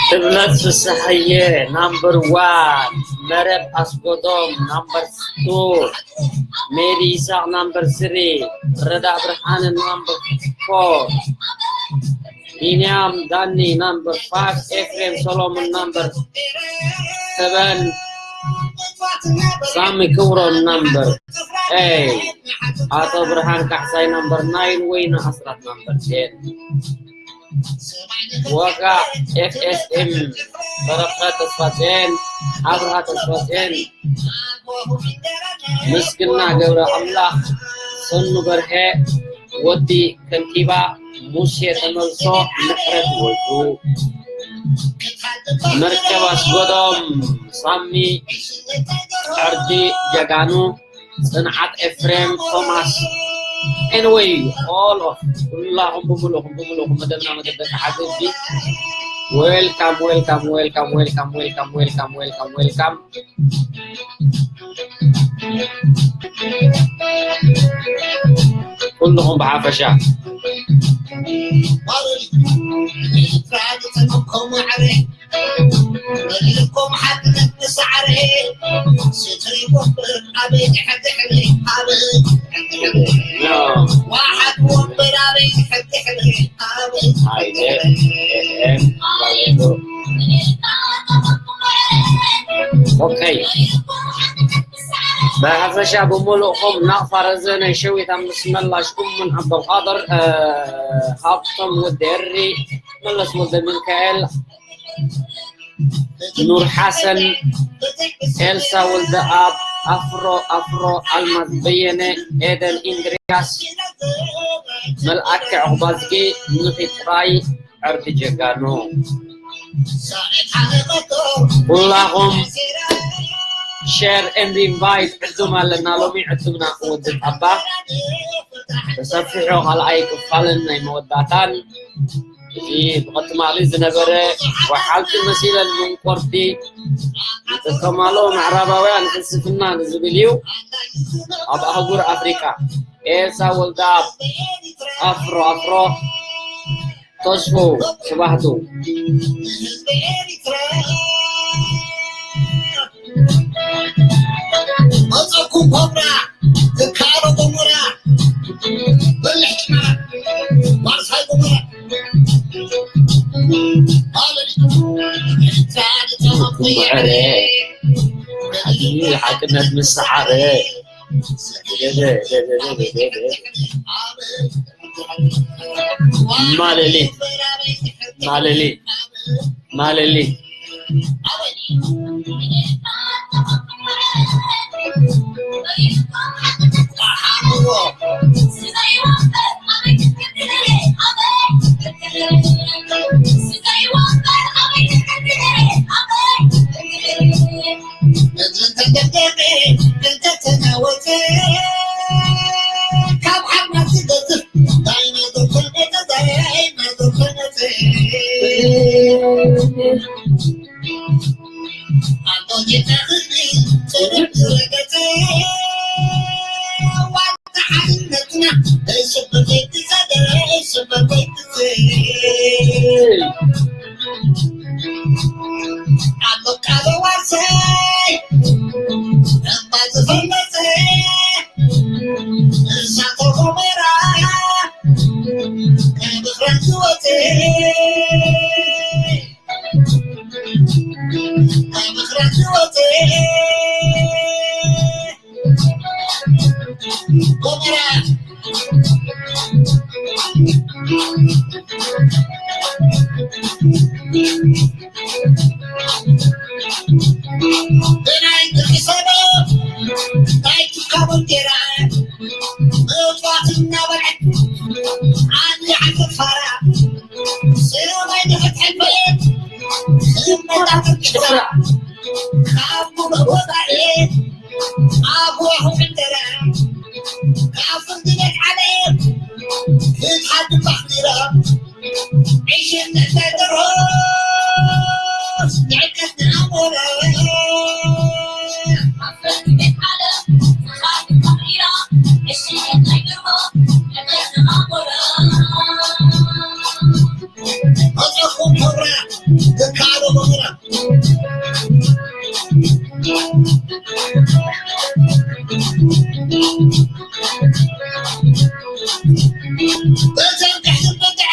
ትብለት ፍስሐየ ናምበር ዋን፣ መረብ ኣስጎዶም ናምበር ቱ፣ ሜሪ ይስሐቅ ናምበር ስሪ፣ ረዳ ብርሃነ ናምበር ፎር፣ ቢንያም ዳኒ ናምበር ፋይቭ፣ ኤፍሬም ሰሎሞን ናምበር ሰቨን፣ ሳሚ ክብሮም ናምበር ኤይት፣ ኣቶ ብርሃን ካሕሳይ ናምበር ናይን፣ ወይነ ኣስራት ናምበር ቴን። ወጋ ኤፍኤስኤም፣ በረኸት ተስፋጽዮን፣ ኣብርሃ ተስፋጽዮን፣ ምስግና ገብረ ኣምላኽ፣ ሰኑ በርሀ፣ ወዲ ከንቲባ፣ ሙሴ ተመልሶ፣ ምሕረት ወልዱ፣ መርከብ ኣስጎዶም፣ ሳሚ፣ ዕርዲ ጀጋኑ፣ ጽንዓት ኤፍሬም፣ ቶማስ፣ ኤንወይ፣ ኦል ኦፍ ኩላኹም ብምሉእኹም ብምሉእኹም መደብና መደብ ደቂ ሓገዝቲ። ዌልካም ዌልካም ዌልካም ዌልካም ዌልካም ዌልካም ዌልካም ዌልካም። ኩልኹም ብሓፈሻ። ኦኬ። ብሓፈሻ ብምሉእኹም ናቕፋ ረዘነ ሸዊት ኣምስመላሽ እሙን ዓብደልቃድር፣ እ፣ ሃብቶም ወዲ ኤሪ፣ መለስ ወልደ ሚካኤል፣ ኑር ሓሰን፣ ኤልሳ ወልደኣብ፣ ኣፍሮ፣ ኣፍሮ፣ ኣልማዝ በየነ፣ ኤደን ኢንድርያስ፣ መልኣከ ዑቕባዝጊ፣ ምኺ ጥራይ፣ ዕርዲ ጀጋኑ። ኩላኹም ሸር ኤንድ ኢንቫይት ዕዱም ኣለና። ሎሚ ዕዱምና ክወድእ ኣባ ተሰፊሑ ካልኣይ ክፋልን ናይ መወዳእታን እዚ ብቐትማሊ ዝነበረ ወሓልቲ መሲለን ምንቆርቲ ዝጥቀማሉ ምዕራባውያን ፍልስፍና ንዝብል እዩ። ኣብ ኣህጉር ኣፍሪቃ ኤልሳ ወልደኣብ ኣፍሮ ኣፍሮ ተስፉ ስባህቱ። መጸኩም ኮብራ ትካሎ ጎሞራ በልሕ ጭመራ ባርሳይ ጎሞራ ሓቅነት ምስ ሰዓረ ማለሊ ማለሊ ማለሊ እቶም ትሕቲ በግዐ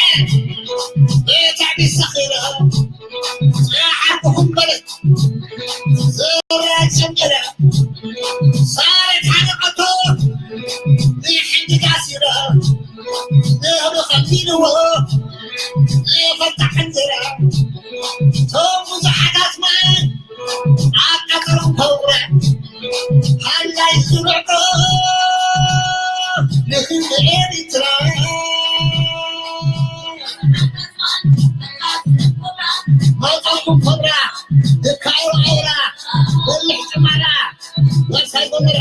ቤታ ቢሰኺረ ጽሓፍኹም በለት ዘራ ጀመረ ሳረት ሓለቐቶ ንሕንዲ ታሲረ ንህብሪ ኸፊልዎ ይኸታ ሕንዝራ ቶም ብዙሓታት ማይ ኣብ ቀጠሮም ከውረ ሃላይ ዝብዕዶ ንህዝቢ ኤሪትራ መጠንኩም ኮብራ ድካዮ ኣውራ በልሕ ጭማራ ወሳይ ጎመራ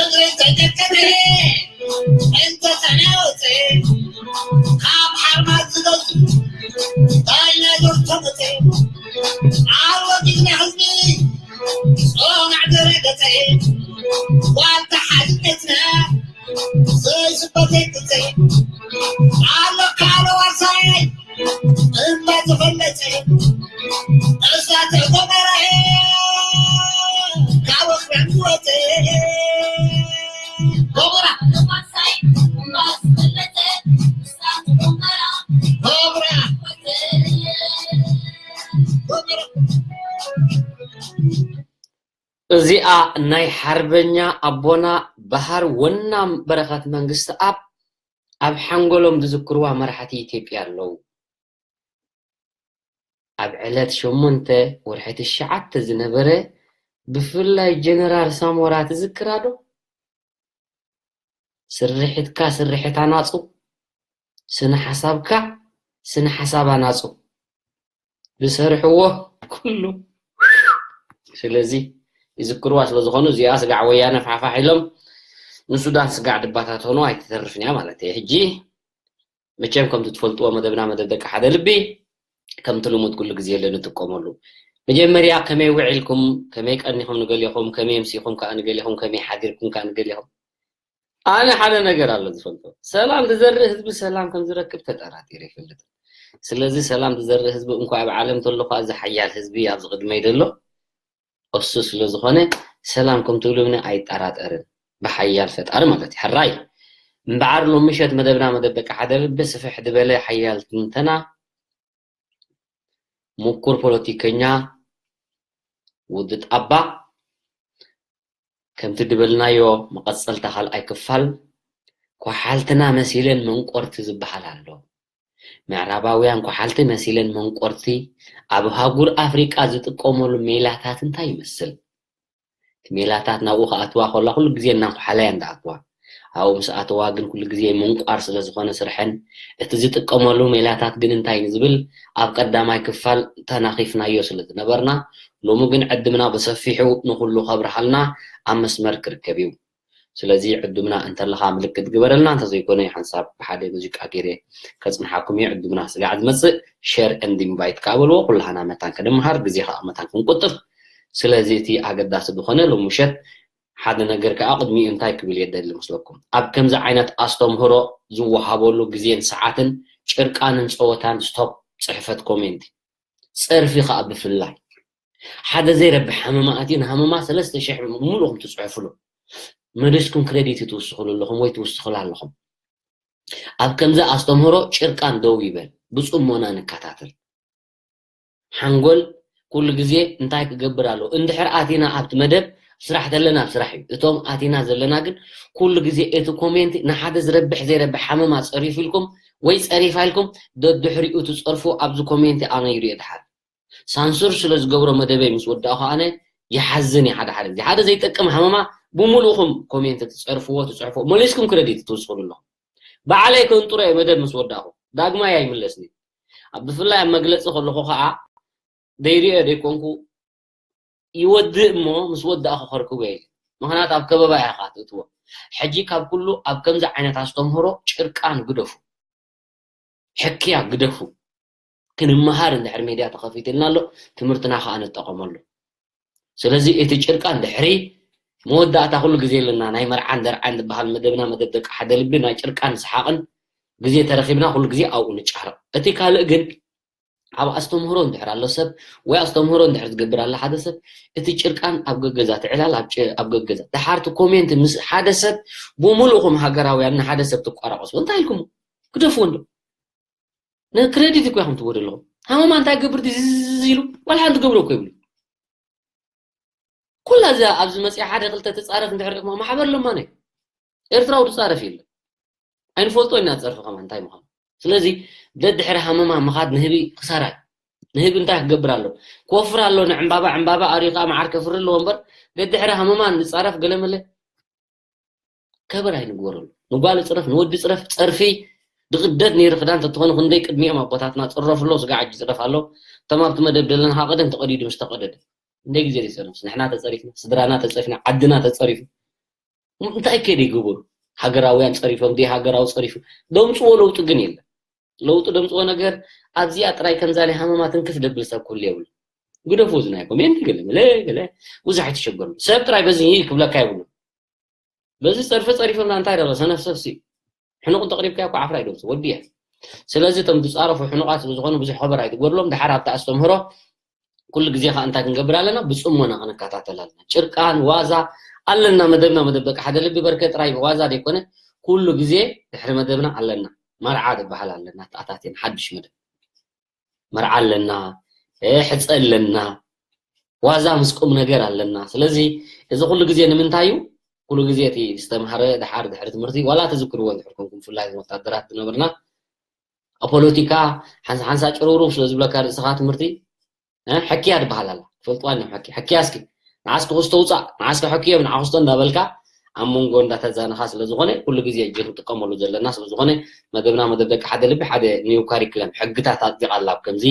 እግሪ ተቀጠለ እንተተናወፀ ካብ ሓርማዝ ዝገዙ ዳይናዞር ተመፀ ኣወጊድና ህዝቢ ጾናዕ ደረገፀ ዋልታ ሓድነትና ዘይስበተይ ቅፀ ኣሎ ካልእ ዋርሳይ እምባ ዝፈለፀ እሳተ ጎመራ ካብ ወፍራም ዝወፀ ጎመራ ጎመራ ጎመራ እዚኣ ናይ ሓርበኛ ኣቦና በሃር ወናም በረኸት መንግስትኣብ ኣብ ሓንጎሎም ዝዝክርዋ መራሕቲ ኢትዮጵያ ኣለዉ። ኣብ ዕለት ሸሞንተ ወርሒ ትሽዓተ ዝነበረ ብፍላይ ጀነራል ሳሞራ ትዝክራ ዶ? ስርሒትካ ስርሒት ኣናጹ፣ ስነ ሓሳብካ ስነ ሓሳብ ኣናጹ። ዝሰርሕዎ ኩሉ ስለዚ ይዝክርዋ ስለ ዝኾኑ እዚኣ ስጋዕ ወያነ ፋሕፋሕ ኢሎም ንሱዳን ስጋዕ ድባታት ሆኖ ኣይትተርፍን እያ ማለት እየ። ሕጂ መቸም ከምቲ ትፈልጥዎ መደብና መደብ ደቂ ሓደ ልቢ ከምቲ ልሙድ ኩሉ ግዜ ንጥቀመሉ። መጀመርያ ከመይ ውዒልኩም፣ ከመይ ቀኒኹም ንገሊኹም፣ ከመይ ኣምሲኹም ከኣ ንገሊኹም፣ ከመይ ሓዲርኩም ከኣ ንገሊኹም። ኣነ ሓደ ነገር ኣሎ ዝፈልጦ፣ ሰላም ዝዘርእ ህዝቢ ሰላም ከም ዝረክብ ተጠራጢረ ይፈልጥ። ስለዚ ሰላም ዝዘርእ ህዝቢ እንኳ ኣብ ዓለም ተሎ ኳ እዚ ሓያል ህዝቢ ኣብዚ ቅድመይ ዘሎ እሱ ስለ ዝኾነ ሰላም ከም ትብሉኒ ኣይጠራጠርን ብሓያል ፈጣሪ ማለት እዩ። ሕራይ እምበዓር ሎም ምሸት መደብና መደብ ደቂ ሓደ ልቢ ስፍሕ ዝበለ ሓያል ትንተና ምኩር ፖለቲከኛ ውዲ ጣባ ከምቲ ድበልናዮ መቐጸልታ ካልኣይ ክፋል ኳሓልትና መሲለን መንቆርቲ ዝበሃል ኣሎ። ምዕራባውያን ኳሓልቲ መሲለን መንቆርቲ ኣብ ሃጉር ኣፍሪቃ ዝጥቀመሉ ሜላታት እንታይ ይመስል? እቲ ሜላታት ናብኡ ክኣትዋ ከላ ኩሉ ግዜ እናንኳሓላ እየን ዝኣትዋ። ኣብኡ ምስ ኣተዋ ግን ኩሉ ግዜ ምንቋር ስለ ዝኾነ ስርሐን እቲ ዝጥቀመሉ ሜላታት ግን እንታይ ንዝብል ኣብ ቀዳማይ ክፋል ተናኺፍናዮ ስለ ዝነበርና ሎሚ ግን ዕድምና ብሰፊሑ ንኹሉ ከብርሃልና ኣብ መስመር ክርከብ እዩ። ስለዚ ዕዱምና እንተለኻ ምልክት ግበረልና፣ እንተዘይኮነ ሓንሳብ ብሓደ ሙዚቃ ገይረ ከጽንሓኩም እየ። ዕዱምና ስጋዕ ዝመጽእ share and invite ከኣ በልዎ፣ ኩላህና መታን ክንምሃር፣ ግዜ ከኣ መታን ክንቁጥብ። ስለዚ እቲ ኣገዳሲ ዝኾነ ሎሚ ምሸት ሓደ ነገር ከኣ ቅድሚኡ እንታይ ክብል እየ ደሊ መስለኩም? ኣብ ከምዚ ዓይነት ኣስተምህሮ ዝወሃበሉ ግዜን ሰዓትን ጭርቃንን ጸወታን stop ጽሕፈት ኮሜንት ጸርፊ ከኣ ብፍላይ ሓደ ዘይረብሕ ሃመማ ኣትዩ ንሃመማ ሰለስተ ሽሕ ምሉእኹም ትፅዕፍሉ መሊስኩም ክሬዲት ትውስኽሉ ኣለኹም ወይ ትውስኽሉ ኣለኹም። ኣብ ከምዚ ኣስተምህሮ ጭርቃን ደው ይበል፣ ብፅሞና ንከታተል። ሓንጎል ኩሉ ግዜ እንታይ ክገብር ኣለዎ? እንድሕር ኣቲና ኣብቲ መደብ ስራሕ ተለና ኣብ ስራሕ እዩ። እቶም ኣቲና ዘለና ግን ኩሉ ግዜ እቲ ኮሜንቲ ንሓደ ዝረብሕ ዘይረብሕ ሃመማ ፀሪፉ ኢልኩም ወይ ፀሪፋ ኢልኩም ደድሕሪኡ ትፀርፉ ኣብዚ ኮሜንቲ ኣነ ይሪኦ ድሓር ሳንሱር ስለ ዝገብሮ መደበይ ምስ ወዳእኹ ኣነ ይሓዝን እየ። ሓደ ሓደ ግዜ ሓደ ዘይጠቅም ሃመማ ብምሉእኹም ኮሜንት ትፀርፍዎ ትፅሕፍዎ መሊስኩም ክረዲት ትውስኹሉ ኣለኹም። ባዕለይ ከንጥሮ እየ መደብ ምስ ወዳእኹ ዳግማይ ኣይምለስን እየ። ኣብ ብፍላይ ኣብ መግለፂ ከለኹ ከዓ ደይሪኦ ደይኮንኩ ይወድእ እሞ ምስ ወዳእኹ ከርክቦ እየ። ምክንያቱ ኣብ ከበባ እያ ከዓ ትእትዎ። ሕጂ ካብ ኩሉ ኣብ ከምዚ ዓይነት ኣስተምህሮ ጭርቃን ግደፉ። ሕክያ ግደፉ። ክንመሃር እንድሕር ሜድያ ተኸፊትልና ኣሎ ትምህርትና ከዓ ንጠቐመሉ። ስለዚ እቲ ጭርቃን ድሕሪ መወዳእታ ኩሉ ግዜ ኣለና ናይ መርዓን ደርዓን ዝበሃል መደብና መደብ ደቂ ሓደ ልቢ ናይ ጭርቃን ሰሓቕን ግዜ ተረኺብና ኩሉ ግዜ ኣብኡ ንጫረቕ። እቲ ካልእ ግን ኣብ ኣስተምህሮ እንድሕር ኣሎ ሰብ ወይ ኣስተምህሮ እንድሕር ዝገብር ኣሎ ሓደ ሰብ፣ እቲ ጭርቃን ኣብ ገገዛ ትዕላል ኣብ ጭ- ኣብ ገገዛ ድሓርቲ ኮሜንት ምስ ሓደ ሰብ ብምሉእኹም ሃገራውያን ንሓደ ሰብ ትቋራቆሱ እንታይ ኢልኩም ግደፍዎ እንዶ። ንክሬዲት እኮ ኢኹም ትወዱ ኣለኹም። ሃመማ እንታይ ገብር ዝዝ ኢሉ ዋላ ሓንቲ ገብሮ እኮ ይብሉ። ኩላ እዛ ኣብዚ መፅያ ሓደ ክልተ ትፃረፍ እንድሕር ደሞ ማሕበር ለማነ ኤርትራዊ ትፃረፍ የለን። ኣይንፈልጦ ኢና ፀርፊ ከማ እንታይ ምዃኑ። ስለዚ ደድሕሪ ሃመማ ምኻድ ንህቢ ክሳራ እዩ። ንህቢ እንታይ ክገብር ኣሎ? ክወፍር ኣሎ። ንዕምባባ ዕምባባ ኣሪኻ መዓር ከፍሪ ኣለዎ እምበር ደድሕሪ ሃመማ ንፃረፍ ገለመለ ከበር ኣይንግበረሉ። ንጓል ፅረፍ ንወዲ ፅረፍ ፀርፊ ድቕደድ ነይሩ ክዳን ተትኾኑ ክንደይ ቅድሚኦም ኣቦታትና ፅረፍሎ ስጋ ዓጅ ፅረፍ ኣሎ። እቶም ኣብቲ መደብ ዘለና ሃቐደም ተቐዲዱ ምስ ተቐደደ እንደ ግዜ ዘይፀነስ ንሕና ተፀሪፍና ስድራና ተፀሪፍና ዓድና ተፀሪፉ እንታይ ከደ ይግበሩ? ሃገራውያን ጸሪፎም ደይ ሃገራዊ ጸሪፉ ደምጽዎ ለውጢ ግን የለን። ለውጢ ደምጽዎ ነገር ኣብዚኣ ጥራይ ከምዛ ናይ ሃመማ ትንክፍ ደብል ሰብ ኩሉ የብሉ። ግደፉ እዚ ናይ ኮሜንት ገለ ገለ ገለ ብዙሕ ኣይትሸገሩ። ሰብ ጥራይ በዚ ክብለካ የብሉ። በዚ ጸርፊ ጸሪፎምና እንታይ ደለ ሰነፍ ሰብሲ ሕኑቕ እንተቕሪብካዮ እኮ ዓፍራ ይደምጽ ወዲ እየ። ስለዚ እቶም ዝጻረፉ ሕኑቓት ስለ ዝኾኑ ብዙሕ ኸበር ኣይትጎድሎም። ድሓር ኣብቲ ኣስተምህሮ ኩሉ ግዜ ከዓ እንታይ ክንገብር ኣለና? ብፅሞና ክንከታተል ኣለና። ጭርቃን ዋዛ ኣለና። መደብና መደብ በቃ ሓደ ልቢ በርከ ጥራይ ዋዛ ዘይኮነ ኩሉ ግዜ ድሕሪ መደብና ኣለና። መርዓ ዝበሃል ኣለና። ተኣታቲና ሓድሽ መደብ መርዓ ኣለና፣ እ፣ ሕፀ ኣለና፣ ዋዛ ምስ ቁም ነገር ኣለና። ስለዚ እዚ ኩሉ ግዜ ንምንታይ እዩ? ኩሉ ግዜ እቲ ዝተምሃረ ድሓር ድሕሪ ትምህርቲ ዋላ ተዝክርዎ ድሕር ኮንኩም ብፍላይ ወታደራት ዝነበርና ኣብ ፖለቲካ ሓንሳ ሓንሳ ጭርውሩው ስለ ዝብለካ ርእስኻ ትምህርቲ እ፣ ሕክያ ትበሃል ኣላ። ትፈልጥዋ እኒኹም ሕክያ። ሕክያ እስኪ ንዓስኪ ክስቶ ውፃእ፣ ንዓስኪ ሕክዮም፣ ንዓ ክስቶ እንዳበልካ ኣብ መንጎ እንዳተዛነኻ ስለ ዝኾነ ኩሉ ግዜ እጂ ክንጥቀመሉ ዘለና ስለ ዝኾነ መደብና መደብ ደቂ ሓደ ልቢ ሓደ ኒው ካሪክለም ሕግታት ኣጽዲቓ ኣላ። ኣብ ከምዚ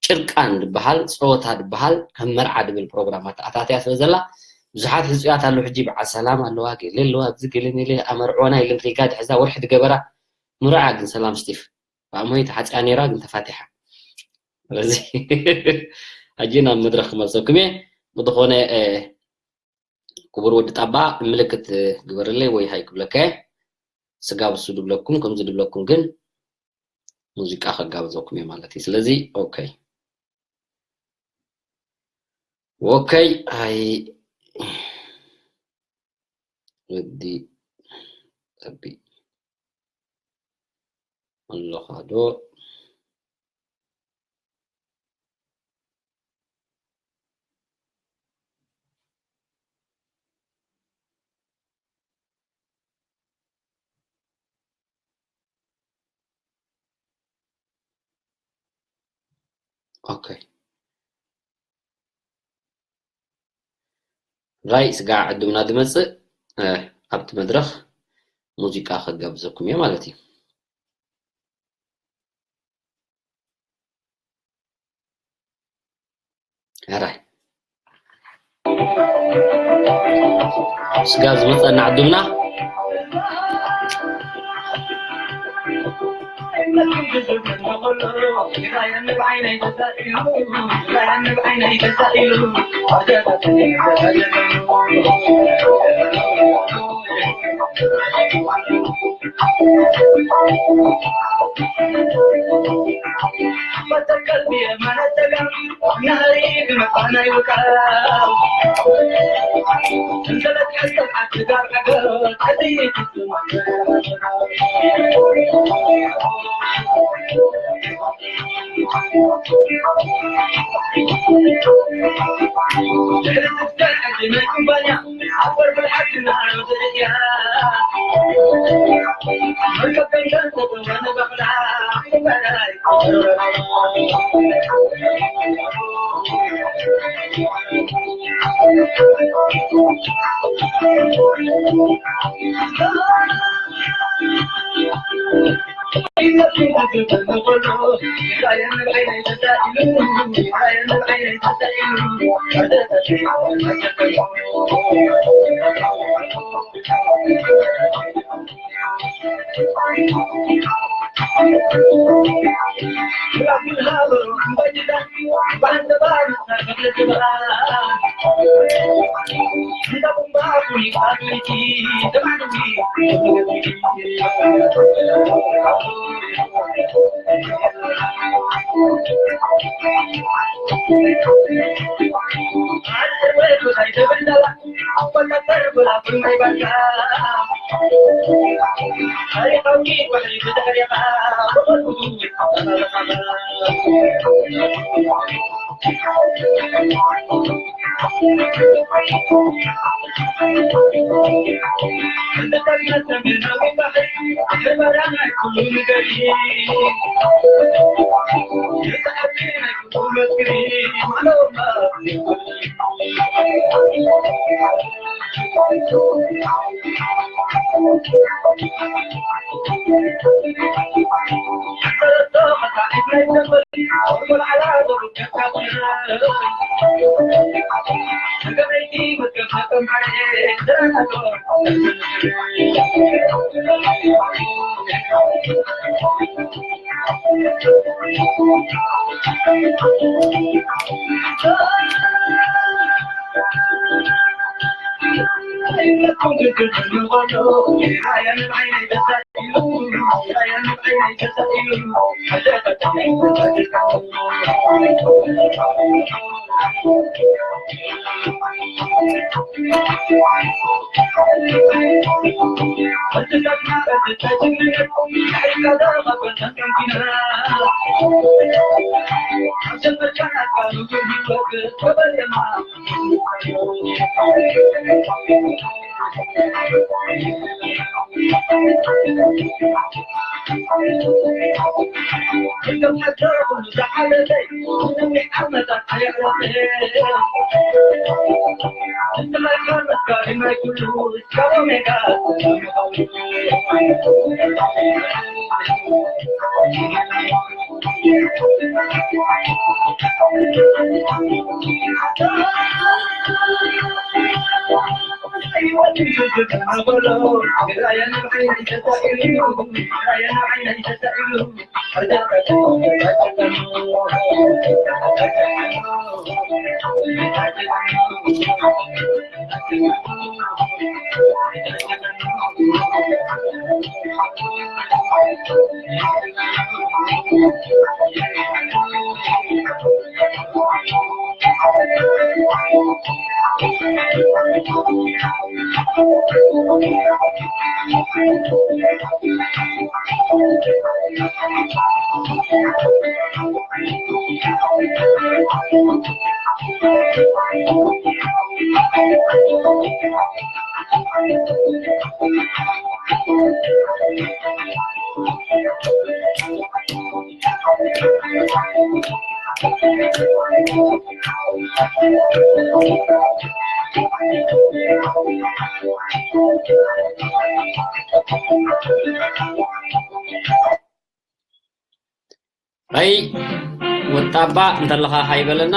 ጭርቃን ዝበሃል ጸወታ ዝበሃል ከም መርዓ ድብል ፕሮግራማት ኣታትያ ስለ ዘላ ብዙሓት ሕጹያት ኣለዉ። ሕጂ በዓል ሰላም ኣለዋ፣ ገለ ኣለዋ፣ ኣብዚ ገለ ሜለ ኣመርዕወና ኢለን ሪጋ ድሕዛ ወርሒ ድገበራ ምርዓ ግን ሰላም ስቲፍ ብኣሞይ ተሓጽያ ነይራ ግን ተፋቲሓ። ስለዚ ሕጂ ናብ መድረኽ ክመልሰኩም እየ። ብዝኾነ እ፣ ክቡር ወዲ ጣባ ምልክት ግበርለይ ወይ ሃይ ክብለካ እየ። ስጋብ እሱ ድብለኩም ከምዚ ድብለኩም ግን ሙዚቃ ከጋብዘኩም እየ ማለት እዩ። ስለዚ ኦኬ ኦኬ ሃይ ወዲ ጠቢ ኣለኻ ዶ? ኦኬ ራይ ስጋዕ ዕዱምና ድመጽእ እ፣ ኣብቲ መድረኽ ሙዚቃ ከጋብዘኩም እየ ማለት እዩ። ሕራይ ስጋብ ዝመፀና ዕዱምና ኣይ ወጣባ እንተለኻ ሃይበለና።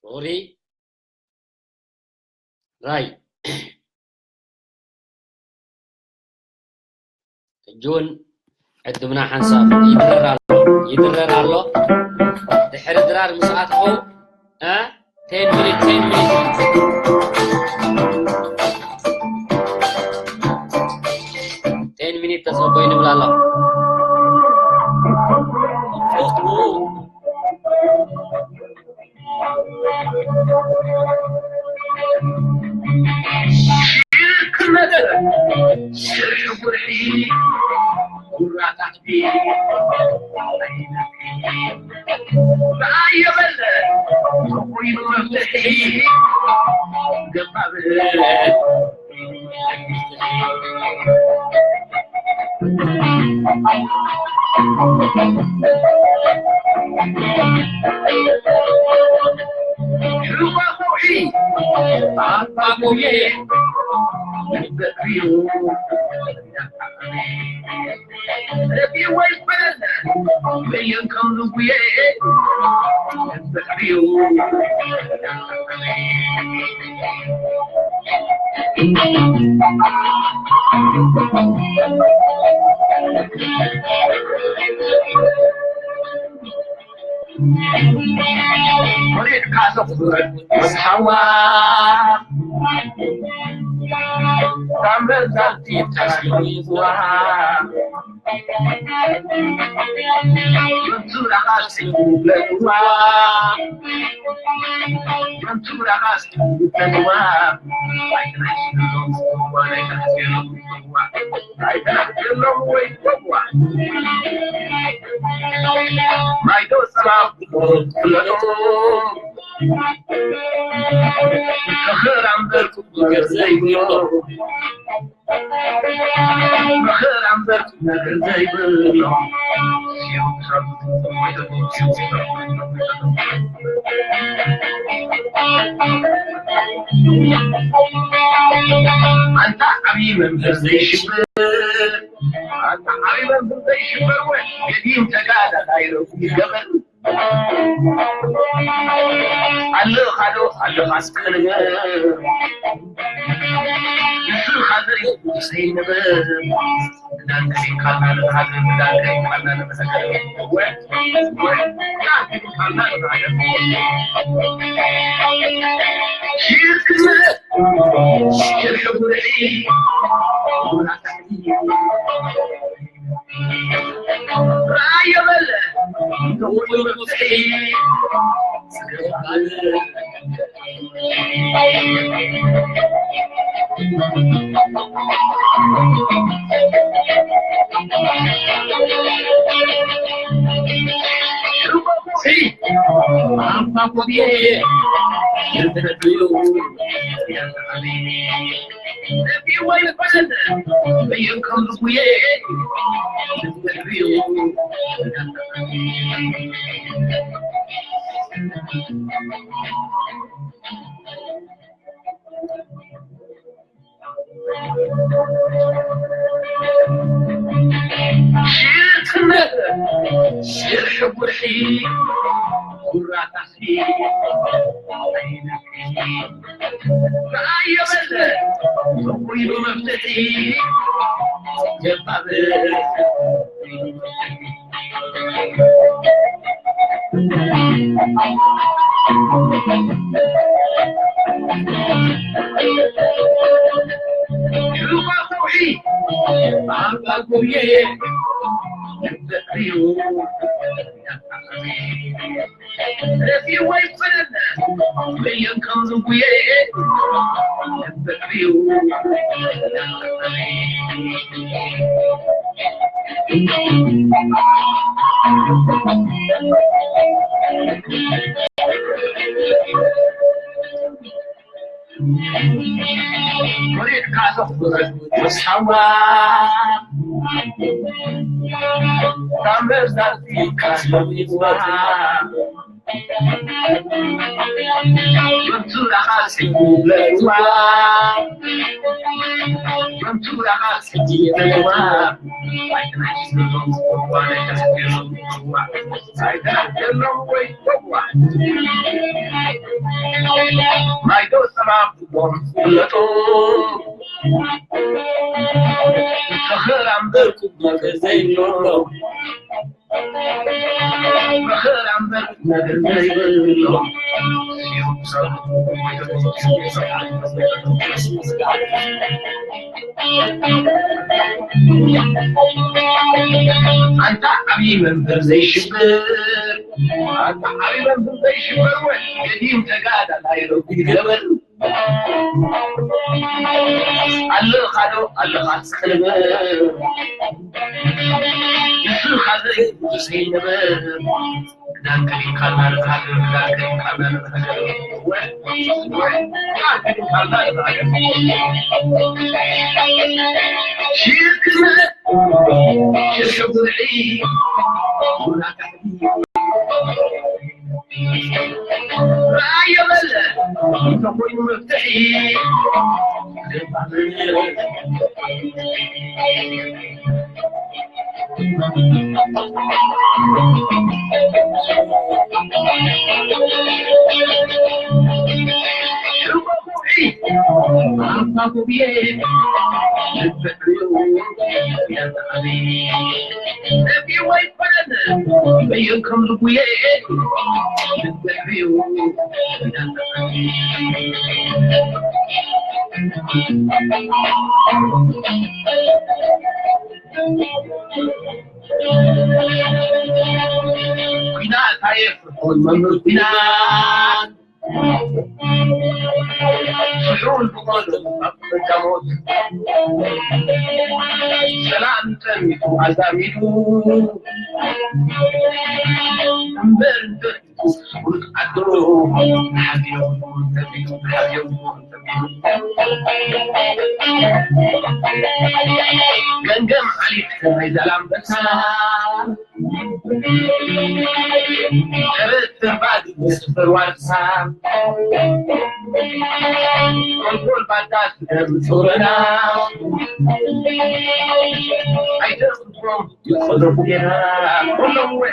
ሶሪ ራይ ሕጂ እውን ዕድምና ሓንሳብ ይድረር ኣሎ፣ ይድረር ኣሎ። ድሕሪ ድራር ምስ ኣትኹ፣ እ፣ ቴን ሚኒት፣ ቴን ሚኒት፣ ቴን ሚኒት ተጸበዩ ንብል ኣሎ። ሽርሒ ጉርሒ ጉራታት ኣየበለ ኮይኑ መፍትሒ ገባብ ወሪድካ ዘኽብረን ምስ ሓዋ ካብ መዛንቲ ተስሊዋ ኣንታ ዓብዪ መምህር ዘይሽብር፣ ኣንታ ዓብዪ መምህር ዘይሽብር፣ ወይ ገዲም ተጋዳላይ ርእሱ ይገበር። ኣለኻ ዶ ኣለኻ እስከ ንገር። ንስኻ ዘሪኡ ሰይንበር። ክዳን ከሲብካልና ንብሃገር፣ ክዳን ከሲብካልና ንብሃገር። ወ-፣ ወ-፣ ክዳን ከሲብካልና ንብሃገር። ሽርሒ፣ ሽርሒ ጉርሒ። ራእየ በለ፣ ንኹሉ መፍትሒ። በየን ከም ዝጉየ ሽርክነት ሽርሒ ጉርሒ ጉራታሲ ኣይነኪ። ከኣ የበለ ተኾይኑ መፍትሒ የባብስ። ሽባ ሰውሒ ኣባ ጉብየ ልበዩ ረፊ ወይ ፈለለ በየን ከም ዝጉየ ልበዩ መሬት ካተኩረ ምስ ሓዋ ካብ መርዛቲ ካስለሚዋ መምቱራ ካስለሚዋ መምቱራ ካስለሚዋ ማይዶ ሰላም ፍለጡ ተኸራምበርኩ ነገር ዘይብሎ ተኸራምበርኩ ነገር ዘይብሎ ኣንታ ዓብዪ መምህር ዘይሽብር ኣንታ ዓብዪ መምህር ዘይሽብር ወይ ገዲም ተጋዳላይ ረቢ ገበር ኣለኻዶ ኣለኻ ስክልብ ንስኻ ዘይብሉ ዘይነበር ክዳን ከዲንካ እናረብሃገር ክዳን ከዲንካ እናረብሃገር ሽርክነት ሽርሒ ጉርዒ ቡና ካሕዲ ራእየ በለ እንተኾይኑ መፍትሒ በየን ከም ዝጉየ ኲናት ኣየፍርሑን መምህር ኲናት ስሑል ብቐሉ ኣብ ተቃወት ሰላም ጠሚቱ ኣዛሚዱ እምበር እንተሪቱ ስሑል ዓዱ ሓዲሩ ተቢሉ ሓዲሩ ተቢሉ ገንገም ዓሊት ናይ ዛላምበሳ ተበትር ባዲ ስፍር ዋርሳ ጎልጎል ባዳ ትደም ጾረና ኣይተስፎም ይቆደቁ ጌና ኩሎም ወ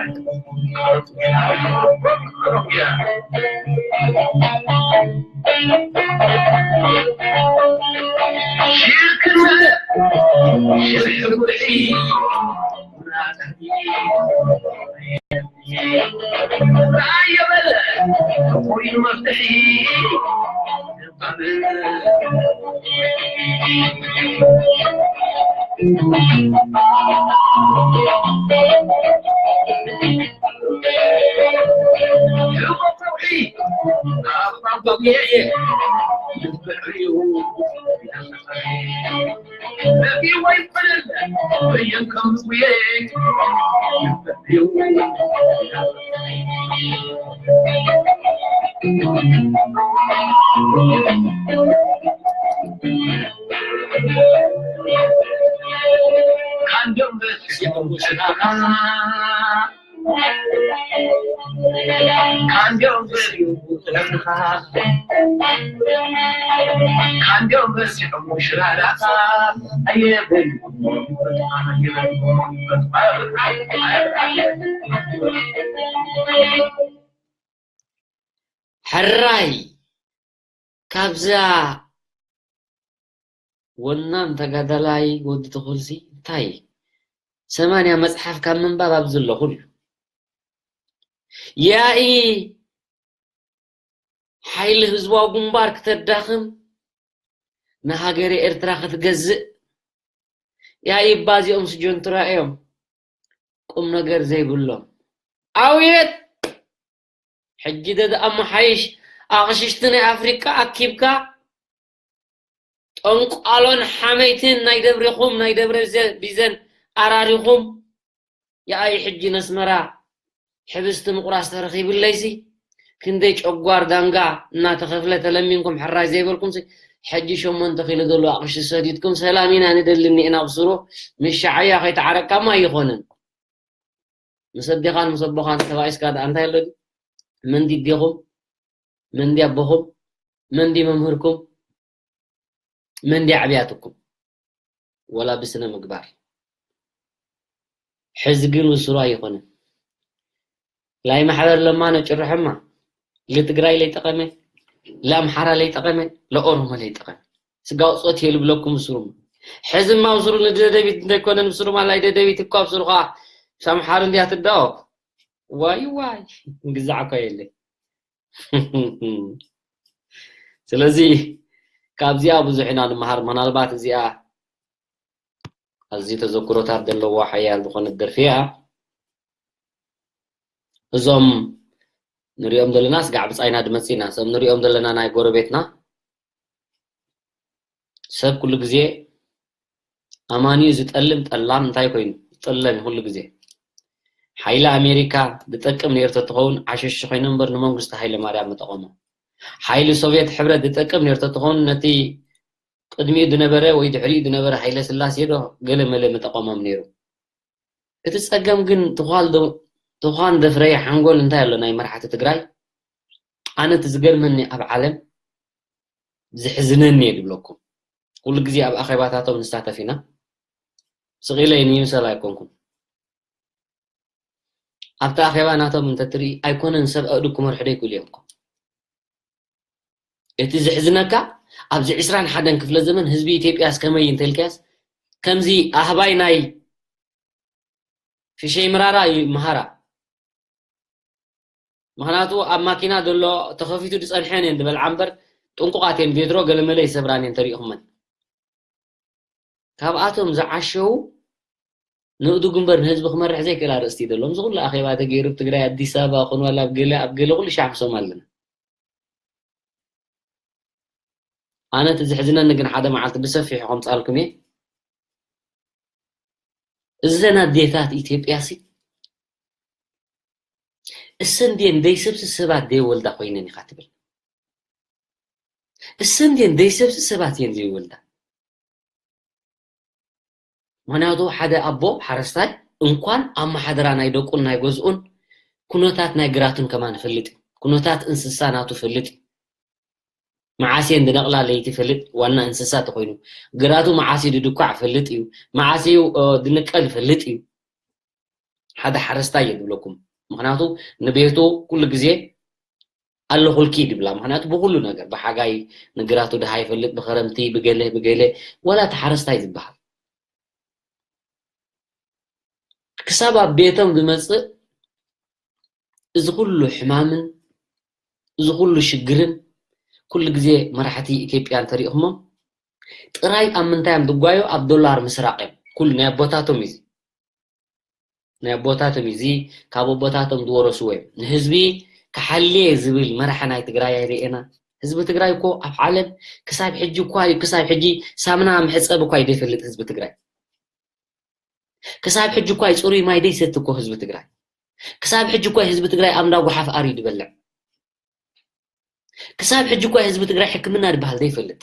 ሽርክነት ሽርሒ ጉርሒ ራእየ በለ ኮይኑ መፍትሒ ሕራይ ካብዛ ወናም ተጋዳላይ ወዲ ተኾልሲ እንታይ ሰማንያ መጽሓፍ ካብ ምንባብ ኣብ ዘለኹን ያኢ ሓይሊ ህዝባዊ ግንባር ክተዳኽም ንሃገረ ኤርትራ ክትገዝእ ያኢ እባ እዚኦም ስጀንትራ እዮም ቁም ነገር ዘይብሎም ኣውየት ሕጂ ደደ ኣመሓይሽ ኣቕሽሽቲ ናይ ኣፍሪቃ ኣኪብካ ጠንቋሎን ሓመይትን ናይ ደብሪኹም ናይ ደብረ ቢዘን ኣራሪኹም የኣይ ሕጂ ነስመራ ሕብስቲ ምቑራስ ተረኺብለይሲ ክንደይ ጨጓር ዳንጋ እናተኸፍለ ተለሚንኩም ሕራይ ዘይበልኩምሲ ሕጂ ሸሞንተ ኪሎ ዘሎ ኣቕሽቲ ሰዲድኩም ሰላም ኢና ንደሊ እኒኤና ብስሩ ምስ ሻዕያ ከይተዓረቅካማ ኣይኾንን። ምስ ኣዴኻን ምስ ኣቦኻን ተባኢስካ ደኣ እንታይ ኣሎ ድዩ? መንዲ ኣዴኹም፣ መንዲ ኣቦኹም፣ መንዲ መምህርኩም፣ መንዲ ዓብያትኩም ወላ ብስነ ምግባር ሕዚ ግን ውስሩ ኣይኾነን። ላይ ማሕበር ለማ ነጭርሖማ ልትግራይ ለይጠቐመ ለኣምሓራ ለይጠቐመ ለኦሮሞ ለይጠቐመ ስጋ ውፅኦት እየ ልብለኩም ምስሩም ሕዝማ ምስሩ ንደደቢት እንተይኮነ ምስሩማ ላይ ደደቢት እኳ ምስሩ ከዓ ሳምሓር እንዲያ ትዳወቅ ዋይ ዋይ ግዛዕ እኳ የለ ስለዚ ካብዚኣ ብዙሕ ኢና ንምሃር ምናልባት እዚኣ ኣዝዩ ተዘክሮታት ዘለዋ ሓያል ዝኾነት ደርፊ እያ እዞም ንሪኦም ዘለና ስጋዕ ብፃይና ድመፂና እዞም ንሪኦም ዘለና ናይ ጎረቤትና ሰብ ኩሉ ግዜ ኣማንዩ ዝጠልም ጠላም እንታይ ኮይኑ ይጠለም ኩሉ ግዜ ሓይሊ ኣሜሪካ ዝጠቅም ነይሩ ተትኸውን ዓሸሽ ኮይኑ እምበር ንመንግስቲ ሃይለ ማርያም ምጠቐሞ ሓይሊ ሶቪየት ሕብረት ዝጠቅም ነይሩ ተትኸውን ነቲ ቅድሚኡ ዝነበረ ወይ ድሕሪኡ ዝነበረ ሃይለ ስላሴ ዶ ገለ መለ ምጠቐሞም ነይሩ እቲ ጸገም ግን ትዃል ዶ ትዃን ዘፍረየ ሓንጎል እንታይ ኣሎ ናይ መራሕቲ ትግራይ ኣነ እቲ ዝገርመኒ ኣብ ዓለም ዝሕዝነኒ እየ ዝብለኩም ኩሉ ግዜ ኣብ ኣኼባታቶም ንሳተፍ ኢና ስቕ ኢለ እየ ንይምሰል ኣይኮንኩን ኣብቲ ኣኼባ ናቶም እንተትርኢ ኣይኮነን ሰብ ኣእዱግ ክመርሑ ዶ ይክእሉ እዮም እቲ ዝሕዝነካ ኣብዚ ዕስራን ሓደን ክፍለ ዘመን ህዝቢ ኢትዮጵያስ ከመይ እንተልካያስ ከምዚ ኣህባይ ናይ ፍሸይ ምራራ ይመሃራ ምክንያቱ ኣብ ማኪና ዘሎ ተኸፊቱ ዝፀንሐን እየን ዝበልዓ እምበር ጥንቁቃት እየን ቬድሮ ገለመለ ይሰብራን እየን ተሪእኹመን ካብኣቶም ዝዓሸው ንእዱ ግንበር ንህዝቢ ክመርሕ ዘይክእል ኣርእስቲ ዘለዎም እዚ ኩሉ ኣኼባ ተገይሩ ኣብ ትግራይ ኣዲስ ኣበባ ኮን ዋላ ኣብ ገለ ኣብ ገለ ኩሉ ሻዕ ምሶም ኣለና ኣነ እቲ ዝሕዝነኒ ግን ሓደ መዓልቲ ብሰፊሑ ከምፃልኩም እየ እዘን ኣዴታት ኢትዮጵያ ሲ እሰን ድየን ደይሰብሲ ሰባት ደይወልዳ ኮይነን ኢኻ ትብል እሰን ድየን ደይሰብሲ ሰባት እየን ዘይወልዳ ምኽንያቱ ሓደ ኣቦ ሓረስታይ እንኳን ኣመሓድራ ናይ ደቁን ናይ ገዝኡን ኩነታት ናይ ግራቱን ከማን ይፈልጥ እዩ። ኩነታት እንስሳ ናቱ ይፈልጥ እዩ። መዓስ እየን ዝነቕላ ለይቲ ይፈልጥ ዋና እንስሳ ተኾይኑ። ግራቱ መዓስ እዩ ዝድኳዕ ይፈልጥ እዩ። መዓስ እዩ ዝንቀል ይፈልጥ እዩ። ሓደ ሓረስታይ እየ ዝብለኩም። ምኽንያቱ ንቤቱ ኩሉ ግዜ ኣለኹልኪ ድብላ ምክንያቱ ብኩሉ ነገር ብሓጋይ ንግራቱ ድሃ ይፈልጥ ብኸረምቲ ብገለ ብገለ ወላ እቲ ሓረስታይ ዝበሃል ክሳብ ኣብ ቤቶም ዝመፅእ እዚ ኩሉ ሕማምን እዚ ኩሉ ሽግርን ኩሉ ግዜ መራሕቲ ኢትዮጵያ እንተሪእኹሞም ጥራይ ኣብ ምንታይ እዮም ዝጓዩ ኣብ ዶላር ምስራቅ እዮም ኩሉ ናይ ኣቦታቶም እዩ ናይ ኣቦታቶም እዩ። እዚ ካብ ኣቦታቶም ዝወረስዎ እዩ። ንህዝቢ ክሓልየ ዝብል መራሒ ናይ ትግራይ ኣይርኤና። ህዝቢ ትግራይ እኮ ኣብ ዓለም ክሳብ ሕጂ እኳ እዩ ክሳብ ሕጂ ሳምና መሕፀቢ እኳ እዩ ዘይፈልጥ ህዝቢ ትግራይ። ክሳብ ሕጂ እኳ እዩ ፅሩይ ማይ ዘይሰቲ እኮ ህዝቢ ትግራይ። ክሳብ ሕጂ እኳ ህዝቢ ትግራይ ኣብ እንዳ ጓሓፍ ኣርዩ ዝበልዕ። ክሳብ ሕጂ እኳ ህዝቢ ትግራይ ሕክምና ዝበሃል ዘይፈልጥ።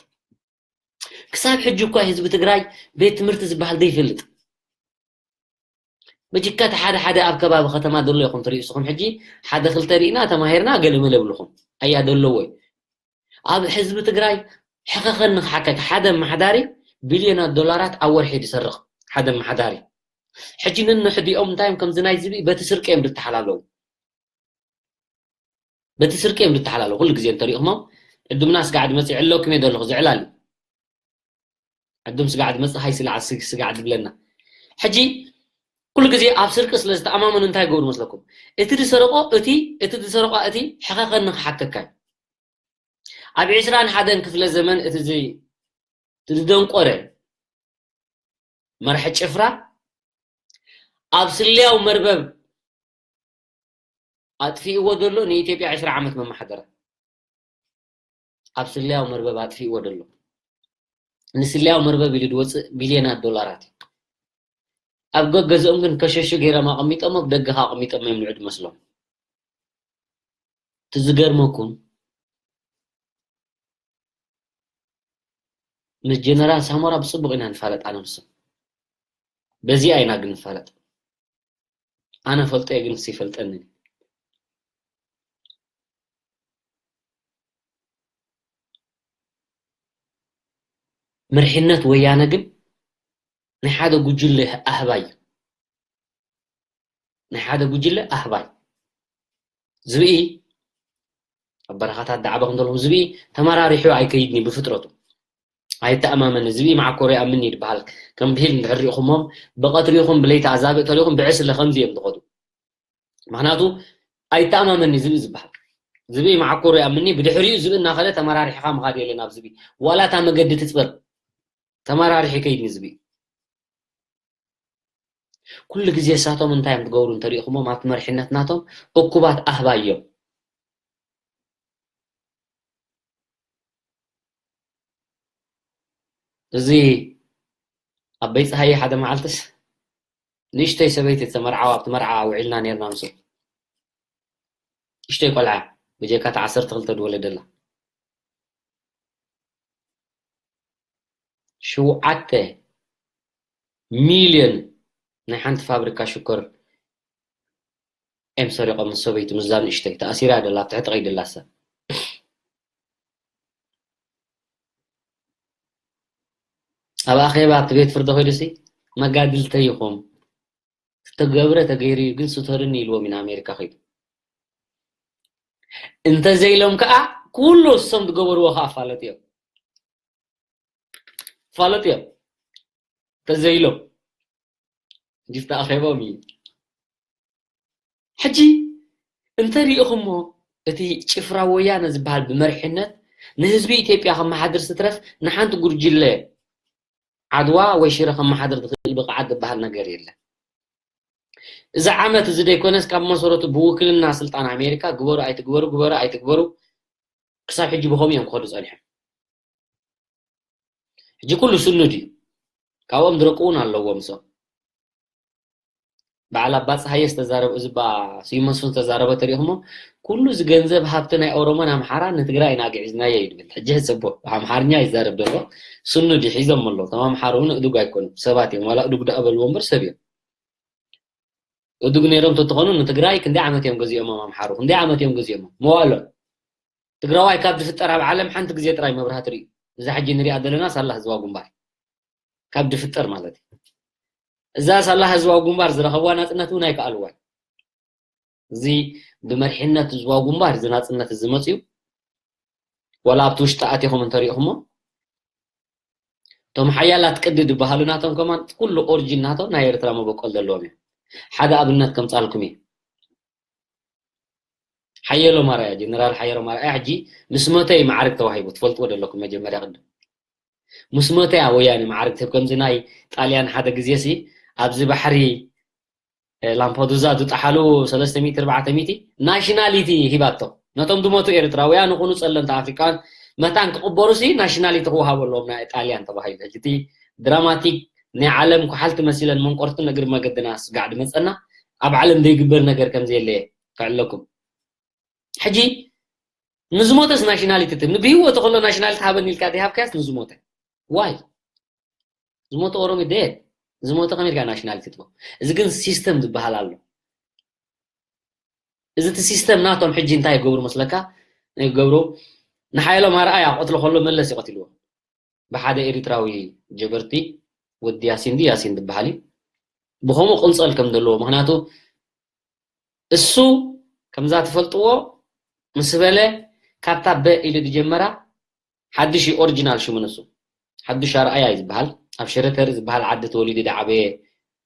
ክሳብ ሕጂ እኳ ህዝቢ ትግራይ ቤት ትምህርቲ ዝበሃል ዘይፈልጥ። በጅካ እቲ ሓደ ሓደ ኣብ ከባቢ ከተማ ዘሎ ኢኹም ትርእዩ። ንስኹም ሕጂ ሓደ ክልተ ርኢና ተማሂርና ገለ መለ ብልኹም። ኣያ ዘለዎይ ኣብ ህዝቢ ትግራይ ሕኸኸኒ ክሓከክ ሓደ ኣመሓዳሪ ቢልዮናት ዶላራት ኣብ ወርሒ ዝሰርቕ ሓደ ኣመሓዳሪ። ሕጂ ንንሕዲኦም እንታይ እዮም ከምዚ ናይ ዝብኢ በቲ ስርቂ እዮም ዝተሓላለዉ። በቲ ስርቂ እዮም ዝተሓላለዉ። ኩሉ ግዜ እንተሪእኹሞም ዕዱምና ስጋዕ ድመፅእ ዕለኩም እየ ዘለኹ ዝዕላል እዩ። ዕዱም ስጋዕ ድመፅእ ሃይ ስላዕ ስ- ስጋዕ ድብለና። ሕጂ ኩሉ ግዜ ኣብ ስርቂ ስለ ዝተኣማመኑ እንታይ ይገብሩ መስለኩም? እቲ ዝሰረቆ እቲ እቲ ዝሰረቋ እቲ ሕኸኸኒ ክሓከካ እዩ። ኣብ ዕስራን ሓደን ክፍለ ዘመን እቲ ዚ- እቲ ዝደንቆረ መራሒ ጭፍራ ኣብ ስለያዊ መርበብ ኣጥፊእዎ ዘሎ ንኢትዮጵያ ዕስራ ዓመት መመሓደራ ኣብ ስለያዊ መርበብ ኣጥፊእዎ ዘሎ ንስለያዊ መርበብ ኢሉ ዝወፅእ ቢልዮናት ዶላራት እዩ። ኣብ ገገዝኦም ግን ከሸሹ ገይሮም ኣቐሚጦሞ ብደገ ከ ኣቐሚጦሞ እዮም ንዑ ዝመስሎም። እቲ ዝገርመኩም ምስ ጀነራል ሳሞራ ብፅቡቕ ኢና ንፋለጥ ኣነ ንሱ በዚኣ ኢና ግን ንፋለጥ። ኣነ ፈልጦ እየ ግን ንሱ ይፈልጠኒ። መርሒነት ወያነ ግን ናይ ሓደ ጉጅለ ኣህባይ እዩ። ናይ ሓደ ጉጅለ ኣህባይ ዝብኢ ኣብ በረኻታት ዳዕበ ክንደለኹም ዝብኢ ተመራሪሑ ኣይከይድኒ ብፍጥረቱ ኣይተኣማመኒ ዝብኢ መዓኮሩ ይኣምን ይድበሃል ከም ብሂል እንድሕር ሪእኹሞም ብቐትሪ ይኹም ብለይቲ ኣዛብእ ተሪኹም ብዕስለ ከምዚ እዮም ዝኸዱ ምክንያቱ ኣይተኣማመኒ ዝብኢ ዝበሃል ዝብኢ መዓኮሩ ይኣምኒ ብድሕሪኡ ዝብኢ እናኸደ ተመራሪሕኻ ምኻድ የለ ናብ ዝብኢ ዋላ እታ መገዲ ትፅበር ተመራሪሑ ይከይድኒ ዝብኢ ኩሉ ግዜ እሳቶም እንታይ እዮም ትገብሩ እንተሪእኹሞም ኣብቲ መርሕነት ናቶም እኩባት ኣህባይ እዮም እዚ ኣበይ ፀሃየ ሓደ መዓልትስ ንእሽተይ ሰበይቲ ዝተመርዓዋ ኣብቲ መርዓ ውዒልና ነርና ምስ እሽተይ ቆልዓ ብጀካ እቲ ዓሰርተ ክልተ ዝወለደላ ሸውዓተ ሚልዮን ናይ ሓንቲ ፋብሪካ ሽኮር እዮም ሰሪቆም ምስ ሰበይቱ ምስዛ ንእሽተይ ተኣሲራ ደላ ትሕቲ ቀይዲ ኣላ ሰብ ኣብ ኣኼባ ኣብቲ ቤት ፍርዲ ኮይዱሲ መጋድልተይ ኢኹም ዝተገብረ ተገይሩ እዩ ግን ስተርኒ ኢልዎም ኢና ኣሜሪካ ከይዱ እንተዘይሎም ከዓ ኩሉ እሶም ዝገበርዎ ከዓ ፋለጥ እዮም ፋለጥ እዮም እንተዘይሎም ጅፍተኣኼቦም እዩ ሕጂ እንተሪእኹሞ እቲ ጭፍራ ወያነ ዝበሃል ብመሪሕነት ንህዝቢ ኢትዮጵያ ከመሓድር ስትረፍ ንሓንቲ ጉርጅለ ዓድዋ ወይ ሽረ ከመሓድር ዝኽእል ብቕዓት ዝበሃል ነገር የለን። እዚ ዓመት እዚ ዘይኮነስ ካብ መሰረቱ ብውክልና ስልጣን ኣሜሪካ ግበሩ ኣይትግበሩ ግበሩ ኣይትግበሩ ክሳብ ሕጂ ብኸምኡ እዮም ክኸዱ ፀኒሖም። ሕጂ ኩሉ ስኑድ እዩ። ካብኦም ዝረቁ እውን ኣለዎም እሶም። በዓል ኣባ ፀሃየ ዝተዛረበ እዚ ባ ስዩም መስፍን ዝተዛረበ ተሪእኹሞ ኩሉ እዚ ገንዘብ ሃብቲ ናይ ኦሮሞን ኣምሓራን ንትግራይ ኢና ግዒዝናዮ እዩ ዝብል ሕጂ ሕሰቦ ኣምሓርኛ ይዛረብ ዘሎ ስኑድ ሒዞም ኣሎ እቶም ኣምሓሩ እውን እዱግ ኣይኮኑ ሰባት እዮም ዋላ እዱግ ዳኣ በልዎ እምበር ሰብ እዮም እዱግ ነይሮም ተትኾኑ ንትግራይ ክንደይ ዓመት እዮም ገዚኦሞም ኣምሓሩ ክንደይ ዓመት እዮም ገዚኦሞም መዋእሎም ትግራዋይ ካብ ዝፍጠር ኣብ ዓለም ሓንቲ ግዜ ጥራይ መብራህቲ ርእዩ እዛ ሕጂ ንሪኣ ዘለና ሳላ ህዝባዊ ግንባር ካብ ዝፍጠር ማለት እዩ እዛ ሳላ ህዝባዊ ግንባር ዝረኸብዋ ናፅነት እውን ኣይከኣልዋን እዚ ብመሪሕነት ህዝባዊ ግንባር እዚ ናፅነት እዚ መፅዩ ዋላ ኣብቲ ውሽጢ ኣቲኹም እንተሪእኹሞ እቶም ሓያላት ቅዲ ዝበሃሉ ናቶም ከማን ኩሉ ኦሪጂን ናቶም ናይ ኤርትራ መበቆል ዘለዎም እዮም ሓደ ኣብነት ከምፃልኩም እዩ ሓየሎም ኣርኣያ ጀነራል ሓየሎም ኣርኣያ ሕጂ ምስ መተይ ማዕርግ ተዋሂቡ ትፈልጥዎ ዘለኩም መጀመርያ ቅድም ምስ መተያ ወያኔ ማዕርግ ትህብ ከምዚ ናይ ጣልያን ሓደ ግዜ ሲ ኣብዚ ባሕሪ ላምፖዱዛ ዝጠሓሉ ሰለስተ ሚእቲ ኣርባዕተ ሚእቲ ናሽናሊቲ ሂባቶ ነቶም ዝሞቱ ኤርትራውያን ይኹኑ ጸለምቲ ኣፍሪቃውያን መታን ክቕበሩ ሲ ናሽናሊቲ ክወሃቡ ኣለዎም ናይ ጣልያን ተባሂሉ ሕጂ እቲ ድራማቲክ ናይ ዓለም ኩሓልቲ መሲለን መንቆርትን እግሪ መገድና ስጋዕ ድመጸና ኣብ ዓለም ዘይግበር ነገር ከም ዘየለየ ከዕለኩም ሕጂ ንዝሞተስ ናሽናሊቲ ትብ ንብህይወቱ ከሎ ናሽናሊቲ ሃበኒ ኢልካ ዘይሃብካያስ ንዝሞተ ዋይ ዝሞተ ኦሮሚ ደየት ዝሞተ ከመይ ኢልካ ናሽናሊቲ ትቦ? እዚ ግን ሲስተም ዝበሃል ኣሎ። እዚ እቲ ሲስተም ናቶም ሕጂ እንታይ ይገብሩ መስለካ? ይገብሩ ንሓይሎም ኣርኣያ ክቐትሎ ከሎ መለስ ይቐትልዎ። ብሓደ ኤሪትራዊ ጀበርቲ ወዲ ያሲን ድዩ ያሲን ዝበሃል እዩ። ብኸምኡ ቅንጸል ከም ዘለዎ፣ ምኽንያቱ እሱ ከምዛ ትፈልጥዎ ምስ በለ ካብታ በ ኢሉ ዝጀመራ ሓድሽ እዩ ኦሪጂናል ሽሙ ንሱ። ሓድሽ ኣርኣያ እዩ ዝበሃል። ኣብ ሸረተሪ ዝበሃል ዓዲ ተወሊዱ ዝዓበየ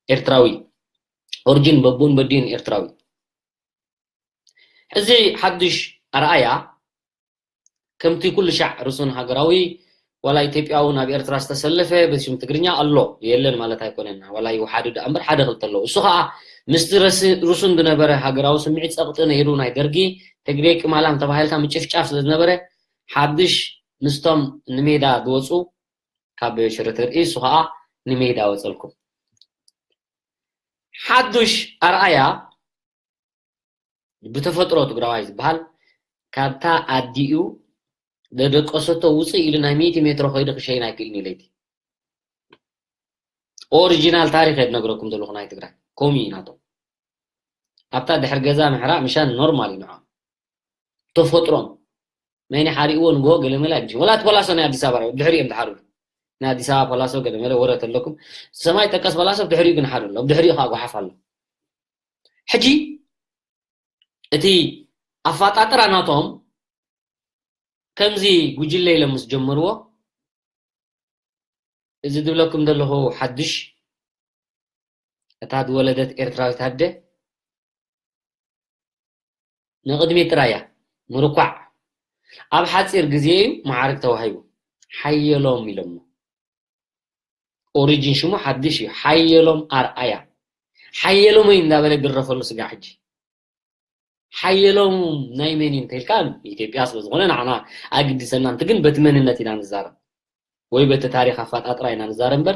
ኤርትራዊ። ኦሪጂን በቡን በዲን ኤርትራዊ። እዚ ሓድሽ ኣርኣያ ከምቲ ኩሉ ሻዕ ርሱን ሃገራዊ ዋላ ኢትዮጵያዊ ናብ ኤርትራ ዝተሰለፈ በስም ትግርኛ ኣሎ የለን ማለት ኣይኮነን። ዋላ ይውሓዱ ደኣ እምበር ሓደ ክልተ ኣለዉ። እሱ ኸኣ ምስቲ ረስ-፣ ርሱን ዝነበረ ሃገራዊ ስምዒት ጸቕጢ ነይሩ ናይ ደርጊ ትግሬ ቅማላም ተባሂልካ ምጭፍጫፍ ስለ ዝነበረ ሓድሽ ምስቶም ንሜዳ ዝወጹ ካብ ሽረ ተርኢ እሱ ኸኣ ንሜዳ ወጸልኩም። ሓዱሽ ኣርኣያ ብተፈጥሮ ትግራዋይ ዝበሃል ካብታ ኣዲኡ ደደቀሰቶ ውፅእ ኢሉ ናይ ሚእቲ ሜትሮ ከይዱ ክሸይን ኣይክእልን እዩ ለይቲ። ኦሪጂናል ታሪኽ እየ ዝነግረኩም ዘለኹ ናይ ትግራይ። ከምኡ እዩ ናቶም። ኣብታ ድሕሪ ገዛ ምሕራቕ ምሻን ኖርማል እዩ ንዖም። ተፈጥሮም። መን ሓሪእዎ ንግሆ ገለመለ ኣይምሽ-፣ ወላ እቲ ፖላሶ ናይ ኣዲስ ኣበባ ድሕሪ እዮም ዝሓርዱ። ናይ ኣዲስ ኣበባ ፖላሶ ገለመለ ወረ ተለኩም። ሰማይ ጠቀስ ፖላሶ ድሕሪኡ ግን ሓርዱ ኣሎ። ድሕሪኡ ከዓ ጓሓፍ ኣሎ። ሕጂ እቲ ኣፋጣጥራ ናቶም ከምዚ ጉጅለ ኢሎም ምስ ጀመርዎ፣ እዚ ዝብለኩም ዘለኹ ሓድሽ፣ እታ ዝወለደት ኤርትራዊት ኣደ ንቕድሚት ጥራይ እያ። ምርኳዕ ኣብ ሓጺር ግዜ እዩ መዓርግ ተዋሂቡ። ሓየሎም ኢሎሞ። ኦሪጂን ሽሙ ሓድሽ እዩ። ሓየሎም ኣርኣያ። ሓየሎመይ እንዳበለ ግረፈሉ ስጋ ሕጂ። ሓየሎም ናይ መን እዩ እንተኢልካ፣ ኢትዮጵያ ስለ ዝኾነ ንዓና ኣግድሰና፣ እንተ ግን በቲ መንነት ኢና ንዛረብ። ወይ በቲ ታሪኽ ኣፋጣጥራ ኢና ንዛረብ እምበር፣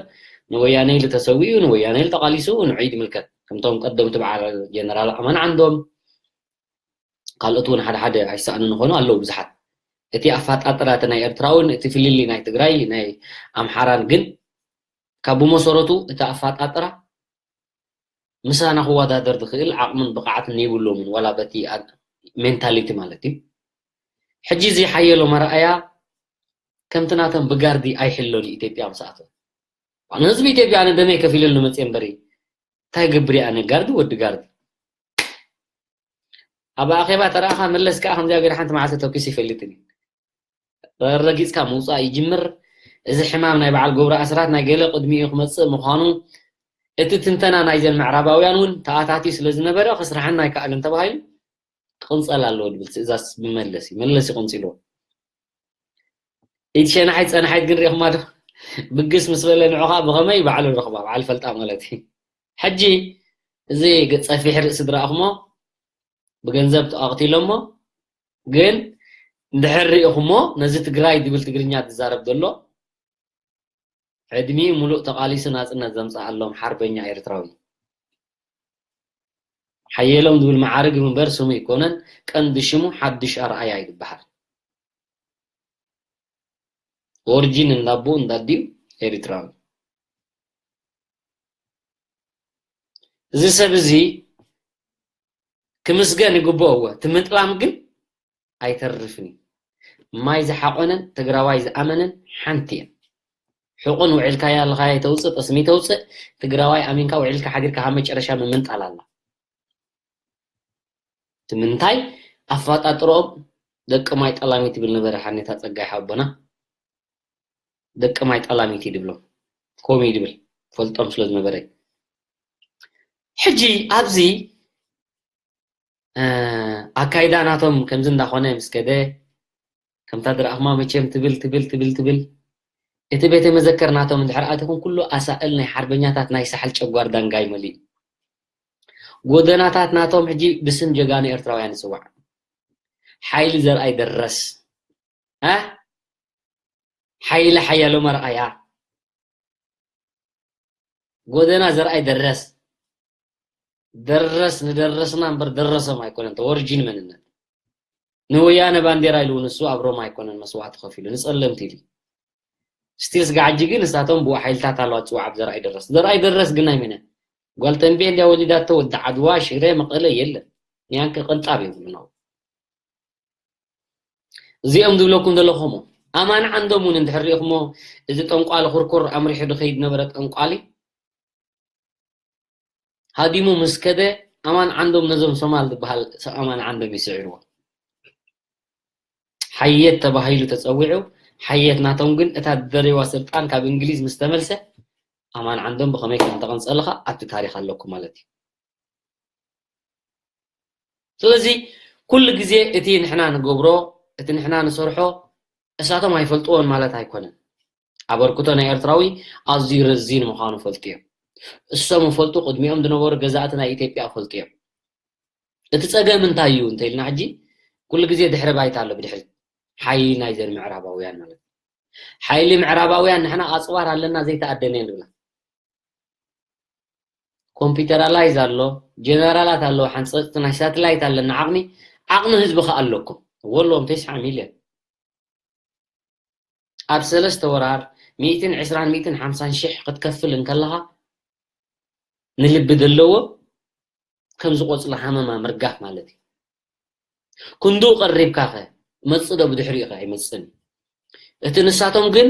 ንወያነ ኢሉ ተሰዊኡ፣ ንወያነ ኢሉ ተቓሊሱ፣ ንዑይ ዝምልከት። ከምቶም ቀደምቲ በዓል ጀነራል ኣማን ዓንዶም፣ ካልኦት እውን ሓደ ሓደ ኣይሰኣኑን ይኾኑ ኣለዉ ብዙሓት። እቲ ኣፋጣጥራ እቲ ናይ ኤርትራውን እቲ ፍልልይ ናይ ትግራይ ናይ ኣምሓራን ግን ካብ ብመሰረቱ እቲ ኣፋጣጥራ ምሳና ክወዳደር ዝኽእል ዓቕምን ብቕዓትን የብሎምን፣ ዋላ በቲ ኣ-፣ ሜንታሊቲ ማለት እዩ። ሕጂ እዚ ሓየሎም ኣርኣያ ከምቲ ናቶም ብጋርዲ ኣይሕሎን እዩ ኢትዮጵያ ምስ ኣተወ። ንህዝቢ ኢትዮጵያ ኣነ ደመይ ከፊለሉ መፅየ እምበሪ እንታይ ገብር እየ ኣነ ጋርዲ ወዲ ጋርዲ። ኣብ ኣኼባ ተረኣኻ መለስ ከዓ ከምዚኣ ገይሩ ሓንቲ መዓልቲ ተኩስ ይፈልጥን እዩ። ረጊጽካ ምውጻእ ይጅምር። እዚ ሕማም ናይ በዓል ገብሩ ኣስራት ናይ ገለ ቅድሚኡ ክመጽእ ምዃኑ እቲ ትንተና ናይዘን ምዕራባውያን እውን ተኣታትዩ ስለ ዝነበረ ክስራሓና ኣይከኣልን ተባሂሉ ክቕንጸል ኣለዎ ዝብል ትእዛዝ ብመለስ እዩ። መለስ እዩ ቀንጺልዎ። ኢቲ ሸናሒት ጸናሒት ግን ሪኢኹማ ዶ? ብግስ ምስ በለ ንዑኻ ብኸመይ ባዕሉ ረኽባ፣ ባዕሉ ፈልጣ ማለት እዩ። ሕጂ እዚ ገ-፣ ጸፊሕ ርእሲ ዝረኣኹሞ ብገንዘብ ተኣቕቲሎሞ፣ ግን እንድሕር ሪኢኹሞ ነዚ ትግራይ ዝብል ትግርኛ ዝዛረብ ዘሎ ዕድሚኡ ሙሉእ ተቓሊሱ ናጽነት ዘምጽኣሎም ሓርበኛ ኤርትራዊ። ሓየሎም ዝብል መዓርግ እምበር ስሙ ኣይኮነን፣ ቀንዲ ሽሙ ሓድሽ ኣርኣያ እዩ ዝበሃል። ኦሪጂን እንዳቦ እንዳዲኡ ኤርትራዊ። እዚ ሰብ እዚ ክምስገን ይግብኦ እወ፣ እቲ ምጥላም ግን ኣይተርፍን እዩ። ማይ ዝሓቆነን ትግራዋይ ዝኣመነን ሓንቲ እየን። ሕቁን ውዒልካያ ኣለኻያ ተውፅእ፣ ጠስሚ ተውፅእ፣ ትግራዋይ ኣሚንካ ውዒልካ ሓዲርካ ካብ መጨረሻ ምምንጣል ኣላ። እቲ ምንታይ ኣፈጣጥርኦም ደቂ ማይ ጠላሚት ይብል ነበረ ሓኔታ ፀጋይ ሓቦና። ደቂ ማይ ጠላሚት እዩ ድብሎም። ከምኡ እዩ ድብል። ፈልጦም ስለ ዝነበረ። ሕጂ ኣብዚ፣ እ፣ ኣካይዳ ናቶም ከምዚ እንዳኾነ ምስ ከደ፣ ከምታ ዝረኣኹማ መቸም ትብል፣ ትብል፣ ትብል፣ ትብል። እቲ ቤተ መዘከር ናቶም እንድሕር ኣቲኹም ኩሉ ኣሳእል ናይ ሓርበኛታት ናይ ሳሕል ጨጓር ዳንጋይ መሊኡ። ጎደናታት ናቶም ሕጂ ብስም ጀጋኑ ኤርትራውያን ይጽዋዕ። ሓይሊ ዘርኣይ ደረስ። እ? ሓይሊ ሓያሎ መርኣያ። ጎደና ዘርኣይ ደረስ። ደረስ ንደረስና እምበር ደረሶም ኣይኮነን። እቲ ኦሪጂን መንነት። ንወያነ ባንዴራ ኢሉ ንሱ ኣብ ሮማ ኣይኮነን መስዋዕቲ ከፊሉ። ንጸለምቲ ኢሉ። ስቲል ስጋዕ ሕጂ ግን ንሳቶም ብኡ ሓይልታት ኣለዋ ትፅዋዕ ኣብ ዘርኣይ ደረስ። ዘርኣይ ደረስ ግን ናይ መን እያ? ጓል ተንቤን ድያ ወሊዳቶ? ወዲ ዓድዋ፣ ሽረ፣ መቐለ የለን። ንያንከ ቅንጣብ የብሉን ኣብኡ። እዚኦም ዝብለኩም ዘለኹም ኣማን ዓንዶም እውን እንድሕር ሪኢኹሞ፣ እዚ ጠንቋሊ ኩርኩር ኣምሪሑ ዝኸይድ ነበረ ጠንቋሊ ሃዲሙ ምስ ከደ ኣማን ዓንዶም ነዞም ሶማል ዝበሃል ሰብ ኣማን ዓንዶም ይስዕርዎ። ሓየት ተባሂሉ ተጸዊዑ፣ ሓየት ናቶም ግን እታ ዝደለይዋ ስልጣን ካብ እንግሊዝ ምስ ተመልሰ ኣማን ዓንዶም ብኸመይ ከም ተቐንጸልኻ ኣብቲ ታሪኽ ኣለኩም ማለት እዩ። ስለዚ ኩሉ ግዜ እቲ ንሕና ንገብሮ፣ እቲ ንሕና ንሰርሖ እሳቶም ኣይፈልጥዎን ማለት ኣይኮነን። ኣበርክቶ ናይ ኤርትራዊ ኣዝዩ ረዚን ምዃኑ ፈልጡ እዮም። እሶም ይፈልጡ፣ ቅድሚኦም ዝነበሩ ገዛእቲ ናይ ኢትዮጵያ ይፈልጡ እዮም። እቲ ጸገም እንታይ እዩ እንተኢልና ሕጂ ኩሉ ግዜ ድሕሪ ባይታ ኣሎ ብድሕሪት ሓይሊ ናይዘን ምዕራባውያን ማለት እዩ። ሓይሊ ምዕራባውያን ንሕና ኣጽዋር ኣለና ዘይተኣደነ ንብላ። ኮምፒውተራላይዝ ኣሎ፣ ጀነራላት ኣለዉ፣ ሓንጸጽቲ ናይ ሳተላይት ኣለና ዓቕሚ፣ ዓቕሚ ህዝቢ ከኣ ኣለኩም። ወሎም ተስዓ ሚልዮን ኣብ ሰለስተ ወራር ሚእትን ዕስራን ሚእትን ሓምሳን ሽሕ ክትከፍል እንከለኻ ንልቢ ዘለዎ ከም ዝቆጽሎ ሃመማ ምርጋፍ ማለት እዩ። ክንድኡ ቀሪብካ ኸ መጽእ ዶ ብድሕሪኡ ኸ ኣይመጽእን እዩ። እቲ ንሳቶም ግን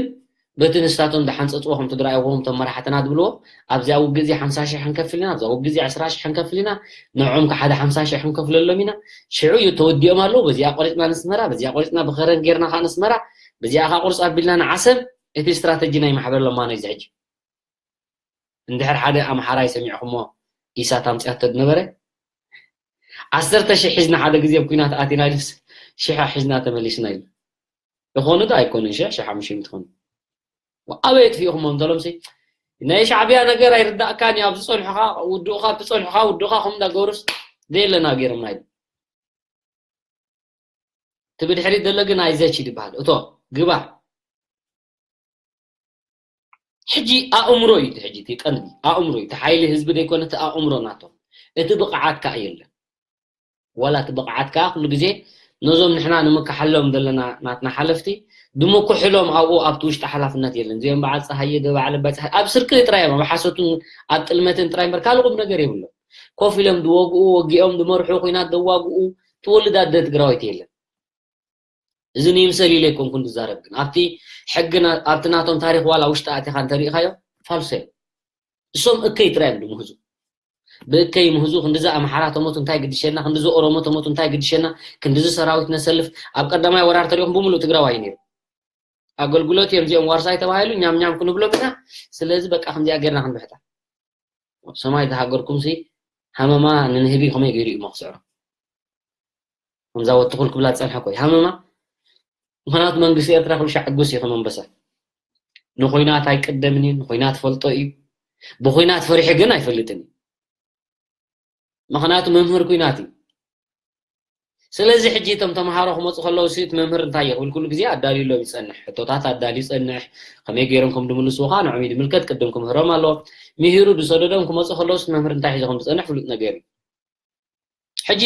በቲ ንሳቶም ዝሓንጸጽዎ ከም ትግራይ ይኹን እቶም መራሕትና ዝብልዎ ኣብዚኣ ውግእ እዚ ሓምሳ ሽሕ ክንከፍል ኢና፣ ኣብዛ ውግእ እዚ ዕስራ ሽሕ ክንከፍል ኢና፣ ንዕኦም ከ ሓደ ሓምሳ ሽሕ ክንከፍለሎም ኢና። ሽዑ እዩ ተወዲኦም ኣለዉ። በዚኣ ቆሪጽና ንስመራ፣ በዚኣ ቆሪጽና ብኸረን ጌርና ከኣ ንስመራ፣ በዚኣ ከኣ ቁርጽ ኣቢልና ንዓሰብ። እቲ ስትራተጂ ናይ ማሕበር ለማኖ እዩ እዚ ሕጂ። እንድሕር ሓደ ኣምሓራይ ሰሚዕኹሞ ኢሳት ኣምፅያቶ ዝነበረ ዓሰርተ ሽሕ ሒዝና ሓደ ግዜ ኣብ ኲናት ኣቲና ኢሉስ ሽሕ ሒዝና ተመሊስና ኢሉ። ዝኾኑ ዶ ኣይኮኑን ሽሕ ሽሕ ሓሙሽተ ትኾኑ ኣበይ ኣጥፊእኹሞ እንተሎምሲ ናይ ሻዕብያ ነገር ኣይርዳእካን እዩ። ኣብዚ ፀንሑኻ ውድኡኻ ኣብቲ ፀንሑኻ ውድኡኻ ከም እንዳገበሩስ ዘየለና ገይሮምና ኢሉ። እቲ ብድሕሪት ዘሎ ግን ኣይዘች ይድበሃል። እቶ ግባ ሕጂ ኣእምሮ እዩ እቲ ሕጂ እቲ ቀንዲ ኣእምሮ እዩ። እቲ ሓይሊ ህዝቢ ዘይኮነ እቲ ኣእምሮ ናቶም እቲ ብቕዓት ከዓ የለን። ዋላ እቲ ብቕዓት ከዓ ኩሉ ግዜ ነዞም ንሕና ንምክሓሎም ዘለና ናትና ሓለፍቲ ድምክሕሎም ኣብኡ ኣብቲ ውሽጢ ሓላፍነት የለን። እዚኦም በዓል ፀሃየ ዶ በዓል ኣባይ ፀሃየ ኣብ ስርቂ ጥራይ እዮም ኣብ ሓሶትን ኣብ ጥልመትን ጥራይ እምበር ካልእ ቁም ነገር የብሎም። ኮፍ ኢሎም ዝወግኡ ወጊኦም ዝመርሑ ኩናት ዘዋግኡ ትወልድ ኣደ ትግራወይቲ የለን። እዚ ንይምሰል ኢለ ኣይኮንኩን ዝዛረብ ግን ኣብቲ ሕግና ኣብቲ ናቶም ታሪክ ዋላ ውሽጢ ኣቲኻ እንተሪኢኻዮ ፋልሶ እዮም። እሶም እከይ ጥራይ እዮም ዝምህዙ ብእከይ ምህዙ ክንድዚ ኣምሓራ ተሞቱ እንታይ ግድሸና ክንድዚ ኦሮሞ ተሞቱ እንታይ ግድሸና ክንድዚ ሰራዊት ነሰልፍ ኣብ ቀዳማይ ወራር ተሪኦም ብምሉእ ትግራዋይ ነይሩ ኣገልግሎት እዮም እዚኦም ዋርሳይ ተባሂሉ ኛም ኛም ክንብሎም ኢና ስለዚ በቃ ከምዚኣ ጌርና ክንብሕታ ሰማይ ዝሃገርኩም ሲ ሃመማ ንንህቢ ከመይ ገይሩ እዩ መክስዕሮ ከምዛ ወትኹል ክብላ ዝፀንሐ ኮይ ሃመማ ምክንያቱ መንግስቲ ኤርትራ ኩሉ ሻዕ ዕጉስ እዩ ከም ኣንበሳ ንኩናት ኣይቅደምን እዩ ንኩናት ፈልጦ እዩ ብኩናት ፈሪሑ ግን ኣይፈልጥን እዩ ምክንያቱ መምህር ኩናት እዩ ስለዚ ሕጂ እቶም ተምሃሮ ክመፁ ከለዉ ሲ እቲ መምህር እንታይ እዩ ክብል ኩሉ ግዜ ኣዳልዩ ኣሎ ይፀንሕ ሕቶታት ኣዳልዩ ይፀንሕ ከመይ ገይሮም ከም ድምልስዎ ከዓ ንዕሚ ድምልከት ቅድም ክምህሮም ኣለዎ ምሂሩ ዝሰደዶም ክመፁ ከለዉ ሲ መምህር እንታይ ሒዞ ከም ዝፀንሕ ፍሉጥ ነገር እዩ ሕጂ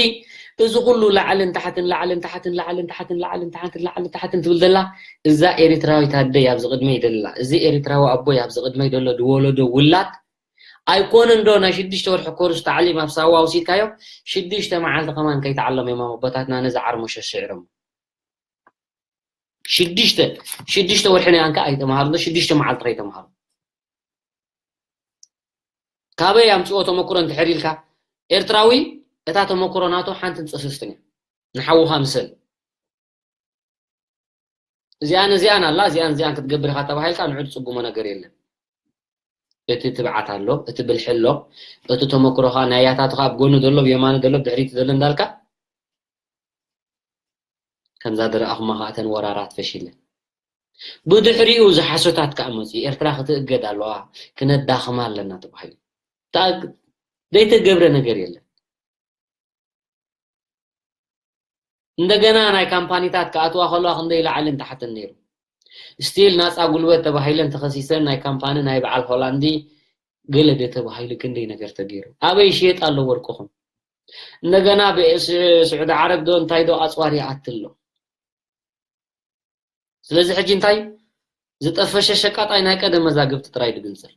እዚ ኩሉ ላዕልን ታሕትን ላዕልን ታሕትን ላዕልን ታሕትን ላዕልን ታሕትን ላዕልን ታሕትን ትብል ዘላ እዛ ኤሪትራዊት ኣደይ ኣብዚ ቅድመይ ደላ እዚ ኤሪትራዊ ኣቦይ ኣብዚ ቅድመይ ደሎ ዝወለዶ ውላድ ኣይኮነን ዶ ናይ ሽዱሽተ ወርሒ ኮርስ ታዕሊም ኣብ ሳዋ ውሲድካዮ ሽዱሽተ መዓልቲ ከማን ከይተዓለሙ እዮም ኣቦታትና ነዚ ዓርሞሸ ስዒሮም ሽዱሽተ ሽዱሽተ ወርሒ ናይ ኣንካ ኣይተምሃሩ ሽዱሽተ መዓልቲ ከይተምሃሩ ካበይ ኣምፅኦ ተመክሮ እንድሕር ኢልካ ኤርትራዊ እታ ተመክሮ ናቶ ሓንትን ፅስስትን እያ ንሓውኻ ምሰል እዚኣን እዚኣን ኣላ እዚኣን እዚኣን ክትገብር ኢኻ ተባሂልካ ንዑ ዝፅጉሞ ነገር የለን እቲ ትብዓት ኣሎ እቲ ብልሒ ኣሎ እቲ ተመክሮኻ ናይ ያታትኻ ኣብ ጎኒ ዘሎ ብየማኒ ዘሎ ብድሕሪቲ ዘሎ እንዳልካ ከምዛ ዝረኣኹማ ከዓ እተን ወራራት ፈሺለን ብድሕሪኡ ዝሓሶታት ከዓ መፅኡ ኤርትራ ክትእገድ ኣለዋ ክነዳኽማ ኣለና ተባሂሉ ዘይተገብረ ነገር የለን እንደገና ናይ ካምፓኒታት ክኣትዋ ከለዋ ክንደይ ላዕልን ታሕትን ነይሩ ስቲል ናፃ ጉልበት ተባሂለን ተኸሲሰን ናይ ካምፓኒ ናይ በዓል ሆላንዲ ገለ ደ ተባሂሉ ክንደይ ነገር ተገይሩ ኣበይ ሽየጥ ኣሎ ወርቅኹም እንደገና ስዑዲ ዓረብ ዶ እንታይ ዶ ኣፅዋር ይኣቲ ኣሎ ስለዚ ሕጂ እንታይ ዝጠፈሸ ሸቃጣይ ናይ ቀደም መዛግብቲ ጥራይ ድግንጽል።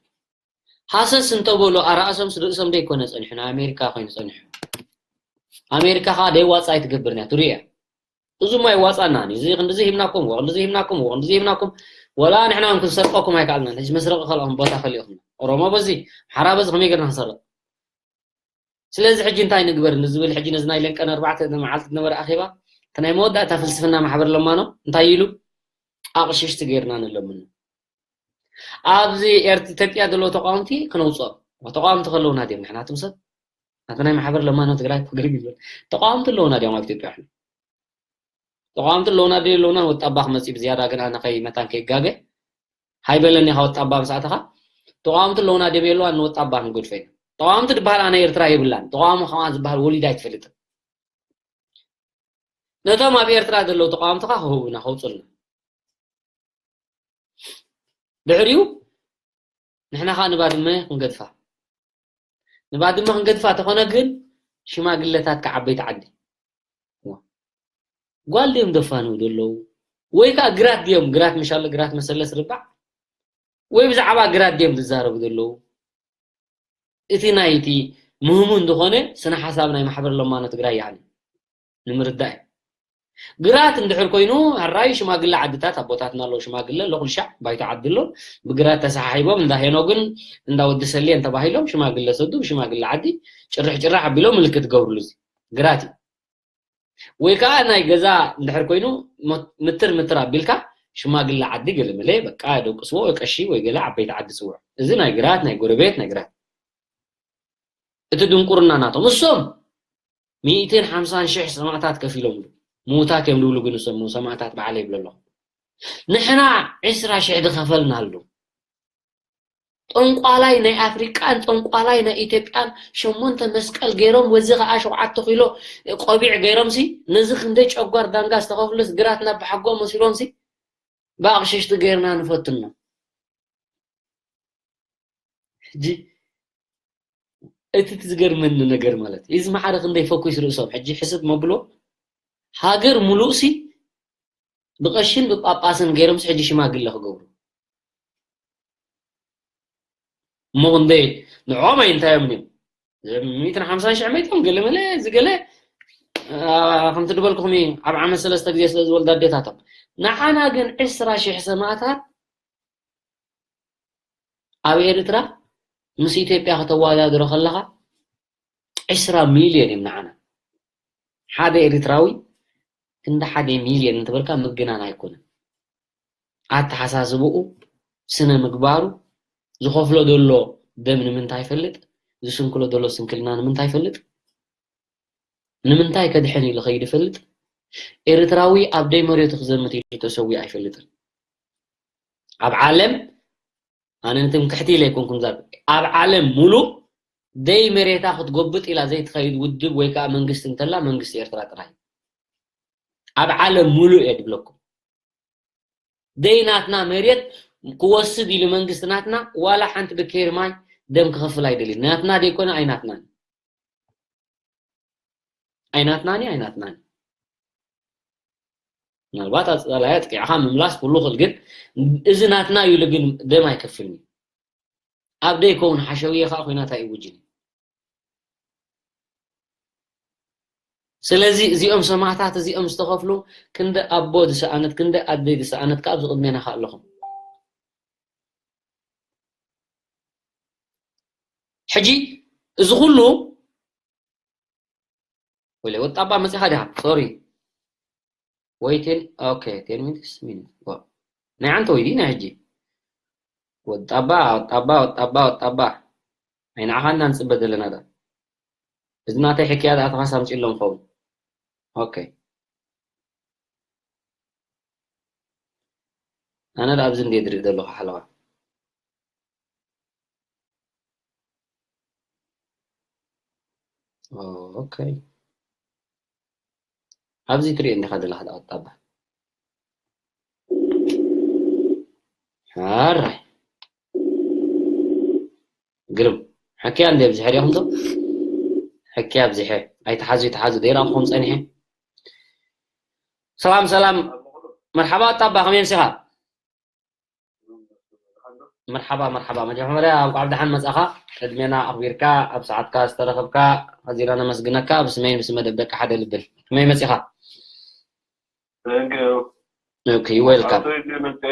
ሃሰስ እንተበሉ ኣራእሶም ስርእሶም ደይኮነ ጸኒሑ፣ ናይ ኣሜሪካ ኮይኑ ጸኒሑ። ኣሜሪካ ከኣ ደይዋጻ ኣይትገብርን እያ፣ ትርእያ። እዙ እሞ ኣይዋጻናን እዩ። እዚ ክንድዚ ሂብናኩም፣ ወ ክንድዚ ሂብናኩም፣ ወ ክንድዚ ሂብናኩም። ወላ ንሕና እውን ክንሰርቀኩም ኣይከኣልናን። ሕጂ መስረቂ ከልኦም ቦታ ከሊእኹም። ኦሮሞ በዚ፣ ሓራ በዚ ከመይ ጌርና ክንሰርቕ? ስለዚ ሕጂ እንታይ ንግበር ንዝብል፣ ሕጂ ነዚ ናይ ለንቀን ኣርባዕተ መዓልቲ ዝነበረ ኣኼባ፣ እቲ ናይ መወዳእታ ፍልስፍና ማሕበር ለማኖ እንታይ ኢሉ? ኣቕሽሽቲ ጌርና ንለምኖ። ኣብዚ ኤርት-፣ ኢትዮጵያ ዘለዉ ተቃወምቲ ክነውፅኦም። ተቃወምቲ ከለውና ድዮም ንሕና እቶም ሰብ? ናቲ ናይ ማሕበር ለማኖ ትግራይ ክግርም ይብል። ተቃወምቲ ኣለውና ድዮም ኣብ ኢትዮጵያ ሕና? ተቃወምቲ ኣለውና ድዮ የለውናን? ወጣባ ክመፅእ ብዝያዳ ግን ኣነ ከይ መታን ከይጋገ። ሃይበለኒ ኢኻ ወጣባ ምስ ኣተኻ። ተቃወምቲ ኣለውና ድዮም የለዋን? ንወጣባ ክንገድፎ ኢና። ተቃወምቲ ዝበሃል ኣነ ኤርትራ የብላን። ተቃውሞ ከማ ዝበሃል ወሊዳ ኣይትፈልጥን። ነቶም ኣብ ኤርትራ ዘለዉ ተቃወምቲ ከኣ ክህቡና፣ ከውጽኡልና። ድሕሪኡ ንሕና ከኣ ንባድመ ክንገድፋ። ንባድመ ክንገድፋ ተኾነ ግን ሽማግለታት ከዓበይቲ ዓዲ። ጓል ድዮም ደፋንው ዘለዉ? ወይ ከኣ ግራት ድዮም፣ ግራት ምሻሎ ግራት መሰለስ ርባዕ? ወይ ብዛዕባ ግራት ድዮም ዝዛረቡ ዘለዉ? እቲ ናይ እቲ ምህሙን ዝኾነ ስነ ሓሳብ ናይ ማሕበር ለማኖ ትግራይ ያኒ ንምርዳእ እዩ። ግራት እንድሕር ኮይኑ፣ ሕራይ ሽማግለ ዓድታት ኣቦታትና ኣለዉ፣ ሽማግለ ኣሎ፣ ኩልሻዕ ባይቶ ዓዲ ኣሎ፣ ብግራት ተሰሓሒቦም እንዳ ሄኖግን እንዳ ወዲ ሰልየን ተባሂሎም ሽማግለ ሰዱ፣ ብሽማግለ ዓዲ ጭርሕ ጭራሕ ኣቢሎም ምልክት ገብርሉ። እዚ ግራት እዩ። ወይ ከዓ ናይ ገዛ እንድሕር ኮይኑ፣ ሞ-፣ ምትር ምትር ኣቢልካ ሽማግለ ዓዲ ገለ መለ በቃ ደቅስዎ ወይ ቀሺ ወይ ገለ ዓበይቲ ዓዲ ጽውዑ። እዚ ናይ ግራት፣ ናይ ጎረቤት፣ ናይ ግራት። እቲ ድንቁርና ናቶም። እሶም ሚእትን ሓምሳን ሽሕ ሰማእታት ከፊሎምሉ። ምዉታት እዮም ዝብሉ ግን እሶም ሰማእታት በዓለይ ይብሉ ኣለኹ። ንሕና ዕስራ ሽሕ ዝኸፈልናሉ። ጠንቋላይ ናይ ኣፍሪቃን ጠንቋላይ ናይ ኢትዮጵያን ሸሞንተ መስቀል ገይሮም፣ ወዚ ከኣ ሸውዓተ ኪሎ ቆቢዕ ገይሮምሲ፣ ነዚ ክንደይ ጨጓር ዳንጋ ዝተኸፍሉስ ግራት ናብ ብሓጎ መሲሎምሲ፣ ብኣቕሽሽቲ ገይርና ንፈትኖ። ሕጂ እቲ ዝገርመኒ ነገር ማለት፣ እዚ ማዕረ ክንደይ ፈኩስ ርእሶም። ሕጂ ሕስብ መብሎ፣ ሃገር ሙሉእሲ ብቐሽን ብጳጳስን ገይሮምሲ ሕጂ ሽማግለ ክገብሩ። እሞ ክንደይ ንዕኦም ኣይንታዮም እዮም? ሚእትን ሓምሳን ሽሕ መይቶም ገለ መለ፣ እዚ ገለ፣ አ፣ ከምቲ ድበልኩኹም እዩ፣ ኣብ ዓመት ሰለስተ ግዜ ስለ ዝወልዳ ኣዴታቶም። ንዓና ግን ዕስራ ሽሕ ሰማእታት ኣብ ኤርትራ ምስ ኢትዮጵያ ከተወዳድሮ ከለኻ፣ ዕስራ ሚልዮን እዮም ንዓና። ሓደ ኤርትራዊ ክንዲ ሓደ ሚልዮን እንትበልካ ምግናን ኣይኮነን። ኣተሓሳስብኡ፣ ስነ ምግባሩ፣ ዝኸፍሎ ዘሎ ደም ንምንታይ ይፈልጥ? ዝስንክሎ ዘሎ ስንክልና ንምንታይ ይፈልጥ? ንምንታይ ከድሕን ኢሉ ከይዱ ይፈልጥ? ኤርትራዊ ኣብ ደይ መሬቱ ክዘምት ኢሉ ተሰዊኡ ኣይፈልጥን። ኣብ ዓለም፣ ኣነ ንትምክሕቲ ኢለ ኣይኮንኩን ዛብ-፣ ኣብ ዓለም ሙሉእ ደይ መሬታ ክትጎብጥ ኢላ ዘይትኸይድ ውድብ ወይ ከዓ መንግስቲ እንተላ መንግስቲ ኤርትራ ጥራይ። ኣብ ዓለም ሙሉእ እየ ድብለኩም። ደይ ናትና መሬት ክወስድ ኢሉ መንግስቲ ናትና ዋላ ሓንቲ ብኬሪ ማይ ደም ክኸፍል ኣይደልን። ናትና ደይኮነ ኣይናትናን። ኣይናትናን እዩ፣ ኣይናትናን። ምናልባት ኣጽላላይ ኣጥቂዕኻ ምምላስ ኩሉ ክእል፣ ግን እዚ ናትና እዩ ኢሉ ግን ደም ኣይከፍልን እዩ። ኣብ ደይ ከውን ሓሸውየ ከኣ ኮይናት ኣይውጅን እዩ። ስለዚ እዚኦም ሰማዕታት እዚኦም ዝተኸፍሉ ክንደ ኣቦ ዝሰኣነት፣ ክንደ ኣደይ ዝሰኣነት ከኣ ኣብዚ ቅድሜና ከኣ ኣለኹም። ሕጂ እዚ ኩሉ ወለ ወጣባ መጺኻ ዲኻ? ሶሪ። ወይ ቴን፣ ኦኬ፣ ቴን ሚኒትስ፣ ሚኒት። ዋ። ናይ ዓንተ ወይ ዲ ናይ ሕጂ? ወጣባ፣ ወጣባ፣ ወጣባ፣ ወጣባ። ኣይ ንዓኻ እና ንጽበ ዘለና ዳ። እዚ ናተይ ሕክያ ደኣ ተኻስ ኣምጺሎም ኸውን። ኦኬ። ኣነ ደኣ ኣብዚ እንዴ ድርኢ ዘለኹ ሓለዋ። ኦ፣ ኦኬ። ኣብዚ ትሪኦ እንዲኻ ዘለኻ ደኣ ወጣባ። ሓራይ። ግርም። ሕክያ እንዴ ኣብዚሐ ዲኹም ዶ? ሕክያ ኣብዚሐ። ኣይትሓዙ፣ ኣይትሓዙ። ደይራኹም ጸኒሐ። ሰላም፣ ሰላም። መርሓባ ወጣባ፣ ከመይ ኣምሲኻ? መርሓባ መርሓባ። መጀመርያ እንኳዕ ብደሓን መጻኻ። ዕድሜና ኣኽቢርካ ኣብ ሰዓትካ ዝተረኸብካ ኣዚና ነመስግነካ። ብስመይን ብስመ ደብደቂ ሓደ ልብል። ከመይ መጺኻ? Thank you. Okay, welcome. ኣቶይ መጠ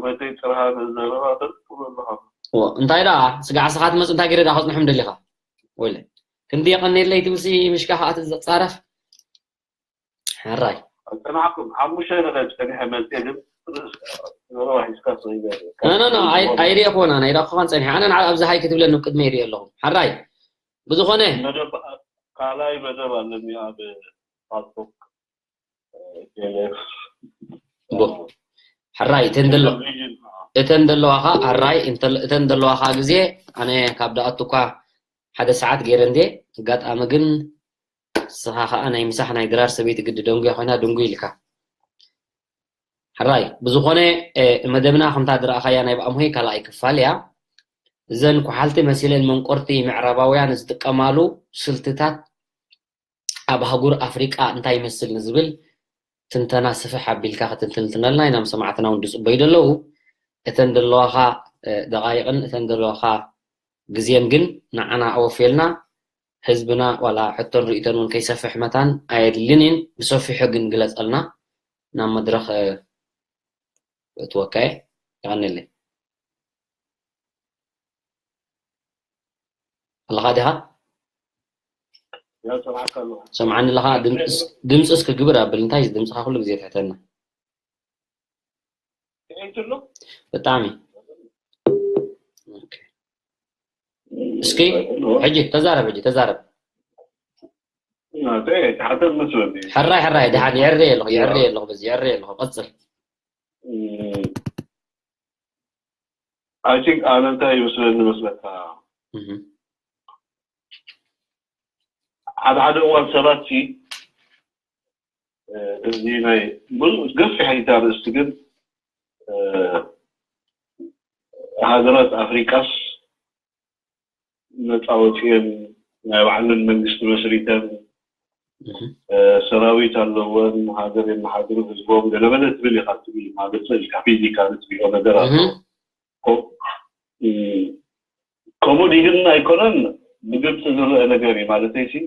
መጠይ ጥርሃ ዘረባ ተጥሩ ኣለኻ። ዎ፣ እንታይ ደኣ ስጋዕ ስኻ ትመጽእ እንታይ ገይረ ደኣ ከጽንሖም ደሊኻ? ወለ ክንዲ የቐኔለይ ትብሲ ምሽካ ከኣ ትጻረፍ። ሕራይ። ኣጸናሕኩም ሓሙሽተ ነገር ጸኒሐ መጽእ ግን ዘረባ ሒዝካ ሰይበ። ኖ ኖ ኖ፣ ኣይ- ኣይሪኦ ኮና ናይ ዳኹኻን ጸኒሐ ኣነ ንዓ ኣብዚ ሃይ ክትብለኒ ቅድመ ይሪኦ ኣለኹ። ሕራይ። ብዝኾነ መደብ ካልኣይ መደብ ኣለኒ ኣብ ፓልቶክ ቴሌፍ ቦ ሕራይ እተን ደሎ እተን ዘለዋኻ ሕራይ እንተ- እተን ዘለዋኻ ግዜ ኣነ ካብ ደኣቱ እኳ ሓደ ሰዓት ገይረ እንዴ ኣጋጣሚ ግን ንስኻ ከዓ ናይ ምሳሕ ናይ ድራር ሰበይቲ ግዲ ደንጉያ ኮይና ድንጉ ኢልካ ሕራይ ብዝኾነ እ፣ መደብና ከምታ ዝረኣኻያ ናይ ብኣምሆይ ካልኣይ ክፋል እያ እዘን ኩሓልቲ መሲለን መንቆርቲ ምዕራባውያን ዝጥቀማሉ ስልትታት ኣብ ኣህጉር ኣፍሪቃ እንታይ ይመስል ንዝብል ትንተና ስፍሕ ኣቢልካ ክትንትንትነልና ኢና ንሰማዕትና እውን ዝፅበዩ ዘለዉ እተን ዘለዋኻ ደቃይቕን እተን ዘለዋኻ ግዜን ግን ንዓና ኣወፍየልና ህዝብና ዋላ ሕቶን ርእቶን እውን ከይሰፍሕ መታን ኣየድልን እየን ብሰፊሑ ግን ግለፀልና ናብ መድረኽ እትወካየ ይቐንለይ ኣለኻ ዲኻ ሰምዓኒ ኣለኻ ድምፂ እስኪ ግብር ኣብል እንታይ ድምፅኻ ኩሉ ግዜ ትሕተና ብጣዕሚ እስኪ ሕጂ ተዛረብ ሕጂ ተዛረብ ሕራይ ሕራይ ድሓን የዕርየ ኣለኹ የዕርየ ኣለኹ በዚ የዕርየ ኣለኹ ቀፅል I think ኣነ እንታይ ይመስለኒ መስለካ ሓደ ሓደ እዋን ሰባት እዚ ናይ ብዙ ገፊሕ ኣይታ ርእስቲ ግን ሃገራት ኣፍሪቃስ ነፃ ወፂኤን ናይ ባዕለን መንግስቲ መስሪተን ሰራዊት ኣለወን ሃገር የመሓድሩ ህዝቦም ገለመለ ትብል ኢካ ትብል ማለት ኢልካ ፊዚካሊ ትሪኦ ነገር ኣሎ ከምኡ ዲግን ኣይኮነን ብግልፂ ዝረአ ነገር እዩ ማለተይ ሲ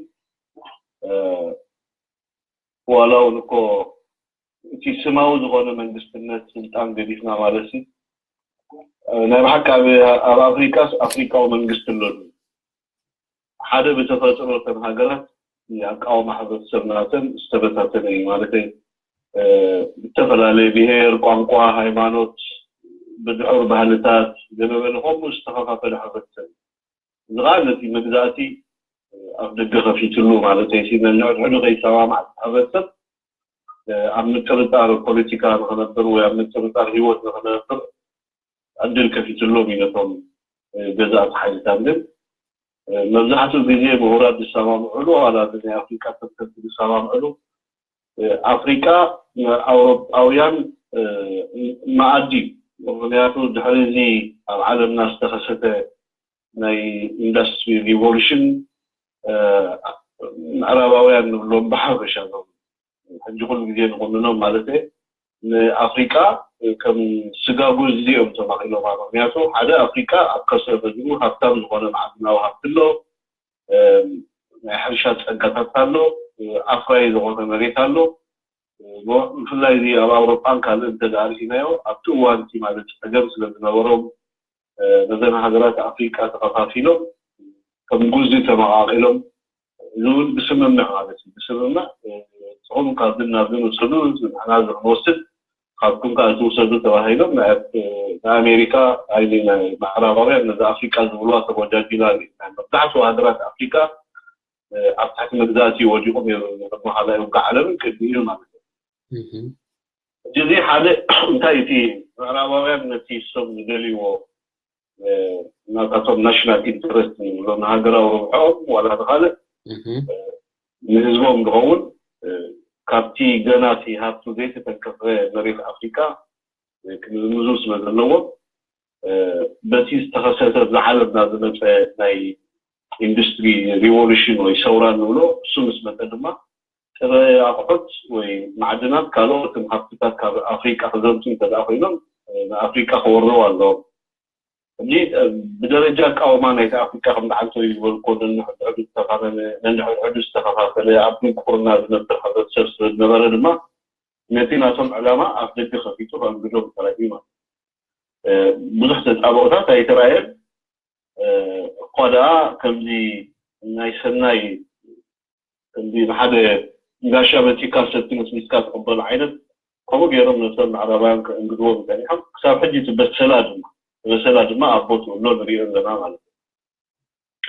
ዋላ እውን እኮ እቲ ስማዊ ዝኾነ መንግስትነት ስልጣን ገዲፍና ማለት ሲ ናይ ብሓቂ ኣብ ኣፍሪቃስ ኣፍሪቃዊ መንግስቲ ኣሎ ሓደ ብተፈጥሮ እተን ሃገራት ኣቃውማ ሕብረተሰብ ናተን ዝተበታተነ እዩ ማለተይ ዝተፈላለየ ብሄር ቋንቋ ሃይማኖት ብድሑር ባህልታት ገለበለ ከምኡ ዝተኸፋፈለ ሕብረተሰብ እዚ ከዓ ነቲ መግዛእቲ ኣፍ ደገ ከፊትሉ ማለት እዩ ነንሕድሕዱ ከይሰማማዕ ሕብረተሰብ ኣብ ምጥርጣር ፖለቲካ ንክነብር ወይ ኣብ ምጥርጣር ሂወት ንክነብር ዕድል ከፊትሎም እዩ ነቶም ገዛእቲ ሓይልታት ግን መብዛሕትኡ ግዜ ምሁራት ዝሰማምዕሉ ዋላ ናይ ኣፍሪቃ ተንተንቲ ዝሰማምዕሉ ኣፍሪቃ ኣውሮጳውያን መኣዲ እዩ ምክንያቱ ድሕሪ እዚ ኣብ ዓለምና ዝተኸሰተ ናይ ኢንዱስትሪ ሪቮሉሽን ምዕራባውያን ንብሎም ብሓፈሻ ዞም ሕጂ ኩሉ ግዜ ንቁንኖም ማለት ንኣፍሪቃ ከም ስጋጉ እዚኦም ተማኺሎም ምክንያቱ ሓደ ኣፍሪቃ ኣብ ከርሰ ምድሩ ሃብታም ዝኾነ ማዕድናዊ ሃብቲ ኣሎ ናይ ሕርሻ ፀጋታት ኣሎ ኣፍራይ ዝኾነ መሬት ኣሎ ብፍላይ እዚ ኣብ ኣውሮጳን ካልእ እንተ ርኢናዮ ኣብቲ እዋን እቲ ማለት ፀገም ስለ ዝነበሮም ነዘን ሃገራት ኣፍሪቃ ተኸፋፊሎም ከም ጉዚ ተመቓቒሎም እዚ እውን ብስምምዕ ማለት እዩ ብስምምዕ ንስኹም ካብን ናብን ውሰዱ ንሕና እዚ ክንወስድ ካብኩም ከዓ ትውሰዱ ተባሂሎም ናይ ኣሜሪካ ኣይ ናይ ማዕራባውያን ነዚ ኣፍሪቃ ዝብልዋ ተጎጃጅላ መብዛሕትኡ ሃገራት ኣፍሪቃ ኣብ ትሕቲ መግዛእቲ ወዲቑ ነይሩ ንቅድሚ ካልኣይ ውግእ ዓለምን ቅድሚኡ ማለት እዩ ሕጂ እዚ ሓደ እንታይ እቲ ምዕራባውያን ነቲ እሶም ዝደልይዎ ናታቶም ናሽናል ኢንተረስት ንብሎ ንሃገራዊ ረብሖኦም ዋላ ንካልእ ንህዝቦም ዝኸውን ካብቲ ገና እቲ ሃብቱ ዘይተተንከፈ መሬት ኣፍሪካ ክምዝምዙ ስለ ዘለዎም በቲ ዝተኸሰተ ኣብዚ ዓለምና ዝመፀ ናይ ኢንዱስትሪ ሪቮሉሽን ወይ ሰውራ ንብሎ እሱ ምስ መፀ ድማ ጥረ ኣቑሑት ወይ ማዕድናት ካልኦትን ሃብትታት ካብ ኣፍሪቃ ክዘምቱ እንተደኣ ኮይኖም ንኣፍሪቃ ክወርዋ ኣለዎም ሕጂ ብደረጃ ኣቃውማ ናይቲ ኣፍሪቃ ከም ደዓንቶ እዩ ዝበልኮ፣ ነንሕድሕዱ ዝተኻነነ፣ ነንሕድሕዱ ዝተኸፋፈለ፣ ኣብ ድንቁርና ዝነብር ሕብረተሰብ ስለ ዝነበረ ድማ ነቲ ናቶም ዕላማ ኣፍ ደገ ከፊቱ ከእንግዶ ተራእዩ ማለት። ብዙሕ ተጣብኦታት ኣይተራእየን። እኳ ደኣ ከምዚ ናይ ሰናይ፣ ከምዚ ንሓደ ጋሻ መጺካ ሰብ ትመስሊስካ ትቕበሉ ዓይነት፣ ከምኡ ገይሮም ነቶም ምዕራባውያን ከእንግድዎም ጸኒሖም። ክሳብ ሕጂ እቲ በሰላ ድማ፣ በሰላ ድማ ኣብ ቦትኡ ኣሎ፣ ንሪኦ ኣለና ማለት እዩ።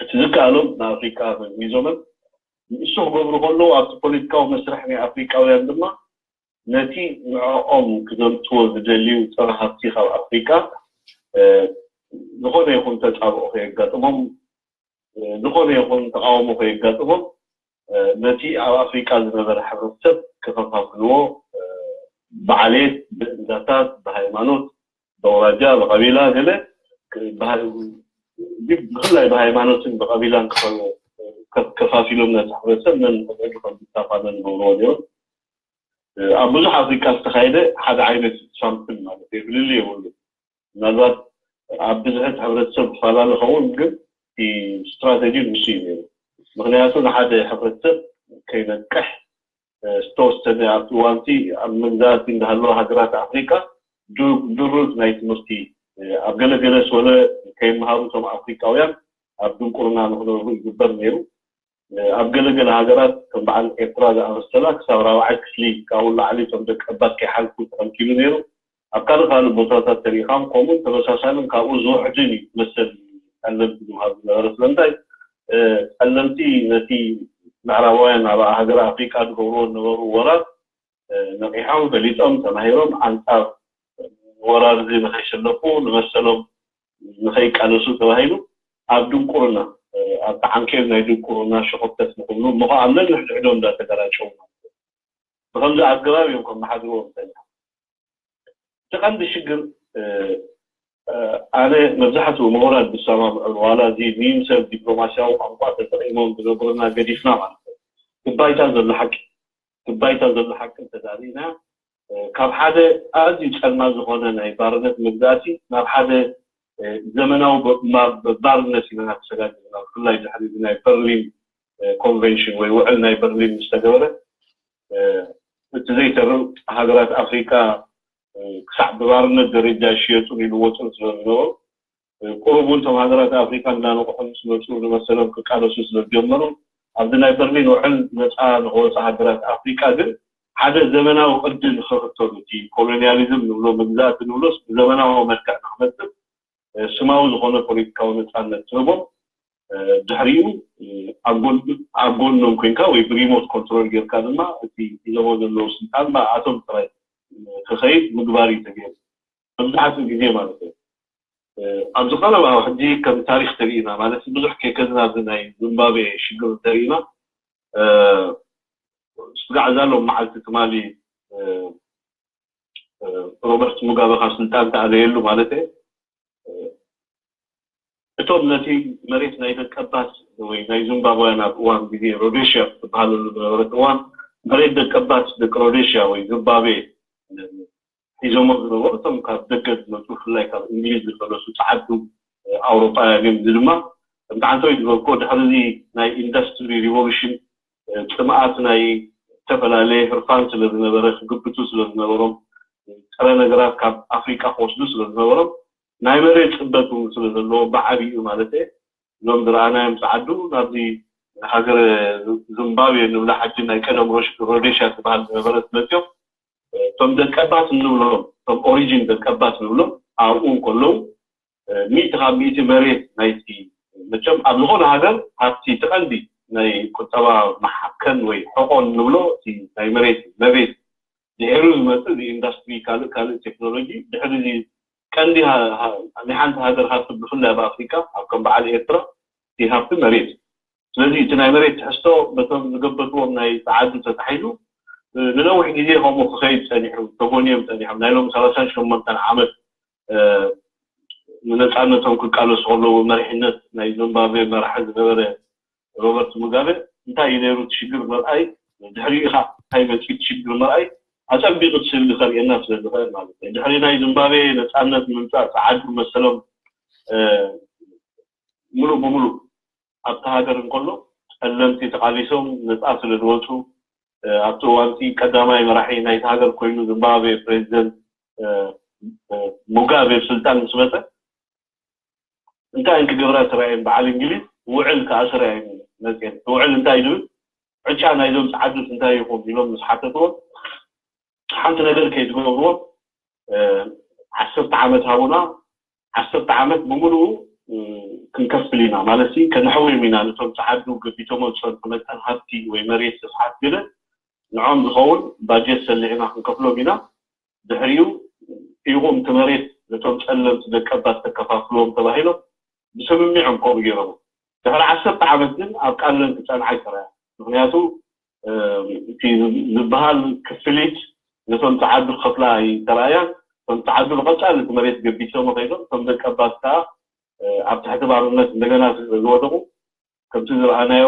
እቲ ዝከኣሎም ንኣፍሪቃ መዝሚዞመን ንእሱ ክገብሩ ከለዉ፣ ኣብቲ ፖለቲካዊ መስርሕ ናይ ኣፍሪቃውያን ድማ ነቲ ንዕኦም ክዘምትዎ ዝደልዩ ጸረ ሃብቲ ካብ ኣፍሪቃ፣ እ፣ ዝኾነ ይኹን ተጻብኦ ከየጋጥሞም፣ እ፣ ዝኾነ ይኹን ተቃውሞ ከየጋጥሞም፣ እ፣ ነቲ ኣብ ኣፍሪቃ ዝነበረ ሕብረተሰብ ክኸፋፍልዎ፣ እ፣ ብዓሌት፣ ብእምነታት፣ ብሃይማኖት፣ ብኣውራጃ፣ ብቐቢላ ገለ ክ-፣ ብሃ-፣ ብ-፣ ብፍላይ ብሃይማኖትን ብቐቢላን ክኸ-፣ ከ-፣ ከፋፊሎም ነቲ ሕብረተሰብ ነንሕድሕዱ ከም ዝተፋነን ገብርዎ ነይሮም። ኣብ ብዙሕ ኣፍሪቃ ዝተኻየደ ሓደ ዓይነት ሳምፕል ማለት እዩ፣ ፍልልይ የብሉን። ምናልባት ኣብ ብዝሒ እቲ ሕብረተሰብ ክፈላለ ኸውን፣ ግን እቲ ስትራተጂ ንሱ እዩ ነይሩ። ምኽንያቱ ንሓደ ሕብረተሰብ ከይነቅሕ፣ እ፣ ዝተወሰነ ኣብቲ እዋንቲ ኣብ መግዛእቲ እንዳሃለዋ ሃገራት ኣፍሪቃ ዱ-፣ ድሩት ናይ ትምህርቲ፣ እ፣ ኣብ ገለገለ ስወለ ከይመሃሩ እቶም ኣፍሪቃውያን ኣብ ድንቁርና ንክነብሩ ይግበር ነይሩ። እ፣ ኣብ ገለገለ ሃገራት ከም በዓል ኤርትራ ዝኣመሰላ ክሳብ ራብዓይ ክፍሊ ካብኡ ንላዕሊ እቶም ደቂ ኣባት ከይሓልፉ ተኸልኪሉ ነይሩ። ኣብ ካልእ ካልእ ቦታታት ተሪኢኻም ከምኡን ተመሳሳልን ካብኡ ዝውሕድን እዩ መሰል ጸለምቲ ዝወሃብ ዝነበረ። ስለምንታይ? እ፣ ጸለምቲ ነቲ ምዕራባውያን ኣብ ሃገረ ኣፍሪቃ ዝገብርዎ ዝነበሩ ወራር፣ እ፣ ነቒሖም፣ ፈሊጦም፣ ተማሂሮም ኣንጻር ወራር እዚ ንኸይሰለፉ ንመሰሎም ንኸይቃለሱ ተባሂሉ ኣብ ድንቁርና፣ እ፣ ኣብቲ ዓንኬል ናይ ድንቁርና ሸኾተት ንኽብሉ እሞ ኸዓ ኣብ ነንሕድሕዶም እንዳተገራጨው ማለት እዩ። ብኸምዚ ኣገባብ እዮም ከመሓድርዎም ጸኒሖም። እቲ ቀንዲ ሽግር፣ እ፣ እ፣ ኣነ መብዛሕትኡ ምሁራት ዝሰማምዑ፣ ዋላ እዚ ንይምሰል ዲፕሎማስያዊ ቋንቋ ተጠቒሞም ዝነግሩና ገዲፍና ማለት እዩ። እቲ ባይታ ዘሎ ሓቂ፣ እቲ ባይታ ዘሎ ሓቂ እንተዳሪእና፣ እ፣ ካብ ሓደ ኣዝዩ ጸልማት ዝኾነ ናይ ባርነት መግዛእቲ ናብ ሓደ፣ እ፣ ዘመናዊ ብ-፣ ማ-፣ ብ-፣ ባርነት ኢና ተሰጋጊርና። ብፍላይ ድሕሪ እዚ ናይ በርሊን፣ እ፣ ኮንቨንሽን ወይ ውዕል ናይ በርሊን ምስ ተገበረ፣ እ፣ እቲ ዘይተርፍ ሃገራት ኣፍሪቃ፣ እ፣ ክሳዕ ብባርነት ደረጃ ይሽየጡን ይልወጡን ስለ ዝነበሩ፣ እ፣ ቁሩብ እውን እቶም ሃገራት ኣፍሪቃ እንዳነቕሑ ምስ መጹ ንመሰሎም ክቃለሱ ስለ ዝጀመሩ፣ ኣብዚ ናይ በርሊን ውዕል ነጻ ንኸወጻ ሃገራት ኣፍሪቃ ግን ሓደ ዘመናዊ ቅዲ ንኽኽተሉ፣ እቲ ኮሎኒያሊዝም ንብሎ፣ መግዛእቲ ንብሎስ ብዘመናዊ መልክዕ ንኽመጽእ፣ እ፣ ስማዊ ዝኾነ ፖለቲካዊ ነጻነት ትህቦም። እ፣ ድሕሪኡ፣ እ፣ ኣብ ጎን-፣ ኣብ ጎኖም ኮንካ ወይ ብሪሞት ኮንትሮል ጌርካ ድማ እቲ ሒዞሞ ዘለዉ ስልጣን ንኣቶም ጥራይ፣ እ፣ ክኸይድ ምግባር እዩ ተገይሩ። መብዛሕትኡ ግዜ ማለት እዩ። እ፣ ኣብዚ ቀረባ ሕጂ ከም ታሪኽ ተሪእና ማለት ብዙሕ ከይከድና ኣብዚ ናይ ዚምባብዌ ሽግር ተሪእና፣ እ፣ ስጋዕ እዛ ሎም መዓልቲ ትማሊ፣ እ፣ እ፣ ሮበርት ሙጋበ ካብ ስልጣን ተኣለየሉ ማለት እዩ። እ፣ እቶም ነቲ መሬት ናይ ደቀባት ወይ ናይ ዚምባብወያን ኣብ እዋን ግዜ ሮዴሽያ ትበሃለሉ ዝነበረት እዋን መሬት ደቀባት ደቂ ሮዴሽያ ወይ ዚምባብዌ ሒዞሞ ዝነበሩ እቶም ካብ ደገ ዝመጹ ብፍላይ ካብ እንግሊዝ ዝፈለሱ ጸዓዱ፣ እ፣ ኣውሮጳውያን እዮም። እዚ ድማ ከምቲ ዓንተወይ ዝበልኮ ድሕሪ እዚ ናይ ኢንዱስትሪ ሪቮሉሽን፣ እ፣ ጽምኣት ናይ ዝተፈላለየ ህርፋን ስለ ዝነበረ ክግብቱ ስለ ዝነበሮም ጥረ ነገራት ካብ ኣፍሪቃ ክወስዱ ስለ ዝነበሮም ናይ መሬት ጽበት እውን ስለ ዘለዎም ብዓቢኡ ማለት እየ እዞም ዝረኣናዮም ጸዓዱ ናብዚ ሃገረ ዚምባብዌ ንብላ ሓጂ ናይ ቀደም ሮሽ-፣ ሮዴሽያ ትበሃል ዝነበረት መጽዮም እቶም ደቀባት እንብሎም እቶም ኦሪጂን ደቀባት ንብሎም ኣብኡ እንከለዉ ሚእቲ ካብ ሚእቲ መሬት ናይቲ መቸም ኣብ ዝኾነ ሃገር ሃብቲ እቲ ቀንዲ ናይ ቁጠባ ማሓከን ወይ ሕቆን ንብሎ እቲ ናይ መሬት መሬት ድሕሩ ዝመፅእ ኢንዱስትሪ ካልእ ካልእ ቴክኖሎጂ ድሕሪ እዚ ቀንዲ ናይ ሓንቲ ሃገር ሃብቲ ብፍላይ ኣብ ኣፍሪካ ኣብ ከም በዓል ኤርትራ እቲ ሃብቲ መሬት ስለዚ እቲ ናይ መሬት ትሕዝቶ በቶም ዝገበትዎም ናይ ፀዓዱ ተታሒዙ ንነዊሕ ግዜ ከምኡ ክኸይድ ፀኒሑ ተጎንዮም ፀኒሖም ናይ ሎም ሰላሳን ሸሞንተን ዓመት ንነፃነቶም ክቃለሱ ከለዉ መሪሕነት ናይ ዚምባብዌ መራሒ ዝነበረ ሮበርት ሙጋበ እንታይ እዩ ነይሩ እቲ ሽግር ምርኣይ ድሕሪኡ ኢኻ እንታይ መፂኡ እቲ ሽግር ምርኣይ ኣፀቢቑ እቲ ስእሊ ከርእየና ስለ ዝኽእል ማለት እዩ ድሕሪ ናይ ዚምባብዌ ነፃነት ምምፃእ ፀዓዱ መሰሎም ምሉእ ብምሉእ ኣብቲ ሃገር እንከሎ ጸለምቲ ተቓሊሶም ነጻ ስለ ዝወፁ ኣብቲ እዋንቲ ቀዳማይ መራሒ ናይቲ ሃገር ኮይኑ ዝምባብዌ ፕሬዚደንት ሙጋቤ ስልጣን ምስ መፀ እንታይ ክገብራ ተራእየን በዓል እንግሊዝ ውዕል ከኣስራ እየን መፅየን። ውዕል እንታይ ዝብል ዕጫ ናይዞም ፀዓዱስ እንታይ ይኹን ኢሎም ምስ ሓተትዎም ሓንቲ ነገር ከይትገብርዎም ዓሰርተ ዓመት ሃቡና፣ ዓሰርተ ዓመት ብምሉኡ ክንከፍል ኢና ማለት ከነሕውዮም ኢና። ነቶም ፀዓዱ ገቢቶሞ ዝፀንሑ መጠን ሃብቲ ወይ መሬት ስፍሓት ገለ ንዖም ዝኸውን ባጀት ሰሊዕና ክንከፍሎም ኢና። ድሕሪኡ ኢኹም እቲ መሬት ነቶም ጸለምቲ ደቀባት ተከፋፍልዎም ተባሂሎም ብስምሚዖም ከምኡ ገይሮም። ድሕሪ ዓሰርተ ዓመት ግን ኣብ ቃለን ክጸንዓ ኣይተራእያ። ምክንያቱ እቲ ዝበሃል ክፍሊት ነቶም ጸዓዱ ክኸፍላ ኣይተራእያን። እቶም ጸዓዱ ብቐጻሊ እቲ መሬት ገቢሶም ከይዶም እቶም ደቀባት ከዓ ኣብ ትሕቲ ባርነት እንደገና ዝወደቑ ከምቲ ዝረኣናዮ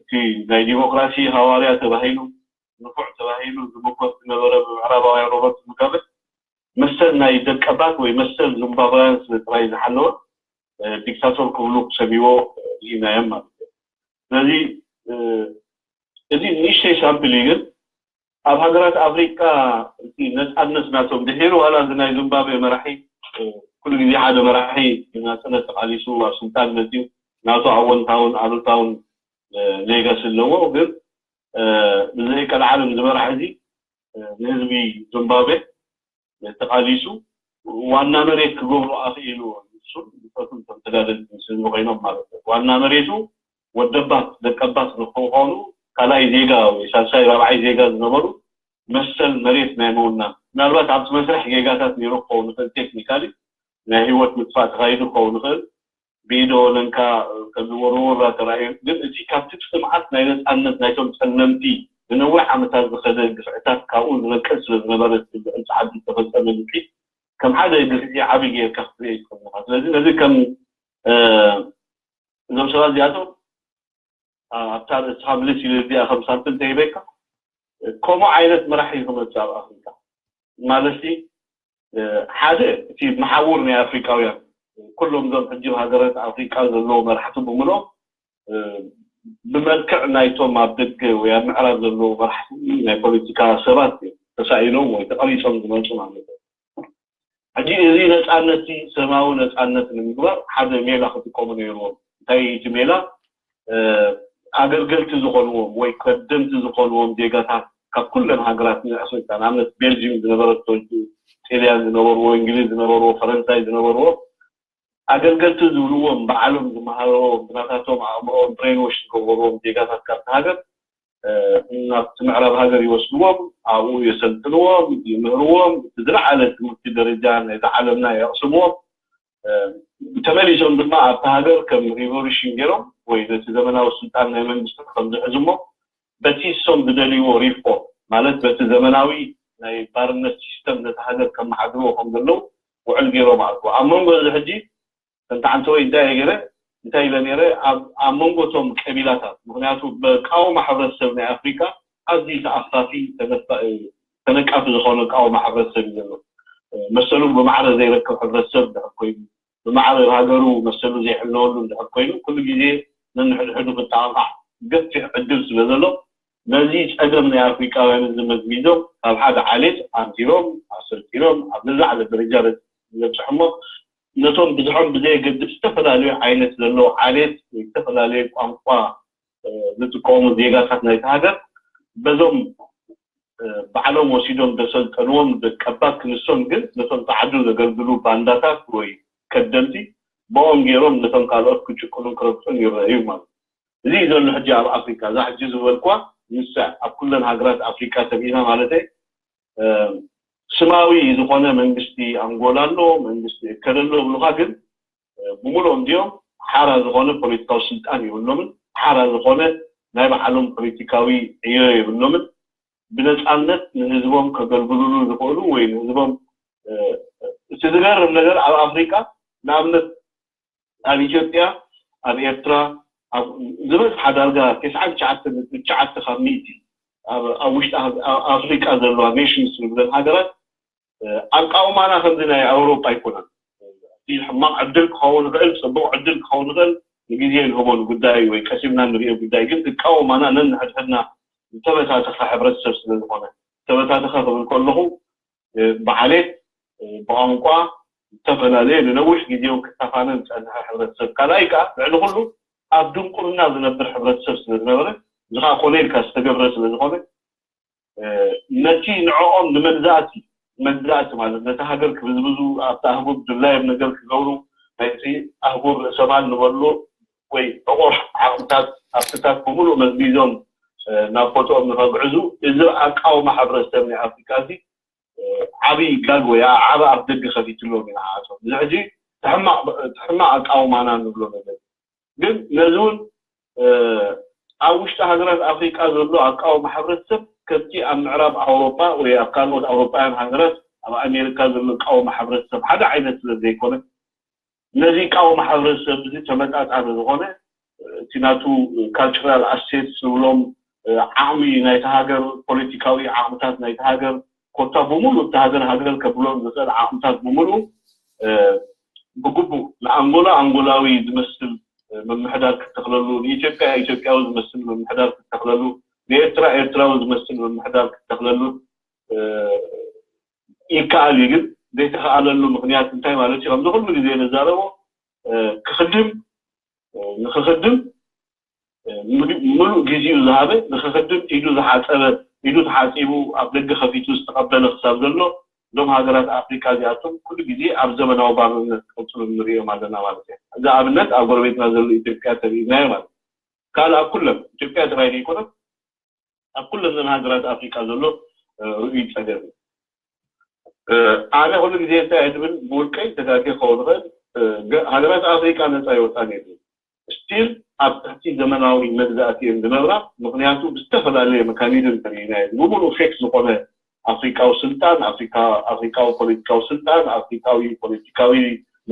እቲ ናይ ዲሞክራሲ ሃዋርያ ተባሂሉ ንፉዕ ተባሂሉ ዝምጎስ ዝነበረ ብምዕራባውያን ሮበርት ሙጋበ መሰል ናይ ደቀባት ወይ መሰል ዚምባብውያን ስለ ጥራይ ዝሓለወ ዲክታቶር ክብሉ ክሰምይዎ ርኢናዮም ማለት እዩ። ስለዚ እዚ ንእሽተይ ሳምፕል እዩ፣ ግን ኣብ ሃገራት ኣፍሪቃ እቲ ነፃነት ናቶም ድሒሩ ዋላ እዚ ናይ ዚምባብዌ መራሒ ኩሉ ግዜ ሓደ መራሒ ናፅነት ተቃሊሱ ኣብ ስልጣን መፅዩ ናቱ ኣወንታውን ኣሉታውን ሌጋሲ ኣለዎ። ግን ብዘይ ቀልዓለም ዝመራሕ እዚ ንህዝቢ ዚምባብዌ ተቃሊሱ ዋና መሬት ክገብሩ ኣኽኢሉ ንሱን ብፀቱን ከም ተጋደልቲ ምስ ህዝቢ ኮይኖም ማለት እዩ። ዋና መሬቱ ወደባት ደቀባት ንክኾኑ ካልኣይ ዜጋ ወይ ሳልሳይ ራብዓይ ዜጋ ዝነበሩ መሰል መሬት ናይ ምውናን ምናልባት ኣብቲ መስርሕ ጌጋታት ነይሩ ክኸውን ይኽእል ቴክኒካሊ ናይ ህይወት ምጥፋእ ተኻይዱ ክኸውን ይኽእል ብኢደ ወለንካ ከም ዝወርወራ ተራእዩ። ግን እቲ ካብቲ ጽምዓት ናይ ነጻነት ናይቶም ጸለምቲ ንነዊሕ ዓመታት ዝኸደ ግፍዕታት ካብኡ ዝበቅል ስለ ዝነበረ እቲ ልዕሊ ዓዲ ዝተፈጸመ ግፍዒ ከም ሓደ ግፍዒ ዓቢ ጌርካ ክትርእዮ ይትኽእል ኢኻ። ስለዚ ነዚ ከም እዞም ሰባት እዚኣቶም ኣብታ ርእስኻ ምልስ ኢለ እዚኣ ከም ሳምፕል እንተሂበካ ከምኡ ዓይነት መራሒ እዩ ክመጽእ ኣብ ኣፍሪካ ማለት ሓደ እቲ መሓውር ናይ ኣፍሪቃውያን ኩሎም እዞም ሕጂ ሃገራት ኣፍሪቃ ዘለዉ መራሕቲ ብምሎም ብመልክዕ ናይቶም ኣብ ደገ ወይ ኣብ ምዕራብ ዘለዉ መራሕቲ ናይ ፖለቲካ ሰባት ተሳኢሎም ወይ ተቐሪፆም ዝመፁ ማለት እዩ። ሕጂ እዚ ነፃነት ሰማዊ ነፃነት ንምግባር ሓደ ሜላ ክጥቀሙ ነይርዎም። እንታይ እቲ ሜላ ኣገልገልቲ ዝኾንዎም ወይ ከደምቲ ዝኾንዎም ዜጋታት ካብ ኩለን ሃገራት ንዕሶ ኢልካ ንኣብነት ቤልጅም ዝነበረቶ ጥልያን ዝነበርዎ እንግሊዝ ዝነበርዎ ፈረንሳይ ዝነበርዎ ኣገልገልቲ ዝብልዎም ባዕሎም ዝመሃርዎም ብናታቶም ኣእምሮኦም ብሬንወሽ ዝገበርዎም ዜጋታት ካብቲ ሃገር ናብቲ ምዕራብ ሃገር ይወስድዎም ኣብኡ የሰልጥንዎም ይምህርዎም እቲ ዝለዓለ ትምህርቲ ደረጃ ናይዚ ዓለምና የቕስምዎም ተመሊሶም ድማ ኣብቲ ሃገር ከም ሪቮሉሽን ገይሮም ወይ ነቲ ዘመናዊ ስልጣን ናይ መንግስቲ ከም ዝሕዝሞ በቲ እሶም ዝደልይዎ ሪፎርም ማለት በቲ ዘመናዊ ናይ ባርነት ሲስተም ነቲ ሃገር ከመሓድርዎ ከም ዘለዉ ውዕል ገይሮም ኣለዎ ኣብ መንጎ እዚ ሕጂ ከምቲ ዓንተወይ እንታይ ገይረ እንታይ ኢለ ነይረ ኣብ መንጎ እቶም ቀቢላታት ምክንያቱ በቃውማ ሕብረተሰብ ናይ ኣፍሪካ ኣዝዩ ተኣፋፊ ተነቃፊ ዝኾነ ቃውማ ሕብረተሰብ እዩ ዘሎ መሰሉ ብማዕረ ዘይረክብ ሕብረተሰብ ድሕር ኮይኑ ብማዕረ ሃገሩ መሰሉ ዘይሕለወሉ ድሕር ኮይኑ ኩሉ ግዜ ነንሕድሕዱ ክጠቃቃሕ ገፊሕ ዕድል ስለ ዘሎ ነዚ ፀገም ናይ ኣፍሪቃውያን እዚ መዝሚዞም ካብ ሓደ ዓሌት ኣንቲሮም ኣሰልጢኖም ኣብ ዝለዓለ ደረጃ ዘብፅሕሞ ነቶም ብዝሖም ብዘየገድስ ዝተፈላለዩ ዓይነት ዘለዉ ዓሌት ወይ ዝተፈላለዩ ቋንቋ ዝጥቀሙ ዜጋታት ናይቲ ሃገር በዞም ባዕሎም ወሲዶም ዘሰልጠንዎም ደቀባት ክንሶም ግን ነቶም ተዓዱ ዘገልግሉ ባንዳታት ወይ ከደምቲ ብኦም ገይሮም ነቶም ካልኦት ክጭቁኑን ክረግፁን ይረአዩ ማለት እዚ ዘሎ ሕጂ ኣብ ኣፍሪካ እዛ ሕጂ ዝበልኳ ንሳ ኣብ ኩለን ሃገራት ኣፍሪካ ተሪኢና ማለት ስማዊ ዝኾነ መንግስቲ ኣንጎላ ኣሎ መንግስቲ እከለ ኣሎ ብሉካ ግን ብምሉኦም እንዲኦም ሓራ ዝኾነ ፖለቲካዊ ስልጣን የብሎምን ሓራ ዝኾነ ናይ ባዕሎም ፖለቲካዊ ዕዮ የብሎምን ብነፃነት ንህዝቦም ከገልግሉሉ ዝኽእሉ ወይ ንህዝቦም እቲ ዝገርም ነገር ኣብ ኣፍሪካ ንኣብነት ኣብ ኢትዮጵያ ኣብ ኤርትራ ዝበዝሓ ዳርጋ ተስዓን ትሽዓተ ነጥቢ ትሽዓተ ካብ ሚእቲ ኣብ ውሽጢ ኣፍሪቃ ዘለዋ ኔሽንስ ንብለን ሃገራት ኣቃውማና ከምዚ ናይ ኣውሮፓ ኣይኮነን ሕማቕ ዕድል ክኸውን ይኽእል፣ ፅቡቕ ዕድል ክኸውን ይኽእል፣ ንግዜ ንህቦ ንጉዳይ ወይ ቀሲምና ንሪኦ ጉዳይ። ግን ክቃወማና ነንሕድሕድና ዝተበታተኸ ሕብረተሰብ ስለ ዝኾነ፣ ዝተበታተኸ ክብል ከለኹ ብዓሌት፣ ብቋንቋ፣ ዝተፈላለየ ንነዊሕ ግዜ እውን ክተፋነን ዝፀንሐ ሕብረተሰብ፣ ካልኣይ ከዓ ልዕሊ ኩሉ ኣብ ድንቁርና ዝነብር ሕብረተሰብ ስለ ዝነበረ፣ እዚ ከዓ ኮነ ኢልካ ዝተገብረ ስለ ዝኾነ፣ ነቲ ንዕኦም ንመግዛእቲ፣ መግዛእቲ ማለት ነቲ ሃገር ክብዝብዙ፣ ኣብቲ ኣህጉር ድላዮም ነገር ክገብሩ፣ ናይቲ ኣህጉር ርእሰማል ንበሉ ወይ ዕቑር ዓቕምታት፣ ሃፍትታት ብምሉእ መዝሚዞም ናብ ቦትኦም ንኸግዕዙ፣ እዚ ኣቃውማ ሕብረተሰብ ናይ ኣፍሪካ እዚ ዓብዪ ጋግ ወይ ዓቢ ኣፍ ደገ ከፊትሎም ኢና ንዓቶም። እዚ ሕጂ እቲ ሕማቕ ኣቃውማና ንብሎ ነገር ግን ነዚ እውን ኣብ ውሽጢ ሃገራት ኣፍሪቃ ዘሎ ኣቃውማ ሕብረተሰብ ከምቲ ኣብ ምዕራብ ኣውሮጳ ወይ ኣብ ካልኦት ኣውሮጳውያን ሃገራት ኣብ ኣሜሪካ ዘሎ ኣቃውማ ሕብረተሰብ ሓደ ዓይነት ስለ ዘይኮነ ነዚ ኣቃውማ ሕብረተሰብ እዚ ተመጣጣኒ ዝኾነ እቲ ናቱ ካልቸራል ኣሴት ዝብሎም ዓቕሚ ናይቲ ሃገር፣ ፖለቲካዊ ዓቕምታት ናይቲ ሃገር፣ ኮታ ብምሉእ እቲ ሃገር ሃገር ከብሎም ዝኽእል ዓቕምታት ብምሉእ ብግቡእ ንኣንጎላ ኣንጎላዊ ዝመስል ምምሕዳር ክትተኽለሉ፣ ንኢትዮጵያ ኢትዮጵያዊ ዝመስል ምምሕዳር ክትተኽለሉ፣ ንኤርትራ ኤርትራዊ ዝመስል ምምሕዳር ክትተኽለሉ ይከኣል እዩ። ግን ዘይተኸኣለሉ ምኽንያት እንታይ ማለት እዩ? ከምዚ ኩሉ ግዜ ንዛረቦ ክኽድም ንኽኽድም ምሉእ ግዜኡ ዝሃበ፣ ንኽኽድም ኢዱ ዝሓጸበ፣ ኢዱ ተሓጺቡ ኣብ ደገ ከፊቱ ዝተቐበለ ክሳብ ዘሎ፣ እዞም ሃገራት ኣፍሪቃ እዚኣቶም ኩሉ ግዜ ኣብ ዘመናዊ ባርነት ክቕጽሉ ንርእዮም ኣለና ማለት እዩ። እዚ ኣብነት ኣብ ጎረቤትና ዘሎ ኢትዮጵያ ተሪእናዮ ማለት እዩ። ካልእ ኣብ ኩለን፣ ኢትዮጵያ ጥራይ ዘይኮነት፣ ኣብ ኩለን እዘን ሃገራት ኣፍሪቃ ዘሎ ርኡይ ጸገም እዩ። ኣነ ኩሉ ግዜ እንታይ እየ ዝብል፣ ብውልቀይ ተጋግየ ክኸውን ይኽእል፣ ሃገራት ኣፍሪቃ ነጻ ይወጻን የለን። ስቲል ኣብ ትሕቲ ዘመናዊ መግዛእቲ እየን ዝነብራ። ምኽንያቱ ብዝተፈላለየ መካኒዝም ተሪእናዮ፣ ብምሉእ ፌክ ዝኾነ ኣፍሪቃዊ ስልጣን፣ ኣፍሪካ ኣፍሪቃዊ ፖለቲካዊ ስልጣን፣ ኣፍሪቃዊ ፖለቲካዊ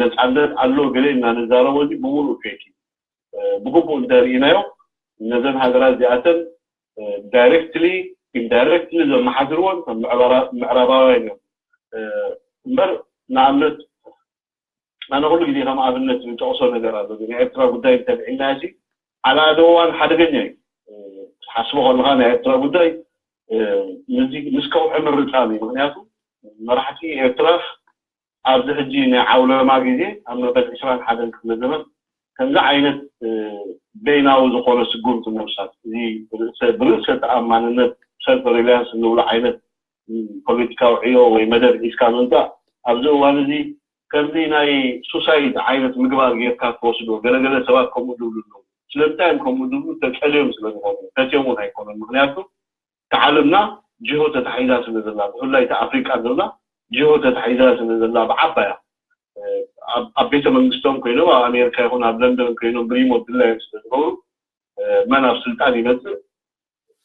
ነጻነት ኣሎ ገለ እና ንዛረቦ፣ እዚ ብምሉእ ፌክ እዩ። ብግቡእ እንተሪእናዮ ነዘን ሃገራት እዚኣተን ዳይሬክትሊ ኢንዳይሬክትሊ ዘመሓድርወን ምዕራባውያን እዮም። እምበር ንኣብነት ኣነ ኩሉ ግዜ ከም ኣብነት ዝጠቕሶ ነገር ኣሎ። ናይ ኤርትራ ጉዳይ እንተልዒልና ሲ፣ ኣላደዋን ሓደገኛ እዩ። ሓስቦ ከለካ ናይ ኤርትራ ጉዳይ ምስ ከውሒ ምርጻም እዩ። ምክንያቱ መራሕቲ ኤርትራ ኣብዚ ሕጂ ናይ ዓውለማ ግዜ ኣብ መበል ዕስራን ሓደን ክፍለ ዘመን ከምዚ ዓይነት በይናዊ ዝኾነ ስጉምቲ ምውሳድ፣ እዚ ብርእሰ ተኣማንነት፣ ሰልፍ ሪላያንስ እንብሎ ዓይነት ፖለቲካዊ ዕዮ ወይ መደብ ሒዝካ ምምፃእ ኣብዚ እዋን እዚ ከምዚ ናይ ሱሳይድ ዓይነት ምግባር ጌርካ ትወስዶ። ገለገለ ሰባት ከምኡ ዝብሉ ኣለዉ። ስለምንታይ እዮም ከምኡ ዝብሉ? ተፀልዮም ስለ ዝኾኑ፣ ፈትዮም እውን ኣይኮኑን። ምክንያቱ እታ ዓለምና ጅሆ ተታሒዛ ስለ ዘላ፣ ብፍላይ እታ ኣፍሪቃ ዘላ ጅሆ ተታሒዛ ስለ ዘላ ብዓባያ ኣብ ቤተ መንግስቶም ኮይኖም ኣብ ኣሜሪካ ይኹን ኣብ ለንደን ኮይኖም ብሪሞት ድላዮም ስለ ዝገብሩ መን ኣብ ስልጣን ይመፅእ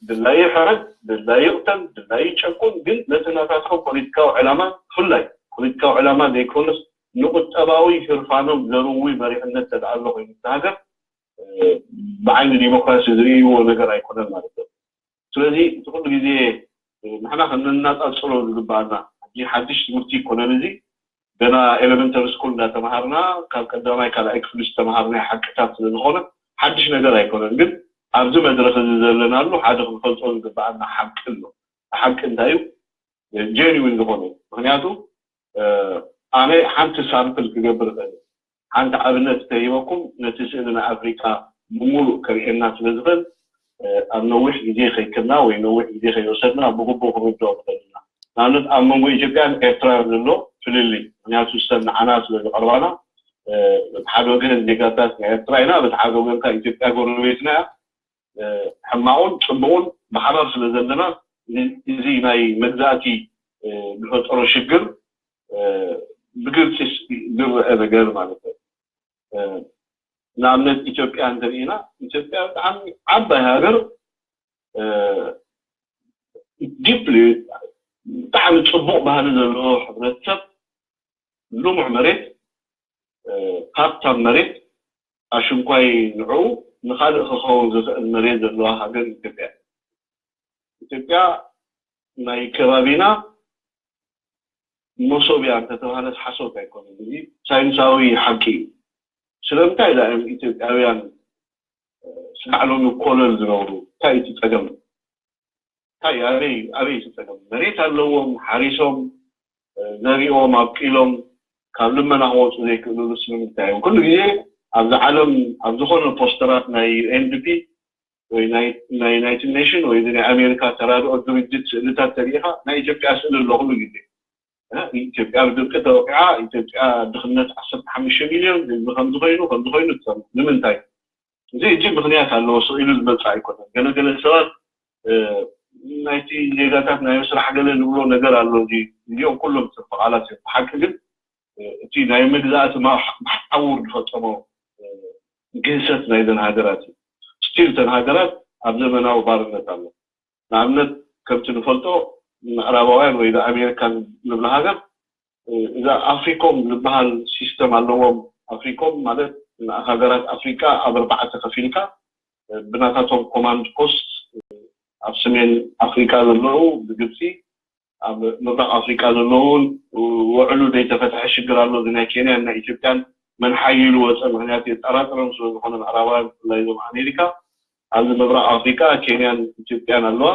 ድላዩ ይሕረድ፣ ድላዩ ይቕተል፣ ድላዩ ይጨቁን፣ ግን ነቲ ናታቶም ፖለቲካዊ ዕላማ ብፍላይ ፖለቲካዊ ዕላማ ዘይኮነስ ንቁጠባዊ ህርፋኖም ዘርዊ መሪሕነት ተደኣ ኣሎ ኮይኑ እታ ሃገር ብዓይኒ ዲሞክራሲ ዝርእይዎ ነገር ኣይኮነን ማለት እዩ። ስለዚ እቲ ኩሉ ግዜ ንሕና ክንነፃፅሎ ዝግባኣና፣ እዚ ሓድሽ ትምህርቲ ይኮነን፣ እዚ ገና ኤሌመንተሪ ስኩል እንዳተምሃርና ካብ ቀዳማይ ካልኣይ ክፍሊ ዝተምሃርናዮ ሓቅታት ስለዝኾነ ሓድሽ ነገር ኣይኮነን። ግን ኣብዚ መድረኽ እዚ ዘለናሉ ሓደ ክንፈልጦ ዝግባኣና ሓቂ ኣሎ። ሓቂ እንታይ እዩ? ጀኒዊን ዝኾነ። ምክንያቱ ኣነ ሓንቲ ሳምፕል ክገብር እኽእል። ሓንቲ ኣብነት ተሂበኩም ነቲ ስእሊ ናይ ኣፍሪካ ብምሉእ ከርእየና ስለ ዝኽእል ኣብ ነዊሕ ግዜ ከይክልና ወይ ነዊሕ ግዜ ከይወሰድና ብግቡእ ክንርድኦ ንኽእል ኢና። ንኣብነት ኣብ መንጎ ኢትዮጵያን ኤርትራን ዘሎ ፍልልይ፣ ምክንያቱ ሰን ንዓና ስለ ዝቐርባና፣ በቲ ሓደ ወገን ዜጋታት ናይ ኤርትራ ኢና፣ በቲ ሓደ ወገን ከኣ ኢትዮጵያ ጎረቤትና እያ። ሕማቑን ጽቡቑን ብሓባር ስለ ዘለና፣ እዚ ናይ መግዛእቲ ዝፈጠሮ ሽግር ብግልፂ ዝረአ ነገር ማለት እዩ። ንኣብነት ኢትዮጵያ እንተሪኢና፣ ኢትዮጵያ ብጣዕሚ ዓባይ ሃገር፣ ዲፕሊ ብጣዕሚ ፅቡቕ ባህሊ ዘለዎ ሕብረተሰብ፣ ልሙዕ መሬት፣ ሃብታም መሬት፣ ኣሽንኳይ ንዕኡ ንኻልእ ክኸውን ዝኽእል መሬት ዘለዋ ሃገር ኢትዮጵያ። ኢትዮጵያ ናይ ከባቢና መሶብ እያ እንተተባህለት ሓሶት ኣይኮነን። እዚ ሳይንሳዊ ሓቂ እዩ። ስለምንታይ ዳ እዮም ኢትዮጵያውያን ስጋዕሎም ይኮለል ዝነብሩ? እንታይ እቲ ጸገም? እንታይ ኣበይ ኣበይ እቲ ጸገም? መሬት ኣለዎም፣ ሓሪሶም፣ ዘሪኦም ኣብቂሎም፣ ካብ ልመና ክወፁ ዘይክእልሉ ስለምንታይ እዮም? ኩሉ ግዜ ኣብዚ ዓለም ኣብ ዝኾነ ፖስተራት ናይ ዩ ኤን ዲ ፒ ወይ ናይ ናይ ዩናይትድ ኔሽን ወይ ናይ ኣሜሪካ ተራድኦ ድርጅት ስእልታት ተሪኢኻ ናይ ኢትዮጵያ ስእሊ ኣሎ ኩሉ ግዜ። ኢትዮጵያ ብድርቂ ተወቂዓ፣ ኢትዮጵያ ድኽነት ዓሰርተ ሓሙሽተ ሚልዮን ህዝቢ ከምዚ ኮይኑ ከምዚ ኮይኑ ትሰምዕ። ንምንታይ? እዚ ሕጂ ምኽንያት ኣለዎ፣ ስቕ ኢሉ ዝመጽእ ኣይኮነን። ገለገለ ሰባት ናይቲ ዜጋታት ናይ ምስራሕ ገለ ንብሎ ነገር ኣሎ። እዚ እዚኦም ኩሎም ትርፊ ቃላት እዮም። ብሓቂ ግን እቲ ናይ መግዛእቲ ማውሓውር ዝፈጸሞ ግህሰት ናይዘን ሃገራት እዩ። ስቲል እተን ሃገራት ኣብ ዘመናዊ ባርነት ኣሎ። ንኣብነት ከምቲ ንፈልጦ ምዕራባውያን ወይ ኣሜሪካን ንብላ ሃገር እዛ ኣፍሪኮም ዝበሃል ሲስተም ኣለዎም። ኣፍሪኮም ማለት ሃገራት ኣፍሪካ ኣብ ኣርባዕተ ከፊልካ ብናታቶም ኮማንድ ፖስት ኣብ ሰሜን ኣፍሪካ ዘለዉ ብግብፂ ኣብ ምብራቕ ኣፍሪቃ ዘለውን ውዕሉ ዘይተፈትሐ ሽግር ኣሎ። እዚ ናይ ኬንያን ናይ ኢትዮጵያን መን ሓይሉ ወፀ ምክንያት የጠራጥሮም ስለዝኾነ ምዕራባውያን ብፍላይ እዞም ኣሜሪካ ኣብዚ ምብራቕ ኣፍሪቃ ኬንያን ኢትዮጵያን ኣለዋ።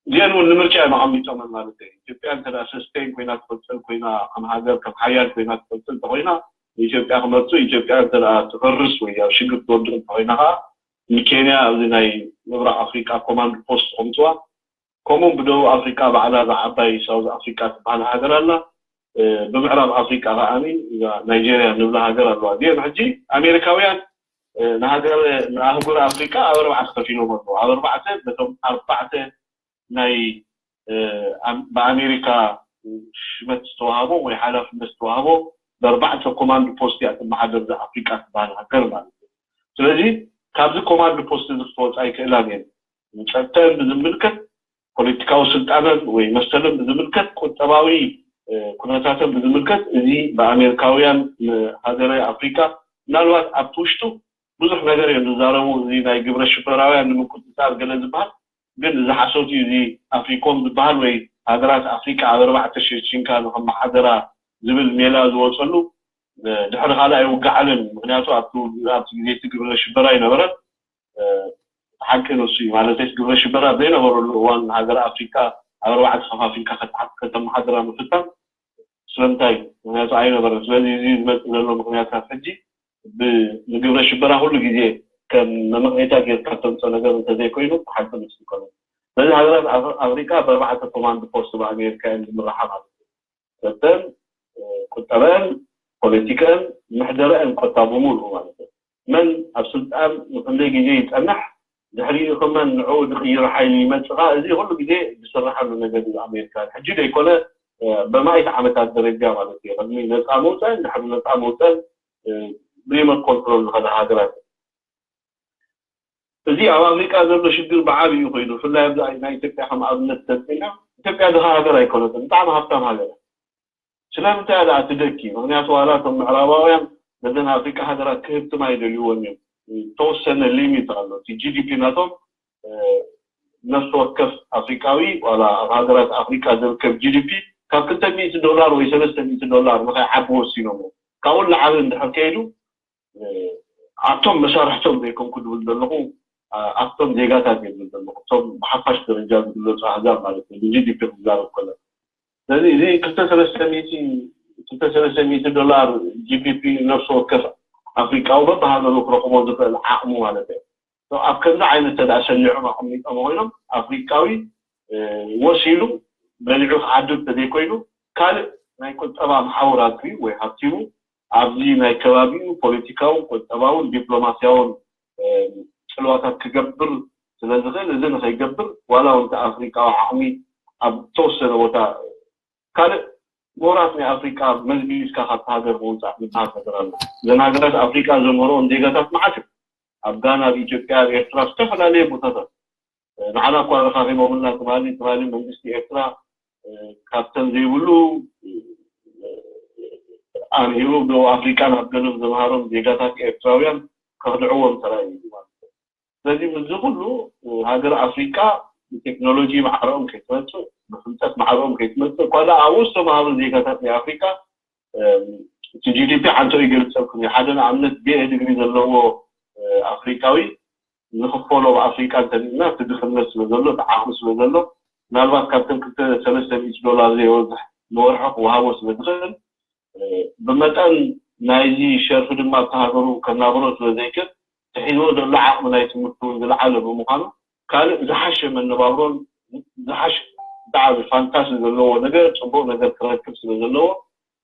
እዚአን እውን ንምርጫ እዮም ኣቐሚጦመን ማለት እዩ። ኢትዮጵያ እንተ ሰስቴን ኮይና ትቐፅል ኮይና ከም ሃገር ከም ሓያል ኮይና ትቐፅል እንተኮይና ንኢትዮጵያ ክመርፁ፣ ኢትዮጵያ እንተ ትፈርስ ወይ ኣብ ሽግር ትወድቕ እንተኮይና ከዓ ንኬንያ ኣብዚ ናይ ምብራቕ ኣፍሪቃ ኮማንድ ፖስት ከምፅዋ። ከምኡ ብደቡብ ኣፍሪቃ ባዕላ እዛ ዓባይ ሳውዝ ኣፍሪቃ ትበሃል ሃገር ኣላ። ብምዕራብ ኣፍሪቃ ከዓኒ እዛ ናይጀርያ ንብላ ሃገር ኣለዋ። እዚኦም ሕጂ ኣሜሪካውያን ንሃገር ንኣህጉር ኣፍሪቃ ኣብ ኣርባዕተ ከፊሎም ኣለዉ። ኣብ ኣርባዕተ ነቶም ኣርባዕተ ናይ ብኣሜሪካ ሽመት ዝተዋሃቦ ወይ ሓላፍነት ዝተዋሃቦ ብኣርባዕተ ኮማንድ ፖስት እያ ትመሓደር እዛ ኣፍሪቃ ትበሃል ሃገር ማለት እዩ። ስለዚ ካብዚ ኮማንድ ፖስት እዚ ክትወፃ ኣይክእላን እየን። ንፀጥተን ብዝምልከት፣ ፖለቲካዊ ስልጣነን ወይ መሰለን ብዝምልከት፣ ቁጠባዊ ኩነታተን ብዝምልከት፣ እዚ ብኣሜሪካውያን ንሃገረ ኣፍሪካ ምናልባት ኣብቲ ውሽጡ ብዙሕ ነገር እዮም ዝዛረቡ። እዚ ናይ ግብረ ሽበራውያን ንምቁፅፃር ገለ ዝበሃል ግን እዚ ሓሶት እዩ። እዚ ኣፍሪኮም ዝበሃል ወይ ሃገራት ኣፍሪካ ኣብ ኣርባዕተ ሸንሺንካ ንከመሓደራ ዝብል ሜላ ዝወፀሉ ድሕሪ ካልኣይ ውግእ ዓለም፣ ምክንያቱ ኣብቲ ግዜ እቲ ግብረ ሽበራ ኣይነበረን። ሓቂ ንሱ እዩ። ማለት ግብረ ሽበራ ዘይነበረሉ እዋን ሃገር ኣፍሪካ ኣብ ኣርባዕተ ከፋፊልካ ከተመሓድራ ምፍታን ስለምንታይ? ምክንያቱ ኣይነበረን። ስለዚ እዚ ዝመፅእ ዘሎ ምክንያታት ሕጂ ንግብረ ሽበራ ኩሉ ግዜ ከም መመክነይታ ጌርካ ተምፀ ነገር እንተዘይኮይኑ ሓቂ ንሱ ይኮነ። ስለዚ ሃገራት ኣፍሪካ ብኣርባዕተ ኮማንድ ፖስት ብኣሜሪካ እዮም ዝምርሓ ማለት እዩ። ሰተን ቁጠበን ፖለቲከን ምሕደረአን ቆጣ ብምሉኡ ማለት እዩ። መን ኣብ ስልጣን ንክንደይ ግዜ ይፀንሕ ድሕሪኡ ከመን ንዕኡ ዝቅይር ሓይሊ ይመፅእ ከዓ እዚ ኩሉ ግዜ ዝስርሓሉ ነገር እዩ ኣሜሪካ ሕጂ ዘይኮነ በማይት ዓመታት ደረጃ ማለት እዩ ቅድሚ ነፃ መውፀን ድሕሪ ነፃ መውፀን ብሪሞት ኮንትሮል ዝኸደ ሃገራት እዚ ኣብ ኣፍሪቃ ዘሎ ሽግር ብዓብዩ ኮይኑ ብፍላይ ኣብዚ ናይ ኢትዮጵያ ከም ኣብነት ተልዒልና ኢትዮጵያ ድኻ ሃገር ኣይኮነትን ብጣዕሚ ሃብታም ሃገር ስለምንታይ ደኣ ትደኪ ምክንያቱ ዋላ እቶም ምዕራባውያን ነዘን ኣፍሪቃ ሃገራት ክህብትማ ይደልይወን እዮም ተወሰነ ሊሚት ኣሎ እቲ ጂ ዲ ፒ ናቶም ነፍሲ ወከፍ ኣፍሪቃዊ ዋላ ኣብ ሃገራት ኣፍሪቃ ዝርከብ ጂ ዲ ፒ ካብ ክልተ ሚእቲ ዶላር ወይ ሰለስተ ሚእቲ ዶላር ንኸይዓቢ ወሲኖም ካብኡ ንላዕሊ እንድሕር ከይዱ ኣብቶም መሳርሕቶም ዘይኮንኩ ዝብል ዘለኹ ኣብቶም ዜጋታት እየ ዝብል ዘለኹ እቶም ብሓፋሽ ደረጃ ዝግለፁ ኣህዛብ ማለት እዩ ጂ ዲ ፒ ክዛረብ ከሎ ስለዚ እዚ ክልተ ሰለስተ ሚእቲ ክልተ ሰለስተ ሚእቲ ዶላር ጂ ዲ ፒ ነፍሲ ወከፍ ኣፍሪቃዊ በብሃገሩ ክረኽቦ ዝኽእል ዓቕሙ ማለት እዩ ኣብ ከምዚ ዓይነት ተዳ ሰሊዖም ኣቐሚጦም ኮይኖም ኣፍሪቃዊ ወሲሉ በሊዑ ክዓድግ ተዘይኮይኑ ካልእ ናይ ቁጠባ መሓውር ኣድርዩ ወይ ሃብቲሙ ኣብዚ ናይ ከባቢኡ ፖለቲካውን ቁጠባውን ዲፕሎማስያውን ፅልዋታት ክገብር ስለዝኽእል እዚ ንኸይገብር ዋላ እውን እቲ ኣፍሪቃዊ ዓቕሚ ኣብ ተወሰነ ቦታ ካልእ ምሁራት ናይ ኣፍሪቃ መዝጊብካ ካብቲ ሃገር ምውፃእ ዝበሃል ነገር ኣሎ እዘን ሃገራት ኣፍሪቃ ዘምህርኦም ዜጋታት መዓት ኣብ ጋና ኣብ ኢትዮጵያ ኣብ ኤርትራ ኣብ ዝተፈላለዩ ቦታታት ንዓና እኳ ረኻኺቦምልና ትማሊ ትማሊ መንግስቲ ኤርትራ ካብተን ዘይብሉ ኣምሂሩ ደቡብ ኣፍሪቃ ናብ ገሎም ዘምሃሮም ዜጋታት ኤርትራውያን ከኽድዕዎም ተራእዩ እዩ ማለት እዩ። ስለዚ ምስዚ ኩሉ ሃገር ኣፍሪቃ ብቴክኖሎጂ ማዕረኦም ከይትመፅእ ፍልጠት ማዕረኦም ከይትመፅእ እኳ ደኣ ኣብኡ ዝተማሃሩ ዜጋታት ናይ ኣፍሪቃ እቲ ጂ ዲ ፒ ሓንቶ ይገልፀልኩም እዩ። ሓደ ንኣብነት ቢ ኤ ዲግሪ ዘለዎ ኣፍሪቃዊ ዝኽፈሎ ኣብ ኣፍሪቃ እንተሪእና እቲ ድኽነት ስለ ዘሎ እቲ ዓቕሚ ስለ ዘሎ ምናልባት ካብተን ክልተ ሰለስተ ሚእቲ ዶላር ዘይወዝሕ ንወርሒ ክወሃቦ ስለ ዝኽእል ብመጠን ናይዚ ሸርፊ ድማ ኣብቲ ሃገሩ ከናብሮ ስለ ዘይክእል እቲ ሒዝዎ ዘሎ ዓቕሚ ናይ ትምህርቲ እውን ዝለዓለ ብምዃኑ ካልእ ዝሓሸ መነባብሮን ዝሓሸ ብጣዕሚ ፋንታሲ ዘለዎ ነገር ፅቡቕ ነገር ክረክብ ስለ ዘለዎ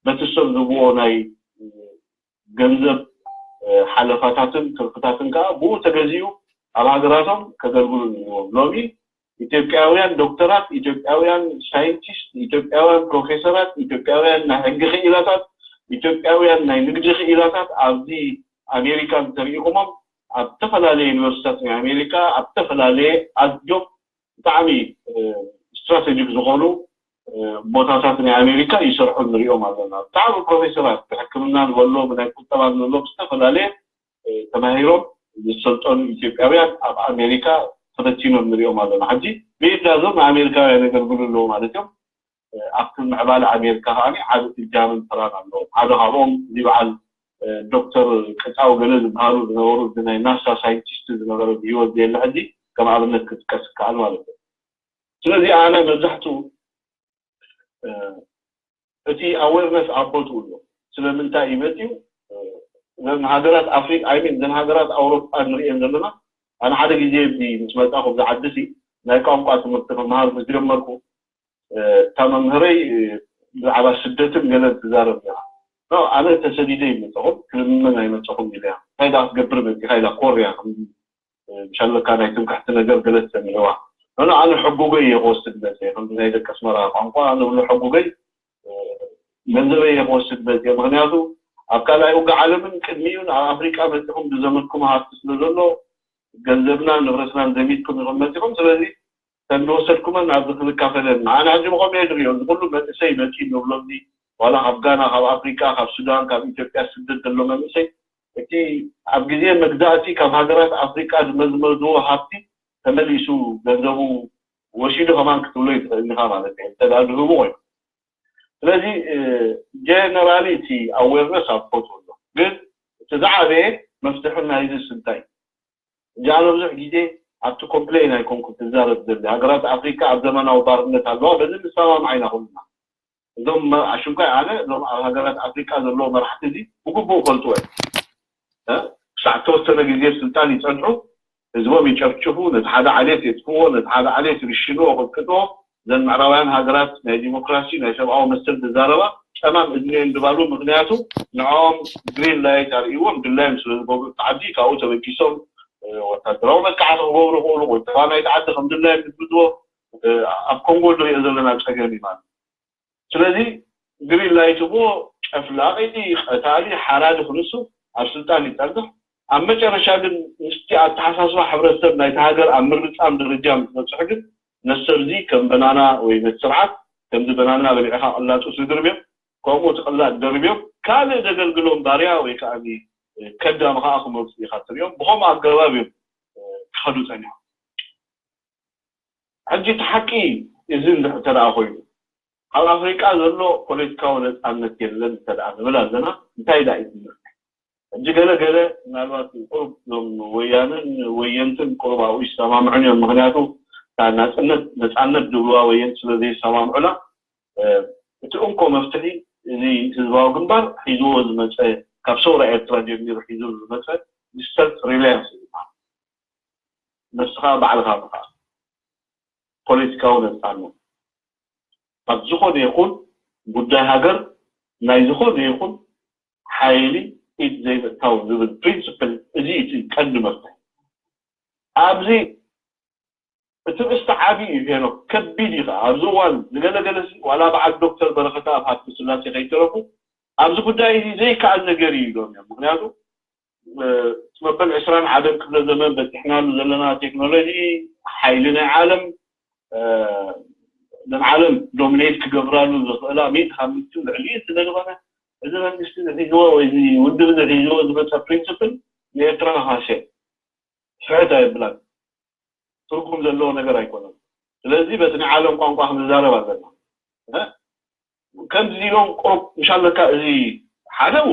በቲ ሰብ ዝብዎ ናይ ገንዘብ ሓለፋታትን ትርፍታትን ከዓ ብኡ ተገዚኡ ኣብ ሃገራቶም ከገልግሉ ነይርዎም። ሎሚ ኢትዮጵያውያን ዶክተራት፣ ኢትዮጵያውያን ሳይንቲስት፣ ኢትዮጵያውያን ፕሮፌሰራት፣ ኢትዮጵያውያን ናይ ሕጊ ክኢላታት፣ ኢትዮጵያውያን ናይ ንግዲ ክኢላታት ኣብዚ ኣሜሪካ እንተሪኢኹሞም ኣብ ዝተፈላለየ ዩኒቨርሲታት ናይ ኣሜሪካ ኣብ ዝተፈላለየ ኣዝዮም ብጣዕሚ ስትራቴጂክ ዝኾኑ ቦታታት ናይ ኣሜሪካ ይሰርሑ ንሪኦም ኣለና። ብጣዕሚ ፕሮፌሰራት ብሕክምና ንበሎ ብናይ ቁጠባ ንበሎ ዝተፈላለየ ተማሂሮም ዝሰልጠኑ ኢትዮጵያውያን ኣብ ኣሜሪካ ተበቲኖም ንሪኦም ኣለና። ሕጂ ብኢዳዞም ንኣሜሪካውያን የገልግሉ ኣለዉ ማለት እዮም። ኣብቲ ምዕባለ ኣሜሪካ ከዓ ዓብ እጃምን ተራን ኣለዎም። ሓደ ካብኦም እዚ በዓል ዶክተር ቅጣው ገለ ዝበሃሉ ዝነበሩ እዚ ናይ ናሳ ሳይንቲስት ዝነበረ ብሂወት ዘየለ ሕጂ ከም ኣብነት ክጥቀስ ይከኣል ማለት እዩ። ስለዚ ኣነ መብዛሕትኡ እቲ ኣዌርነስ ኣብ ቦትኡ ኣሎ። ስለምንታይ እዩ መፅዩ? እዘን ሃገራት ኣፍሪቃ ኣይ ሚን እዘን ሃገራት ኣውሮጳ ንሪኤን ዘለና ኣነ ሓደ ግዜ እዚ ምስ መፃኹ ኣብዚ ዓዲ ሲ ናይ ቋንቋ ትምህርቲ ክመሃር ምስ ጀመርኩ እታ መምህረይ ብዛዕባ ስደትን ገለን ትዛረብ ነራ። ኣነ ተሰዲደ ይመፀኹም ክልምን ኣይመፀኹም ኢለያ። እንታይ ደኣ ክትገብር መፂኻ ኢላ ኮርያ ከም ብሻለካ ናይ ትምክሕቲ ነገር ገለ ትሰሚዕዋ። ኖኖ ኣነ ሕጉገይ እየ ክወስድ መፅየ ከምዚ ናይ ደቂ ኣስመራ ቋንቋ ንብሎ ሕጉገይ ገንዘበይ እየ ክወስድ መፅየ። ምክንያቱ ኣብ ካልኣይ ውግእ ዓለምን ቅድሚኡን ኣብ ኣፍሪቃ መፂኹም ብዘመድኩም ሃብቲ ስለ ዘሎ ገንዘብናን ንብረትናን ዘሚትኩም ኢኹም መፂኹም። ስለዚ ከም ዝወሰድኩመን ኣብዚ ክንካፈለን ንዓና ሕጂ ብኸምኡ እየ ዝሪኦ። እዚ ኩሉ መንእሰይ መፂኡ ንብሎ እዚ ዋላ ካብ ጋና ካብ ኣፍሪቃ ካብ ሱዳን ካብ ኢትዮጵያ ስደት ዘሎ መንእሰይ እቲ ኣብ ግዜ መግዛእቲ ካብ ሃገራት ኣፍሪቃ ዝመዝመዝዎ ሃብቲ ተመሊሱ ገንዘቡ ወሲዱ ከማን ክትብሎ ይትኽእል ኢኻ ማለት እዩ እንተ ደኣ ዝህቡ ኮይኑ። ስለዚ ጀነራሊ እቲ ኣዌርነስ ኣብ ቦትኡ ኣሎ፣ ግን እቲ ዝዓበየ መፍትሒ ናይዚ እንታይ እዚኣ ነብዙሕ ግዜ ኣብቲ ኮምፕሌን ኣይኮንኩ ትዛረብ ዘለ ሃገራት ኣፍሪካ ኣብ ዘመናዊ ባርነት ኣለዋ። በዚ ንሰማማዕ ኢና ኩልና። እዞም ኣሽንኳይ ኣነ እዞም ኣብ ሃገራት ኣፍሪካ ዘለዉ መራሕቲ እዚ ብግቡእ ፈልጥዎ እዮም። ክሳዕ ተወሰነ ግዜ ስልጣን ይፀንሑ፣ ህዝቦም ይጨፍጭፉ፣ ነቲ ሓደ ዓሌት የጥፍዎ፣ ነቲ ሓደ ዓሌት ይርሽንዎ፣ ቅጥቅጥዎ። እዘን ምዕራባውያን ሃገራት ናይ ዲሞክራሲ ናይ ሰብኣዊ መሰል ዝዛረባ ጨማም እዝኒ እየን ድባሉ። ምክንያቱ ንዕኦም ግሪን ላይት ኣርእይዎም ድላዮም ስለ ዝገብሩ እቲ ዓዲ ካብኡ ተበጊሶም ወታደራዊ መጥቃዕቲ ክገብሩ ይኽእሉ። ቁጠባ ናይቲ ዓዲ ከም ድላዮም ዝብዝዎ ኣብ ኮንጎ ንሪኦ ዘለና ፀገም እዩ ማለት። ስለዚ ግሪን ላይት እሞ ጨፍላቂ፣ ቀታሊ፣ ሓራዲ ክንሱ ኣብ ስልጣን ይፀንሕ። ኣብ መጨረሻ ግን ምስቲ ኣተሓሳስባ ሕብረተሰብ ናይቲ ሃገር ኣብ ምርፃም ደረጃ ምስ በፅሑ ግን ነቲ ሰብ እዚ ከም በናና ወይ ነቲ ስርዓት ከምዚ በናና በሊዕኻ ቅላጡ ስድርብዮም ከምኡ እቲ ቅላጥ ደርብዮም ካልእ ዘገልግሎም ባርያ ወይ ከዓ ከዳሚ ከዓ ክመርፁ ኢኻ ትሪኦም። ብኸምኡ ኣገባብ እዮም ክኸዱ ፀኒሖም። ሕጂ እቲ ሓቂ እዚ እንተ ደኣ ኮይኑ ኣብ ኣፍሪቃ ዘሎ ፖለቲካዊ ነፃነት የለን እንተ ደኣ ንብል ኣለና እንታይ ደኣ እዩ ትምህርቲ? ሕጂ ገለ ገለ ምናልባት ቁሩብ እዞም ወያነን ወየንትን ቁሩብ ኣብኡ ይሰማምዑን እዮም። ምክንያቱ እታ ናፅነት ነፃነት ዝብልዋ ወየንቲ ስለ ዘይሰማምዑላ እቲ እንኮ መፍትሒ እዚ ህዝባዊ ግንባር ሒዝዎ ዝመፀ ካብ ሰውራ ኤርትራ ጀሚሩ ሒዙ ዝመፀ ዲስተንስ ሪላያንስ ዝበሃል ንስኻ ባዕልኻ ምኽኣል ፖለቲካዊ ነፃነት ኣብ ዝኾነ ይኹን ጉዳይ ሃገር ናይ ዝኾነ ይኹን ሓይሊ ኢድ ዘይምእታው ዝብል ፕሪንስፕል እዚ እቲ ቀንዲ መፍትሒ ኣብዚ እቲ ርእስቲ ዓቢ እዩ ሄኖክ ከቢድ እዩ ከዓ ኣብዚ እዋን ዝገለገለ ዋላ በዓል ዶክተር በረከት ኣብ ሃብተ ስላሴ ከይተረፉ ኣብዚ ጉዳይ እዚ ዘይከኣል ነገር እዩ ኢሎም እዮም ምክንያቱ መበል ዕስራን ሓደን ክፍለ ዘመን በፂሕናሉ ዘለና ቴክኖሎጂ ሓይሊ ናይ ዓለም እዘን ዓለም ዶሚኔት ክገብራሉ ዝኽእላ ሚእቲ ካብ ሚእቲ ልዕሊ እዩ ስለዝኾነ እዚ መንግስቲ ዝሒዝዎ ወይ እዚ ውድብ ዝሒዝዎ ዝመፀ ፕሪንስፕል ንኤርትራ ፋሽን ስሕት ኣየብላን ትርጉም ዘለዎ ነገር ኣይኮነን ስለዚ በቲ ናይ ዓለም ቋንቋ ክንዛረብ ኣለና። እ? ከምዚ ኢሎም ቁሩብ ምሻለካ እዚ ሓደው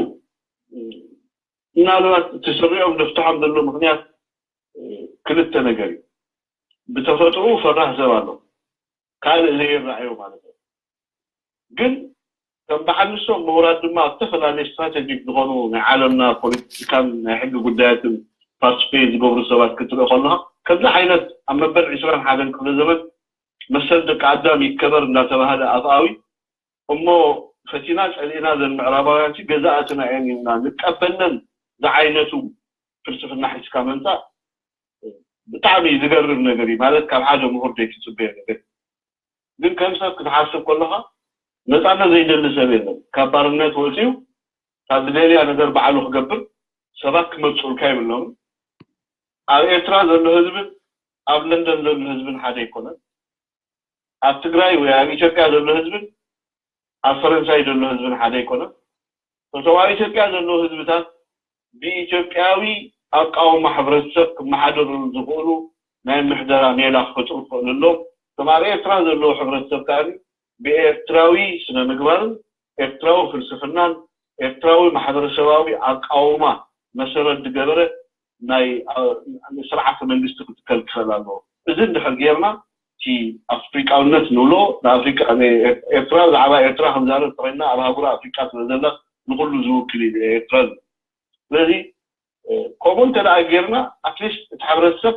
ምናልባት እቲ ስሪኦም ዘፍትሖም ዘሎ ምክንያት ክልተ ነገር እዩ። ብተፈጥሮ ፈራህ ሰብ ኣሎ፣ ካልእ ዘይረኣዮ ማለት እዩ። ግን ከም በዓል ንሶም ምሁራት ድማ ኣብ ዝተፈላለዩ ስትራቴጂክ ዝኾኑ ናይ ዓለምና ፖለቲካን ናይ ሕጊ ጉዳያትን ፓርቲስፔት ዝገብሩ ሰባት ክትርኢ ከለካ ከምዚ ዓይነት ኣብ መበል ዕስራን ሓደን ክፍለ ዘመን መሰል ደቂ ኣዳም ይከበር እንዳተባሃለ ኣፍኣዊ እሞ ፈቲና ጸሊእና ዘን ምዕራባውያን ሲ ገዛእትና እየን ኢልና ንቀበለን ዝዓይነቱ ፍልስፍና ሒዝካ ምምጻእ ብጣዕሚ ዝገርም ነገር እዩ። ማለት ካብ ሓደ ምሁር ዘይትጽበዮ ነገር ግን ከም ሰብ ክትሓስብ ከለኻ ነፃነት ዘይደሊ ሰብ የለን። ካብ ባርነት ወፂኡ ካብ ዝደልያ ነገር ባዕሉ ክገብር ሰባት ክመርፁልካ ይብሎም። ኣብ ኤርትራ ዘሎ ህዝብን ኣብ ለንደን ዘሎ ህዝብን ሓደ ኣይኮነን። ኣብ ትግራይ ወይ ኣብ ኢትዮጵያ ዘሎ ህዝብን ኣብ ፈረንሳይ ዘሎ ህዝብን ሓደ ኣይኮነን። እቶም ኣብ ኢትዮጵያ ዘለዉ ህዝብታት ብኢትዮጵያዊ ኣቃውማ ሕብረተሰብ ክመሓደሩ ዝኽእሉ ናይ ምሕደራ ሜላ ክፈጥሩ ክኽእሉ ኣለዎም። እቶም ኣብ ኤርትራ ዘለዉ ሕብረተሰብ ከኣ ብኤርትራዊ ስነ ምግባርን ኤርትራዊ ፍልስፍናን ኤርትራዊ ማሕበረሰባዊ ኣቃውማ መሰረት ዝገበረ ናይ ስርዓተ መንግስቲ ክትከል ክኽእል ኣለዎ። እዚ እንድሕር ጌርና እቲ ኣፍሪቃውነት ንብሎ ንኣፍሪቃ ኤርትራ ብዛዕባ ኤርትራ ክንዛረብ ተኮይንና ኣብ ሃገሩ ኣፍሪቃ ስለ ዘላ ንኩሉ ዝውክል እዩ ኤርትራ። ስለዚ ከምኡ እንተ ደኣ ጌርና ኣትሊስት እቲ ሕብረተሰብ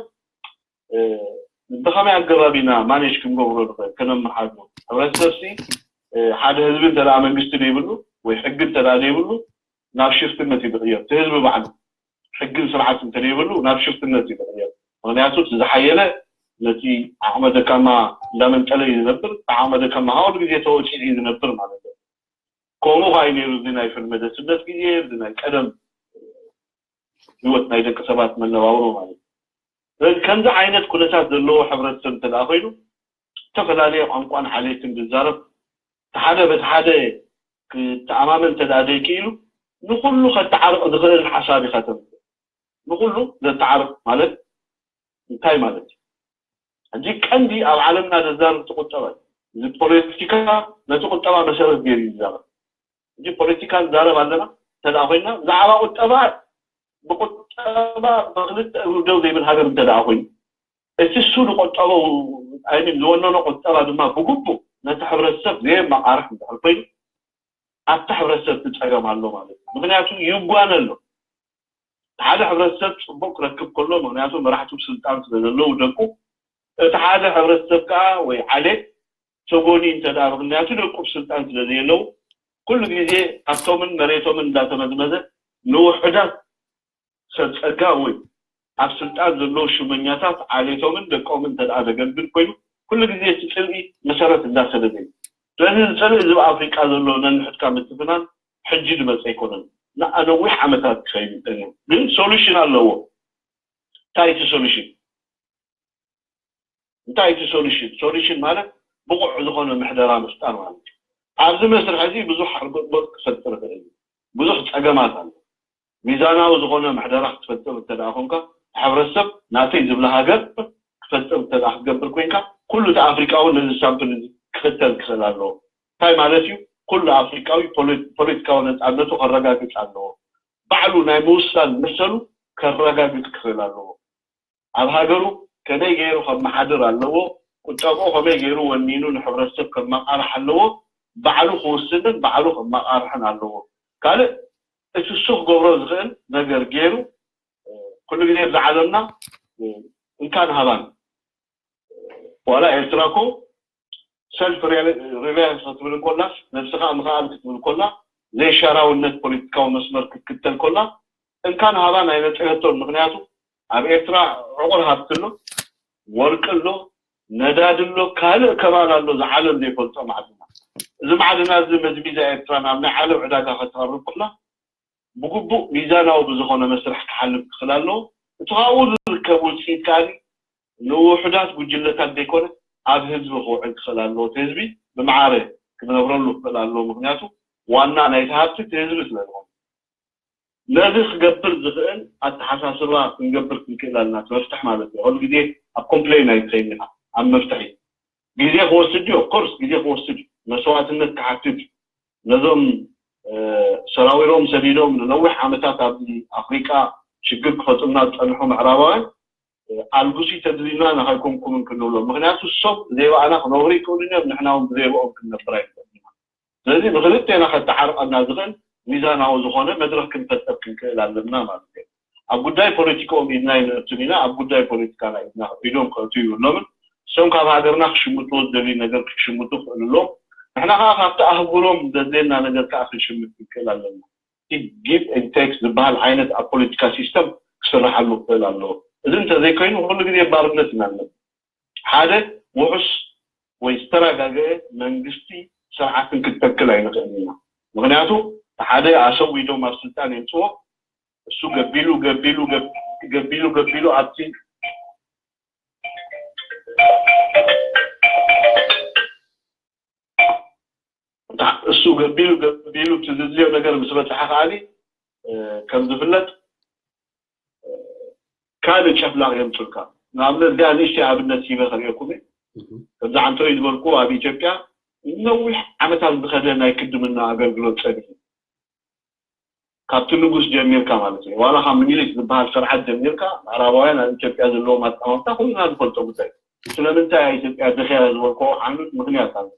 ብኸመይ ኣገባብ ኢና ማኔጅ ክንገብሮ ንኽእል ከነመሓድሮ? ሕብረተሰብ ሲ ሓደ ህዝቢ እንተ ደኣ መንግስቲ ዘይብሉ ወይ ሕጊ እንተ ደኣ ዘይብሉ ናብ ሽፍትነት እዩ ዝቕየር። እቲ ህዝቢ ባዕሉ ሕግን ስርዓት እንተዘይብሉ ናብ ሽፍትነት እዩ ዝቕየር። ምክንያቱ እቲ ዝሓየለ ነቲ ዓቕመ ደካማ እንዳመንጠለ እዩ ዝነብር። እቲ ዓቕመ ደካማ ከዓ ኩሉ ግዜ ተወፂዑ እዩ ዝነብር ማለት እዩ። ከምኡ ከዓ እዩ ነይሩ እዚ ናይ ፍልመደ ስደት ግዜ፣ እዚ ናይ ቀደም ህይወት ናይ ደቂ ሰባት መነባብሮ ማለት እዩ። ስለዚ ከምዚ ዓይነት ኩነታት ዘለዎ ሕብረተሰብ እንተ ደኣ ኮይኑ ዝተፈላለየ ቋንቋን ዓሌትን ዝዛረብ እቲ ሓደ በቲ ሓደ ክተኣማመን እንተ ደኣ ዘይክኢሉ ንኩሉ ከተዓርቕ ዝኽእል ሓሳብ ኢኻ ተምፅእ። ንኩሉ ዘተዓርቕ ማለት እንታይ ማለት እዩ? ሕጂ ቀንዲ ኣብ ዓለምና ዘዛርብ እቲ ቁጠባ እዩ። እዚ ፖለቲካ ነቲ ቁጠባ መሰረት ገይሩ እዩ ዝዛረብ። ሕጂ ፖለቲካ ንዛረብ ኣለና እንተ ደኣ ኮይና ብዛዕባ ቁጠባ ብቁጠባ ብክልተ እግሩ ደው ዘይብል ሃገር እንተ ደኣ ኮይኑ እቲ እሱ ዝቆጠቦ ኣይሚን ዝወነኖ ቁጠባ ድማ ብግቡእ ነቲ ሕብረተሰብ ዘየመቃርሕ እንድሕር ኮይኑ ኣብቲ ሕብረተሰብ እቲ ፀገም ኣሎ ማለት እዩ። ምክንያቱ ይጓነ ኣሎ። ሓደ ሕብረተሰብ ፅቡቅ ክረክብ ከሎ ምክንያቱ መራሕቱ ስልጣን ስለ ዘለዉ ደቁ እቲ ሓደ ሕብረተሰብ ከዓ ወይ ዓሌት ተጎኒ እንተ ደኣ ምክንያቱ ደቁ ብስልጣን ስለ ዘየለዉ ኩሉ ግዜ ሃብቶምን መሬቶምን እንዳተመዝመዘ ንውሑዳት ሰብ ጸጋ ወይ ኣብ ስልጣን ዘለዉ ሽመኛታት ዓሌቶምን ደቆምን እንተ ደኣ ዘገልግል ኮይኑ ኩሉ ግዜ እቲ ጽልኢ መሰረት እንዳሰደደ እዩ። ስለዚ እዚ ጽልኢ እዚ ኣብ ኣፍሪቃ ዘሎ ነንሕድካ ምትፍናን ሕጂ ዝመጸ ኣይኮነን። ንነዊሕ ዓመታት ክኸይድ ይኽእል እዩ። ግን ሶሉሽን ኣለዎ። እንታይ እቲ ሶሉሽን? እንታይ እቲ ሶሉሽን? ሶሉሽን ማለት ብቑዕ ዝኾነ ምሕደራ ምፍጣር ማለት እዩ። ኣብዚ መስርሕ እዚ ብዙሕ ሓርጎጽጎጽ ክፈጥር ይኽእል እዩ። ብዙሕ ጸገማት ኣሎ። ሚዛናዊ ዝኾነ ምሕደራ ክትፈጥር እንተ ደኣ ኮንካ፣ እቲ ሕብረተሰብ ናተይ ዝብላ ሃገር ክፈጥር እንተ ደኣ ክትገብር ኮንካ፣ ኩሉ እቲ ኣፍሪቃዊ ነዚ ሳምፕል እዚ ክኽተል ክኽእል ኣለዎ። እንታይ ማለት እዩ? ኩሉ ኣፍሪቃዊ ፖለቲ-፣ ፖለቲካዊ ነጻነቱ ከረጋግጽ ኣለዎ። ባዕሉ ናይ ምውሳን መሰሉ ከረጋግጽ ክኽእል ኣለዎ። ኣብ ሃገሩ ከመይ ገይሩ ከመሓድር ኣለዎ፣ ቁጠብኡ ከመይ ገይሩ ወኒኑ ንሕብረተሰብ ከመቓርሕ ኣለዎ፣ ባዕሉ ክውስንን ባዕሉ ከመቓርሕን ኣለዎ። ካልእ እቲ እሱ ክገብሮ ዝኽእል ነገር ገይሩ ኩሉ ግዜ ኣብዚ ዓለምና እንካን ሃባን ዋላ ኤርትራ እኮ ሰልፍ ሪላያንስ ክትብል እንኮላስ ነብስኻ ምኽኣል ክትብል ኮላ ዘይሻራውነት ፖለቲካዊ መስመር ክትክተል ኮላ እንካን ሃባን ኣይነፀገቶን። ምክንያቱ ኣብ ኤርትራ ዕቑር ሃብቲ ኣሎ፣ ወርቂ ኣሎ፣ ነዳዲ ኣሎ፣ ካልእ ከባቢ ኣሎ ዝዓለም ዘይፈልጦ ማዕድና። እዚ ማዕድና እዚ መዝሚዛ ኤርትራ ናብ ናይ ዓለም ዕዳጋ ከተቕርብ ኮላ ብግቡእ ሚዛናዊ ብዝኾነ መስርሕ ክሓልፍ ክኽእል ኣለዎ። እቲ ካብኡ ዝርከብ ውፅኢት ከኣ ንውሑዳት ጉጅለታት ዘይኮነ ኣብ ህዝቢ ክውዕል ክኽእል ኣለዎ። እቲ ህዝቢ ብማዕረ ክነብረሉ ክኽእል ኣለዎ። ምክንያቱ ዋና ናይቲ ሃብቲ እቲ ህዝቢ ስለ ዝኾነ። ነዚ ክገብር ዝኽእል ኣተሓሳስባ ክንገብር ክንክእል ኣለና። እቲ መፍትሕ ማለት እዩ። ኩሉ ግዜ ኣብ ኮምፕሌን ኣይትኸይድ ኢኻ፣ ኣብ መፍትሒ። ግዜ ክወስድ እዩ። ኦፍኮርስ ግዜ ክወስድ እዩ። መስዋእትነት ክሓትት እዩ። ነዞም ሰራዊሮም ሰዲዶም ንነዊሕ ዓመታት ኣብ ኣፍሪቃ ሽግር ክፈጥሩና ዝፀንሑ ምዕራባውያን ኣልጉሲ ተድልዩና ንኸይኮንኩምን ክንብሎም። ምክንያቱ እሶም ብዘይባእና ክነብሩ ይክእሉን እዮም፣ ንሕና እውን ብዘይባኦም ክንነብር ኣይንክእልን ኢና። ስለዚ ንክልቴና ከተዓርቀና ዝኽእል ሚዛናዊ ዝኾነ መድረክ ክንፈጥር ክንክእል ኣለና ማለት እዩ። ኣብ ጉዳይ ፖለቲካኦም ኢድና ኣይነእቱን ኢና፣ ኣብ ጉዳይ ፖለቲካና ኢድና ኢዶም ከእትው ይብሎምን። እሶም ካብ ሃገርና ክሽምትዎ ዝደልዩ ነገር ክሽምቱ ክኽእሉ ኣለዎም። ንሕና ከዓ ካብቲ ኣህጉሮም ዘድልየና ነገር ከዓ ክንሽምት ክንክእል ኣለና። እቲ give and take ዝበሃል ዓይነት ኣብ ፖለቲካ ሲስተም ክስርሓሉ ክኽእል ኣለዎ። እዚ እንተዘይኮይኑ ኩሉ ግዜ ባርነት ኢና ንነብር። ሓደ ውሑስ ወይ ዝተረጋገአ መንግስቲ ስርዓትን ክትተክል ኣይንኽእልን ኢና። ምክንያቱ ሓደ ኣሰዊዶም ኣብ ስልጣን የምፅዎ እሱ ገቢሉ ገቢሉ ገቢሉ ገቢሉ ኣብቲ እሱ ገቢሉ ገቢሉ እቲ ዝድልዮ ነገር ምስ በፅሐ ከዓኒ ከም ዝፍለጥ ካልእ ጨፍላቕ የምፅልካ። ንኣብነት እዚኣ ንእሽተይ ኣብነት ሂበ ከርእየኩም እየ። ከምዚ ዓንተወይ ዝበልኩ ኣብ ኢትዮጵያ ነዊሕ ዓመታት ዝኸደ ናይ ክድምና ኣገልግሎት ፀኒሑ ካብቲ ንጉስ ጀሚርካ ማለት እዩ። ዋላ ካብ ምኒልክ ዝበሃል ስርዓት ጀሚርካ ምዕራባውያን ኣብ ኢትዮጵያ ዘለዎም ኣጠማምታ ኩልና ዝፈልጦ ጉዳይ እዩ። ስለምንታይ ኣብ ኢትዮጵያ ድኽያ ዝበልክዎ ዓሚቕ ምኽንያት ኣሎ።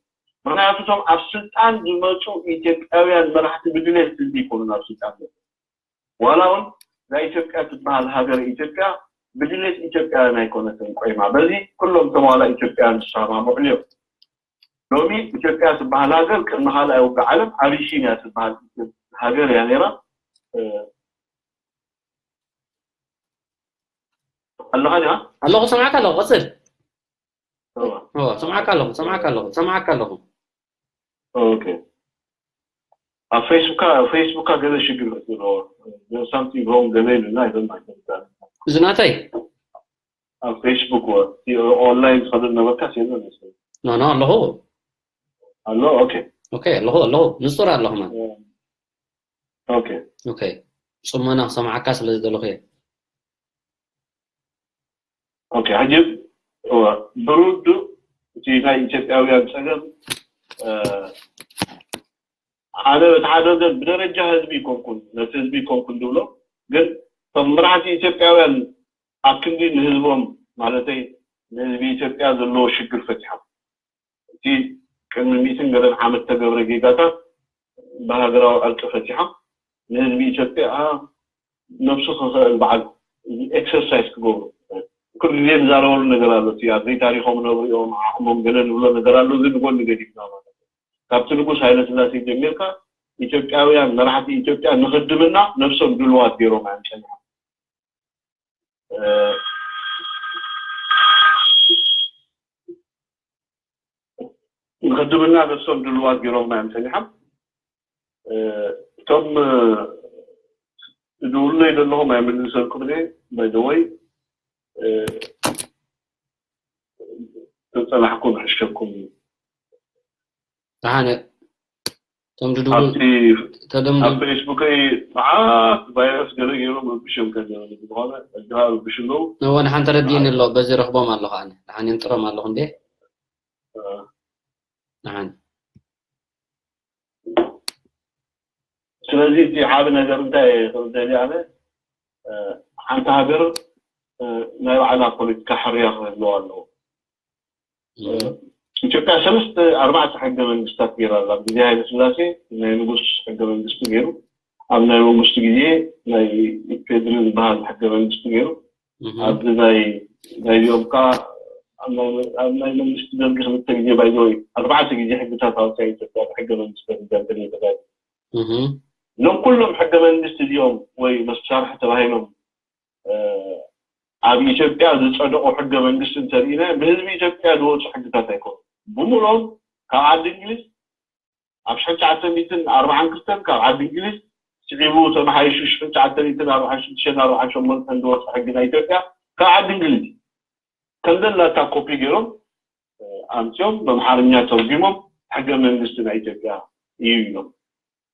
ምኽንያቱ እቶም ኣብ ስልጣን ዝመፁ ኢትዮጵያውያን መራሕቲ ብድሌት ህዝቢ ይኮኑን ኣብ ስልጣን ዘለዉ። ዋላ እውን እዛ ኢትዮጵያ ትበሃል ሃገር ኢትዮጵያ ብድሌት ኢትዮጵያውያን ኣይኮነትን ቆይማ። በዚ ኩሎም እቶም ዋላ ኢትዮጵያውያን ዝሰማምዑ እዮም። ሎሚ ኢትዮጵያ ትበሃል ሃገር ቅድሚ ካልኣይ ውግእ ዓለም ኣቢሲንያ ትበሃል ሃገር እያ ነይራ። ኣለኻ ዲኻ? ኣለኹ፣ ሰምዓካ ኣለኹ። ቀፅል። ሰምዓካ ኣለኹ፣ ሰምዓካ ኣለኹ፣ ሰምዓካ ኣለኹ። ኦኬ። ኣብ ፌስቡካ ፌስቡካ ገለ ሽግር መፅኡ ኣለዎ። There's something wrong ገለ ኢሉና ይበል ማለት እዩ። እዚ ናተይ ኣብ ፌስቡክ ወ ኦንላይን ዝኸደ ነበርካ ሲሉ መስለኝ። ኖ ኖ ኣለኹ። ኣሎ። ኦኬ። ኦኬ ኣለኹ ኣለኹ፣ ንጹር ኣለኹ ማለት። ኦኬ። ኦኬ። ጽሞና ክሰምዓካ ስለ ዝደለኹ እየ። ኦኬ። ሕጂ እወ፣ ብርዱእ እቲ ናይ ኢትዮጵያውያን ጸገም ኣነ በቲ ሓደ ወገን ብደረጃ ህዝቢ ይኮንኩን ነቲ ህዝቢ ይኮንኩን ዝብሎ፣ ግን እቶም መራሕቲ ኢትዮጵያውያን ኣብ ክንዲ ንህዝቦም ማለተይ ንህዝቢ ኢትዮጵያ ዘለዎ ሽግር ፈቲሖም እቲ ቅድሚ ሚእትን ገለን ዓመት ተገብረ ጌጋታት ብሃገራዊ ዕርቂ ፈቲሖም ንህዝቢ ኢትዮጵያ ነብሱ ክኽእል በዓል ኤክሰርሳይዝ ክገብሩ ኩሉ ግዜ ዝዛረበሉ ነገር ኣሎ። እቲ ኣብ ዘይታሪኾም ነብሩ እዮም ዓቕሞም ገለ ንብሎ ነገር ኣሎ። እዚ ንጎኒ ገዲፍና ማለት እዩ። ካብቲ ንጉስ ሃይለ ስላሴ ጀሚርካ ኢትዮጵያውያን መራሕቲ ኢትዮጵያ ንክድምና ነብሶም ድልዋት ገይሮም እዮም ጸኒሖም። ንክድምና ነብሶም ድልዋት ገይሮም እዮም ጸኒሖም። እቶም ትድውሉለይ ዘለኹም ኣይምልሰልኩም እየ። ባይደወይ ተጸናሕኩም ሕሸኩም እዩ። ደሓነ እቶም ድድውሉ ኣብቲ ተደምዱ ኣብ ፌስቡከይ መዓት ቫይረስ ገለ ገይሮም ረብሽ እዮም ከ ዝኾነ እጅሃ ረብሽ ኣለዉ። እወ ንሓን ተረዲእኒ ኣሎ። በዚ ረኽቦም ኣለኹ ኣነ። ደሓን የንጥሮም ኣለኹ እንዴ? ደሓን ስለዚ እቲ ዓብ ነገር እንታይ ክብል ደልየ ኣነ ሓንቲ ሃገር ናይ ባዕላ ፖለቲካ ሕርያ ክህልዋ ኣለዎ። ኢትዮጵያ ሰለስተ ኣርባዕተ ሕገ መንግስታት ገይራ ኣላ። ግዜ ሃይለ ስላሴ ናይ ንጉስ ሕገ መንግስቲ ገይሩ፣ ኣብ ናይ መንግስቱ ግዜ ናይ ኢፌድሪ ዝበሃል ሕገ መንግስቲ ገይሩ፣ ኣብዚ ናይ ናይዚኦም ከዓ ኣብ ናይ መንግስቲ ደርጊ ክልተ ግዜ ባይዘወይ ኣርባዕተ ግዜ ሕግታት ኣውፅያ ኢትዮጵያ ብሕገ መንግስቲ ፕሬዚዳንት ተጋይ እዞም ኩሎም ሕገ መንግስቲ እዚኦም ወይ መሳርሒ ተባሂሎም ኣብ ኢትዮጵያ ዝፀደቑ ሕገ መንግስቲ እንተሪኢና ብህዝቢ ኢትዮጵያ ዝወፁ ሕግታት ኣይኮኑ። ብምሎም ካብ ዓዲ እንግሊዝ ኣብ ሽሕን ትሽዓተ ሚእትን ኣርባዓን ክልተን ካብ ዓዲ እንግሊዝ ስዒቡ ተመሓይሹ ሽሕን ትሽዓተ ሚእትን ኣርባዓን ሽዱሽተን ኣርባዓን ሸሞንተን ዝወፀ ሕጊ ናይ ኢትዮጵያ ካብ ዓዲ እንግሊዝ ከምዘላታ ኮፒ ገይሮም ኣምፅኦም በምሓርኛ ተርጉሞም ሕገ መንግስቲ ናይ ኢትዮጵያ እዩ ኢሎም።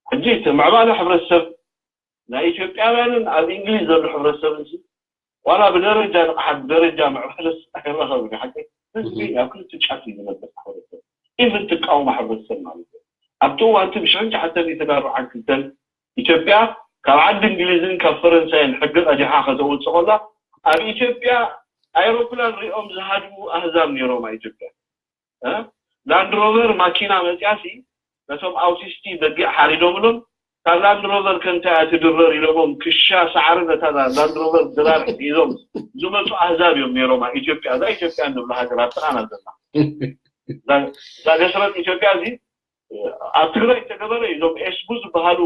ሕጂ እቲ ምዕባለ ሕብረተሰብ ናይ ኢትዮጵያውያንን ኣብ እንግሊዝ ዘሎ ሕብረተሰብ እንሲ ዋላ ብደረጃ ንቕሓት ብደረጃ ምዕባለስ ኣይረኸብን ሓቂ ህዝቢ ኣብ ክልተ ጫፍ እዩ ዝነብር። ማሕበረሰብ ኢቭን ትቃወማ ሕብረተሰብ ማለት እዩ። ኣብቲ እዋንቲ ብሽሕን ትሽዓተ ሚእትን ኣርባዓን ክልተን ኢትዮጵያ ካብ ዓዲ እንግሊዝን ካብ ፈረንሳይን ሕጊ ቀዲሓ ከተውፅእ ከላ ኣብ ኢትዮጵያ ኣይሮፕላን ሪኦም ዝሃድሙ ኣህዛብ ነይሮም ኣብ ኢትዮጵያ። ላንድ ሮቨር ማኪና መፅያሲ ነቶም ኣውቲስቲ በጊዕ ሓሪዶምሎም ካብ ላንድ ሮቨር ከንታ እያ ትድረር ኢሎሞም ክሻ ሳዕሪ ነታ ላንድ ሮቨር ድራር ሒዞም ዝመፁ ኣህዛብ እዮም ነይሮም ኣብ ኢትዮጵያ። እዛ ኢትዮጵያ እንብላ ሃገር ኣብ ጥቓና ዘላ እዛ ገስረጥ ኢትዮጵያ እዚ ኣብ ትግራይ ዝተገበረ እዩ። እዞም ኤስቡ ዝበሃሉ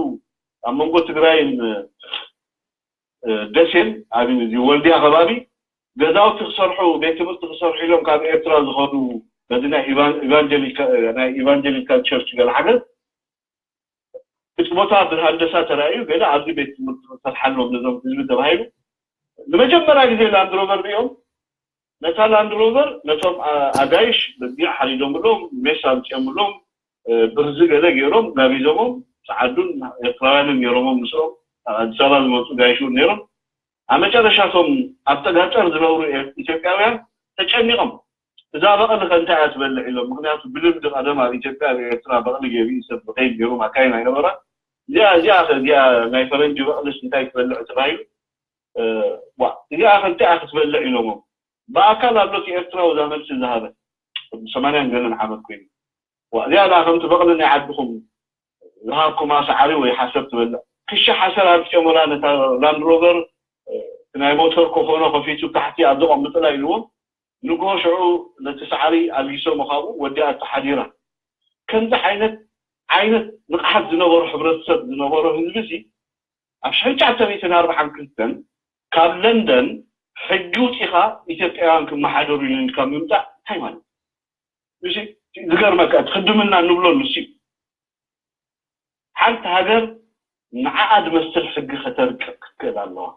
ኣብ መንጎ ትግራይን ደሴን ኣብ እዚ ወልዲያ ከባቢ ገዛውቲ ክሰርሑ ቤት ትምህርቲ ክሰርሑ ኢሎም ካብ ኤርትራ ዝኸዱ በዚ ናይ ኢቫንጀሊካል ቸርች ገለ ሓገዝ እቲ ቦታ ብሃንደሳ ተራእዩ ገለ ኣብዚ ቤት ትምህርቲ ክሰርሓሎም ነዞም ህዝቢ ተባሂሉ ንመጀመርያ ግዜ ላንድ ሮቨር ሪኦም ነታ ላንድ ሮቨር ነቶም ኣጋይሽ በጊዕ ሓሪዶምሎም ሜስ ኣምፅኦምሎም ብርዚ ገለ ገይሮም ጋቢዞሞም ፀዓዱን ኤርትራውያንን ነይሮሞም ምስኦም ኣዲስ ኣበባ ዝመፁ ጋይሽ እውን ነይሮም ኣብ መጨረሻ እቶም ኣብ ተጋጠር ዝነብሩ ኢትዮጵያውያን ተጨኒቖም እዛ በቕሊ ከ እንታይ እያ ትበልዕ ኢሎም ምክንያቱ ብልምዲ ቀደም ኣብ ኢትዮጵያ ኣብ ኤርትራ በቕሊ ገቢኡ ሰብ ብኸይድ ገይሩ ማካይን ኣይነበራ እዚኣ እዚኣ ከ እዚኣ ናይ ፈረንጂ በቕልስ እንታይ ትበልዕ ተባሂሉ እዚኣ ከ እንታይ እያ ክትበልዕ ኢሎሞም ብኣካል ኣሎ እቲ ኤርትራዊ እዛ መልሲ ዝሃበ ሰማንያን ገለን ዓመት ኮይኑ እዚኣ ደኣ ከምቲ በቕሊ ናይ ዓድኹም ዝሃብኩማ ሳዕሪ ወይ ሓሰር ትበልዕ ክሺ ሓሰር ኣምፅኦምላ ነታ ላንድ ሮቨር ናይ ሞተር ኮኾኖ ከፊቱ ታሕቲ ኣብ ዘቐምጥላ ኢልዎም ንግሆ ሽዑ ነቲ ሳዕሪ ኣልጊሶሞ ካብኡ ወዲኣቶ ሓዲራ ከምዚ ዓይነት ዓይነት ንቕሓት ዝነበሮ ሕብረተሰብ ዝነበሮ ህዝቢ ሲ ኣብ ሽሕን ትሽዓተ ሚእትን ኣርባዓን ክልተን ካብ ለንደን ሕጊ ውፂኻ ኢትዮጵያውያን ክመሓደሩ ኢሉ ኢልካ ምምፃእ እንታይ ማለት እዩ ዝገርመካ እቲ ክድምና ንብሎ ንሱ ሓንቲ ሃገር ንዓኣ ዝመስል ሕጊ ከተርቅቕ ክትክእል ኣለዋ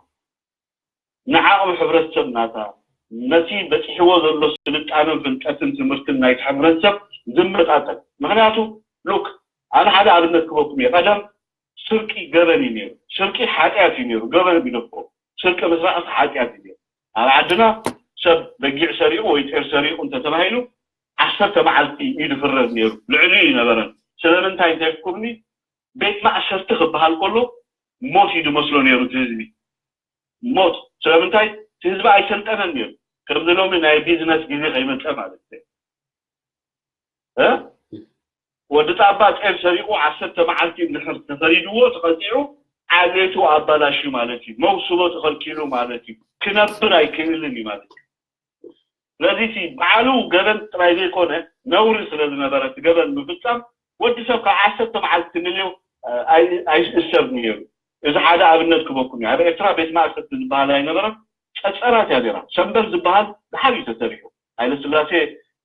ንዓቕሚ ሕብረተሰብ ናታ ነቲ በፂሕዎ ዘሎ ስልጣንን ፍልጠትን ትምህርትን ናይቲ ሕብረተሰብ ዝመጣጠን ምክንያቱ ሉክ ኣነ ሓደ ኣብነት ክበኩም እየ ቀደም ስርቂ ገበን እዩ ነይሩ ስርቂ ሓጢኣት እዩ ነይሩ ገበን ግደፎ ስርቂ ምስራቕ ሓጢኣት እዩ ነይሩ ኣብ ዓድና ሰብ በጊዕ ሰሪቑ ወይ ጤል ሰሪቑ እንተተባሂሉ ዓሰርተ መዓልቲ እዩ ዝፍረድ ነይሩ ልዕሊኡ ይነበረን ስለምንታይ እንተልኩምኒ ቤት ማእሰርቲ ክበሃል ከሎ ሞት እዩ ዝመስሎ ነይሩ እቲ ህዝቢ ሞት ስለምንታይ እቲ ህዝቢ ኣይሰልጠነን ነይሩ ከምዚ ሎሚ ናይ ቢዝነስ ግዜ ከይመፀ ማለት እዩ ወዲ ጣባ ጤል ሰሪቑ ዓሰርተ መዓልቲ እንድሕር ተፈሪድዎ ተቐፂዑ ዓሌቱ ኣባላሽዩ ማለት እዩ መውስቦ ተኸልኪሉ ማለት እዩ ክነብር ኣይክእልን እዩ ማለት እዩ ስለዚ እቲ በዓሉ ገበን ጥራይ ዘይኮነ ነውሪ ስለ ዝነበረ እቲ ገበን ምፍፃም ወዲ ሰብ ካብ ዓሰርተ መዓልቲ ክንልዮ ኣይእሰር ነይሩ እዚ ሓደ ኣብነት ክበኩም እዩ ኣብ ኤርትራ ቤት ማእሰርቲ ዝበሃል ኣይነበረን ጸጸራት እያ ነይራ ሰንበል ዝበሃል ዝሓር እዩ ተሰሪሑ ሃይለ ስላሴ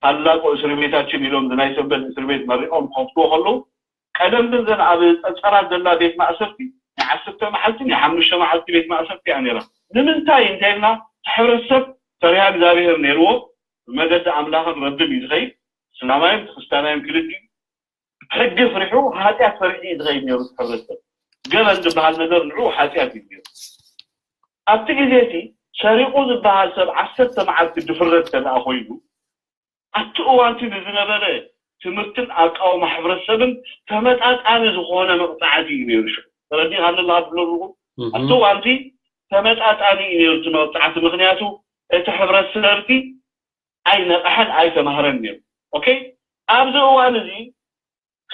ታላቁ እስር ቤታችን ኢሎም ናይ ሰንበል እስር ቤት መሪቆም ከፍትዎ ከለዉ ቀደም ግን ዘን ኣብ ጸጸራት ዘላ ቤት ማእሰርቲ ናይ ዓሰርተ መዓልቲ ናይ ሓሙሽተ መዓልቲ ቤት ማእሰርቲ እያ ነይራ ንምንታይ እንተልና ሕብረተሰብ ፈሪሃ እግዚኣብሔር ነይርዎ ብመገዲ ኣምላኽን ረብን እዩ ዝኸይድ እስላማይን ክርስትያናይን ክልቲኡ ሕጊ ፍሪሑ ሓጢኣት ፈሪሑ እዩ ዝኸይድ ነይሩ እቲ ሕብረተሰብ ገበን ዝበሃል ነገር ንዑ ሓጢኣት እዩ ነይሩ ኣብቲ ግዜ እቲ ሰሪቑ ዝበሃል ሰብ ዓሰርተ መዓልቲ ድፍረት ከኣ ኮይኑ ኣብቲ እዋንቲ ንዝነበረ ትምህርትን ኣቃውማ ሕብረተሰብን ተመጣጣኒ ዝኾነ መቕፃዕቲ እዩ ነይሩ ሽዑ ተረዲኻኒ ኣለኻ ብሎ ኣለኹ ኣብቲ እዋንቲ ተመጣጣኒ እዩ ነይሩ እቲ መቕፃዕቲ ምክንያቱ እቲ ሕብረተሰብቲ ኣይነቕሐን ኣይተማህረን ነይሩ ኦኬ ኣብዚ እዋን እዚ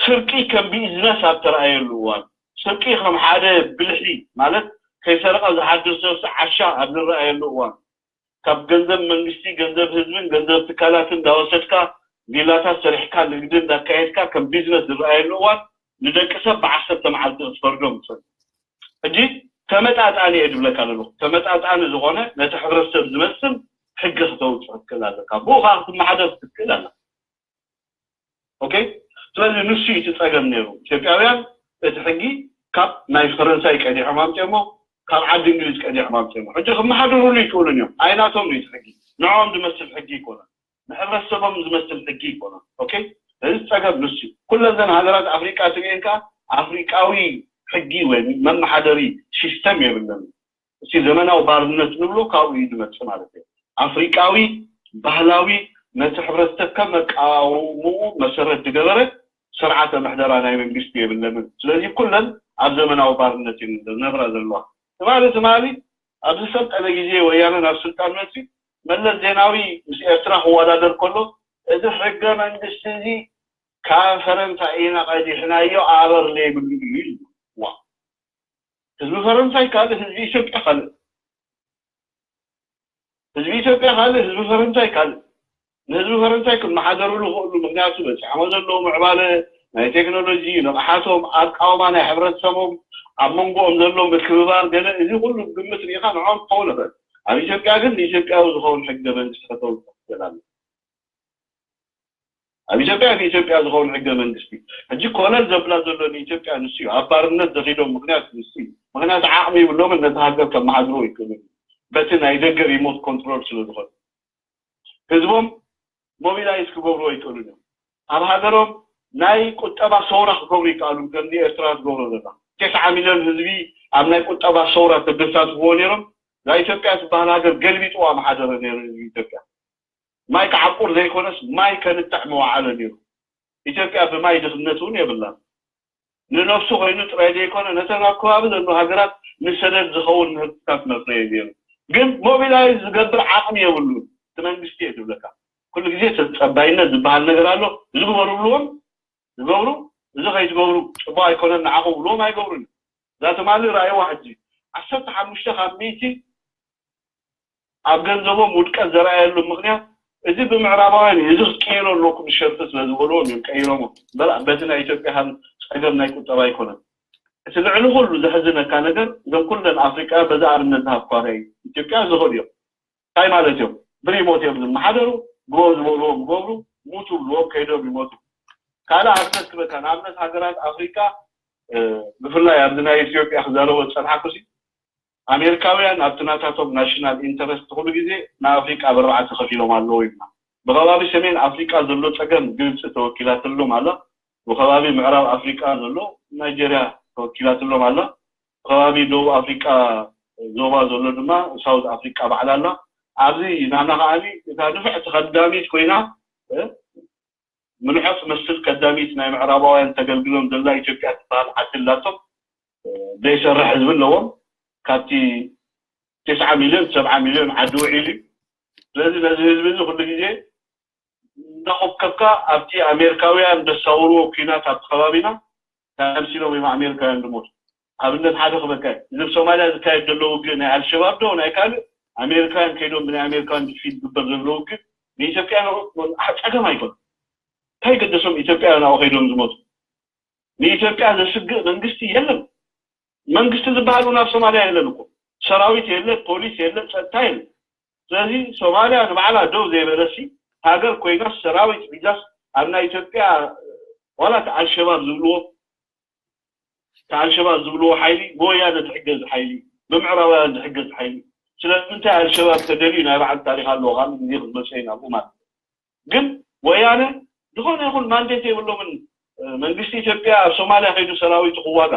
ስርቂ ከም ቢዝነስ ኣብ ተረኣየሉ እዋን ስርቂ ከም ሓደ ብልሒ ማለት ከይሰረቐ ዝሓድር ሰብሲ ዓሻ ኣብ ዝረኣየሉ እዋን ካብ ገንዘብ መንግስቲ ገንዘብ ህዝብን ገንዘብ ትካላትን እንዳወሰድካ ቪላታት ሰሪሕካ ንግዲ እንዳካየድካ ከም ቢዝነስ ዝረኣየሉ እዋን ንደቂ ሰብ ብዓሰርተ መዓልቲ ክትፈርዶም ትኽእል ሕጂ ተመጣጣኒ እየ ዝብለካ ዘለኹ ተመጣጣኒ ዝኾነ ነቲ ሕብረተሰብ ዝመስል ሕጊ ክተውፅእ ክትክእል ኣለካ ብኡ ከዓ ክትመሓደር ክትክእል ኣለካ ኦኬ ስለዚ ንሱ እዩ እቲ ፀገም ነይሩ ኢትዮጵያውያን እቲ ሕጊ ካብ ናይ ፈረንሳይ ቀዲሖም ኣምፅኦሞ ካብ ዓዲ እንግሊዝ ቀዲሖም ኣምፅኦሞ ሕጂ ክመሓደሩሉ ይክእሉን እዮም ኣይናቶም እዩ እቲ ሕጊ ንዕኦም ዝመስል ሕጊ ይኮነን ንሕብረተሰቦም ዝመስል ሕጊ ይኮነን ኦኬ እዚ ፀገም ንሱ እዩ ኩለን ዘን ሃገራት ኣፍሪቃ ትሪኤን ከዓ ኣፍሪቃዊ ሕጊ ወይ መመሓደሪ ሲስተም የብለን እቲ ዘመናዊ ባርነት ንብሎ ካብኡ እዩ ዝመፅእ ማለት እዩ ኣፍሪቃዊ ባህላዊ ነቲ ሕብረተሰብ ከም መቃወምኡ መሰረት ዝገበረ ስርዓተ ምሕደራ ናይ መንግስቲ የብለምን። ስለዚ ኩለን ኣብ ዘመናዊ ባርነት እየን ዝነብራ ዘለዋ። ትማሊ ትማሊ ኣብ ዝሰልጠነ ግዜ ወያነ ናብ ስልጣን መፅዩ መለስ ዜናዊ ምስ ኤርትራ ክወዳደር ከሎ እዚ ሕገ መንግስቲ እዚ ካብ ፈረንሳ ኢና ቀዲሕናዮ ኣበር ዘይብሉ እዩ ይብል። ዋ ህዝቢ ፈረንሳይ ካልእ ህዝቢ ኢትዮጵያ ካልእ ህዝቢ ኢትዮጵያ ካልእ ህዝቢ ፈረንሳይ ካልእ ንህዝቢ ፈረንሳይ ክመሓደርሉ ክእሉ ምክንያቱ በፂሖሞ ዘለዉ ምዕባለ ናይ ቴክኖሎጂ ንቕሓቶም ኣቃውማ ናይ ሕብረተሰቦም ኣብ መንጎኦም ዘሎ ምክብባር ገለ እዚ ኩሉ ግምት ርኢኻ ንዖም ክኸውን ይኽእል ኣብ ኢትዮጵያ ግን ንኢትዮጵያዊ ዝኸውን ሕገ መንግስቲ ከተውፅእ ትኽእል ኣለ ኣብ ኢትዮጵያ ንኢትዮጵያ ዝኸውን ሕገ መንግስቲ ሕጂ ኮለል ዘብላ ዘሎ ንኢትዮጵያ ንሱ እዩ ኣብ ባርነት ዘኺዶም ምክንያት ንሱ እዩ ምክንያቱ ዓቕሚ ይብሎምን ነቲ ሃገር ከመሓድሮ ይክእሉ በቲ ናይ ደገ ሪሞት ኮንትሮል ስለ ዝኾነ ህዝቦም ሞቢላይዝ ክገብሩ ኣይክእሉን እዮም ኣብ ሃገሮም ናይ ቁጠባ ሰውራ ክገብሩ ይከኣሉ ከምዚ ኤርትራ ትገብሮ ዘላ ተስዓ ሚልዮን ህዝቢ ኣብ ናይ ቁጠባ ሰውራ ተደሳትፍዎ ነይሮም እዛ ኢትዮጵያ ትበሃል ሃገር ገልቢጥዋ መሓደረ ነይሩ ህዝቢ ኢትዮጵያ ማይ ክዓቁር ዘይኮነስ ማይ ከንጥዕ መዋዓለ ነይሩ ኢትዮጵያ ብማይ ድኽነት እውን የብላን ንነብሱ ኮይኑ ጥራይ ዘይኮነ ነተን ኣብ ከባቢ ዘሎ ሃገራት ንሰደድ ዝኸውን ምህርትታት መፍረየ ነይሩ ግን ሞቢላይዝ ዝገብር ዓቕሚ የብሉን እቲ መንግስቲ እየ ዝብለካ ኩሉ ግዜ ተፀባይነት ዝበሃል ነገር ኣሎ እዚ ግበሩ ብልዎም ዝገብሩ እዚ ከይትገብሩ ፅቡቅ ኣይኮነን ንዓኹም ብልዎም ኣይገብሩን እዛ ትማሊ ረኣይዋ ሕጂ ዓሰርተ ሓሙሽተ ካብ ሚእቲ ኣብ ገንዘቦም ውድቀት ዘርኣየሉ ምኽንያት እዚ ብምዕራባውያን እዩ እዚ ክትቀይሮ ኣለኩም ሸርፊ ስለ ዝበልዎም እዮም ቀይሮሞ በላ በቲ ናይ ኢትዮጵያ ከም ፀገም ናይ ቁጠባ ኣይኮነን እቲ ልዕሊ ኩሉ ዘሕዝነካ ነገር እዞም ኩለን ኣፍሪቃ በዚ ኣብነት ዝሃብኳ ናይ ኢትዮጵያ ዝኽእሉ እዮም እንታይ ማለት እዮም ብሪሞት እዮም ዝመሓደሩ ግበሩ ዝበልዎም ይገብሩ ሙቱ ብልዎም ከይዶም ይሞቱ ካልእ ኣብነት ክበካ ንኣብነት ሃገራት ኣፍሪቃ ብፍላይ ኣብዚ ናይ ኢትዮጵያ ክዛረቦ ዝፀንሓኩሲ ኣሜሪካውያን ኣብቲ ናታቶም ናሽናል ኢንተረስት ኩሉ ግዜ ንኣፍሪቃ ብኣርባዕተ ከፊሎም ኣለዉ ይብላ። ብከባቢ ሰሜን ኣፍሪቃ ዘሎ ጸገም ግብጺ ተወኪላትሎም ኣላ። ብከባቢ ምዕራብ ኣፍሪቃ ዘሎ ናይጀርያ ተወኪላትሎም ኣላ። ብከባቢ ደቡብ ኣፍሪቃ ዞባ ዘሎ ድማ ሳውዝ ኣፍሪቃ ባዕላ ኣላ። ኣብዚ ናና ከዓኒ እታ ንፍዕቲ ከዳሚት ኮይና ምንዖ ትመስል ከዳሚት ናይ ምዕራባውያን ተገልግሎም ዘላ ኢትዮጵያ ትበሃል ዓዲ ኣላቶም። ዘይሰርሕ ህዝቢ ኣለዎም። ካብቲ ተስዓ ሚልዮን ሰብዓ ሚልዮን ዓዲ ውዒሉ እዩ። ስለዚ ነዚ ህዝቢ እዚ ኩሉ ግዜ እንዳኾብከብካ ኣብቲ ኣሜሪካውያን ዘሳውርዎ ኲናት ኣብቲ ከባቢና ተኣምሲሎም እዮም ኣሜሪካውያን ዝሞቱ። ኣብነት ሓደ ክበካ እዩ። እዚ ኣብ ሶማልያ ዝካየድ ዘሎ ውግእ ናይ ኣልሸባብ ዶ ናይ ካልእ ኣሜሪካውያን ከይዶም ብናይ ኣሜሪካውያን ድፊት ዝግበር ዘሎ ውግእ ንኢትዮጵያ ጸገም ኣይኮን። እንታይ ገደሶም ኢትዮጵያውያን ኣብኡ ከይዶም ዝሞቱ? ንኢትዮጵያ ዘስግእ መንግስቲ የለን። መንግስቲ ዝበሃል እውን ኣብ ሶማልያ የለን እኮ። ሰራዊት የለ፣ ፖሊስ የለ፣ ጸጥታ የለ። ስለዚ ሶማልያ ንባዕላ ደው ዘይበለሲ ሃገር ኮይናስ ሰራዊት ሒዛስ ኣብ ናይ ኢትዮጵያ ዋላ እቲ ኣልሸባብ ዝብልዎ እቲ ኣልሸባብ ዝብልዎ ሓይሊ ብወያነ ዝሕገዝ ሓይሊ ብምዕራባውያን ዝሕገዝ ሓይሊ ስለምንታይ ኣልሸባብ ተደልዩ ናይ ባዕሉ ታሪክ ኣለዎ ካልእ ግዜ ክትመፅኦ ኢና ኣብኡ ማለት ግን ወያነ ዝኾነ ይኹን ማንዴት የብሎምን መንግስቲ ኢትዮጵያ ኣብ ሶማልያ ከይዱ ሰራዊቱ ክዋጋ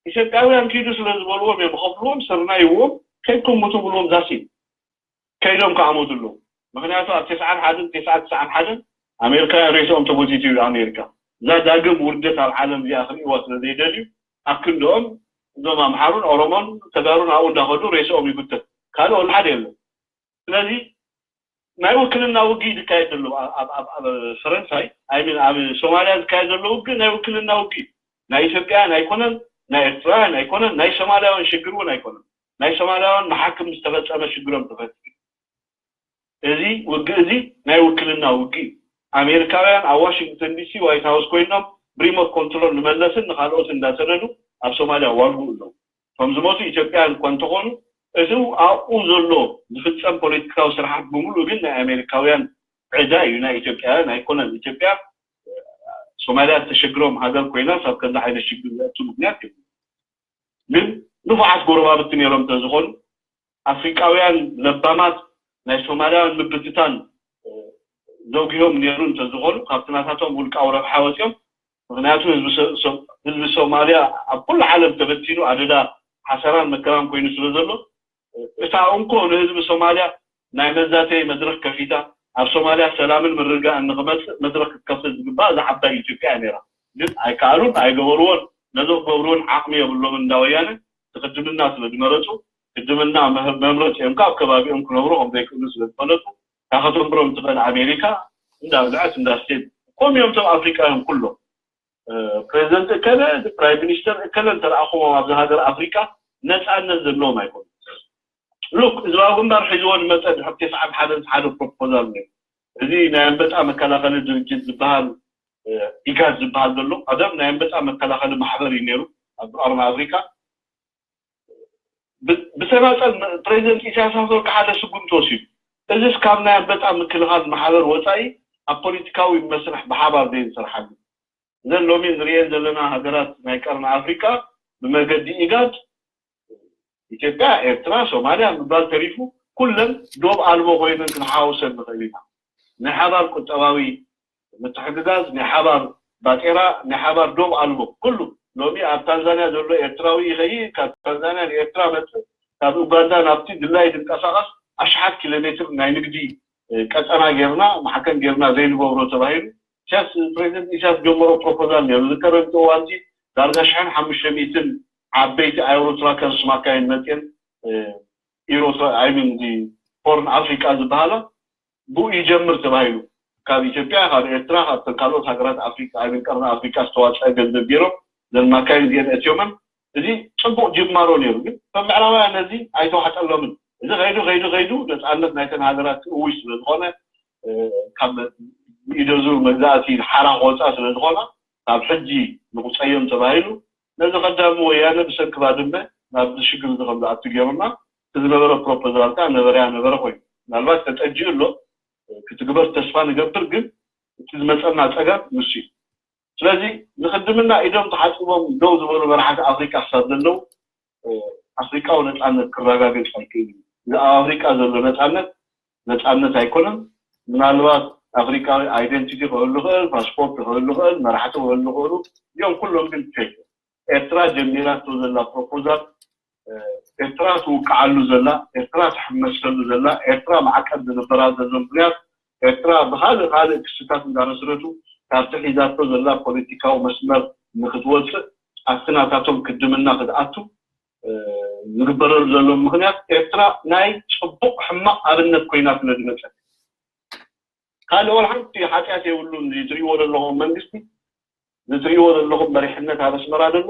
ኢትዮጵያውያን ኪዱ ስለ ዝበልዎም እዮም ከፍልዎም ስርናይዎም ከይድኩም ሙቱ ብልዎም ዛሲ ከይዶም ከዓ ሞቱ ኣለዉ። ምክንያቱ ኣብ ተስዓን ሓደን ተስዓን ትስዓን ሓደን ኣሜሪካውያን ሬስኦም ተጎቲቱ እዩ ኣሜሪካ። እዛ ዳግም ውርደት ኣብ ዓለም እዚኣ ክርእይዋ ስለ ዘይደልዩ ኣብ ክንድኦም እዞም ኣምሓሩን ኦሮሞን ተጋሩን ኣብኡ እንዳኸዱ ሬስኦም ይጉተት። ካልእ ወላ ሓደ የለን። ስለዚ ናይ ውክልና ውግእ እዩ ዝካየድ ዘሎ ኣብ ፈረንሳይ ኣይሚን ኣብ ሶማልያ ዝካየድ ዘሎ ውግእ ናይ ውክልና ውግእ እዩ። ናይ ኢትዮጵያውያን ኣይኮነን፣ ናይ ኤርትራውያን ኣይኮነን፣ ናይ ሶማልያውያን ሽግር እውን ኣይኮነን። ናይ ሶማልያውያን መሓክም ዝተፈጸመ ሽግሮም ተፈቲሑ። እዚ ውግእ እዚ ናይ ውክልና ውግእ እዩ። ኣሜሪካውያን ኣብ ዋሽንግተን ዲሲ ዋይት ሃውስ ኮይኖም ብሪሞት ኮንትሮል ንመለስን ንካልኦትን እንዳሰደዱ ኣብ ሶማልያ ዋልጉ ኣለዉ። እቶም ዝሞቱ ኢትዮጵያውያን እኳ እንተኾኑ እቲ ኣብኡ ዘሎ ዝፍጸም ፖለቲካዊ ስርሓት ብምሉእ ግን ናይ ኣሜሪካውያን ዕዳ እዩ፣ ናይ ኢትዮጵያውያን ኣይኮነን። ኢትዮጵያ ሶማልያ እተሸግሮም ሃገር ኮይና ሳብ ከምዚ ዓይነት ሽግር ዘእቱ ምክንያት የብሉን። ግን ንፉዓት ጎረባብቲ ነይሮም እንተዝኾኑ ኣፍሪቃውያን ለባማት ናይ ሶማልያውያን ምብትታን ዘውጊሆም ነይሩ እንተዝኾኑ ካብቲ ናታቶም ውልቃዊ ረብሓ ወፂኦም ምክንያቱ ህዝቢ ሶማልያ ኣብ ኩሉ ዓለም ተበቲኑ ኣደዳ ሓሰራን መከራን ኮይኑ ስለ ዘሎ እታ እንኮ ንህዝቢ ሶማልያ ናይ መዛተይ መድረክ ከፊታ ኣብ ሶማልያ ሰላምን ምርግጋእን ንክመፅእ መድረክ ክትከፍት ዝግባእ እዛ ዓባይ ኢትዮጵያ እያ ነይራ። ግን ኣይከኣሉን፣ ኣይገበርዎን። ነዚ ክገብርዎን ዓቕሚ የብሎምን እንዳ ወያነ። እቲ ክድምና ስለ ዝመረፁ፣ ክድምና መህ- መምረፂኦም ካብ ከባቢኦም ክነብሩ ከም ዘይክእሉ ስለ ዝፈለጡ፣ ካብ ከተንብሮም ትኽእል ኣሜሪካ እንዳብልዐት እንዳስተየት፣ ከምኡ እዮም እቶም ኣፍሪቃውያን ኩሎም። ፕሬዚደንት እከለ፣ ፕራይም ሚኒስተር እከለ እንተረኣኹሞም ኣብዚ ሃገር ኣፍሪቃ ነፃነት ዘለዎም ኣይኮኑን። ሉክ፣ ህዝባዊ ግንባር ሒዝዎ ዝመፀ ድሕሪ ተስዓን ሓደን ሓደ ፕሮፖዛል ነይሩ። እዚ ናይ ኣንበጣ መከላኸሊ ድርጅት ዝበሃል፣ ኢጋድ ዝበሃል ዘሎ ቀደም ናይ ኣንበጣ መከላኸሊ ማሕበር እዩ ነይሩ ኣብ ቀርኒ ኣፍሪካ። ብተናፀል ፕሬዚደንት ኢሳያስ ኣፈወርቂ ሓደ ስጉምቲ ወሲዱ። እዚስ ካብ ናይ ኣንበጣ ምክልኻል ማሕበር ወፃኢ ኣብ ፖለቲካዊ መስርሕ ብሓባር ዘይንሰርሓሉ? እዘን ሎሚ ንሪኤን ዘለና ሃገራት ናይ ቀርኒ ኣፍሪካ ብመገዲ ኢጋድ፣ ኢትዮጵያ፣ ኤርትራ፣ ሶማልያ ምባል ተሪፉ፣ ኩለን ዶብ ኣልቦ ኮይነን ክንሓውሰን ንኽእል ኢና። ናይ ሓባር ቁጠባዊ ምትሕግጋዝ፣ ናይ ሓባር ባጤራ፣ ናይ ሓባር ዶብ ኣልቦ ኩሉ። ሎሚ ኣብ ታንዛንያ ዘሎ ኤርትራዊ ይኸይድ፣ ካብ ታንዛንያ ንኤርትራ መፅእ፣ ካብ ኡጋንዳ ናብቲ ድላይ ዝንቀሳቐስ ኣሽሓት ኪሎ ሜትር ናይ ንግዲ ቀፀና ጌርና፣ ማዕከን ጌርና ዘይንገብሮ ተባሂሉ። ኢሳያስ፣ ፕሬዚደንት ኢሳያስ ጀመሮ ፕሮፖዛል ነይሩ። ዝከረንቲ እዋንቲ ዳርጋ ሽሕን ሓሙሽተ ሚእትን ዓበይቲ ኣውሮትራከርስ ማካይን መፅየን፣ ኢሮትራ ኣይምን ሆርን ኣፍሪቃ ዝበሃላ ብኡ ይጀምር ተባሂሉ። ካብ ኢትዮጵያ፣ ካብ ኤርትራ፣ ካብ ካልኦት ሃገራት ኣፍሪቃ፣ ኣይምን ቀርኒ ኣፍሪቃ ዝተዋፀአ ገንዘብ ገይሮም ዘን ማካይን እዚአን ኣትዮመን። እዚ ፅቡቅ ጅማሮ ነይሩ። ግን ምዕራባውያን ነዚ ኣይተዋሕጠሎምን። እዚ ከይዱ ከይዱ ከይዱ ነፃነት ናይተን ሃገራት ክእውጅ ስለዝኾነ፣ ካብ ኢደዙር መግዛእቲ ሓራ ክወፃ ስለዝኾና፣ ካብ ሕጂ ንቁፀዮም ተባሂሉ። ነዚ ቀዳሚ ወያነ ብሰንኪ ባድመ ናብዚ ሽግር እዚ ከም ዝኣቱ ገይሩና። እቲ ዝነበረ ፕሮፖዛል ከዓ ነበረያ ነበረ ኮይኑ፣ ምናልባት ተጠጂኡ ኣሎ። ክትግበር ተስፋ ንገብር። ግን እቲ ዝመፀና ፀገም ንሱ እዩ። ስለዚ ንክድምና ኢዶም ተሓፂቦም ደው ዝበሉ መራሕቲ ኣፍሪቃ ክሳብ ዘለዉ፣ ኣፍሪቃዊ ነፃነት ክረጋገፅ ኣይክእል እዩ። እዚ ኣብ ኣፍሪቃ ዘሎ ነፃነት ነፃነት ኣይኮነን። ምናልባት ኣፍሪቃዊ ኣይደንቲቲ ክህሉ ይኽእል፣ ፓስፖርት ክህሉ ይኽእል፣ መራሕቲ ክህሉ ይኽእሉ እዮም። ኩሎም ግን ፌክ። ኤርትራ ጀሚራቶ ዘላ ፕሮፖዛል፣ ኤርትራ ትውቅዓሉ ዘላ፣ ኤርትራ ትሕመሰሉ ዘላ፣ ኤርትራ ማዕቀብ ዝግበራ ዘሎ ምክንያት፣ ኤርትራ ብካልእ ካልእ ክስታት እንዳመስረቱ ካብቲ ሒዛቶ ዘላ ፖለቲካዊ መስመር ንክትወፅእ፣ ኣብቲ ናታቶም ክድምና ክትኣቱ ዝግበረሉ ዘሎ ምክንያት፣ ኤርትራ ናይ ፅቡቅ ሕማቅ ኣብነት ኮይና ስለ ዝመፀት። ካልእ ወላ ሓንቲ ሓጢኣት የብሉን። እዚ ትሪእዎ ዘለኹም መንግስቲ፣ እዚ ትሪእዎ ዘለኹም መሪሕነት ኣብ ኣስመራ ዘሎ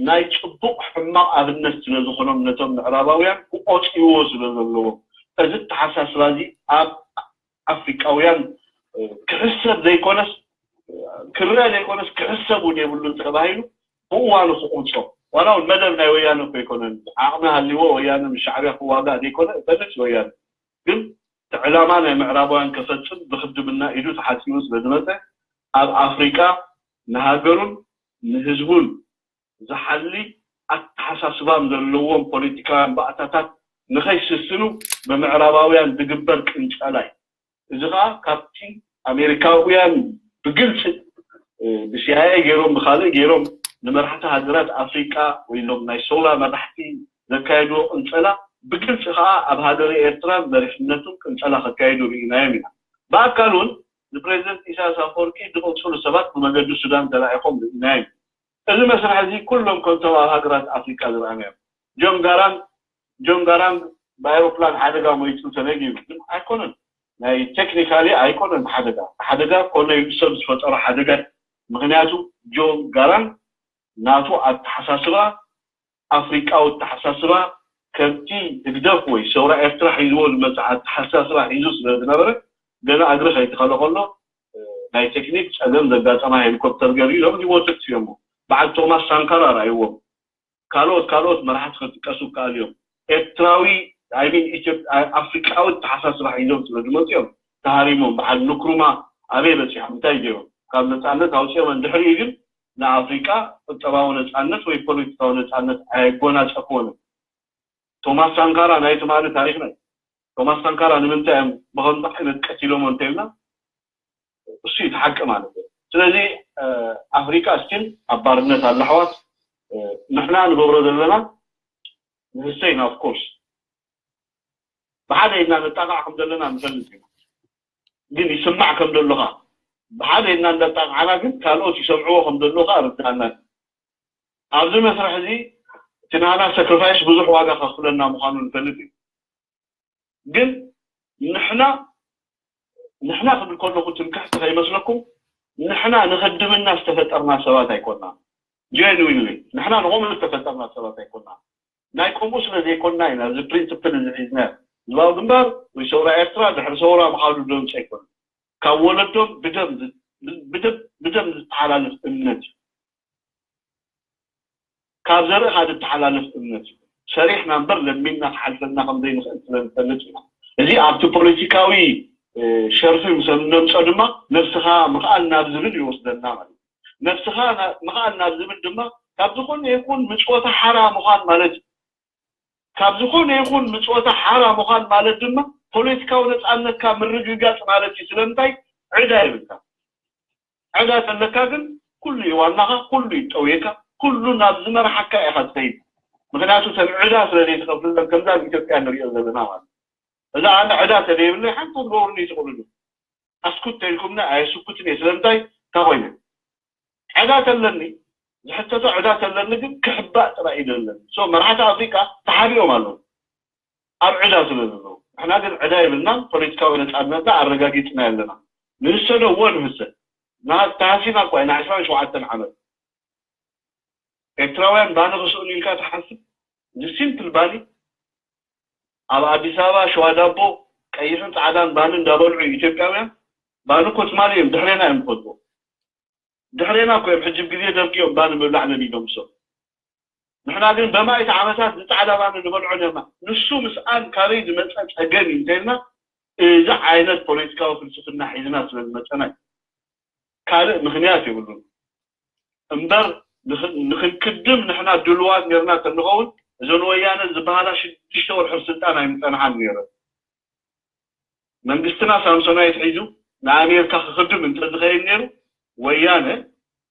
ናይ ፅቡቅ ሕማቅ ኣብነት ስለ ዝኾኖም፣ ነቶም ምዕራባውያን ክቆፅይዎ ስለ ዘለዎም፣ እዚ ኣተሓሳስባ እዚ ኣብ ኣፍሪቃውያን ክሕሰብ ዘይኮነስ፣ ክረአ ዘይኮነስ ክሕሰብ እውን የብሉን ተባሂሉ ብእዋኑ ክቁንጾ። ዋላ እውን መደብ ናይ ወያነ እኮ ኣይኮነን። ዓቕሚ ሃልይዎ ወያነ ምስ ሻዕብያ ክዋጋእ ዘይኮነ፣ እተንስ ወያነ ግን እቲ ዕላማ ናይ ምዕራባውያን ከፈፅም ብክድምና ኢዱ ተሓፂቡ ስለ ዝመፀ፣ ኣብ ኣፍሪቃ ንሃገሩን ንህዝቡን ዝሓሊ ኣተሓሳስባን ዘለዎም ፖለቲካውያን ባእታታት ንኸይስስኑ ብምዕራባውያን ዝግበር ቅንጨላ እዩ። እዚ ከዓ ካብቲ ኣሜሪካውያን ብግልፂ፣ እ፣ ብሲኣይኤ ገይሮም ብካልእ ገይሮም ንመራሕቲ ሃገራት ኣፍሪቃ ወይ ሎም ናይ ሶላ መራሕቲ ዘካየድዎ ቅንፀላ ብግልፂ ከዓ ኣብ ሃገረ ኤርትራን መሪሕነቱን ቅንፀላ ከካየዱ ርኢናዮም ኢና። ብኣካል እውን ንፕሬዚደንት ኢሳያስ ኣፈወርቂ ዝቕንፅሉ ሰባት ብመገዲ ሱዳን ተላኢኾም ርኢናዮም። እዚ መስርሕ እዚ ኩሎም ከምቶም ኣብ ሃገራት ኣፍሪቃ ዝረኣናዮም። ጆን ጋራንግ፣ ጆን ጋራንግ ብኣይሮፕላን ሓደጋ ሞይቱ ተነጊሩ፣ ግን ኣይኮነን። ናይ ቴክኒካሊ ኣይኮነን ሓደጋ። ሓደጋ ኮነ ኢሉ ሰብ ዝፈጠሮ ሓደጋ። ምክንያቱ ጆን ጋራንግ ናቱ ኣተሓሳስባ፣ ኣፍሪቃዊ ኣተሓሳስባ፣ ከምቲ ህግደፍ ወይ ሰውራ ኤርትራ ሒዝዎ ዝመጽእ ኣተሓሳስባ ሒዙ ስለ ዝነበረ፣ ገና እግሪ ከይተኸለ ከሎ፣ እ፣ ናይ ቴክኒክ ጸገም ዘጋጠማ ሄሊኮፕተር ገይሩ ኢሎም ዲሞትት እዮም። በዓል ቶማስ ሳንካራ ርኣይዎም። ካልኦት፣ ካልኦት መራሕቲ ክጥቀሱ ይከኣሉ እዮም። ኤርትራዊ፣ I mean፣ ኢትዮጵ-፣ ኣፍሪቃዊ ኣተሓሳስባ ሒዞም ስለ ዝመጹ እዮም ተሃሪሞም። በዓል ንክሩማ ኣበይ በጺሖም? እንታይ ገይሮም? ካብ ነጻነት ኣውጺኦም እንድሕሪኡ ግን ንኣፍሪቃ ቁጠባዊ ነጻነት ወይ ፖለቲካዊ ነጻነት ኣየጎናጸፍዎን። ቶማስ ሳንካራ ናይ ትማሊ ታሪኽና እዩ። ቶማስ ሳንካራ ንምንታይ እዮም ብኸምዚ ዓይነት ቀቲሎሞ እንተኢልና፣ እሱ እዩ እቲ ሓቂ ማለት እዩ። ስለዚ፣ እ፣ ኣፍሪቃ ስቲል ኣብ ባርነት ኣላ ኣሕዋት። እ፣ ንሕና ንገብሮ ዘለና ንህሰይና፣ ኦፍ ኮርስ፣ ብሓደ ኢድና ንጣቃዕ ከም ዘለና ንፈልጥ ኢና። ግን ይስማዕ ከም ዘሎኻ፣ ብሓደ ኢልና እንዳጣቕዓና ግን ካልኦት ይሰምዕዎ ከም ዘሎኻ ርዳእና። ኣብዚ መስርሕ እዚ እቲ ናና ሰክሪፋይስ ብዙሕ ዋጋ ከኽፍለና ምዃኑ ንፈልጥ እዩ። ግን ንሕና ንሕና ክብል ከለኹ ትምክሕቲ ከይመስለኩም፣ ንሕና ንኽድምና ዝተፈጠርና ሰባት ኣይኮና። ጀንዊንሊ ንሕና ንኸምኡ ዝተፈጠርና ሰባት ኣይኮና። ናይ ከምኡ ስለ ዘይኮና ኢና እዚ ፕሪንስፕል እዚ ሒዝና። ህዝባዊ ግንባር ወይ ሰውራ ኤርትራ ድሕሪ ሰውራ ምኻዱ ደምፅ ኣይኮነ። ካብ ወለዶም ብደም ዝ- ብደም ብደም ዝተሓላለፍ እምነት እዩ። ካብ ዘርእኻ ዝተሓላለፍ እምነት እዩ። ሰሪሕና እምበር ለሚንና ክሓልፈልና ከም ዘይንኽእል ስለ ንፈልጥ ኢና። እዚ ኣብቲ ፖለቲካዊ ሸርፊ ምስ እነምፀ ድማ ነብስኻ ምኽኣል ናብ ዝብል ይወስደና ማለት እዩ። ነብስኻ ምኽኣል ናብ ዝብል ድማ ካብ ዝኾነ ይኹን ምፅወታ ሓራ ምዃን ማለት እዩ። ካብ ዝኾነ ይኹን ምፅወታ ሓራ ምዃን ማለት ድማ ፖለቲካዊ ነፃነትካ ምርግጋፅ ማለት እዩ። ስለምንታይ ዕዳ የብልካ። ዕዳ ተለካ ግን ኩሉ ይዋናኻ፣ ኩሉ ይጠውየካ፣ ኩሉ ናብ ዝመርሓካ ኢኻ ትኸይድ። ምክንያቱ እተን ዕዳ ስለ ዘይትኸፍልለን ከምዛ ኣብ ኢትዮጵያ ንሪኦ ዘለና ማለት እዩ። እዛ ኣነ ዕዳ ተዘይብለይ ሓንቲ ክትገብሩኒ ትኽእሉ ዶ? ኣስኩት ተልኩምኒ ኣየስኩትን እየ። ስለምንታይ እንታይ ኮይነ ዕዳ ተለኒ ዝሕተቶ ዕዳ ተለኒ ግን ክሕባእ ጥራይ እዩ ደለኒ። ሶ መርሓቲ ኣፍሪቃ ተሓቢኦም ኣለዉ ኣብ ዕዳ ስለ ዘለዉ። ንሕና ግን ዕዳ የብልናን ፖለቲካዊ ነፃነትና ኣረጋጊፅና ኣለና። ንህሰዶ እዎ ንህሰ ተሃሲና እኳ ኢና ዕስራን ሸውዓተን ዓመት ኤርትራውያን ባኒ ክስእኑ ኢልካ ትሓስብ? እዚ ሲምፕል ባኒ ኣብ ኣዲስ ኣበባ ሸዋ ዳቦ ቀይሕን ፃዕዳን ባኒ እንዳበልዑ ኢትዮጵያውያን ባኒ እኮ ትማሊ እዮም ድሕሬና እዮም ዝፈልጥዎ። ድሕሬና እኮ እዮም ሕጂ ግዜ ደርጊ እዮም ባኒ ምብላዕ ለሚዶም። ሶ ንሕና ግን በማእት ዓመታት ዝፃዕዳ ባኒ ንበልዖ ነርና። ንሱ ምስኣን ካበይ ዝመፀ ፀገም እዩ እንተልና እዚ ዓይነት ፖለቲካዊ ፍልስፍና ሒዝና ስለ ዝመፀና እዩ። ካልእ ምክንያት የብሉን እምበር ንክንክድም ንሕና ድልዋት ነርና ተንኸውን እዘን ወያነ ዝበሃላ ሽዱሽተ ወርሒ ስልጣን ኣይምፀንሓን ነይረን። መንግስትና ሳምሶናይት ሒዙ ንኣሜሪካ ክክድም እንተዝኸይድ ነይሩ ወያነ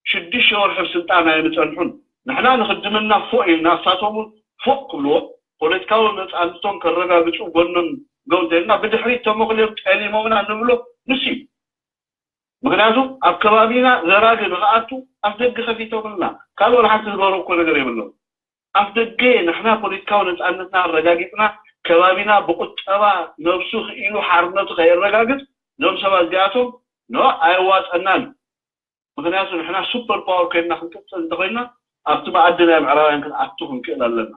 ሽዱሽተ ወርሒ ስልጣን ኣይምፀንሑን። ንሕና ንክድምና ፎእ ኢልና እሳቶም እውን ፎእ ክብልዎ ፖለቲካዊ ነፃነቶም ከረጋግፁ ጎኖም ደው እንተልና ብድሕሪት ተመክልዮም ጠሊሞምና ንብሎ ንሱ እዩ። ምክንያቱ ኣብ ከባቢና ዘራጊ ንክኣቱ ኣፍ ደገ ከፊቶምልና ካልኦ ንሓንቲ ዝገበሮ እኮ ነገር የብሎም። ኣፍ ደገ ንሕና ፖለቲካዊ ነፃነትና ኣረጋጊፅና ከባቢና ብቁጠባ ነብሱ ክኢሉ ሓርነቱ ከየረጋግፅ እዞም ሰባት እዚኣቶም ኖ ኣየዋፀናን። ምክንያቱ ንሕና ሱፐር ፓወር ኮይንና ክንቅፅል እንተኮይንና ኣብቲ መኣዲ ናይ ምዕራባውያን ክንኣቱ ክንክእል ኣለና።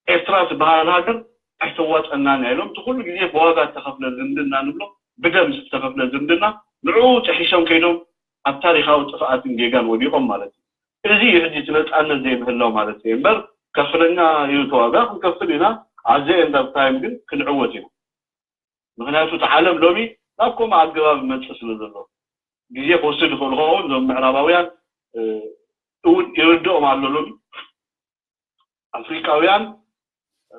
ኤርትራ ትበሃል ሃገር ኣይተዋፀናን እያ ኢሎም እቲ ኩሉ ግዜ ብዋጋ ዝተኸፍለ ዝምድና ንብሎ ብደም ዝተኸፍለ ዝምድና ንዕኡ ጥሒሶም ከይዶም ኣብ ታሪካዊ ጥፍኣትን ጌጋን ወዲቖም ማለት እዩ። እዚ እዩ ሕጂ እቲ ነፃነት ዘይምህላው ማለት እዩ እምበር ከፍለኛ እዩ ተዋጋ ክንከፍል ኢና ኣዘ ኤንድ ኦፍ ታይም ግን ክንዕወት ኢና። ምክንያቱ እቲ ዓለም ሎሚ ናብ ከምኡ ኣገባብ ይመፅእ ስለ ዘሎ ግዜ ክወስድ ይኽእል ኸውን እዞም ምዕራባውያን እውን ይርድኦም ኣሎ ሎሚ ኣፍሪቃውያን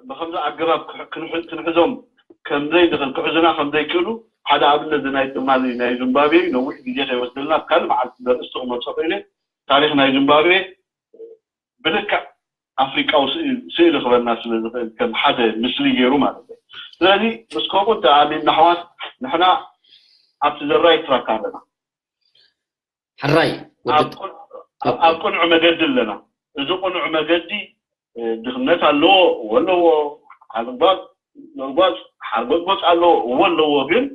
ብከምዚ ኣገባብ ክንሕዞም ከምዘይንኽእል ክሕዙና ከምዘይክእሉ ሓደ ኣብነት ናይ ትማሊ ናይ ዚምባብዌ ነዊሕ ግዜ ከይወስደልና ካልእ መዓልቲ ዘርእስቲ ክመርፆ ክእለ ታሪክ ናይ ዚምባብዌ ብልክዕ ኣፍሪቃዊ ስእሊ ክበና ስለ ዝኽእል ከም ሓደ ምስሊ ገይሩ ማለት እዩ። ስለዚ ምስ ከምኡ እንተኣሚንና ኣሕዋት ንሕና ኣብቲ ዘራይ ትራክ ኣለና። ሕራይ ኣብ ቅኑዕ መገዲ ኣለና። እዚ ቅኑዕ መገዲ ድኽነት ኣለዎ እዎ ኣለዎ፣ ሓልጓፅ ጎፅጓፅ ሓርጎፅጎፅ ኣለዎ እዎ ኣለዎ። ግን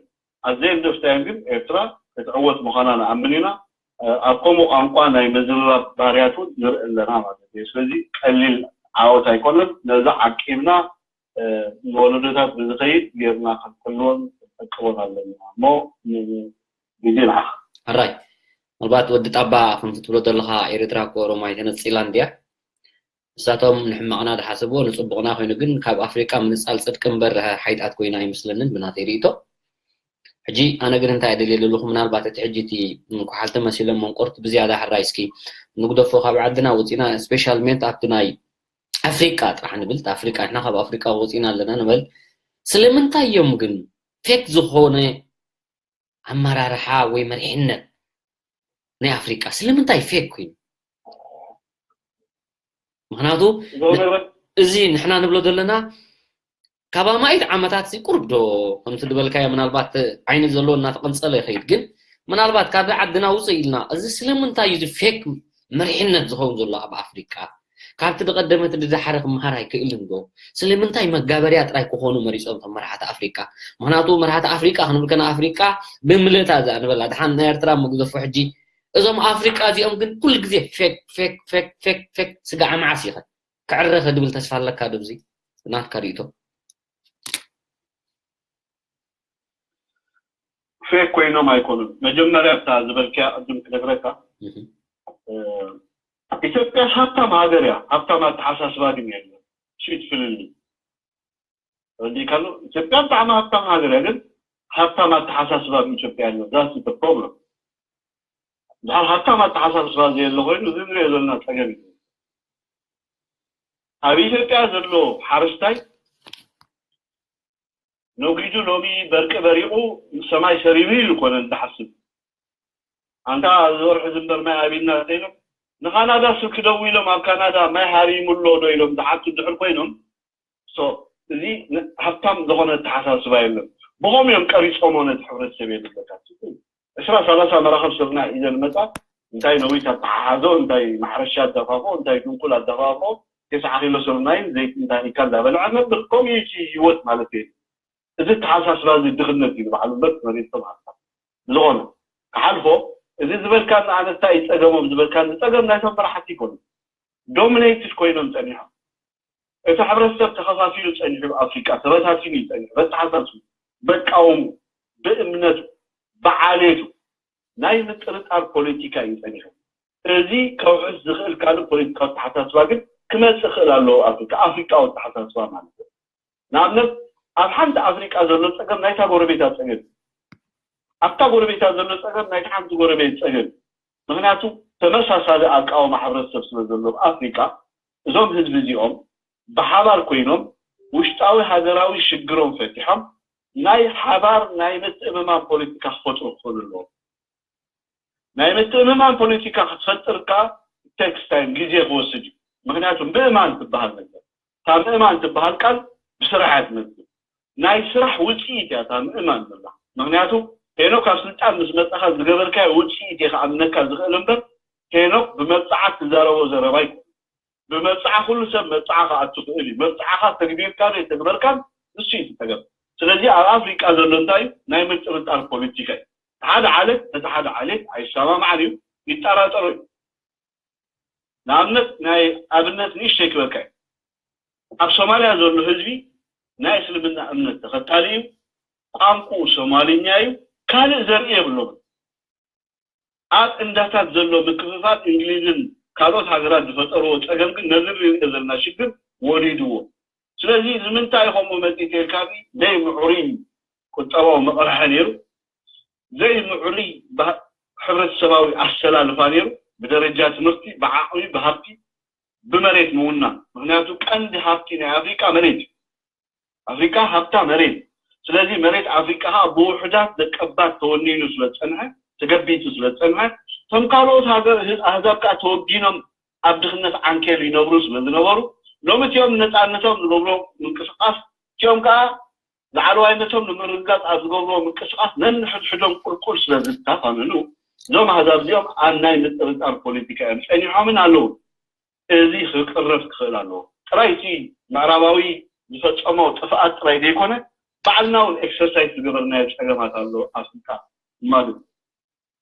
ኣዘ ኤንድ ኦፍ ታይም ግን ኤርትራ ክትዕወት ምዃና ንኣምን ኢና። ኣብ ከምኡ ቋንቋ ናይ ምዝርራብ ባህርያት እውን ንርኢ ኣለና ማለት እዩ። ስለዚ ቀሊል ዓወት ኣይኮነን። ነዚ ዓቂብና ንወለዶታት ብዝኸይድ ጌርና ክንሕልዎን ክንዕቅቦን ኣለና እሞ ግዜ ንዓኻ። ሕራይ ምናልባት ወዲ ጣባ ከምቲ ትብሎ ዘለኻ ኤርትራ ከ ኦሮማይ ተነፂላ እንድያ። ንሳቶም ንሕማቕና ዝሓሰብዎ ንፅቡቕና ኮይኑ ግን ካብ ኣፍሪቃ ምንፃል ፅድቂ እምበር ሓይጣት ኮይና ኣይመስለንን ብናተይ ርእይቶ። ሕጂ ኣነ ግን እንታይ ደልየ ዘለኹ ምናልባት እቲ ሕጂ እቲ ኩሓልቲ መሲሎም መንቆርት ብዝያዳ ሕራይ እስኪ ንግደፎ ካብ ዓድና ወፂና ስፔሻል ሜንት ኣብቲ ናይ ኣፍሪቃ ጥራሕ ንብል ኣፍሪቃ ንሕና ካብ ኣፍሪቃ ወፂና ኣለና ንበል ስለምንታይ እዮም ግን ፌክ ዝኾነ ኣመራርሓ ወይ መሪሕነት ናይ ኣፍሪቃ ስለምንታይ ፌክ ኮይኑ ምክንያቱ እዚ ንሕና ንብሎ ዘለና ካብ ኣማኢት ዓመታት ሲ ቁርብ ዶ ከምቲ ዝበልካዮ ምናልባት ዓይኒ ዘለዎ እናተቐንጸለ ይኸይድ። ግን ምናልባት ካብ ዓድና ውፅእ ኢልና እዚ ስለምንታይ እዩ ፌክ መሪሕነት ዝኸውን ዘሎ ኣብ ኣፍሪቃ? ካብቲ ዝቐደመት ዝደሓረ ክመሃር ኣይክእልን ዶ? ስለምንታይ መጋበርያ ጥራይ ክኾኑ መሪጾም እቶም መራሕቲ ኣፍሪቃ? ምክንያቱ መራሕቲ ኣፍሪቃ ክንብል ከና ኣፍሪቃ ብምልእታ እዛ ንበላ ድሓን ናይ ኤርትራ ምግዘፎ ሕጂ እዞም ኣፍሪቃ እዚኦም ግን ኩሉ ግዜ ፌክ ፌክ ፌክ ፌክ ፌክ ስጋዕ መዓስ ይኸ ክዕረ ከድብል ተስፋ ኣለካ ዶ? እዚ ናትካ ርእይቶ። ፌክ ኮይኖም ኣይኮኑን። መጀመርያ እታ ዝበልክያ ቅድም ክነግረካ፣ ኢትዮጵያ ሃብታም ሃገር እያ። ሃብታም ኣተሓሳስባ ግን የለን። ሽት ፍልልይ እንዲህ ካሉ ኢትዮጵያ ብጣዕሚ ሃብታም ሃገር እያ፣ ግን ሃብታም ኣተሓሳስባ ኣብ ኢትዮጵያ የለን። That's the problem። ድሓር ሃብታም ኣተሓሳስባ ዘየለ ኮይኑ እዚ ንሪኦ ዘለና ፀገም እዩ። ኣብ ኢትዮጵያ ዘሎ ሓረስታይ ነጊዱ ሎሚ በርቂ በሪቑ ሰማይ ሰሪሩ ኢሉ ኮነ ዝሓስብ። ኣንታ እዚ ወርሒ ዝንበር ማይ ኣቢልና ተይሎም ንካናዳ ስልኪ ደዊሎም ኣብ ካናዳ ማይ ሃሪሙ ኣሎ ዶ ኢሎም ዝሓቱ ድሕር ኮይኖም፣ so እዚ ን- ሃብታም ዝኾነ ኣተሓሳስባ የለን። ብኸም እዮም ቀሪፆሞ ነቲ ሕብረተሰብ የድለካ ዕስራ ሰላሳ መራኸብ ስርናይ ኢዘን መፃ እንታይ ነዊት ኣተሓሓዞ እንታይ ማሕረሻ ኣደፋፍኦ እንታይ ድንቁል ኣደፋፍኦ ተስዓ ኪሎ ስርናይን ዘይት እንታይ ኢካ እንዳበልዐ ነብር ከምኡ እዩ ህይወት ማለት እዩ። እዚ ተሓሳስባ እዚ ድኽነት እዩ ንባዕሉ እምበር መሬቶም ሃብታ ዝኾነ ክሓልፎ እዚ ዝበልካ ንኣነስታ እዩ ፀገሞም ዝበልካ ፀገም ናይቶም መራሕቲ ይኮኑ። ዶሚኔትድ ኮይኖም ፀኒሖም እቲ ሕብረተሰብ ተኸፋፊሉ ፀኒሑ ኣፍሪቃ ተበታቲኑ እዩ ፀኒሑ በተሓሳስቡ በቃወሙ ብእምነቱ ብዓሌቱ ናይ ምጥርጣር ፖለቲካ እዩ ፀኒሑ። እዚ ከውሕስ ዝኽእል ካልእ ፖለቲካዊ ኣተሓሳስባ ግን ክመፅእ ክእል ኣለዎ ኣፍሪካ ኣፍሪቃዊ ኣተሓሳስባ ማለት እዩ። ንኣብነት ኣብ ሓንቲ ኣፍሪቃ ዘሎ ፀገም ናይታ ጎረቤታ ፀገም ኣብታ ጎረቤታ ዘሎ ፀገም ናይታ ሓንቲ ጎረቤት ፀገም ምክንያቱ ተመሳሳሊ ኣቃወማ ሕብረተሰብ ስለ ዘለዎም ኣፍሪቃ እዞም ህዝቢ እዚኦም ብሓባር ኮይኖም ውሽጣዊ ሃገራዊ ሽግሮም ፈቲሖም ናይ ሓባር ናይ ምትእምማን ፖለቲካ ክፈጥሩ ክኽእሉ ኣለዎም። ናይ ምትእምማን ፖለቲካ ክትፈጥር ከኣ ቴክስ ታይም ግዜ ክወስድ እዩ። ምክንያቱ ምእማን ትበሃል ነገር እታ ምእማን ትበሃል ቃል ብስራሕ እያ ትመፅእ። ናይ ስራሕ ውፅኢት እያ እታ ምእማን ዘላ። ምክንያቱ ሄኖክ ኣብ ስልጣን ምስ መፃኻ ዝገበርካዮ ውፅኢት እየ ክኣምነካ ዝኽእል እምበር ሄኖክ ብመብፅዓት ትዛረቦ ዘረባ ኣይኮነ። ብመብፅዓ ኩሉ ሰብ መብፅዓ ክኣቱ ክእል እዩ። መብፅዓኻ ተግቢርካ ዘይተግበርካን ንሱ እዩ ዝፀገም። ስለዚ ኣብ ኣፍሪቃ ዘሎ እንታይ እዩ ናይ ምጥርጣር ፖለቲካ እዩ። ሓደ ዓሌት ነቲ ሓደ ዓሌት ኣይሰማማዕን እዩ፣ ይጠራጠሮ እዩ። ንኣብነት ናይ ኣብነት ንእሽተይ ክበካ እዩ። ኣብ ሶማልያ ዘሎ ህዝቢ ናይ እስልምና እምነት ተኸታሊ እዩ። ቋንቁኡ ሶማልኛ እዩ። ካልእ ዘርኢ የብሎም። ኣብ እንዳታት ዘሎ ምክፍፋል እንግሊዝን ካልኦት ሃገራት ዝፈጠርዎ ፀገም ግን ነዚ ንሪኦ ዘለና ሽግር ወሊድዎ። ስለዚ ንምንታይ ከምኡ መፂ ተልካኒ ዘይምዕሩይ ቁጠባዊ መቕርሐ ነይሩ፣ ዘይምዕሩይ ሕብረተሰባዊ ኣሰላልፋ ነይሩ፣ ብደረጃ ትምህርቲ፣ ብዓቕሚ፣ ብሃብቲ፣ ብመሬት ምውናን። ምክንያቱ ቀንዲ ሃብቲ ናይ ኣፍሪቃ መሬት እዩ። ኣፍሪቃ ሃብታ መሬት። ስለዚ መሬት ኣፍሪቃ ከዓ ብውሕዳት ደቀባት ተወኒኑ ስለዝፀንሐ፣ ተገቢቱ ስለዝፀንሐ፣ እቶም ካልኦት ሃገር ኣህዛብ ከዓ ተወጊኖም ኣብ ድኽነት ዓንኬል ይነብሩ ስለዝነበሩ፣ ሎሚ እቲኦም ነፃነቶም ዝገብሮ ምንቅስቃስ እቲኦም ከዓ ላዕለዋይነቶም ንምርግጋፅ ኣብ ዝገብርዎ ምንቅስቃስ ነንሕድሕዶም ቁልቁል ስለ ዝተፋነኑ እዞም ኣህዛብ እዚኦም ኣብ ናይ ምጥርጣር ፖለቲካ እዮም ፀኒሖምን ኣለዉ። እዚ ክቅረፍ ክኽእል ኣለዎ። ጥራይ እቲ ምዕራባዊ ዝፈፀሞ ጥፍኣት ጥራይ ዘይኮነ ባዕልና እውን ኤክሰርሳይዝ ዝገበርናዮ ፀገማት ኣሎ ኣፍሪካ ማለት እዩ።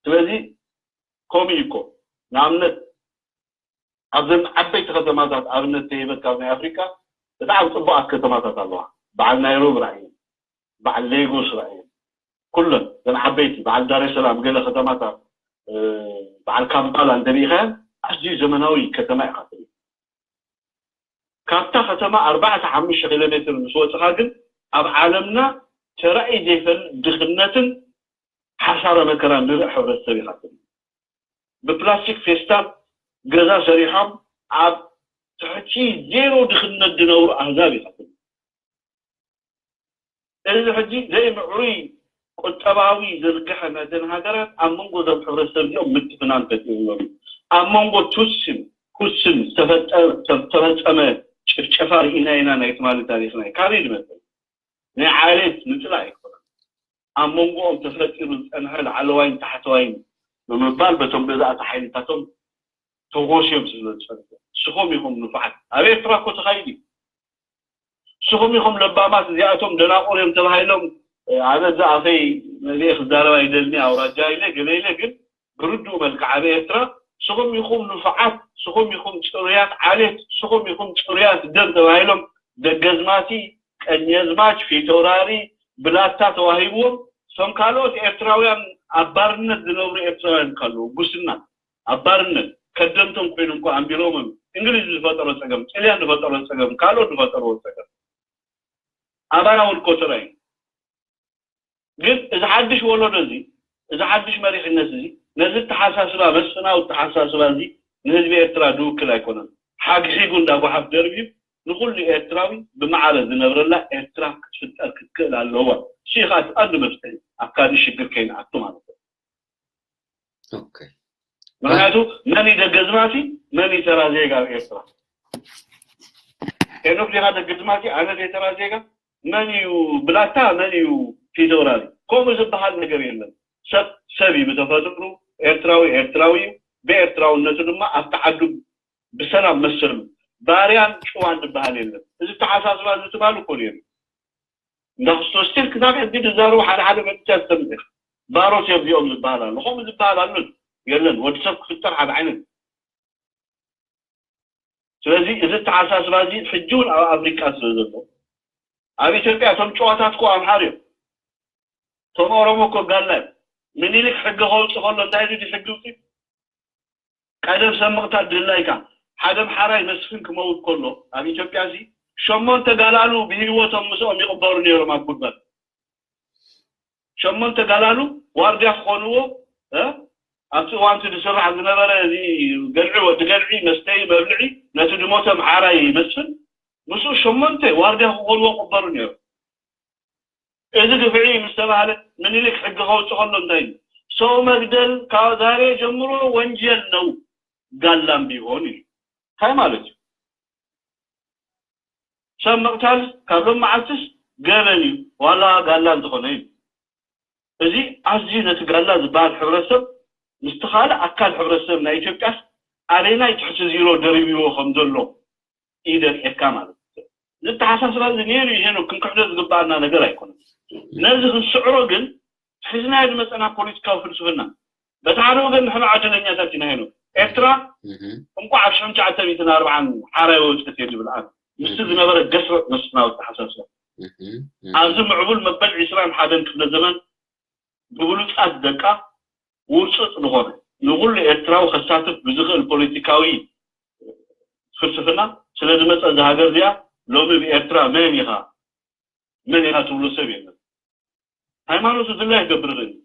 ስለዚ ከምኡ እዩ እኮ ንኣብነት ኣብዘን ዓበይቲ ከተማታት ኣብነት ተሂበካ ናይ ኣፍሪካ ብጣዕሚ ፅቡቃት ከተማታት ኣለዋ። በዓል ናይሮቢ ራእየ፣ በዓል ሌጎስ ራእየ፣ ኩለን ዘን ዓበይቲ በዓል ዳሬሰላም ገለ ከተማታት በዓል ካምፓላ እንተሪኢኻያን ኣዝዩ ዘመናዊ ከተማ ኢኻ ትርኢ። ካብታ ከተማ ኣርባዕተ ሓሙሽተ ኪሎ ሜትር ምስ ወፅኻ ግን ኣብ ዓለምና ተራእዩ ዘይፈልጥ ድኽነትን ሓሳረ መከራ ንርኢ ሕብረተሰብ ኢኻ ትርኢ። ብፕላስቲክ ፌስታል ገዛ ሰሪሖም ኣብ ትሕቲ ዜሮ ድኽነት ዝነብሩ ኣህዛብ ኢኻ ትርኢ። እዚ ሕጂ ዘይምዕሩይ ቁጠባዊ ዝርግሐ ነተን ሃገራት ኣብ መንጎ እዞም ሕብረተሰብ እዚኦም ምትፍናን ፈጢርሎም እዩ። ኣብ መንጎ ቱትስን ሁትስን ዝተፈጸመ ጭፍጨፋ ርኢና ኢና ናይ ትማሊ ታሪኽና እዩ። ካበይ ዝመፅእ? ናይ ዓሌት ምጽላእ ኣይኮነን። ኣብ መንጎኦም ተፈጢሩ ዝጸንሐ ላዕለዋይን ታሕተዋይን ብምባል በቶም ገዛእቲ ሓይልታቶም ተጎስዮም ስለ ዝጸንሑ፣ ንስኹም ኢኹም ንፉዓት። ኣብ ኤርትራ እኮ ተኻይዱ እዩ። ንስኹም ኢኹም ለባማት፣ እዚኣቶም ደናቑር እዮም ተባሂሎም። ኣነ እዛ ኣፈይ መሊኤ ክዛረብ ኣይደልኒ፣ ኣውራጃ ኢለ ገለ ኢለ፣ ግን ብርዱእ መልክዕ ኣብ ኤርትራ ንስኹም ኢኹም ንፉዓት፣ ንስኹም ኢኹም ጽሩያት ዓሌት፣ ንስኹም ኢኹም ጽሩያት ደም ተባሂሎም ደገዝማቲ፣ ቀኘዝማች፣ ፊተውራሪ፣ ብላታ ተዋሂብዎም። እቶም ካልኦት ኤርትራውያን ኣብ ባርነት ዝነብሩ ኤርትራውያን ከለዉ፣ ጉስና ኣብ ባርነት ከደምቶም ኮይኖም እኮ ኣንቢሮምም። እንግሊዝ ዝፈጠሮ ጸገም፣ ጥልያን ዝፈጠሮ ጸገም፣ ካልኦት ዝፈጠርዎ ጸገም ኣባና እውን እኮ ተራእዩ። ግን እዚ ሓድሽ ወለዶ እዚ፣ እዚ ሓድሽ መሪሕነት እዚ፣ ነዚ ኣተሓሳስባ፣ መስፍናዊ ኣተሓሳስባ እዚ ንህዝቢ ኤርትራ ዝውክል ኣይኮነን። ሓግሒጉ እንዳ ጓሓፍ ደርብዩ ንኹሉ ኤርትራዊ ብማዕረ ዝነብረላ ኤርትራ ክትፍጠር ክትክእል ኣለዋ። እሱ እዩ ከዓ እቲ ቀንዲ መፍትሒ፣ ኣብ ካልእ ሽግር ከይንኣቱ ማለት እዩ። ኦኬ። ምክንያቱ መን እዩ ደገዝማቲ፣ መን እዩ ተራ ዜጋ ኣብ ኤርትራ? ሄኖክ ዲኻ ደገዝማቲ፣ ኣነ ድየ ተራ ዜጋ? መን እዩ ብላታ፣ መን እዩ ፊደራሊ? ከምኡ ዝበሃል ነገር የለን። ሰብ ሰብ እዩ ብተፈጥሩ፣ ኤርትራዊ ኤርትራዊ እዩ። ብኤርትራውነቱ ድማ ኣብቲ ዓዱ ብሰላም መሰሉ። ባርያን ጭዋን ዝበሃል የለን። እዚ ተሓሳስባ እዚ ትማሊ እኮ ነይሩ። እንዳ ክርስቶስ ስቲል ክሳብ ሕጂ ዝዛረቡ ሓደ ሓደ መንእሰያት ትሰምዕ ኢኻ። ባሮት እዮም እዚኦም ዝበሃል ኣሎ። ከምኡ ዝበሃል ኣሎ የለን። ወዲ ሰብ ክፍጠር ሓደ ዓይነት። ስለዚ እዚ ኣተሓሳስባ እዚ ሕጂ እውን ኣብ ኣፍሪቃ ስለ ዘሎ፣ ኣብ ኢትዮጵያ እቶም ጨዋታት እኮ ኣምሓር እዮም። እቶም ኦሮሞ እኮ ጋላ እዮም። ምኒልክ ሕጊ ከውፅእ ከሎ እንታይ ኢሉ ድዩ ሕጊ ውፅእ? ቀደም ሰብ ምቕታል ድላይካ። ሓደ ኣምሓራይ መስፍን ክመውት ከሎ ኣብ ኢትዮጵያ እዚ ሸሞንተ ጋላሉ ብህይወቶም ምስኦም ይቕበሩ ነይሮም ኣብ ጉድጓድ። ሸሞንተ ጋላሉ ዋርድያ ክኾንዎ፣ እ፣ ኣብቲ እዋንቲ ዝስራሕ ዝነበረ እዚ ገልዒ፣ ወዲ ገልዒ፣ መስተዪ፣ መብልዒ፣ ነቲ ዝሞተ ኣምሓራይ መስፍን ምስኡ ሸሞንተ ዋርድያ ክኾንዎ ይቕበሩ ነይሮም። እዚ ግፍዒ ምስ ተባህለ ምኒልክ ሕጊ ከውፅእ ከሎ እንታይ እዩ? ሰው መግደል ካብ ዛሬ ጀምሮ ወንጀል ነው፣ ጋላም ቢሆን እዩ። እንታይ ማለት እዩ? ሰብ ምቕታል ካብ ሎም መዓልትስ ገበን እዩ፣ ዋላ ጋላ እንተኾነ እዩ። እዚ ኣዝዩ ነቲ ጋላ ዝበሃል ሕብረተሰብ ምስቲ ካልእ ኣካል ሕብረተሰብ ናይ ኢትዮጵያስ ኣበናይ ትሕቲ ዚሮ ደሪብዎ ከም ዘሎ እዩ ዘርእየካ ማለት እዩ። እዚ ኣተሓሳስባ እዚ ነይሩ እዩ ሄኖክ፣ ክንክሕዶ ዝግበኣና ነገር ኣይኮነን። ነዚ ክንስዕሮ ግን ሒዝናዮ ዝመፀና ፖለቲካዊ ፍልስፍና በቲ ሓደ ወገን ንሕና ዕድለኛታት ኢና ሄኖክ። ኤርትራ እንኳዕ ኣብ ሽሕን ትሽዓተ ሚእትን ኣርባዓን ሓራይ ወፀት እየ ዝብል ኣነ ምስቲ ዝነበረ ገስረጥ መስፍናዊ ኣተሓሳስባ። ኣብዚ ምዕቡል መበል ዒስራን ሓደን ክፍለ ዘመን ብብሉፃት ደቃ ውርፁፅ ዝኾነ ንኹሉ ኤርትራዊ ከሳትፍ ብዝኽእል ፖለቲካዊ ፍልስፍና ስለ ዝመፀ እዛ ሃገር እዚኣ ሎሚ ብኤርትራ መን ኢኻ መን ኢኻ ትብሎ ሰብ የለን። ሃይማኖቱ ድላይ ክገብር ይኽእል እዩ።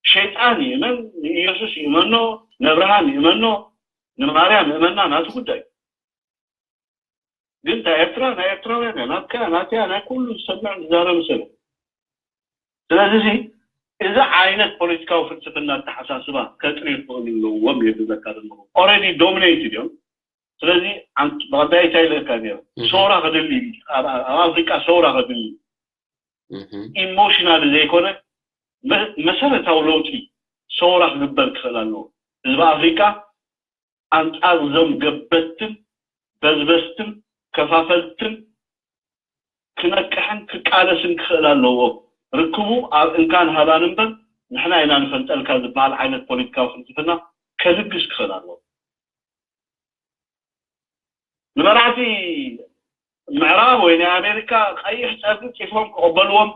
ሸይጣን ይእመን፣ ንኢየሱስ ይእመኖ፣ ነብርሃን ይእመኖ፣ ንማርያም ይእመና ናቱ ጉዳይ። ግን እታ ኤርትራ ናይ ኤርትራውያን እያ፣ ናትካ ናትያ ናይ ኩሉ ዝሰምዕ ዝዛረብ ሰብ። ስለዚ እዚ ዓይነት ፖለቲካዊ ፍልስፍና ኣተሓሳስባ ከጥሪ ይኽእሉ ኣለዎም የብለካ ዘለኹ። ኦረዲ ዶሚኔትድ እዮም። ስለዚ ብቐዳይ እንታይ ይልእካ ነይሩ? ሰውራ ከድሊ፣ ኣብ ኣፍሪቃ ሰውራ ከድሊ ኢሞሽናል ዘይኮነ መሰረታዊ ለውጢ ሰውራ ክግበር ክኽእል ኣለዎ። ህዝቢ ኣፍሪቃ ኣንጻር እዞም ገበትን በዝበስትን ከፋፈልትን ክነቅሕን ክቃለስን ክኽእል ኣለዎ። ርክቡ ኣብ እንካን ሃባን እምበር ንሕና ኢና ንፈልጠልካ ዝበሃል ዓይነት ፖለቲካዊ ፍልስፍና ከልግስ ክኽእል ኣለዎ። ንመራሕቲ ምዕራብ ወይ ናይ ኣሜሪካ ቀይሕ ጨርቂ ጽፎም ክቕበልዎም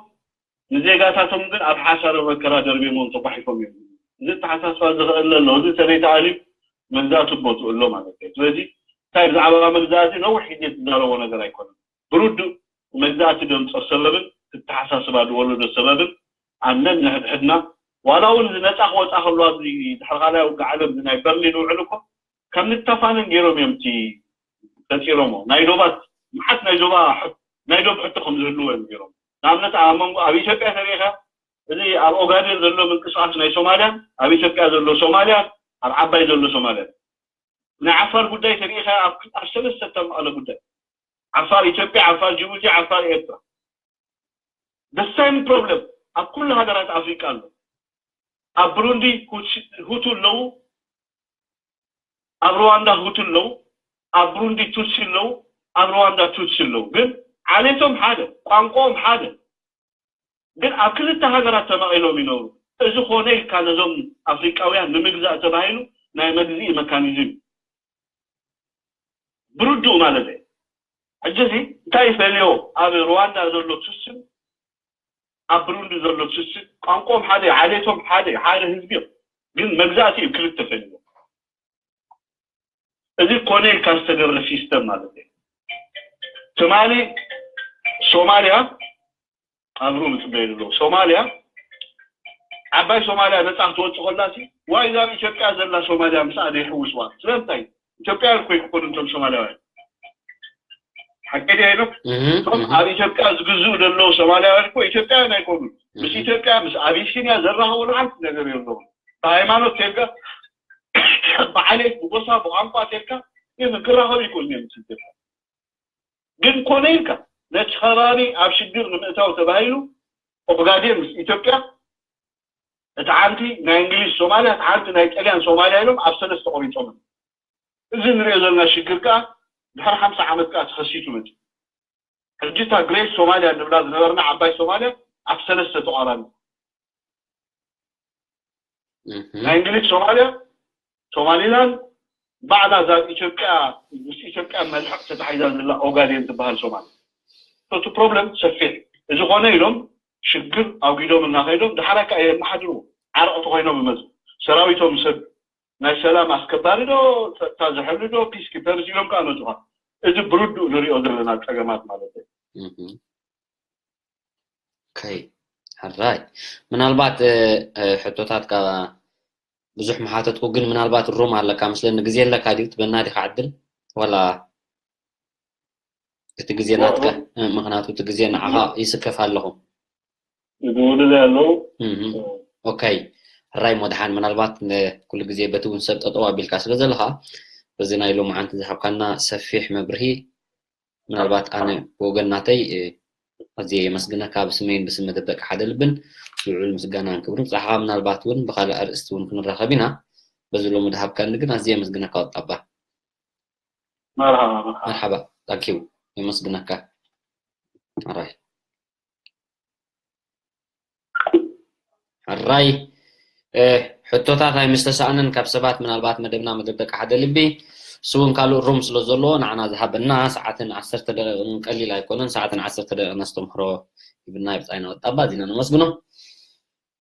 ንዜጋታቶም ግን ኣብ ሓሳረ መከራ ደርቢሞም ተጓሒፎም እዮም። እዚ ኣተሓሳስባ ዝኽእል ኣሎ። እዚ ተዘይተኣልዩ መግዛእቲ ቦትኡ ኣሎ ማለት እዩ። ስለዚ እንታይ ብዛዕባ መግዛእቲ ነዊሕ ግዜ ትዛረቦ ነገር ኣይኮነን። ብርዱእ መግዛእቲ ደምጾ ሰበብን ክተሓሳስባ ዝወለዶ ሰበብን ኣነን ንሕድሕድና ዋላ እውን እዚ ነፃ ክወፃ ከሎ ኣብዚ ድሕሪ ካልኣይ ውግእ ዓለም ናይ በርሊን ውዕል እኮ ከም ንተፋነን ገይሮም እዮም እቲ ፈጢሮሞ ናይ ዶባት መዓት ናይ ዶባ ናይ ዶብ ሕቶ ከም ዝህልዎ እዮም ገይሮም። ንኣብነት ኣብ መንጎ ኣብ ኢትዮጵያ ተሪኢኻ እዚ ኣብ ኦጋዴን ዘሎ ምንቅስቃስ ናይ ሶማልያን ኣብ ኢትዮጵያ ዘሎ ሶማልያን ኣብ ዓባይ ዘሎ ሶማልያን ናይ ዓፋር ጉዳይ ተሪኢኻ ኣብ ኣብ ሰለስተ ተማእለ ጉዳይ ዓፋር ኢትዮጵያ፣ ዓፋር ጅቡቲ፣ ዓፋር ኤርትራ The same problem ኣብ ኩሉ ሃገራት ኣፍሪቃ ኣሎ። ኣብ ብሩንዲ ሁቺ- ሁቱ ኣለዉ፣ ኣብ ሩዋንዳ ሁቱ ኣለዉ፣ ኣብ ብሩንዲ ቱትሲ ኣለዉ፣ ኣብ ሩዋንዳ ቱትሲ ኣለዉ። ግን ዓሌቶም ሓደ፣ ቋንቋኦም ሓደ። ግን ኣብ ክልተ ሃገራት ተመቒሎም ይነብሩ። እዚ ኮነ ኢልካ ነዞም ኣፍሪቃውያን ንምግዛእ ተባሂሉ ናይ መግዝኢ መካኒዝም እዩ። ብርዱእ ማለት እዩ። ሕጂ እዚ እንታይ ይፈልዮ? ኣብ ሩዋንዳ ዘሎ ቱትስን ኣብ ብሩንዲ ዘሎ ቱትስን ቋንቋኦም ሓደ እዩ፣ ዓሌቶም ሓደ እዩ፣ ሓደ ህዝቢ እዮም። ግን መግዛእቲ እዩ ክልተ ፈልዮ። እዚ ኮነ ኢልካ ዝተገብረ ሲስተም ማለት እዩ። ትማሊ ሶማልያ ኣብ ሩም ይጽበዩ ኣለዉ። ሶማልያ ዓባይ ሶማልያ ነጻ ክትወጽእ ከላ ሲ ዋይ እዛ ኣብ ኢትዮጵያ ዘላ ሶማልያ ምስኣ ዘይሕውስዋ ስለምንታይ? ኢትዮጵያ እኮ ይክኮኑ እቶም ሶማልያውያን ሓቂ ድያ ኢሎም እቶም ኣብ ኢትዮጵያ ዝግዝኡ ዘለዉ ሶማልያውያን እኮ ኢትዮጵያውያን ኣይኮኑን። ምስ ኢትዮጵያ ምስ ኣቢሲንያ ዘራኸቦ ሓንቲ ነገር የለዎም። ብሃይማኖት ቴልካ ብዓሌት ብጎሳ ብቋንቋ ቴልካ ክራኸቡ ይክእሉ እዮም ምስ ኢትዮጵያ። ግን ኮነ ኢልካ ነቲ ከባቢ ኣብ ሽግር ንምእታው ተባሂሉ ኦጋዴን ምስ ኢትዮጵያ እቲ ሓንቲ ናይ እንግሊዝ ሶማልያ እቲ ሓንቲ ናይ ጣልያን ሶማልያ ኢሎም ኣብ ሰለስተ ቆሪፆም። እዚ ንሪኦ ዘለና ሽግር ከዓ ድሕሪ ሓምሳ ዓመት ከዓ ተኸሲቱ መፅዩ። ሕጂ እታ ግሬት ሶማልያ ንብላ ዝነበርና ዓባይ ሶማልያ ኣብ ሰለስተ ተቋራኒ ናይ እንግሊዝ ሶማልያ ሶማሊላንድ ባዕላ እዛ ኢትዮጵያ ምስ ኢትዮጵያ መልሕቕ ተታሒዛ ዘላ ኦጋዴን ትበሃል ሶማል እቲ ፕሮብለም ሰፊሕ እዚ ኮነ ኢሎም ሽግር ኣውጊዶም እናኸይዶም ድሓራ ከዓ የመሓድርዎ ዓረቕቲ ኮይኖም ይመፁ ሰራዊቶም ሰብ ናይ ሰላም ኣስከባሪ ዶ ጸጥታ ዝሕሉ ዶ ፒስ ኪፐርስ ኢሎም ከዓ መፁኻ እዚ ብርዱእ ንሪኦ ዘለና ፀገማት ማለት እዩ ኦኬ ሕራይ ምናልባት ሕቶታት ካብ ብዙሕ መሓተትኩ ግን ምናልባት ሩም ኣለካ መስለኒ ግዜ ኣለካ ድዩ ትበና ዲካ ዕድል ዋላ እቲ ግዜ ናትካ ምክንያቱ እቲ ግዜ ንዓኻ ይስከፍ ኣለኹ ይድውሉ ኣለዉ ኦካይ ሕራይ ሞድሓን ምናልባት ኩሉ ግዜ በቲ እውን ሰብ ጠጠው ኣቢልካ ስለ ዘለኻ በዚ ናይ ሎማዓንቲ ዝሃብካና ሰፊሕ መብርሂ ምናልባት ኣነ ብወገን ናተይ ኣዝየ የመስግነካ ብስመይን ብስም መደብ ደቂ ሓደ ልብን ልዑል ምስጋናን ክብርን ብፅሓኻ ምናልባት እውን ብካልእ ኣርእስቲ እውን ክንራኸብ ኢና በዚ ሎሚ ድሃብካኒ ግን ኣዝየ የመስግነካ ወጣባ መርሓባ መርሓባ ታንኪዩ የመስግነካ ኣራይ ሕራይ ሕቶታት ኣይምስተሳእንን ካብ ሰባት ምናልባት መደብና መደብ ደቂ ሓደ ልቢ እሱ እውን ካልእ ሩም ስለ ዘለዎ ንዓና ዝሃበና ሰዓትን ዓሰርተ ደቂቕን ቀሊል ኣይኮነን ሰዓትን ዓሰርተ ደቂቕን ኣስተምህሮ ይብልና ብፃይና ወጣባ እዚና ነመስግኖ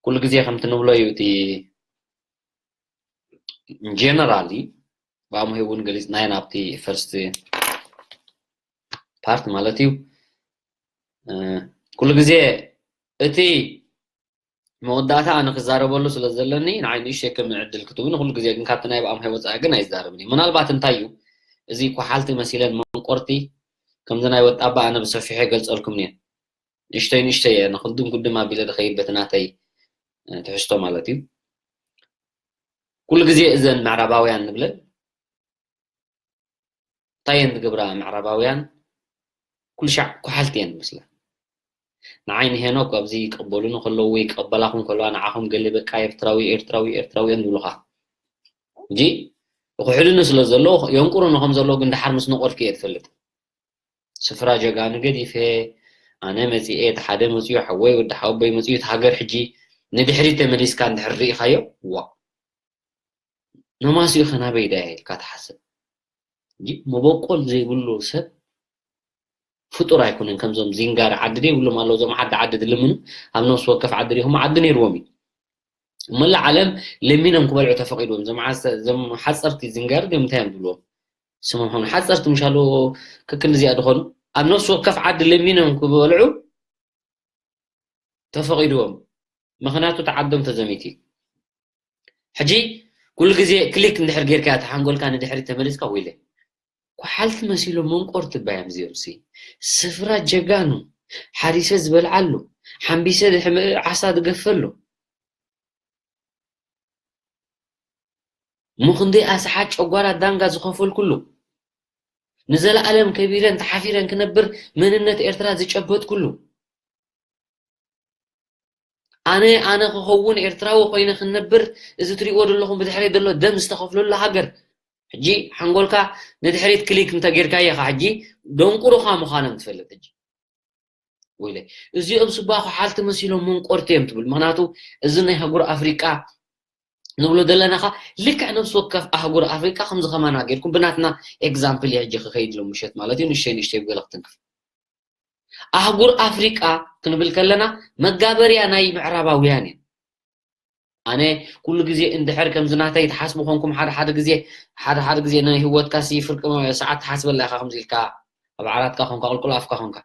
ኩሉ ግዜ ከምቲ ንብሎ እዩ እቲ ጀነራሊ ብኣምሆ እውን ገሊፅናዮ ናብቲ ፈርስት ፓርት ማለት እዩ ኩሉ ግዜ እቲ መወዳእታ ኣነ ክዛረበሉ ስለ ዘለኒ ንዓይ ንእሽተይ ከም ዕድል ክትቡ ንኩሉ ግዜ ግን ካብቲ ናይ ብኣምሃይ ወፃኢ ግን ኣይዛረብን እዩ ምናልባት እንታይ እዩ እዚ ኳሓልቲ መሲለን መንቆርቲ ከምዚ ናይ ወጣባ ኣነ ብሰፊሖ ይገልፀልኩም እየ ንእሽተይ ንእሽተይ እየ ንክልድም ክልድም ኣቢለ ዝኸይድ በቲ ናተይ ትሕዝቶ ማለት እዩ ኩሉ ግዜ እዘን ምዕራባውያን ንብለን እንታይ እየን ዝገብራ ምዕራባውያን ኩሉ ሻዕ ኩሓልቲ እየን ዝመስላ ንዓይ ንሄኖክ ኣብዚ ይቀበሉኒ ከለዉ ወይ ይቀበላኹም ከለዋ ንዓኹም ገለ በቃ ኤርትራዊ ኤርትራዊ ኤርትራዊ እዮም ዝብሉኻ እንጂ ይኩሕሉኒ ስለ ዘለዉ የንቁሩኒ ከም ዘለዉ ግን ድሓር ምስ ነቆርኩ እየ ዝፈልጥ ስፍራ ጀጋኑ ገዲፈ ኣነ መፂኤ እቲ ሓደ መፅኡ ሓወይ ወዲ ሓወቦይ መፅኡ እቲ ሃገር ሕጂ ንድሕሪት ተመሊስካ እንድሕር ርኢኻዮ ዋ ነማሲኡ ከ ናበይ ዳያ ኢልካ ትሓስብ መበቆል ዘይብሉ ሰብ ፍጡር ኣይኮነን ከምዞም ዚንጋር ዓዲ ደይብሎም ኣለዉ እዞም ዓዲ ዓዲ ዝልምኑ ኣብ ነፍሲ ወከፍ ዓዲ ዲኹም ዓዲ ነይርዎም እዩ መላ ዓለም ለሚኖም ክበልዑ ተፈቂድዎም እዞም ሓፀርቲ ዚንጋር ዲም እንታይ እዮም ዝብልዎም ስሞም ሓፀርቲ ምሻሉ ክክንዚኣ ድኾኑ ኣብ ነፍሲ ወከፍ ዓዲ ለሚኖም ክበልዑ ተፈቒድዎም ምኽንያቱ እቲ ዓዶም ተዘሚቱ እዩ። ሕጂ ኩሉ ግዜ ክሊክ እንድሕር ጌርካ እታ ሓንጎልካ ንድሕሪት ተመሊስካ ወይለ ኳሓልቲ መሲሎም መንቆርቲ እባ እዮም እዚኦም ሲ ስፍራ ጀጋኑ ሓሪሰ ዝበልዓሉ ሓምቢሰ ዓሳ ዝገፈሉ እሞ ክንደይ ኣስሓት ጨጓራ ዳንጋ ዝኸፈልኩሉ ንዘለኣለም ከቢረን ተሓፊረን ክነብር መንነት ኤርትራ ዝጨበጥኩሉ ኣነ ኣነ ክኸውን ኤርትራዊ ኮይነ ክንነብር እዚ ትሪእዎ ዘለኹም ብድሕሪ ዘሎ ደም ዝተኸፍለሉ ሃገር ሕጂ ሓንጎልካ ንድሕሪት ክሊክ እንተጌርካ ኢኻ ሕጂ ደንቁሩኻ ምዃኖም ትፈልጥ ሕጂ ወይለ እዚኦም ስባ ሓልቲ መሲሎም መንቆርቲ እዮም ትብል ምክንያቱ እዚ ናይ ኣህጉር ኣፍሪቃ ንብሎ ዘለና ኻ ልክዕ ነፍሲ ወከፍ ኣህጉር ኣፍሪቃ ከምዚ ከማና ጌርኩም ብናትና ኤግዛምፕል እየ ሕጂ ክኸይድ ሎም ምሸት ማለት እዩ ንእሽተይ ንእሽተይ ብገለ ክትንክፍ ኣህጉር ኣፍሪቃ ክንብል ከለና መጋበርያ ናይ ምዕራባውያን እየን ኣነ ኩሉ ግዜ እንድሕር ከምዚ ናተይ ትሓስቡ ኮንኩም ሓደ ሓደ ግዜ ሓደ ሓደ ግዜ ናይ ህይወትካ ሲ ፍርቂ ሰዓት ትሓስበላ ኢኻ ከምዚ ኢልካ ኣብ ዓራትካ ኮንካ ቁልቁል ኣፍካ ኮንካ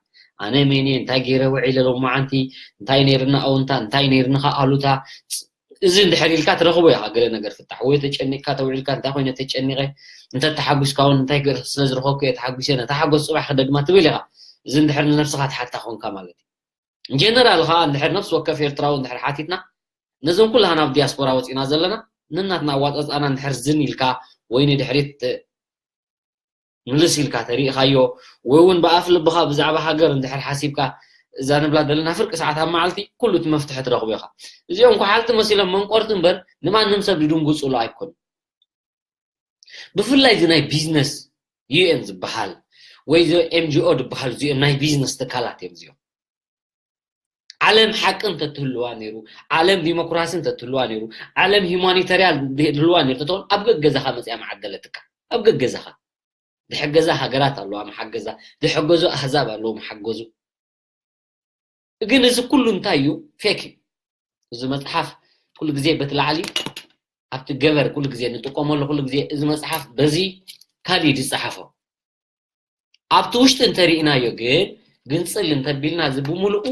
ኣነ ሜን እንታይ ገይረ ውዒለ ሎማዓንቲ እንታይ ነይርና ኣውንታ እንታይ ነይርንኻ ኣሉታ እዚ እንድሕር ኢልካ ትረኽቦ ኢኻ ገለ ነገር ፍታሕ ወይ ተጨኒቅካ ተውዒልካ እንታይ ኮይነ ተጨኒቀ እንተ ተሓጒስካ እውን እንታይ ገር ስለ ዝረኸብኩ እየ ተሓጒሰ ነታ ሓጎስ ፅባሕ ክደግማ ትብል ኢኻ እዚ እንድሕር ንነብስኻ ትሓታ ኮንካ ማለት እዩ ጀነራል ኸዓ እንድሕር ነፍሲ ወከፍ ኤርትራዊ እንድሕር ሓቲትና ነዞም ኩላህና ኣብ ዲያስፖራ ወፂና ዘለና ነናትና ኣዋፃፅኣና እንድሕር ዝን ኢልካ ወይ ንድሕሪት ምልስ ኢልካ ተሪእኻዮ ወይ እውን ብኣፍ ልብኻ ብዛዕባ ሃገር እንድሕር ሓሲብካ እዛ ንብላ ዘለና ፍርቂ ሰዓት ኣብ መዓልቲ ኩሉ እቲ መፍትሒ ትረኽቦ ኢኻ እዚኦም ኳሓልቲ መሲሎም መንቆርቲ እምበር ንማንም ሰብ ድድንጉፅሉ ኣይኮኑ ብፍላይ እዚ ናይ ቢዝነስ ዩኤን ዝበሃል ወይ እዚ ኤምጂኦ ዝበሃል እዚኦም ናይ ቢዝነስ ትካላት እዮም እዚኦም ዓለም ሓቂ እንተትህልዋ ነይሩ ዓለም ዲሞክራሲ እንተትህልዋ ነይሩ ዓለም ሂማኒታርያን ህልዋ ነይሩ ተትኾን ኣብ ገገዛኻ መፅያ መዓደለትካ ኣብ ገገዛኻ ዝሕገዛ ሃገራት ኣለዋ መሓገዛ ዝሕገዙ ኣህዛብ ኣለዉ መሓገዙ ግን እዚ ኩሉ እንታይ እዩ ፌክ እዩ እዚ መፅሓፍ ኩሉ ግዜ በቲ ላዕሊ ኣብቲ ገበር ኩሉ ግዜ ንጥቀመሉ ኩሉ ግዜ እዚ መፅሓፍ በዚ ካልእ እዩ ዝፀሓፎ ኣብቲ ውሽጢ እንተሪእናዮ ግን ግንፅል እንተቢልና እዚ ብምሉኡ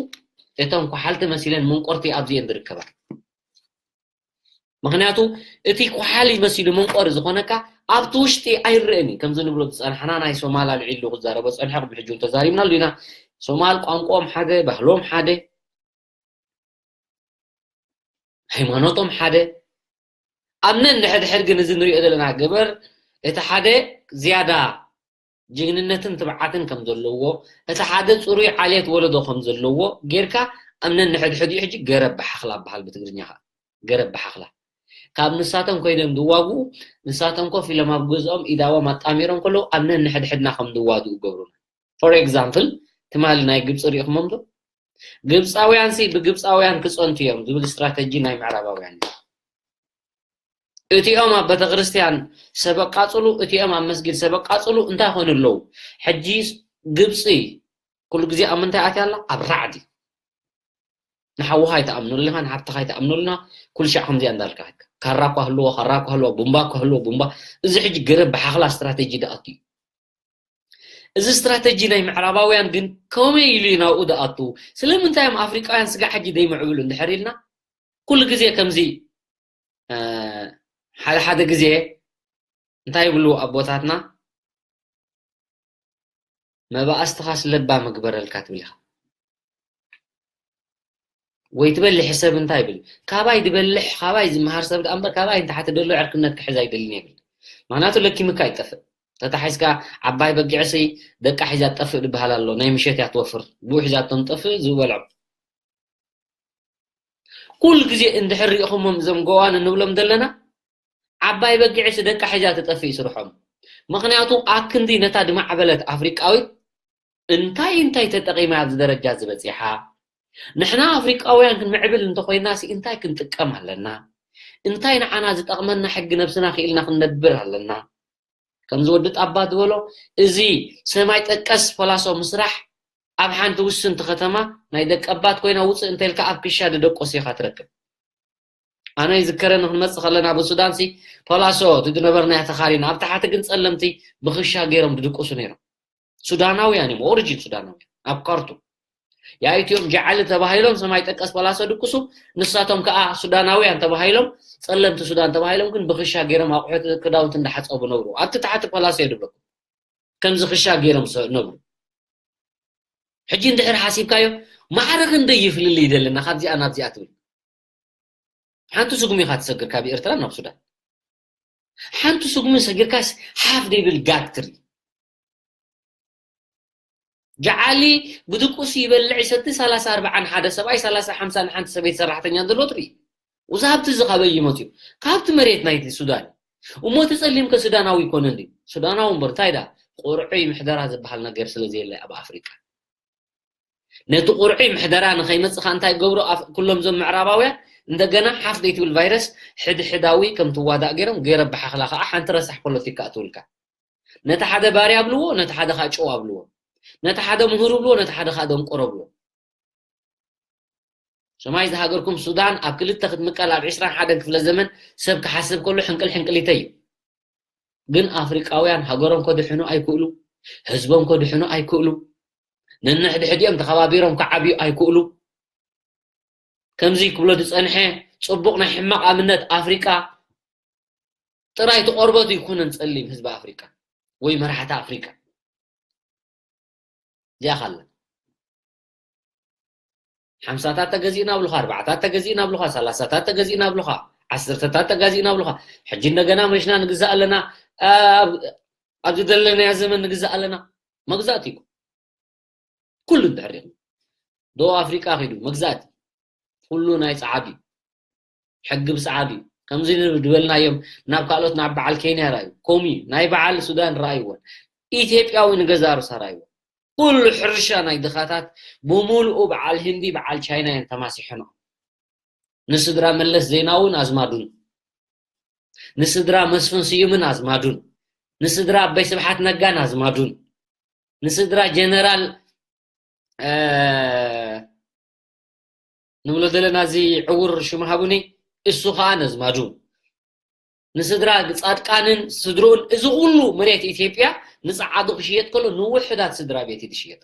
እተን ኳሓልቲ መሲለን መንቆርቲ ኣብዚኤን ዝርከባ ምክንያቱ እቲ ኳሓሊ መሲሉ መንቆሪ ዝኾነካ ኣብቲ ውሽጢ ኣይረእን እዩ ከምዚ ንብሎ ዝፀናሕና ናይ ሶማል ኣልዒሉ ክዛረቦ ፀንሐ ቅድሚ ሕጂ ተዛሪብናሉ ኢና ሶማል ቋንቋኦም ሓደ ባህሎም ሓደ ሃይማኖቶም ሓደ ኣብ ነንሕድሕድ ግን እዚ ንሪኦ ዘለና ገበር እቲ ሓደ ዝያዳ ጅግንነትን ትብዓትን ከም ዘለዎ እቲ ሓደ ፅሩይ ዓሌት ወለዶ ከም ዘለዎ ጌርካ ኣብ ነንሕድሕዲኡ ሕጂ ገረብ ብሓኽላ በሃል ብትግርኛ ከዓ ገረብ ብሓኽላ ካብ ንሳቶም ኮይኖም ዝዋግኡ ንሳቶም ኮፍ ኢሎም ኣብ ገዝኦም ኢዳዎም ኣጣሚሮም ከለዉ ኣብ ነንሕድሕድና ከም ዝዋግኡ ገብሩና for example ትማሊ ናይ ግብፂ ሪኢኹሞም ዶ ግብፃውያን ሲ ብግብፃውያን ክፀንቱ እዮም ዝብል ስትራተጂ ናይ ምዕራባውያን እዩ እቲኦም ኣብ ቤተክርስትያን ሰብ ኣቃፅሉ እቲኦም ኣብ መስጊድ ሰብ ኣቃፅሉ እንታይ ኮኑ ኣለዉ ሕጂ ግብፂ ኩሉ ግዜ ኣብ ምንታይ ኣትያ ኣላ ኣብ ራዕዲ ንሓውኻ ኣይትኣምነሉ ኢኻ ንሓብትኻ ኣይትኣምነሉና ኩሉ ሻዕ ከምዚኣ እንዳልካ ካራ እኳ ህልዎ ካራ እኳ ህልዎ ቡምባ እኳ ህልዎ ቡምባ እዚ ሕጂ ገረብ ብሓኽላ ስትራተጂ ድኣቱ እዩ እዚ ስትራተጂ ናይ ምዕራባውያን ግን ከመይ ኢሉ እዩ ናብኡ ድኣቱ ስለምንታይ እዮም ኣፍሪቃውያን ስጋ ሕጂ ዘይምዕብሉ እንድሕር ኢልና ኩሉ ግዜ ከምዚ ሓደ ሓደ ግዜ እንታይ ይብሉ ኣቦታትና መባእስትኻስ ለባም እግበረልካ ትብል ኢኻ ወይ ትበልሕ ሰብ እንታይ ይብል ካባይ ዝበልሕ ካባይ ዝመሃር ሰብ ደኣ እምበር ካባይ ንታሕቲ ደሎ ዕርክነት ክሕዝ ኣይደልን ይብል ምክንያቱ ለኪምካ ይጠፍእ ተታሒዝካ ዓባይ በጊዕሲ ደቃ ሒዛ ትጠፍእ ዝበሃል ኣሎ ናይ ምሸት እያ ትወፍር ብኡ ሒዛቶም ትጠፍእ ዝበልዖ ኩሉ ግዜ እንድሕር ሪኢኹሞም እዞም ጎዋን እንብሎም ዘለና ዓባይ በጊዕስ ደቃ ሒዛ ትጠፍእ ስርሖም ምኽንያቱ ኣክንዲ ነታ ዝማዕበለት ኣፍሪቃዊት እንታይ እንታይ ተጠቒማ ኣብዚ ደረጃ ዝበፂሓ ንሕና ኣፍሪቃውያን ክንምዕብል እንተኾይናሲ እንታይ ክንጥቀም ኣለና እንታይ ንዓና ዝጠቕመና ሕጊ ነብስና ክኢልና ክንነብር ኣለና ከምዚ ወዲ ጣባ ዝበሎ እዚ ሰማይ ጠቀስ ፖላሶ ምስራሕ ኣብ ሓንቲ ውስንቲ ከተማ ናይ ደቀባት ኮይና ውፅእ እንተልካ ኣብ ክሻ ደደቆስ ኢኻ ትረክብ ኣነ ይዝከረኒ ክንመፅእ ከለና ብሱዳንሲ ፖላሶ እቲ ዝነበርናዮ ተኻሪና ኣብ ታሕቲ ግን ፀለምቲ ብክሻ ገይሮም ድድቅሱ ነይሮም ሱዳናውያን እዮም ኦሪጂን ሱዳናውያን ኣብ ካርቱም ያኢትዮም ጃዓሊ ተባሂሎም ሰማይ ጠቀስ ፓላሶ ድቅሱ ንሳቶም ከዓ ሱዳናውያን ተባሂሎም ፀለምቲ ሱዳን ተባሂሎም ግን ብክሻ ገይሮም ኣቑሑት ክዳውንቲ እንዳሓፀቡ ነብሩ ኣብቲ ታሕቲ ፓላሶ የድብለኩም ከምዚ ክሻ ገይሮም ነብሩ ሕጂ እንድሕር ሓሲብካዮ ማዕረ ክንደይ ይፍልልይ ዘለና ካብዚኣ ናብዚኣ ትብል ሓንቲ ስጉሚ ኢኻ ትሰግር ካብ ኤርትራ ናብ ሱዳን ሓንቲ ስጉሚ ሰጊርካስ ሓፍ ደይብል ጋግ ትርኢ ጃዓሊ ብድቁስ ይበልዕ ይሰቲ፣ ሰላሳ ኣርባዓ ንሓደ ሰብኣይ፣ ሰላሳ ሓምሳ ንሓንቲ ሰበይቲ ሰራሕተኛ ዘሎ ትርኢ። እዚ ሃብቲ እዚ ካበይ ይመጽእ እዩ? ካብቲ መሬት ናይቲ ሱዳን። እሞ እቲ ጸሊም ከ ሱዳናዊ ይኮነ እንዲ? ሱዳናዊ እምበር እንታይ ዳ? ቁርዑይ ምሕደራ ዝበሃል ነገር ስለ ዘየለ ኣብ ኣፍሪቃ። ነቲ ቁርዑይ ምሕደራ ንኸይመጽኻ እንታይ ገብሩ ኣፍ-፣ ኩሎም ዞም ምዕራባውያን እንደገና ሓፍ ዘይትብል ቫይረስ ሕድሕዳዊ ከም ትዋዳእ ገይሮም ገይረ ኣበሓኽላ ከዓ ሓንቲ ረሳሕ ፖለቲካ ኣትውልካ። ነቲ ሓደ ባርያ ኣብልዎ፣ ነቲ ሓደ ከዓ ጨው ኣብልዎ። ነቲ ሓደ ምሁር ኣብልዎ፣ ነቲ ሓደ ከዓ ደንቆሮ ኣብልዎ። ሰማይ ዝሃገርኩም ሱዳን ኣብ ክልተ ክትምቀል ኣብ ዕስራን ሓደን ክፍለ ዘመን ሰብ ክሓስብ ከሎ ሕንቅል ሕንቅሊተይ እዩ። ግን ኣፍሪቃውያን ሃገሮም ከድሕኑ ኣይክእሉ፣ ህዝቦም ከድሕኑ ኣይክእሉ፣ ነንሕድሕዲኦም ተኸባቢሮም ክዓብዩ ኣይክእሉ። ከምዚ ክብሎ ዝጸንሐ ጽቡቕ ናይ ሕማቕ ኣብነት ኣፍሪቃ ጥራይ እቲ ቆርበቱ ይኩነን ጸሊም ህዝቢ ኣፍሪቃ ወይ መራሕቲ ኣፍሪቃ። እዚኣ ካለ ሓምሳታት ተገዚእና ኣብሉኻ፣ ኣርባዕታት ተገዚእና ኣብሉኻ፣ ሰላሳታት ተገዚእና ኣብሉኻ፣ ዓሰርተታት ተገዚእና ኣብሉኻ። ሕጂ እንደገና መሽና ንግዛእ ኣለና፣ ኣብ-፣ ኣብ ዝደለናዮ ዘመን ንግዛእ ኣለና። መግዛእቲ እዩ። ኩሉ እንድሕር ሪኢኹም። ደቡብ ኣፍሪቃ ኺዱ መግዛእቲ። ኩሉ ናይ ጸዓዱ እዩ። ሕጊ ብጸዓዱ እዩ። ከምዚ ዝበልናዮም ናብ ካልኦት ናብ በዓል ኬንያ ረኣዩ። ከምኡ እዩ። ናይ በዓል ሱዳን ረኣይዎን። ኢትዮጵያዊ ንገዛ ሩሳ ረኣይዎ። ኩሉ ሕርሻ ናይ ድኻታት ብምሉኡ በዓል ህንዲ፣ በዓል ቻይና እዮም ተማሲሖም። ንስድራ መለስ ዜናውን ኣዝማዱን። ንስድራ መስፍን ስዩምን ኣዝማዱን። ንስድራ ኣባይ ስብሓት ነጋን ኣዝማዱን። ንስድራ ጀነራል፣ እ፣ ንብሎ ዘለና እዚ ዕውር ሽሙ ሃቡኒ፣ እሱ ኸኣ ነዝማዱ። ንስድራ ጻድቃንን ስድርኡን፣ እዚ ኩሉ መሬት ኢትዮጵያ ንጸዓዱ ክሽየጥ ከሎ ንውሑዳት ስድራ ቤት እዩ ዝሽየጥ።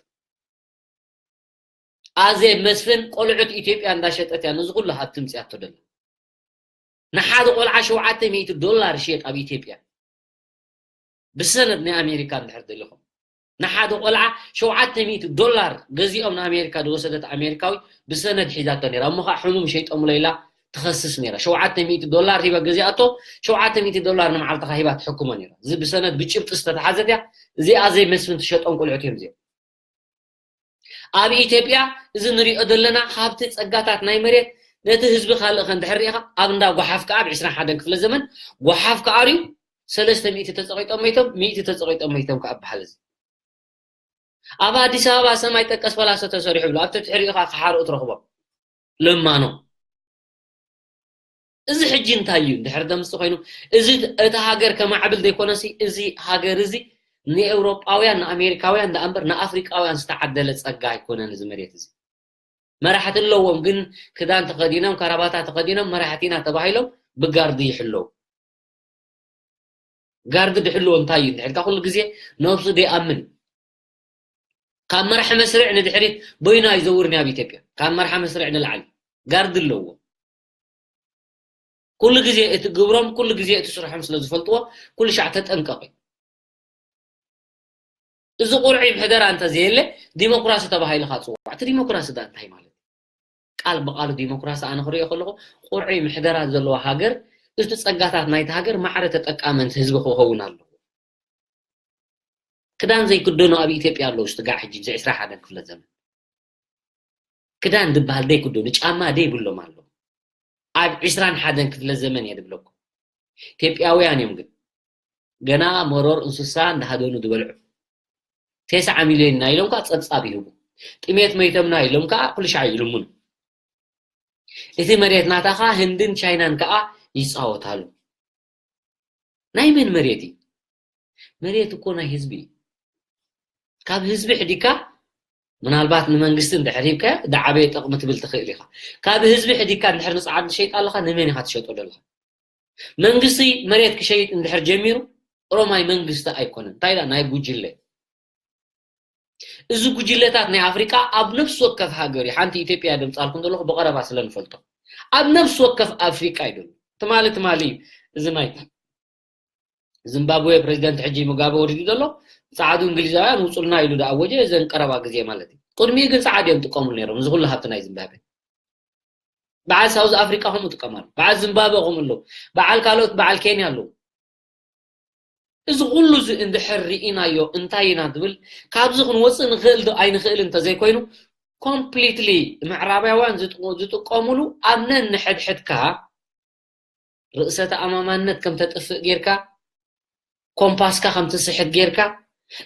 ኣዜብ መስፍን ቆልዑት ኢትዮጵያ እንዳሸጠት እያ ነዚ ኩሉ ሃብቲ ምጽያቶ ደላ። ንሓደ ቆልዓ ሸውዓተ ሚእቲ ዶላር ይሽየጥ ኣብ ኢትዮጵያ። ብሰነድ ናይ ኣሜሪካ እንድሕር ደሊኹም። ንሓደ ቆልዓ ሸውዓተ ሚእቲ ዶላር ገዚኦም ንኣሜሪካ ዝወሰደት ኣሜሪካዊ ብሰነድ ሒዛቶ ነይራ። እሞ ኸዓ ሕሙም ሸይጦምሎ ኢላ ትኸስስ ነይራ። ሸውዓተ ሚእቲ ዶላር ሂባ ገዚኣቶ፣ ሸውዓተ ሚእቲ ዶላር ንመዓልትኻ ሂባ ትሕክሞ ነይራ። እዚ ብሰነድ ብጭብጢ ዝተተሓዘት እያ። እዚኣ ኣዜብ መስፍን ትሸጦም ቆልዑት እዮም እዚኦም። ኣብ ኢትዮጵያ እዚ ንሪኦ ዘለና ሃብቲ ጸጋታት ናይ መሬት ነቲ ህዝቢ ካልእ ከ እንድሕር ርኢኻ ኣብ እንዳ ጓሓፍ ከኣ ኣብ ዕስራን ሓደን ክፍለ ዘመን ጓሓፍ ከኣ ርዩ ሰለስተ ሚእቲ ተጸቒጦም መይቶም፣ ሚእቲ ተጸቒጦም መይቶም ከኣ በሃል እዚ። ኣብ ኣዲስ ኣበባ ሰማይ ጠቀስ ፈላሶ ተሰሪሑ ብሎ ኣብቲ ትሕሪኡ ከኣ ክሓርኡ ትረኽቦም። ለማኖ። እዚ ሕጂ እንታይ እዩ? እንድሕር ደምሲ ኮይኑ፣ እዚ እቲ ሃገር ከማዕብል ዘይኮነሲ፣ እዚ ሃገር እዚ ንኤውሮጳውያን፣ ንኣሜሪካውያን ደኣ እምበር፣ ንኣፍሪቃውያን ዝተዓደለ ጸጋ ኣይኮነን እዚ መሬት እዚ። መራሕቲ ኣለዎም፣ ግን ክዳን ተኸዲኖም፣ ካራባታ ተኸዲኖም፣ መራሕቲ ኢና ተባሂሎም ብጋርዲ ይሕለዉ። ጋርዲ ድሕልዎ እንታይ እዩ? እንድሕር ኢልካ ኩሉ ግዜ ነብሱ ደይኣምን። ካብ መራሒ መስርዕ ንድሕሪት በይኑ ኣይዘውርን ኣብ ኢትዮጵያ። ካብ መራሒ መስርዕ ንላዕሊ ጋርዲ ኣለዎ። ኩሉ ግዜ እቲ ግብሮም፣ ኩሉ ግዜ እቲ ስርሖም ስለ ዝፈልጥዎ፣ ኩሉ ሻዕ ተጠንቀቕ እዩ። እዚ ቁርዒ ምሕደራ እንተዘየለ፣ ዲሞክራሲ ተባሂሉ ኸኣ ጽዋዕ። እቲ ዲሞክራሲ ደኣ እንታይ ማለት እዩ? ቃል ብቓሉ ዲሞክራሲ ኣነ ክሪኦ ከለኹ፣ ቁርዒ ምሕደራ ዘለዋ ሃገር፣ እቲ ጸጋታት ናይቲ ሃገር ማዕረ ተጠቃመንቲ ህዝቢ ክኸውን ኣለዎ። ክዳን ዘይክደኑ ኣብ ኢትዮጵያ ኣለዉ፣ ስጋዕ ሕጂ፣ እዚ ዕስራ ሓደን ክፍለ ዘመን። ክዳን ዝበሃል ዘይክደኑ፣ ጫማ ዘይብሎም ኣለዉ። ኣብ ዕስራን ሓደን ክፍለ ዘመን እየ ዝብለኩም። ኢትዮጵያውያን እዮም ግን። ገና መሮር እንስሳ እንዳሃደኑ ዝበልዑ። ተስዓ ሚልዮን ኢና ኢሎም ከኣ ጸብጻብ ይህቡ። ጥሜት መይተምና ኢሎም ከኣ ኩሉ ሻዕ ይልምኑ። እቲ መሬት ናታ ከኣ ህንድን ቻይናን ከኣ ይጻወታሉ። ናይ መን መሬት እዩ? መሬት እኮ ናይ ህዝቢ እዩ። ካብ ህዝቢ ሕዲካ፣ ምናልባት ንመንግስቲ እንድሕር ሂብካዮ፣ ዝዓበየ ጥቕሚ ትብል ትኽእል ኢኻ። ካብ ህዝቢ ሕዲካ እንድሕር ንጸዓዱ ትሸይጥ ኣለኻ፣ ንመን ኢኻ ትሸጦ ዘለኻ? መንግስቲ መሬት ክሸይጥ እንድሕር ጀሚሩ፣ ኦሮማይ መንግስቲ ኣይኮነን። እንታይ ደኣ፣ ናይ ጉጅለ። እዚ ጉጅለታት ናይ ኣፍሪቃ ኣብ ነፍሲ ወከፍ ሃገር እዩ። ሓንቲ ኢትዮጵያ እየ ደምጻልኩም ዘለኹ፣ ብቐረባ ስለ ንፈልጦ። ኣብ ነፍሲ ወከፍ ኣፍሪቃ እዩ ዘሎ። ትማሊ፣ ትማሊ እዩ እዚ ናይ ዚምባብዌ ፕሬዚደንት ሕጂ ሙጋበ ወሪዱ ዘሎ፣ ጸዓዱ እንግሊዛውያን ውጹልና ኢሉ ዝኣወጀ እዘን ቀረባ ግዜ ማለት እዩ። ቅድሚኡ ግን ጸዓዱ እዮም ጥቀሙሉ ነይሮም፣ እዚ ኩሉ ሃብቲ ናይ ዚምባብዌ። በዓል ሳውዝ ኣፍሪቃ ከምኡ ጥቀማሉ፣ በዓል ዚምባብዌ ከምኡ ኣለዉ፣ በዓል ካልኦት፣ በዓል ኬንያ ኣለዉ። እዚ ኩሉ እዚ እንድሕር ርኢናዮ እንታይ ኢና ትብል? ካብዚ ክንወፅእ ንኽእል ዶ ኣይንኽእል እንተዘይኮይኑ፣ ኮምፕሊትሊ ምዕራባውያን ዝጥቆ- ዝጥቀሙሉ ኣብ ነንሕድሕድካ ርእሰ ተኣማማንነት ከም ተጥፍእ ጌርካ፣ ኮምፓስካ ከም ትስሕት ጌርካ፣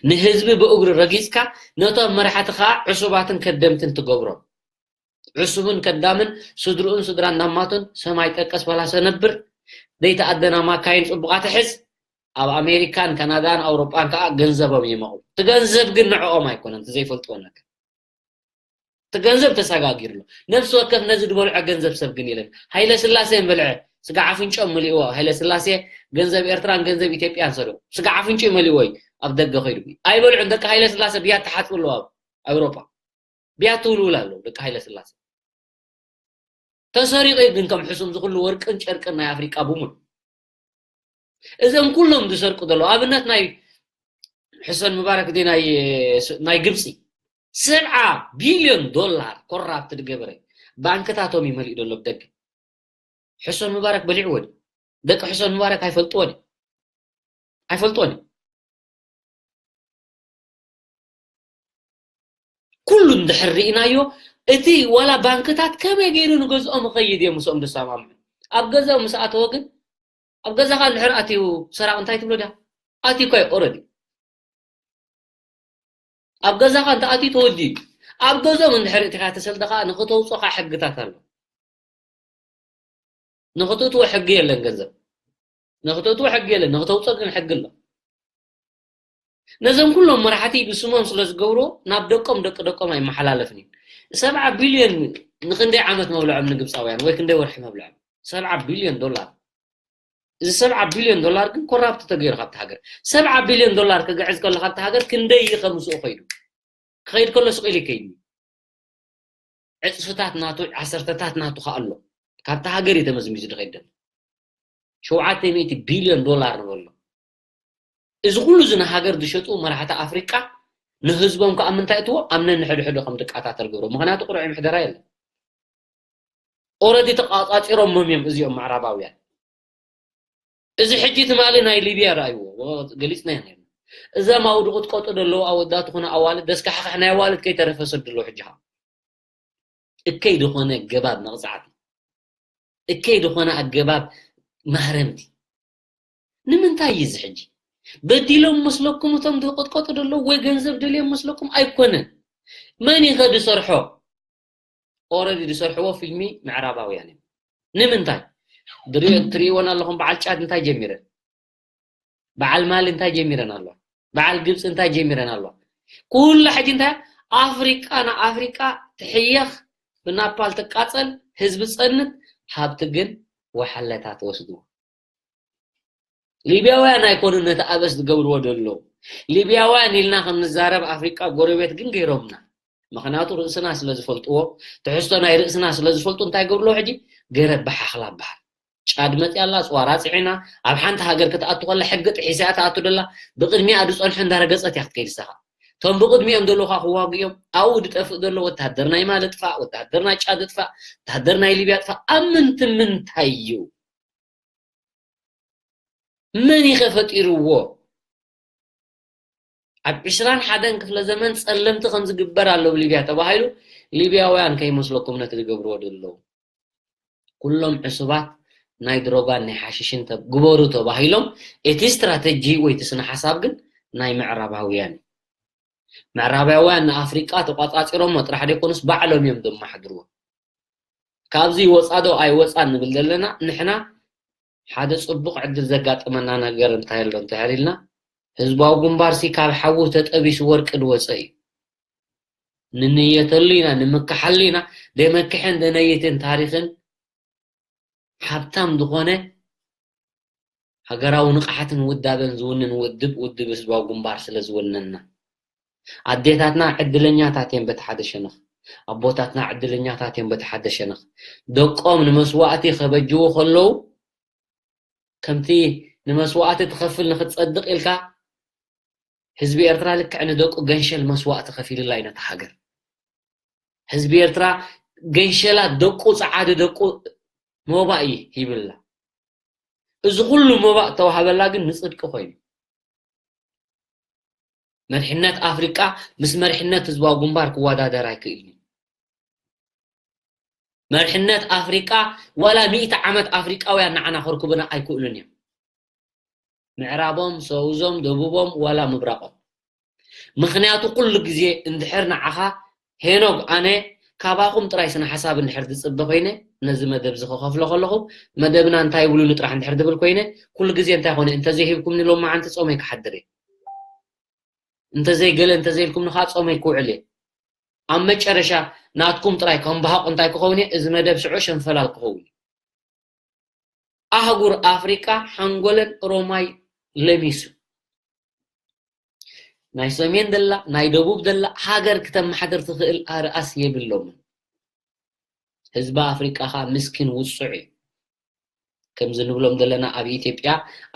ንህዝቢ ብእግሩ ረጊፅካ፣ ነቶም መራሕቲ ከዓ ዕሱባትን ከደምትን ትገብሮም። ዕሱብን ከዳምን፣ ስድርኡን ስድራን ናማቱን ሰማይ ጠቀስ ፈላሰ ነብር፣ ደይተኣደና ማካይን ጽቡቓ ትሕዝ፣ ኣብ ኣሜሪካን ካናዳን ኣውሮጳን ከዓ ገንዘቦም ይመቑ። እቲ ገንዘብ ግን ንዕኦም ኣይኮነን፣ እቲ ዘይፈልጥዎ ነገር። እቲ ገንዘብ ተሰጋጊሩ ኣሎ። ነፍሲ ወከፍ ነዚ ዝበልዖ ገንዘብ ሰብ ግን የለን። ሃይለ ስላሴ በልዐ፣ ስጋ ኣፍንጮ መሊእዎ። ሃይለ ስላሴ ገንዘብ ኤርትራን ገንዘብ ኢትዮጵያን ሰሪቑ። ስጋ ኣፍንጮ መሊእዎ እዩ ኣብ ደገ ከይዱ። ኣይበልዑን፣ ደቂ ሃይለ ስላሴ ብያ ተሓጽቡ ኣለዉ ኣብ ኣውሮጳ። ብያ ትውልውል ኣለዉ ደቂ ሃይለ ስላሴ። ተሰሪቑ እዩ ግን ከም ሕሱም ዝኹሉ ወርቅን ጨርቅን ናይ ኣፍሪቃ ብሙሉ። እዞም ኩሎም ዝሰርቁ ዘለዉ፣ ኣብነት ናይ ሕሰን ሙባረክ ዲ ናይ፣ ናይ ግብፂ ሰብዓ ቢልዮን ዶላር ኮራፕት ዝገበረ ባንክታቶም እዩ መሊኡ ዘሎ ብደገ። ሕሰን ሙባረክ በሊዕዎ ድዩ? ደቂ ሕሰን ሙባረክ ኣይፈልጥዎን እዩ። ኣይፈልጥዎን እዩ። ኩሉ እንድሕር ርኢናዮ፣ እቲ ዋላ ባንክታት ከመይ ገይሩ ንገዝኦም ይኸይድ እዮም ምስኦም ዝሰማምዑ። ኣብ ገዛኦም ምስ ኣተወ ግን፣ ኣብ ገዛኻ እንድሕር ኣትዩ ሰራቕ እንታይ ትብሎ ድያ? ኣትዩ እኮ እዩ ኦረዲ። ኣብ ገዛኻ እንተ ኣትዩ ተወዲኡ እዩ። ኣብ ገዝኦም እንድሕር እቲኻ ተሰልደ ኸዓ ንኽተውፅኦ ኸዓ ሕግታት ኣሎ። ንኽትእትዎ ሕጊ የለን ገንዘብ። ንኽትእትዎ ሕጊ የለን፣ ንኽተውፅኦ ግን ሕጊ ኣሎ። ነዞም ኩሎም መራሕቲ ብስሞም ስለ ዝገብርዎ ናብ ደቆም ደቂ ደቆም ኣይመሓላለፍን እዩ። ሰብዓ ቢልዮን ንክንደይ ዓመት መብልዖም ንግብፃውያን ወይ ክንደይ ወርሒ መብልዖም? ሰብዓ ቢልዮን ዶላር። እዚ ሰብዓ ቢልዮን ዶላር ግን ኮራፕት ተገይሩ ካብቲ ሃገር። ሰብዓ ቢልዮን ዶላር ክግዕዝ ከሎ ካብቲ ሃገር ክንደይ እዩ ከምስኡ ከይዱ? ክኸይድ ከሎ ስቕ ኢሉ ይከይድ እዩ። ዕፅፍታት ናቱ፣ ዓሰርተታት ናቱ ከኣ ኣሎ። ካብቲ ሃገር እዩ ተመዝሚዙ ዝኸይድ ዘሎ። ሸውዓተ ሚእቲ ቢልዮን ዶላር ንበሎ። እዚ ኩሉ እዚ ንሃገር ዝሸጡ መራሕቲ ኣፍሪቃ ንህዝቦም ከኣ ምንታይ እትዎ ኣብ ነንሕድሕዱ ከም ትቃታተል ገብሮ። ምኽንያቱ ቁሩዕ ምሕደራ የለን። ኦረዲ ተቃጻጺሮሞም እዮም እዚኦም ምዕራባውያን። እዚ ሕጂ ትማሊ ናይ ሊብያ ረኣይዎ፣ ወ-፣ ገሊጽናዮ ነርና። እዞም ኣብኡ ዝቕጥቀጡ ዘለዉ ኣወዳት ትኹኑ ኣዋልድ፣ ደስካሕካሕ ናይ ኣዋልድ ከይተረፈ ሰዱ ኣለዉ ሕጂ ኸኣ። እከይ ዝኾነ ኣገባብ መቕጻዕቲ፣ እከይ ዝኾነ ኣገባብ ማህረምቲ። ንምንታይ እዩ እዚ ሕጂ? በዲሎም መስለኩም እቶም ዝቕጥቀጡ ዘለዉ ወይ ገንዘብ ደልዮም መስለኩም? ኣይኮነን። መን እዩ ከ ዝሰርሖ? ኦረዲ ዝሰርሕዎ ፊልሚ ምዕራባውያን እዮም። ንምንታይ? ድሪ-፣ ትርእይወን ኣለኹም በዓል ጫድ እንታይ ጀሚረን? በዓል ማሊ እንታይ ጀሚረን ኣለዋ? በዓል ግብፂ እንታይ ጀሚረን ኣለዋ? ኩላ ሕጂ እንታይ? ኣፍሪቃ ንኣፍሪቃ ትሕየኽ፣ ብናፓል ትቃፀል፣ ህዝቢ ፀንት፣ ሃብቲ ግን ወሓለታት ወስድዎ። ሊብያውያን ኣይኮኑን ነቲ ኣበስ ዝገብርዎ ዘለዉ። ሊብያውያን ኢልና ከም ንዛረብ ኣፍሪቃ ጎረቤት ግን ገይሮምና። ምኽንያቱ ርእስና ስለ ዝፈልጥዎ፣ ትሕዝቶ ናይ ርእስና ስለ ዝፈልጡ እንታይ ገብርዎ ሕጂ? ገረብ ብሓኽላ በሃል። ጫድ መፅያ ኣላ፣ ፅዋ ራፅዒና፣ ኣብ ሓንቲ ሃገር ክትኣቱ ከላ ሕጊ ጥሒሳ እያ ትኣቱ ደላ፣ ብቕድሚኣ ዝፀንሑ እንዳረገፀት እያ ክትከይድ ንሳ ኸዓ። እቶም ብቕድሚኦም ዘለዉ ኸዓ ክዋግኡ እዮም። ኣብኡ ዝጠፍእ ዘሎ ወታደር ናይ ማሊ ጥፋእ፣ ወታደር ናይ ጫድ ጥፋእ፣ ወታደር ናይ ሊብያ ጥፋእ፣ ኣብ ምንቲ ምንታይ እዩ? መን እዩ ከ ፈጢርዎ? ኣብ ዕስራን ሓደን ክፍለ ዘመን ጸለምቲ ከም ዝግበር ኣሎ ብሊብያ ተባሂሉ፣ ሊብያውያን ከይመስለኩም ነቲ ዝገብርዎ ዘለዉ። ኩሎም ዕሱባት ናይ ድሮጋን ናይ ሓሽሽን ተ-፣ ግበሩ ተባሂሎም፣ እቲ ስትራተጂ ወይ እቲ ስነ ሓሳብ ግን ናይ ምዕራባውያን እዩ። ምዕራባውያን ንኣፍሪቃ ተቋጻጺሮሞ ጥራሕ ዘይኮኑስ ባዕሎም እዮም ዘማሕድርዎ። ካብዚ ይወጻ ዶ ኣይወጻን ንብል ዘለና ንሕና፣ ሓደ ጽቡቕ ዕድል ዘጋጠመና ነገር እንታይ ኣሎ እንተድሕር ኢልና፣ ህዝባዊ ግንባርሲ ካብ ሓዊ ተጠቢሱ ወርቂ ዝወጸ እዩ። ንንየተሉ ኢና፣ ንምክሓሉ ኢና፣ ደመክሕን ደነይትን ታሪኽን ሓብታም ዝኾነ ሃገራዊ ንቕሓትን ውዳበን ዝውንን ውድብ፣ ውድብ ህዝባዊ ግንባር ስለ ዝወነና። ኣዴታትና ዕድለኛታት እየን በቲ ሓደ ሸነኽ፣ ኣቦታትና ዕድለኛታት እዮም በቲ ሓደ ሸነኽ። ደቆም ንመስዋእቲ ከበጅዉ ከለዉ፣ ከምቲ ንመስዋእቲ ትኸፍል ንኽትጸድቕ ኢልካ፣ ህዝቢ ኤርትራ ልክዕ ንደቁ ገንሸል መስዋእቲ ከፊልላ እዩ ነታ ሃገር። ህዝቢ ኤርትራ ገንሸላት ደቁ፣ ጸዓዱ ደቁ ሞባእ እዩ ሂብላ። እዚ ኩሉ ሞባእ ተዋህበላ ግን ንጽድቂ ኮይኑ። መሪሕነት ኣፍሪቃ ምስ መሪሕነት ህዝባዊ ግንባር ክወዳደር ኣይክእልን እዩ። መሪሕነት ኣፍሪቃ ዋላ ሚእቲ ዓመት ኣፍሪቃውያን ንዓና ከርክቡና ኣይክእሉን እዮም። ምዕራቦም፣ ሰውዞም፣ ደቡቦም ዋላ ምብራቖም። ምኽንያቱ ኩሉ ግዜ እንድሕር ንዓኻ ሄኖግ ኣነ ካባኹም ጥራይ ስነ ሓሳብ እንድሕር ዝጽበ ኮይነ ነዚ መደብ እዚ ክኸፍሎ ከለኹ መደብና እንታይ ይብሉኒ ጥራሕ እንድሕር ዝብል ኮይነ ኩሉ ግዜ እንታይ ኾነ እንተዘይሂብኩምኒ ሎማዓንቲ ጾመይ ክሓድር እየ። እንተዘይገለ እንተዘይልኩምኒ ከዓ ጾመይ ክውዕል እየ። ኣብ መጨረሻ ናትኩም ጥራይ ከም በሃቕ እንታይ ክኸውን እየ፣ እዚ መደብ ሽዑ ሸንፈላል ክኸውን እዩ። ኣህጉር ኣፍሪቃ ሓንጎለን ሮማይ ለሚሱ። ናይ ሰሜን ደላ ናይ ደቡብ ደላ ሃገር ክተመሓድር ትኽእል ኣርኣስ የብሎምን። ህዝቢ ኣፍሪቃ ከዓ ምስኪን ውጹዕ እዩ። ከምዚ ንብሎም ዘለና ኣብ ኢትዮጵያ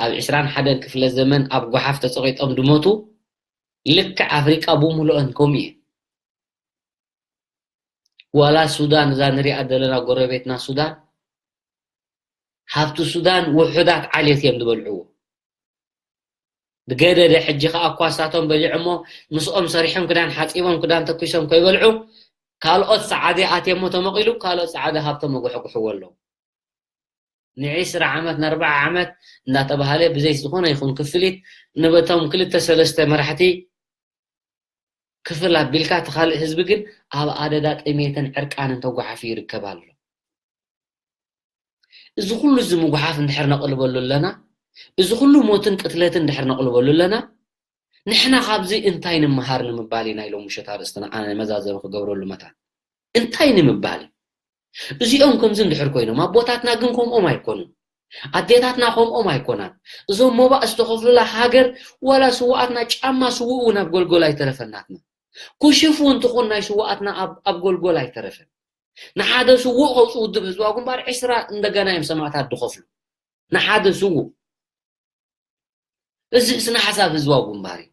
ኣብ ዕስራን ሓደን ክፍለ ዘመን ኣብ ጓሓፍ ተጸቒጦም ድሞቱ ልክዕ ኣፍሪቃ ብሙሉኦን ከምኡ እየን። ዋላ ሱዳን እዛ ንሪኣ ዘለና ጎረቤትና ሱዳን ሃብቲ ሱዳን ውሑዳት ዓሌት እዮም ዝበልዕዎ። ብገደደ ሕጂ ከዓ እኳ እሳቶም በሊዖሞ ምስኦም ሰሪሖም ክዳን ሓፂቦም ክዳን ተኪሶም ከይበልዑ ካልኦት ሰዓደ ኣትየሞ ተመቒሉ ካልኦት ሰዓደ ሃብቶም ኣጉሕጉሕዎ ኣለዉ። ንዒስራ ዓመት ንኣርባዓ ዓመት እንዳተባሃለ ብዘይ ዝኾነ ይኹን ክፍሊት ንበቶም ክልተ ሰለስተ መራሕቲ ክፍል ኣቢልካ እቲ ካልእ ህዝቢ ግን ኣብ ኣደዳ ጥሜትን ዕርቃንን ተጓሓፊ ይርከብ ኣሎ። እዚ ኩሉ እዚ ምጉሓፍ እንድሕር ነቕልበሉ ኣለና፣ እዚ ኩሉ ሞትን ቅትለትን እንድሕር ነቕልበሉ ኣለና፣ ንሕና ካብዚ እንታይ ንምሃር ንምባል እዩ ናይ ሎሚ ምሸት ኣርእስትና ኣነ መዛዘሚ ክገብረሉ መታን። እንታይ ንምባል እዩ? እዚኦም ከምዚ እንድሕር ኮይኖም ኣቦታትና ግን ከምኦም ኣይኮኑን። ኣዴታትና ከምኦም ኣይኮናን። እዞም ሞባእ ዝተኸፍሉላ ሃገር ዋላ ስውኣትና ጫማ ስውእ እውን ኣብ ጎልጎል ኣይተረፈናትና። ኩሽፍ እውን ትኹን ናይ ስውኣትና ኣብ ጎልጎል ኣይተረፈን። ንሓደ ስዉእ ከውፅኡ ውድብ ህዝባዊ ግንባር ዕስራ እንደገና እዮም ሰማእታት ዝኸፍሉ ንሓደ ስዉእ። እዚ ስነ ሓሳብ ህዝባዊ ግንባር እዩ።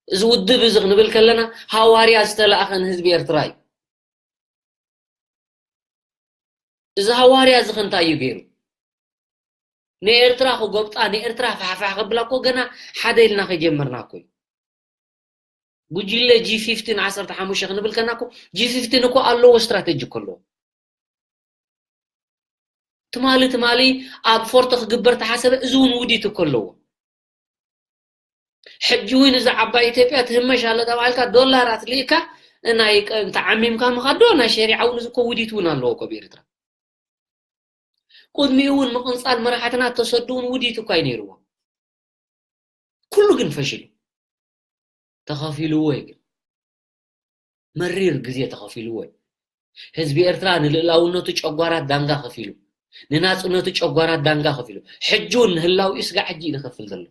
እዚ ውድብ እዚ ክንብል ከለና ሃዋርያ ዝተላእኸ ንህዝቢ ኤርትራ እዩ። እዚ ሃዋርያ እዚ ከ እንታይ እዩ ገይሩ? ንኤርትራ ክጎብጣ ንኤርትራ ፋሕፋሕ ከብላ እኮ ገና ሓደ ኢልና ከይጀመርና እኮ እዩ። ጉጅለ ጂ ፊፍቲን ዓሰርተ ሓሙሽተ ክንብል ከና እኮ ጂ ፊፍቲን እኮ ኣለዎ ስትራተጂ እኮ ኣለዎ። ትማሊ ትማሊ ኣብ ፎርቶ ክግበር ተሓሰበ እዚ እውን ውዲት እኮ ኣለዎ። ሕጂ እውን እዚ ዓባይ ኢትዮጵያ ትህመሽ ኣለ ተባሂልካ ዶላራት ልኢካ ናይ ተዓሚምካ ምኻዶ ናይ ሸሪዓ እውን እዚ እኮ ውዲት እውን ኣለዎ እኮ ብኤርትራ። ቅድሚኡ እውን ምቕንጻል መራሕትና ተሰዱ እውን ውዲት እኳ እዩ ነይርዎ። ኩሉ ግን ፈሽሉ። ተኸፊልዎ እዩ ግን መሪር ግዜ ተኸፊልዎ እዩ። ህዝቢ ኤርትራ ንልእላውነቱ ጨጓራት ዳንጋ ከፊሉ፣ ንናጽነቱ ጨጓራት ዳንጋ ከፊሉ፣ ሕጂ እውን ንህላዊኡ ስጋዕ ሕጂ እዩ ዝኸፍል ዘሎ።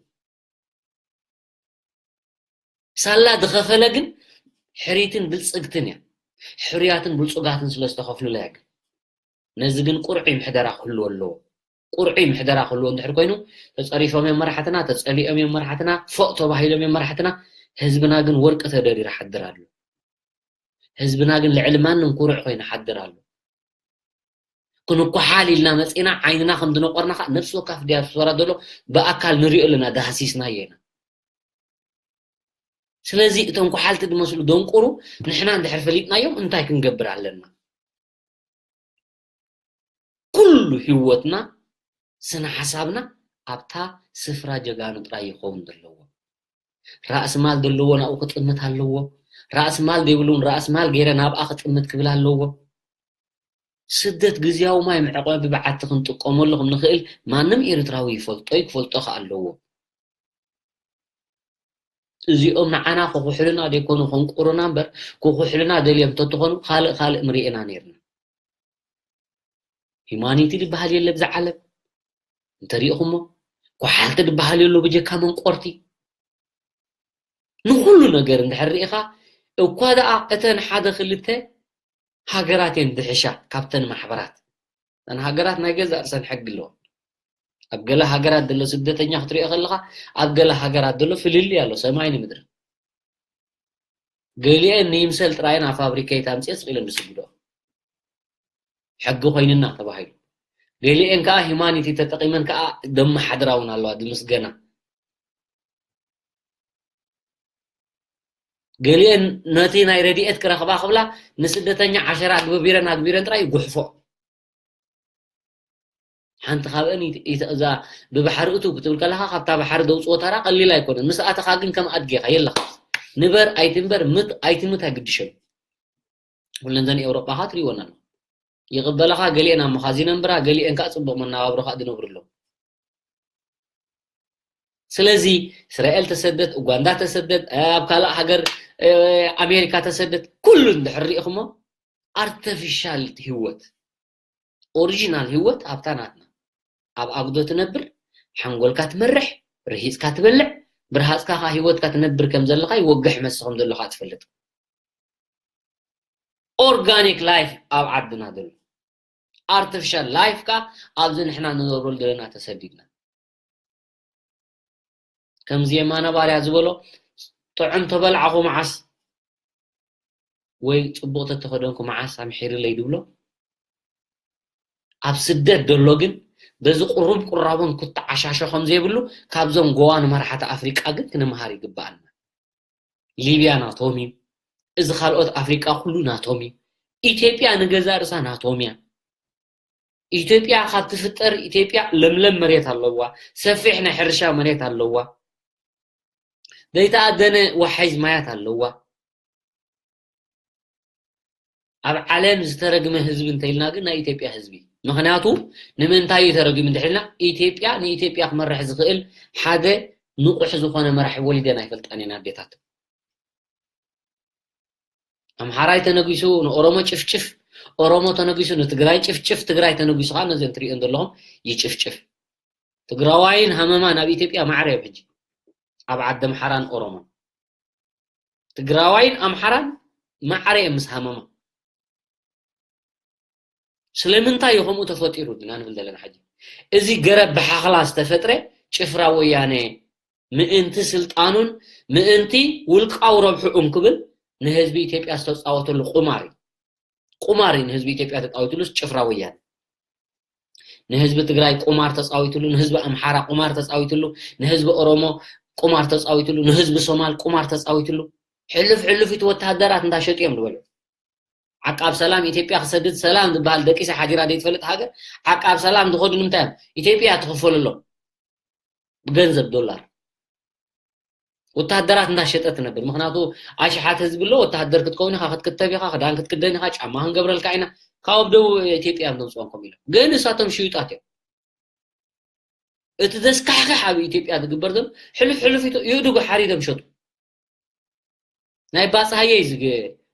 ሳላ ዝኸፈለ ግን ሕሪትን ብልጽግትን እያ። ሕሩያትን ብልጹጋትን ስለ ዝተኸፍሉላ እያ ግን። ነዚ ግን ቁርዑይ ምሕደራ ክህልዎ ኣለዎ። ቁርዑይ ምሕደራ ክህልዎ እንድሕር ኮይኑ ተጸሪፎም እዮም መራሕትና፣ ተጸሊኦም እዮም መራሕትና፣ ፎእ ተባሂሎም እዮም መራሕትና። ህዝብና ግን ወርቂ ተደሪሩ ሓድር ኣሎ። ህዝብና ግን ልዕሊ ማንም ኩሩዕ ኮይኑ ሓድር ኣሎ። ክንኳሓል ኢልና መጺና ዓይንና ከም ዝነቆርና ከዓ ነፍሲ ወከፍ ዲያስፖራ ዘሎ ብኣካል ንሪኦ ኣለና፣ ዳህሲስናዮ ኢና። ስለዚ እቶም ኳሓልቲ ዝመስሉ ደንቁሩ ንሕና እንድሕር ፈሊጥናዮም እንታይ ክንገብር ኣለና? ኩሉ ህይወትና ስነ ሓሳብና ኣብታ ስፍራ ጀጋኑ ጥራይ ይኸውን ዘለዎ። ራእሲ ማል ዘለዎ ናብኡ ክጥምት ኣለዎ። ራእሲ ማል ዘይብሉ እውን ራእሲ ማል ገይረ ናብኣ ክጥምት ክብል ኣለዎ። ስደት ግዝያዊ ማይ መዕቆቢ በዓቲ ክንጥቀመሉ ከም ንኽእል ማንም ኤርትራዊ ይፈልጦ እዩ፣ ክፈልጦ ከኣ ኣለዎ። እዚኦም ንዓና ክኹሕሉና ዘይኮኑ ከንቁሩና እምበር ክኹሕሉና ደልዮም ተትኾኑ ካልእ ካልእ ምርኤና ነይርና። ሂማኒቲ ዝበሃል የለ ብዛ ዓለም እንተሪእኹሞ፣ ኳሓልቲ ዝበሃል የሎ ብጀካ መንቆርቲ። ንኹሉ ነገር እንድሕር ርኢኻ እኳ ደኣ እተን ሓደ ክልተ ሃገራት እየን ዝሕሻ ካብተን ማሕበራት። እተን ሃገራት ናይ ገዛእ ርእሰን ሕጊ ኣለወን። ኣብ ገለ ሃገራት ዘሎ ስደተኛ ክትሪኦ ከለኻ ኣብ ገለ ሃገራት ዘሎ ፍልልይ ኣሎ ሰማይን ምድርን። ገሊአን ንይምሰል ጥራየን ኣብ ፋብሪኬት ኣምፅኤ ስቕ ኢለን ዝስግዶ ሕጊ ኮይንና ተባሂሉ። ገሊአን ከዓ ሂማኒቲ ተጠቂመን ከዓ ደመሓድራ እውን ኣለዋ ዝምስገና። ገሊአን ነቲ ናይ ረድኤት ክረኽባ ክብላ ንስደተኛ ዓሸራ ኣግብቢረን ኣግቢረን ጥራይ ይጉሕፎ። ሓንቲ ካብአን ይት- ይት- እዛ ብባሕሪ እቱ ክትብል ከለኻ ካብታ ባሕሪ ዘውፅኦ ተራ ቀሊል ኣይኮነን። ምስ ኣተኻ ግን ከም ኣድጌኻ የለኻ። ንበር ኣይትንበር፣ ምት ኣይትምት ኣይግድሸን። ኩለን ዘን ኤውሮጳኻ ትሪእወን ኣለኹ። ይቕበለኻ፣ ገሊአን ኣብ መኻዚን ኣንብራ፣ ገሊአን ከዓ ፅቡቕ መናባብሮ ከዓ ዝነብሩ ኣለዉ። ስለዚ እስራኤል ተሰደት፣ ኡጋንዳ ተሰደት፣ ኣብ ካልእ ሃገር ኣሜሪካ ተሰደት፣ ኩሉ እንድሕር ሪኢኹሞ ኣርተፊሻል ህይወት፣ ኦሪጂናል ህይወት ኣብታ ናትና። ኣብ ኣጉዶ ትነብር፣ ሓንጎልካ ትመርሕ፣ ርሂፅካ ትበልዕ፣ ብርሃፅካ ከዓ ህይወትካ ትነብር ከም ዘለካ ይወግሕ መስል ከም ዘለካ ትፈልጥ። ኦርጋኒክ ላይፍ ኣብ ዓድና ዘሎ፣ ኣርቲፊሻል ላይፍ ከዓ ኣብዚ ንሕና ንነብረሉ ዘለና ተሰዲድና። ከምዚ የማነ ባርያ ዝበሎ፣ ጥዑም ተበላዕኹ መዓስ ወይ ፅቡቕ ተተኸደንኩ መዓስ ኣምሒርለይ ድብሎ። ኣብ ስደት ዘሎ ግን በዚ ቁሩብ ቁራቦን ክትዓሻሾ ከም ዘይብሉ ካብዞም ጎዋን መራሕቲ ኣፍሪቃ ግን ክንምሃር ይግባኣና። ሊብያ ናቶም እዩ። እዚ ካልኦት ኣፍሪቃ ኩሉ ናቶም እዩ። ኢትዮጵያ ንገዛ ርእሳ ናቶም እያ። ኢትዮጵያ ካብ ትፍጠር ኢትዮጵያ ለምለም መሬት ኣለዋ። ሰፊሕ ናይ ሕርሻ መሬት ኣለዋ። ዘይተኣደነ ወሓይዝ ማያት ኣለዋ። ኣብ ዓለም ዝተረግመ ህዝቢ እንተኢልና ግን ናይ ኢትዮጵያ ህዝቢ። ምኽንያቱ ንምንታይ እዩ ተረጊሙ እንድሕልና ኢትዮጵያ ንኢትዮጵያ ክመርሕ ዝኽእል ሓደ ንቑሕ ዝኾነ መራሒ ወሊደን ኣይፈልጣን እየን ኣዴታት። ኣምሓራይ ተነጊሱ ንኦሮሞ ጭፍጭፍ፣ ኦሮሞ ተነጊሱ ንትግራይ ጭፍጭፍ፣ ትግራይ ተነጊሱ ከዓ ነዚ እንትሪኦ ዘለኹም ይጭፍጭፍ። ትግራዋይን ሃመማ ናብ ኢትዮጵያ ማዕረ እዮም ሕጂ ኣብ ዓዲ ኣምሓራን ኦሮሞን። ትግራዋይን ኣምሓራን ማዕረ እዮም ምስ ሃመማ። ስለምንታይ እዩ ከምኡ ተፈጢሩ ድና ንብል ዘለና ሕጂ? እዚ ገረብ ብሓኽላ ዝተፈጥረ ጭፍራ ወያነ ምእንቲ ስልጣኑን ምእንቲ ውልቃዊ ረብሕኡን ክብል ንህዝቢ ኢትዮጵያ ዝተፃወተሉ ቁማር እዩ። ቁማር እዩ ንህዝቢ ኢትዮጵያ ተፃዊትሉስ ጭፍራ ወያነ። ንህዝቢ ትግራይ ቁማር ተፃዊትሉ፣ ንህዝቢ ኣምሓራ ቁማር ተፃዊትሉ፣ ንህዝቢ ኦሮሞ ቁማር ተፃዊትሉ፣ ንህዝቢ ሶማል ቁማር ተፃዊትሉ። ሕልፍ ሕልፍ እቲ ወታሃደራት እንዳሸጡ እዮም ዝበልዑ። ዓቃብ ሰላም ኢትዮጵያ ክሰድድ ሰላም ዝበሃል ደቂሳ ሓዲራ ዘይትፈልጥ ሃገር ዓቃብ ሰላም ዝኸዱ ንምንታይ እዮም? ኢትዮጵያ ትኽፈልሎም ብገንዘብ ዶላር። ወታሃደራት እንዳሸጠ ትነብር። ምኽንያቱ ኣሽሓት ህዝቢ ኣሎ፣ ወታሃደር ክትከውን ኢኻ፣ ክትክተብ ኢኻ፣ ክዳን ክትክደን ኢኻ፣ ጫማ ክንገብረልካ ኢና። ካብ ደቡብ ኢትዮጵያ እዮም ዘምፅኦም ከምኡ ኢሎም። ግን እሳቶም ሽዩጣት እዮም። እቲ ዘስካሕክሕ ኣብ ኢትዮጵያ ዝግበር ዘሎ ሕልፍ ሕልፍ ይእድጉ ሓሪዶም ሸጡ። ናይ ባፅሃየ እዩ ዝግ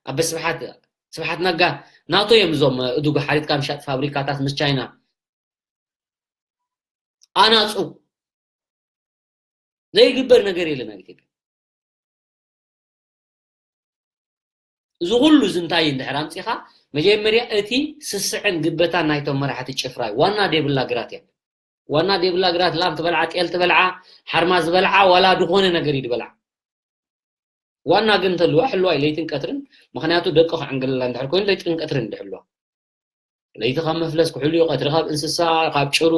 ኣበ ስብሓት ስብሓት ነጋ ናቶ እዮም እዞም እድጉ ሓሪድካ ምሻጥ ፋብሪካታት ምስ ቻይና ኣናፁ ዘይግበር ነገር የለን ኣብ ኢትዮጵያ። እዚ ኩሉ እዚ እንታይ እንድሕር ኣምፂኻ መጀመርያ እቲ ስስዕን ግበታን ናይቶም መራሕቲ ጭፍራ እዩ። ዋና ደይብላ ግራት እያ። ዋና ደይብላ ግራት ላም ትበልዓ፣ ጤል ትበልዓ፣ ሓርማ ዝበልዓ ዋላ ዝኾነ ነገር እዩ ዝበልዓ። ዋና ግን እንተልዋ ሕልዋ እዩ ለይትን ቀትርን። ምኽንያቱ ደቂ ክዕንግልላ እንድሕር ኮይኑ ለይትን ቀትርን ድሕልዋ። ለይቲ ካብ መፍለስ ክሕሉ እዩ፣ ቀትሪ ካብ እንስሳ፣ ካብ ጭሩ።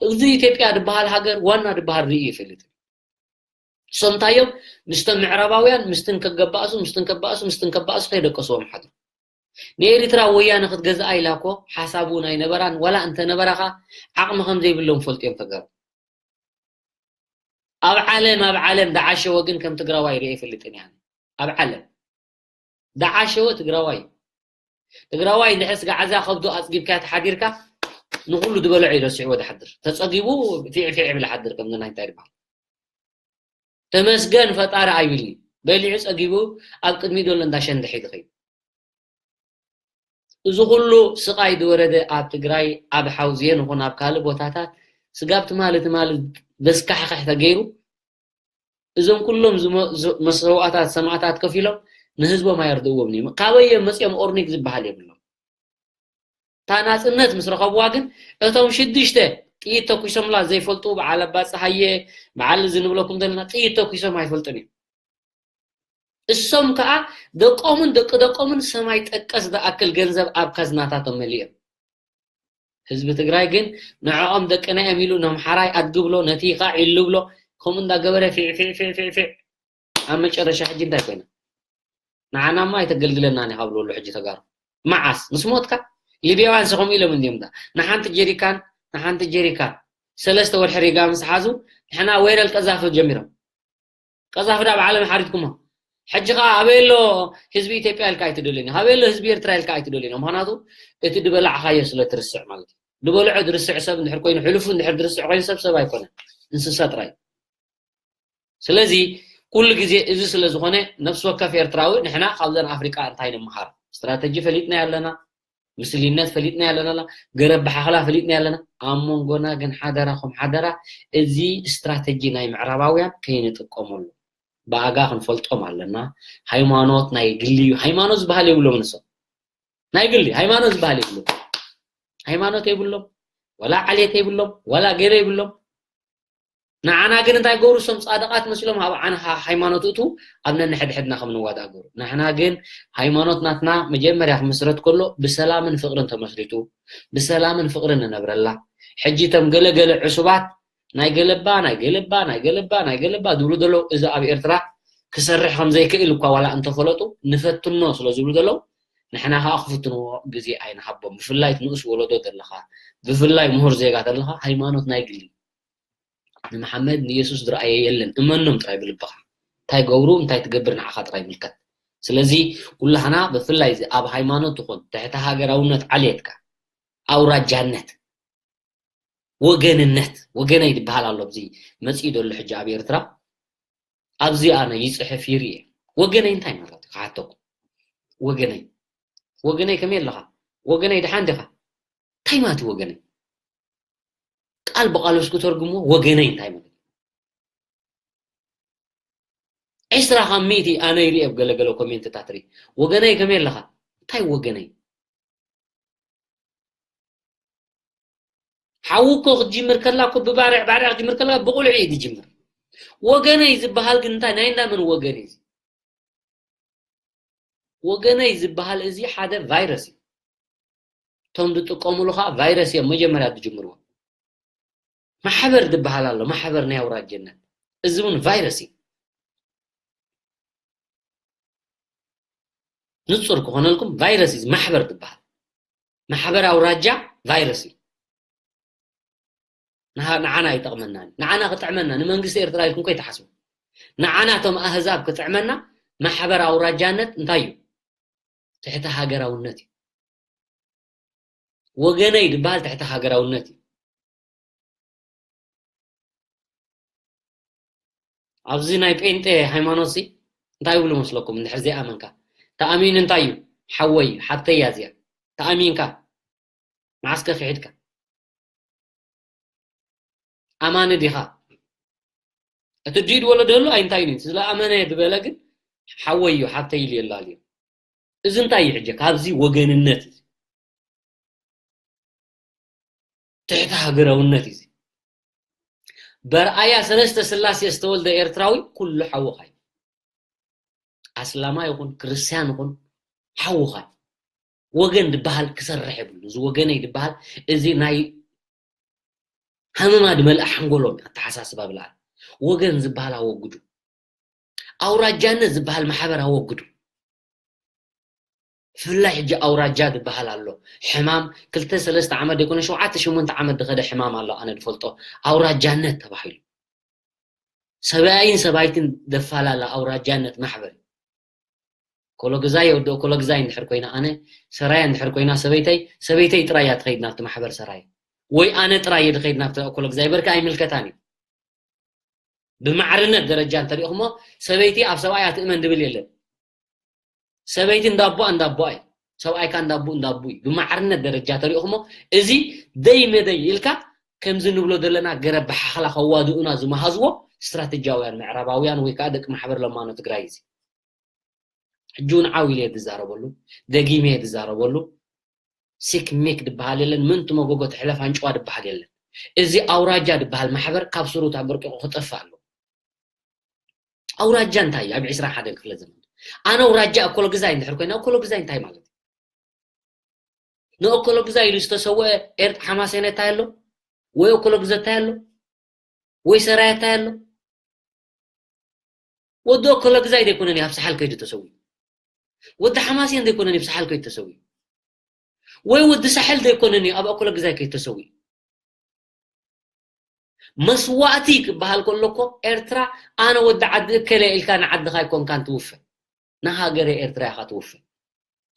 እዚ ኢትዮጵያ ዝበሃል ሃገር ዋና ዝበሃል ርኢ ይፈልጥ። እሶም እንታይ እዮም? ምስቶም ምዕራባውያን ምስትንከባእሱ ምስትንከባእሱ ምስትንከባእሱ ከይደቀስዎም ሓድሩ። ንኤርትራ ወያነ ክትገዝኣ ኢላ እኮ ሓሳብ እውን ኣይነበራን። ዋላ እንተነበራኻ ዓቕሚ ከም ዘይብሎም ፈልጡ እዮም ተጋሩ። ኣብ ዓለም ኣብ ዓለም ደዓሸወ ግን ከም ትግራዋይ ርኤ ይፈልጥን እያ። ኣብ ዓለም ደዓሸወ ትግራዋይ። ትግራዋይ እንድሕር ስጋዕ እዛ ከብዱ ኣፅጊብካ ተሓዲርካ ንኩሉ ዝበልዖ እዩ ረሲዕዎ ዝሓድር። ተፀጊቡ ፊዕ ፊዕ ይብል ሓድር ከም ናይ እንታይ ይበሃል? ተመስገን ፈጣሪ ኣይብል እዩ። በሊዑ ፀጊቡ ኣብ ቅድሚ ዘሎ እንዳሸንድሕ እዩ ዝኸይድ። እዚ ኩሉ ስቓይ ዝወረደ ኣብ ትግራይ ኣብ ሓውዝየን ይኹን ኣብ ካልእ ቦታታት ስጋብ ትማሊ ትማሊ ዘስካሕክሕ ተገይሩ እዞም ኩሎም ዝመ- ዝ- መስዋእታት ሰማእታት ከፊሎም ንህዝቦም ኣየርድእዎም እዮም። ካበይ እዮም መፂኦም? ኦርኒግ ዝበሃል የብሎም። እታ ናፅነት ምስ ረኸብዋ ግን እቶም ሽዱሽተ ጥይት ተኩሶምላ ዘይፈልጡ በዓል ኣባ ፀሃየ በዓል እዚ ንብለኩም ዘለና ጥይት ተኩሶም ኣይፈልጡን እዮም። እሶም ከዓ ደቆምን ደቂ ደቆምን ሰማይ ጠቀስ ዝኣክል ገንዘብ ኣብ ካዝናታቶም መሊኦም። ህዝቢ ትግራይ ግን ንዕኦም ደቅና እዮም ኢሉ ነምሓራይ ኣድግብሎ ነቲ ከዓ ኢሉ ብሎ ከምኡ እንዳገበረ ፊዕ ፊዕ ፊዕ ፊዕ ፊዕ ኣብ መጨረሻ ሕጂ እንታይ ኮይና? ንዓናማ ኣይተገልግለናን ኢኻ ብልወሉ ሕጂ ተጋሩ። መዓስ ምስ ሞትካ? ሊብያውያን ሰ ከምኡ ኢሎም እንዲዮም። ንሓንቲ ጀሪካን ንሓንቲ ጀሪካን ሰለስተ ወርሒ ሪጋ ምስ ሓዙ፣ ንሕና ወይረል ቀዛፍ ጀሚሮም። ቀዛፍ ዳ ብዓለም ሓሪድኩሞ። ሕጂ ኸዓ ኣበይ ኣሎ ህዝቢ ኢትዮጵያ ኢልካ ኣይትደልዮን፣ ኣበይ ኣሎ ህዝቢ ኤርትራ ኢልካ ኣይትደልዮን። ምኽንያቱ እቲ ድበላዕኻዮ ስለ ትርስዕ ማለት እዩ። ድበልዖ ድርስዕ ሰብ እንድሕር ኮይኑ፣ ሕሉፉ እንድሕር ድርስዕ ኮይኑ ሰብ ሰብ ኣይኮነን፣ እንስሳ ጥራይ። ስለዚ ኩሉ ግዜ እዚ ስለ ዝኾነ ነፍሲ ወከፍ ኤርትራዊ ንሕና ካብዘን ኣፍሪቃ እንታይ ንምሃር? ስትራተጂ ፈሊጥና ኣለና፣ ምስልነት ፈሊጥና ኣለና፣ ገረብ ብሓኽላ ፈሊጥና ኣለና። ኣብ መንጎና ግን ሓደራኹም ሓደራ፣ እዚ ስትራተጂ ናይ ምዕራባውያን ከይንጥቀመሉ ብኣጋ ክንፈልጦም ኣለና። ሃይማኖት ናይ ግሊ እዩ። ሃይማኖት ዝበሃል የብሎም ንሶም። ናይ ግሊ ሃይማኖት ዝበሃል የብሎም። ሃይማኖት የብሎም፣ ወላ ዓሌት የብሎም፣ ወላ ገለ የብሎም። ንዓና ግን እንታይ ገብሩ? እሶም ጻድቓት መሲሎም ኣብ ዓንኻ ሃይማኖት እቱ ኣብ ነንሕድሕድና ከም ንዋዳእ ገብሩ። ንሕና ግን ሃይማኖት ናትና መጀመርያ ክምስረት ከሎ ብሰላምን ፍቕርን ተመስሪቱ፣ ብሰላምን ፍቕርን ንነብረላ። ሕጂ እቶም ገለገለ ዕሱባት ናይ ገለባ ናይ ገለባ ናይ ገለባ ናይ ገለባ ዝብሉ ዘለዉ፣ እዚ ኣብ ኤርትራ ክሰርሕ ከም ዘይክእል እኳ ዋላ እንተፈለጡ ንፈትኖ ስለ ዝብሉ ዘለዉ፣ ንሕና ከኣ ክፍትንዎ ግዜ ኣይንሃቦም። ብፍላይ እቲ ንኡስ ወለዶ ዘለኻ፣ ብፍላይ ምሁር ዜጋ ዘለኻ፣ ሃይማኖት ናይ ግሊ ንመሓመድ ንየሱስ ዝረኣየ የለን። እመኖም ጥራይ ብልብኻ። እንታይ ገብሩ እንታይ ትገብር ንዓኻ ጥራይ ይምልከት። ስለዚ ኩላህና ብፍላይ እዚ ኣብ ሃይማኖት ይኹን ትሕቲ ሃገራውነት ዓልየትካ ኣውራጃነት፣ ወገንነት፣ ወገነይ ዝበሃል ኣሎ ኣብዚ መጺኡ ዘሎ ሕጂ ኣብ ኤርትራ። ኣብዚ ኣነ ይጽሕፍ ይርኤ። ወገነይ እንታይ ማለት እዩ? ክሓተኩም። ወገነይ፣ ወገነይ ከመይ ኣለኻ? ወገነይ ደሓን ዲኻ? እንታይ ማለት እዩ ወገነይ? ቃል ብቃል እስኩ ተርጉሞ ወገነይ እንታይ ማለት እዩ? ዕስራ ካብ ሚእቲ ኣነ ይርኤ ኣብ ገለገለ ኮሜንትታት ርኢ። ወገነይ ከመይ ኣለኻ? እንታይ ወገነይ? ሓዊ እኮ ክትጅምር ከላ እኮ ብባርዕ ባርዕ ክትጅምር ከላ ብቁልዒ እዩ ዝጅምር። ወገነይ ዝበሃል ግን እንታይ ናይ እንዳመን ወገን እዩ? ወገነይ ዝበሃል እዚ ሓደ ቫይረስ እዩ። እቶም ዝጥቀሙሉ ከዓ ቫይረስ እዮም መጀመርያ ዝጅምርዎ። ማሕበር ዝበሃል ኣሎ፣ ማሕበር ናይ ኣውራጀነት። እዚ እውን ቫይረስ እዩ። ንጹር ክኾነልኩም ቫይረስ እዩ ማሕበር ዝበሃል። ማሕበር ኣውራጃ ቫይረስ እዩ። ንሃ-፣ ንዓና ኣይጠቕመናን። ንዓና ክጥዕመና፣ ንመንግስቲ ኤርትራ ኢልኩም ከይትሓስቡ። ንዓና እቶም ኣህዛብ ክጥዕመና ማሕበር ኣውራጃነት እንታይ እዩ? ትሕቲ ሃገራውነት እዩ። ወገነይ ዝበሃል ትሕቲ ሃገራውነት እዩ። ኣብዚ ናይ ጴንጤ ሃይማኖት ሲ እንታይ ይብሉ መስለኩም? እንድሕር ዘይኣመንካ፣ ተኣሚኑ እንታይ እዩ? ሓወይ ሓብተይ እያ እዚኣ። ተኣሚንካ መዓስከ ክሒድካ? ኣማኒ ዲኻ? እቲ ድዩ ወለዶ ህሉ ኣይንታይ እዩ? ስለኣመነ ዝበለ ግን ሓወይ እዩ ሓብተይ ኢሉ የላልዮ። እዚ እንታይ እዩ ሕጂ? ካብዚ ወገንነት እዩ። ትሕቲ ሃገራውነት እዩ። በርኣያ ሰለስተ ስላሴ ዝተወልደ ኤርትራዊ ኩሉ ሓውኻ እዩ። ኣስላማ ይኹን ክርስቲያን ይኹን ሓውኻ እዩ። ወገን ዝበሃል ክሰርሕ የብሉ። እዚ ወገነይ ዝበሃል እዚ ናይ ሃመማ ድመልኣ ሓንጎሎም እዩ። ኣተሓሳስባ ብልኣል። ወገን ዝበሃል ኣወግዱ። ኣውራጃነት ዝበሃል ማሕበር ኣወግዱ። ብፍላይ ሕጂ ኣውራጃ ዝበሃል ኣሎ። ሕማም ክልተ ሰለስተ ዓመት ዘይኮነ ሸውዓተ ሸሞንተ ዓመት ዝኸደ ሕማም ኣሎ። ኣነ ዝፈልጦ ኣውራጃነት ተባሂሉ ሰብኣይን ሰባይትን ዘፋላላ ኣውራጃነት ማሕበር እዩ። ኮሎግዛይ ወዲ ኮሎግዛይ እንድሕር ኮይና ኣነ፣ ሰራየ እንድሕር ኮይና ሰበይተይ፣ ሰበይተይ ጥራይ እያ ትኸይድ ናብቲ ማሕበር ሰራየ። ወይ ኣነ ጥራይ እየ ዝኸይድ ናብቲ ኮሎግዛይ፣ በርካ ኣይምልከታን እዩ። ብማዕርነት ደረጃ እንተሪእኹሞ ሰበይቲ ኣብ ሰብኣያ ትእመን ድብል የለን። ሰበይቲ እንዳቦኣ እንዳቦኣ እዩ። ሰብኣይካ እንዳቦ እንዳቦ እዩ። ብማዕርነት ደረጃ ተሪእኹሞ እዚ ደይ መደይ ኢልካ ከምዚ ንብሎ ዘለና ገረብ ብሓኽላ ከዋድኡና ዝመሃዝዎ ስትራተጂያውያን ምዕራባውያን ወይ ከዓ ደቂ ማሕበር ለማኖ ትግራይ እዚ። ሕጂ እውን ዓው ኢለ እየ ዝዛረበሉ፣ ደጊመ እየ ዝዛረበሉ። ሲክ ሚክ ዝበሃል የለን፣ ምንቲ መጎጎ ትሕለፍ ኣንጭዋ ዝበሃል የለን። እዚ ኣውራጃ ዝበሃል ማሕበር ካብ ስሩ ተበርቂቑ ክጠፍእ ኣለዎ። ኣውራጃ እንታይ እዩ? ኣብ ዕስራን ሓደን ክፍለ ዘመን ኣነ ኣውራጃ እኮሎግዛይ እንድሕር ኮይነ፣ እኮሎግዛይ እንታይ ማለት እዩ? ንእኮሎግዛይ ኢሉ ዝተሰወአ ኤርት-፣ ሓማሴን እንታይ ኣሎ? ወይ እኮሎግዘ እንታይ ኣሎ? ወይ ሰራየ እንታይ ኣሎ? ወዲ እኮሎግዛይ ዘይኮነን እዩ ኣብ ሰሓል ከይዱ ተሰዊኡ። ወዲ ሓማሴን ዘይኮነን እዩ ብሳሕል ከይተሰዊ ወይ ወዲ ሳሕል ዘይኮነን እዩ ኣብ ኣኮለ ግዛይ ከይተሰዊ መስዋእቲ ክበሃል ከሎ እኮ ኤርትራ ኣነ ወዲ ዓዲ እከለ ኢልካ ንዓድኻ ኣይኮንካን ትውፈ ንሃገረ ኤርትራ ኢኻ ትውፈ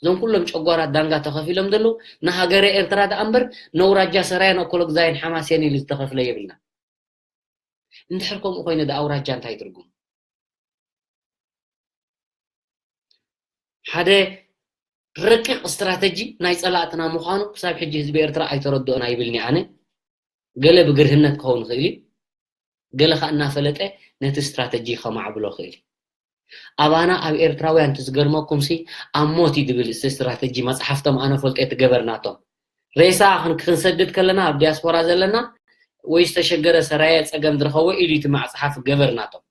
እዞም ኩሎም ጨጓራት ዳንጋ ተኸፊሎም ዘለዉ ንሃገረ ኤርትራ ደኣ እምበር ነውራጃ ሰራየን ኣኮሎ ግዛይን ሓማሴን ኢሉ ዝተኸፍለ የብልና እንድሕር ከምኡ ኮይነ ደኣ ኣውራጃ እንታይ ትርጉም ሓደ ረቂቕ ስትራተጂ ናይ ጸላእትና ምዃኑ ክሳብ ሕጂ ህዝቢ ኤርትራ ኣይተረድኦን ኣይብልኒ ኣነ ገለ ብግርህነት ክኸውን ይኽእል እዩ ገለ ከዓ እናፈለጠ ነቲ ስትራተጂ ከማዕብሎ ይኽእል እዩ ኣባና ኣብ ኤርትራውያን እቲ ዝገርመኩም ሲ ኣብ ሞት እዩ ድብል እቲ ስትራተጂ መፅሓፍቶም ኣነ ፈልጦ እቲ ገበርናቶም ሬሳ ክንሰድድ ከለና ኣብ ዲያስፖራ ዘለና ወይ ዝተሸገረ ሰራየ ፀገም ዝረኸቦ ኢሉ እቲ መፅሓፍ ገበርናቶም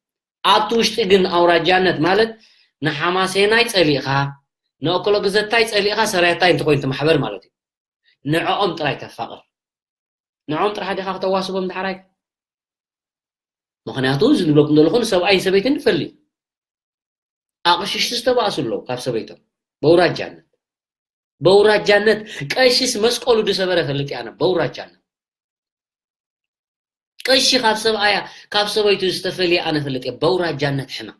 ኣብቲ ውሽጢ ግን ኣውራጃነት ማለት ንሓማሴናይ ፀሊእኻ ንእኮሎግዘታይ ፀሊእኻ ሰራየታይ እንተኮይኑ እቲ ማሕበር ማለት እዩ ንዕኦም ጥራይ ተፋቕር ንዕኦም ጥራሕ ዲኻ ክተዋስቦም ድሓራይ ምኽንያቱ እዚ ዝብለኩም ዘለኹ ንሰብኣይን ሰበይትን ንፈሊ ኣቕሽሽቲ ዝተባእሱ ኣለዉ ካብ ሰበይቶም በውራጃነት በውራጃነት ቀሽስ መስቀሉ ዝሰበረ ፈልጥ ኣነ በውራጃነት ቀሺ ካብ ሰብኣያ ካብ ሰበይቱ ዝተፈልየ ኣነ ፈልጥ እየ በውራጃነት ሕማም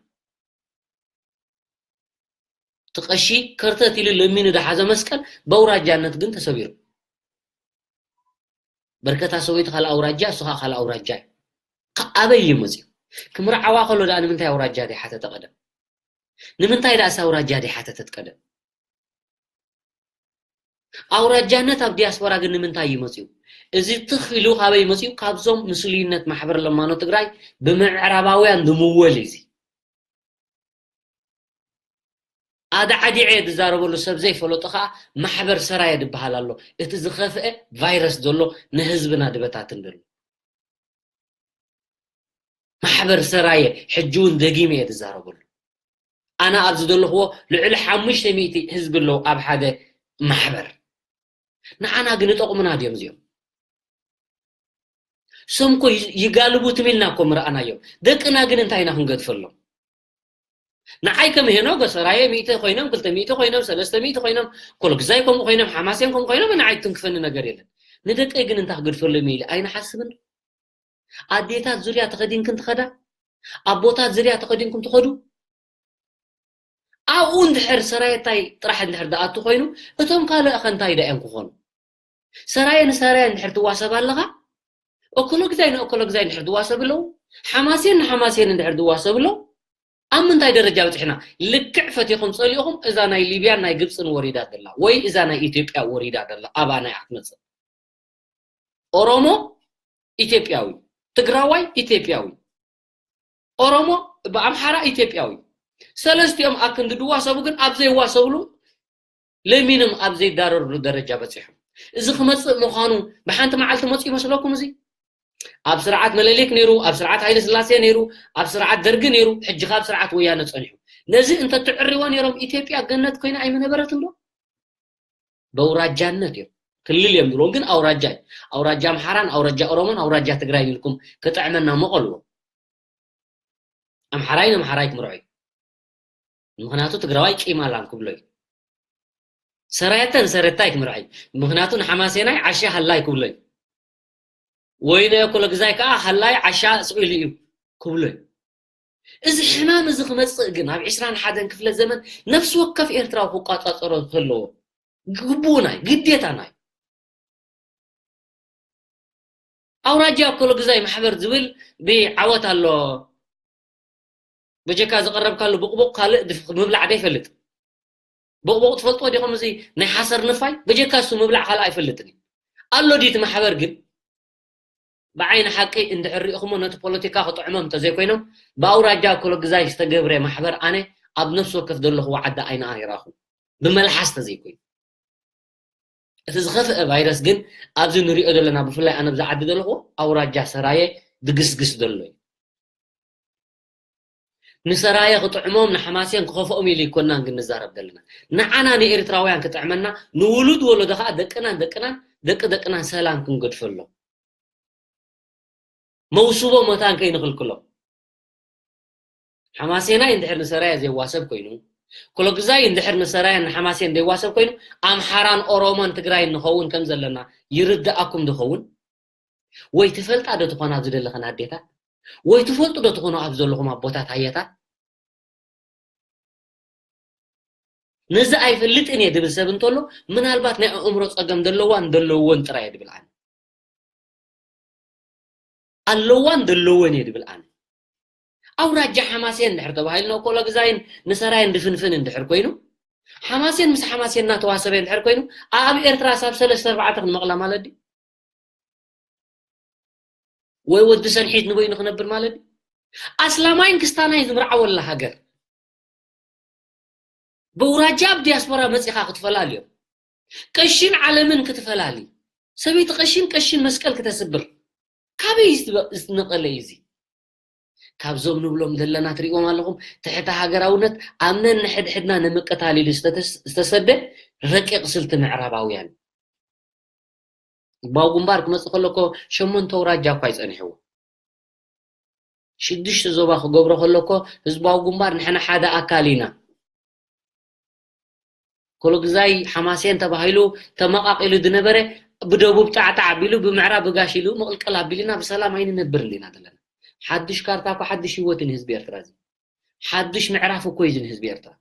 እቲ ቀሺ ከርተት ኢሉ ለሚኑ ዝሓዘ መስቀል በውራጃነት ግን ተሰቢሩ በርከታ ሰበይቱ ካልእ ኣውራጃ እሱ ከዓ ካልእ ኣውራጃ እዩ ኣበይ እዩ መፅኡ ክምርዓዋ ከሎ ደኣ ንምንታይ ኣውራጃ ዘይሓተተ ቀደም ንምንታይ ደኣ ኣውራጃ ዘይሓተተት ቀደም ኣውራጃነት ኣብ ዲያስፖራ ግን ንምንታይ እዩ መፅኡ እዚ ትኽ ኢሉ ካበይ መፅኡ ካብዞም ምስሉይነት ማሕበር ለማኖ ትግራይ ብምዕራባውያን ዝምወል እዩ ኣዳዓዲዐ ዝዛረበሉ ሰብ ዘይፈለጦ ከዓ ማሕበር ሰራየ ዝበሃል ኣሎ እቲ ዝኸፍአ ቫይረስ ዘሎ ንህዝብና ድበታትን ዘሎ ማሕበር ሰራየ ሕጂ እውን ደጊመ እየ ዝዛረበሉ ኣነ ኣብዚ ዘለኽዎ ልዕሊ ሓሙሽተ ሚእቲ ህዝቢ ኣለዉ ኣብ ሓደ ማሕበር ንዓና ግን ይጠቕሙና ድዮም እዚኦም ሰምኮ ይጋልቡ ትም ኢልና እኮ ምረኣናዮም ደቅና ግን እንታይ ኢና ክንገድፈሎም ንዓይ ከም ሄኖ ገሰራየ ሚእቲ ኮይኖም ክልተ ሚእቲ ኮይኖም ሰለስተ ሚእቲ ኮይኖም ኮልግዛይ ከምኡ ኮይኖም ሓማሴን ከምኡ ኮይኖም ንዓይ ትንክፈኒ ነገር የለን ንደቀይ ግን እንታይ ክገድፈሎም ኢለ ኣይንሓስብን ኣዴታት ዙርያ ተኸዲንክን ትኸዳ ኣቦታት ዙርያ ተኸዲንኩም ትኸዱ ኣብኡ እንድሕር ሰራየታይ ጥራሕ እንድሕር ደኣቱ ኮይኑ እቶም ካልእ ከ እንታይ ደኣ እዮም ክኾኑ ሰራየ ንሰራየ እንድሕር ትዋሰብ ኣለኻ ኦኮሎግዛይ ንኦኮሎግዛይ እንድሕር ትዋሰብ ኣለዉ ሓማሴን ንሓማሴን እንድሕር ትዋሰብ ኣለዉ ኣብ ምንታይ ደረጃ በፂሕና ልክዕ ፈቲኹም ፀሊእኹም እዛ ናይ ሊብያን ናይ ግብፅን ወሪዳ ዘላ ወይ እዛ ናይ ኢትዮጵያ ወሪዳ ዘላ ኣባና እያ ክትመፅእ ኦሮሞ ኢትዮጵያዊ ትግራዋይ ኢትዮጵያዊ ኦሮሞ ብኣምሓራ ኢትዮጵያዊ ሰለስቲኦም ኣክንዲ ድዋሰቡ ግን ኣብ ዘይዋሰብሉ ለሚኖም ኣብ ዘይዳረርሉ ደረጃ በፂሖም እዚ ክመፅእ ምዃኑ ብሓንቲ መዓልቲ መፁ ይመስለኩም እዚ ኣብ ስርዓት መለሊክ ነይሩ ኣብ ስርዓት ሃይለ ስላሴ ነይሩ ኣብ ስርዓት ደርጊ ነይሩ ሕጂ ካብ ስርዓት ወያነ ፀኒሑ ነዚ እንተትዕርዎ ነይሮም ኢትዮጵያ ገነት ኮይና ኣይምነበረትን ዶ በውራጃነት እዮም ክልል እዮም ዝብሎም ግን ኣውራጃ እዩ ኣውራጃ ኣምሓራን ኣውራጃ ኦሮሞን ኣውራጃ ትግራይን ኢልኩም ክጥዕመና መቐልዎ ኣምሓራይ ንኣምሓራይ ክምርዖ እዩ ምኽንያቱ ትግራዋይ ቂም ኣላን ክብሎ እዩ ሰራየተን ሰረታይ ክምርዖ እዩ ምኽንያቱ ንሓማሴናይ ዓሻ ሃላይ ክብሎ እዩ ወይ ናይ ኩለ ግዛይ ከዓ ሃላይ ዓሻ ስቕ ኢሉ እዩ ክብሎ እዩ እዚ ሕማም እዚ ክመፅእ ግን ኣብ ዕስራን ሓደን ክፍለ ዘመን ነፍሲ ወከፍ ኤርትራዊ ክቋፃፀሮ ከለዎ ግቡእና እዩ ግዴታና እዩ ኣውራጃ ኮሎ ግዛይ ማሕበር ዝብል ብዓወት ኣሎ በጀካ ዝቀረብካሉ ብቕቡቕ ካልእ ምብላዕ ዶ ይፈልጥ ብቕቡቕ ትፈልጥዎ ዲኹም እዚ ናይ ሓሰር ንፋይ በጀካ እሱ ምብላዕ ካልእ ኣይፈልጥን እዩ ኣሎ ድዩ እቲ ማሕበር ግን ብዓይኒ ሓቂ እንድሕር ሪእኹሞ ነቲ ፖለቲካ ክጥዕሞም እንተዘይኮይኖም ብኣውራጃ ኮሎ ግዛይ ዝተገብረ ማሕበር ኣነ ኣብ ነፍሲ ወከፍ ዘለኽዎ ዓዲ ኣይንኣ ይራኹ ብመልሓስ ተዘይኮይኑ እቲ ዝኸፍአ ቫይረስ ግን ኣብዚ ንሪኦ ዘለና ብፍላይ ኣነ ብዛ ዓዲ ዘለኹ ኣውራጃ ሰራየ ድግስግስ ዘሎ እዩ ንሰራየ ክጥዕሞም ንሓማሴን ክኸፍኦም ኢሉ ይኮናን ግን ንዛረብ ዘለና ንዓና ንኤርትራውያን ክጥዕመና ንውሉድ ወለዶ ከዓ ደቅናን ደቅናን ደቂ ደቅናን ሰላም ክንገድፈሎም መውስቦ መታን ከይንኽልክሎም ሓማሴናይ እንድሕር ንሰራየ ዘይዋሰብ ኮይኑ ኮሎግዛይ እንድሕር ንሰራየን ንሓማሴን ዘይዋሰብ ኮይኑ ኣምሓራን ኦሮሞን ትግራይን ንኸውን ከም ዘለና ይርድኣኩም ዝኸውን? ወይ ትፈልጣ ዶ ትኾና ኣብዚ ዘለኽን ኣዴታት? ወይ ትፈልጡ ዶ ትኾኑ ኣብ ዘለኹም ኣቦታት ኣያታት? ነዚ ኣይፈልጥን እየ ድብል ሰብ እንተሎ ምናልባት ናይ ኣእምሮ ፀገም ዘለዋን ዘለዎን ጥራይ እየ ድብል ኣነ። ኣለዋን ዘለዎን እየ ድብል ኣነ። ኣውራጃ ሓማሴን እንድሕር ተባሂሉ ንኮሎግዛይን ንሰራየን ድፍንፍን እንድሕር ኮይኑ ሓማሴን ምስ ሓማሴን እናተዋሰበ እንድሕር ኮይኑ ኣብ ኤርትራ ሳብ ሰለስተ ኣርባዕተ ክንመቕላ ማለት ድዩ? ወይ ወዲ ሰንሒት ንበይኑ ክነብር ማለት ድዩ? ኣስላማይን ክስታናይን ዝምርዓወላ ሃገር በውራጃ ኣብ ዲያስፖራ መፂኻ ክትፈላልዮም ቀሽን ዓለምን ክትፈላሊ ሰበይቲ ቀሽን ቀሽን መስቀል ክተስብር ካበይ ዝትበ- ዝትነቀለ እዩ እዚ? ካብዞም ንብሎም ዘለና ትሪእዎም ኣለኹም ትሕቲ ሃገራውነት ኣብ ነንሕድሕድና ንምቅታል ኢሉ ዝተተስ- ዝተሰደ ረቂቕ ስልቲ ምዕራባውያን። ህዝባዊ ግንባር ክመፅእ ከሎ እኮ ሸሞንተ ኣውራጃ እኳ ይፀኒሕዎ። ሽዱሽተ ዞባ ክገብሮ ከሎ እኮ ህዝባዊ ግንባር ንሕና ሓደ ኣካል ኢና። ኮሎግዛይ ሓማሴን ተባሂሉ ተመቓቒሉ ዝነበረ ብደቡብ ጣዕጣዕ ኣቢሉ ብምዕራብ ብጋሽ ኢሉ ምቕልቀል ኣቢልና ብሰላም ኣይንነብር እንዲና ዘለና። ሓዱሽ ካርታ እኮ ሓዱሽ ህይወት እዩ ንህዝቢ ኤርትራ እዚ። ሓዱሽ ምዕራፍ እኮ እዩ እዚ ንህዝቢ ኤርትራ።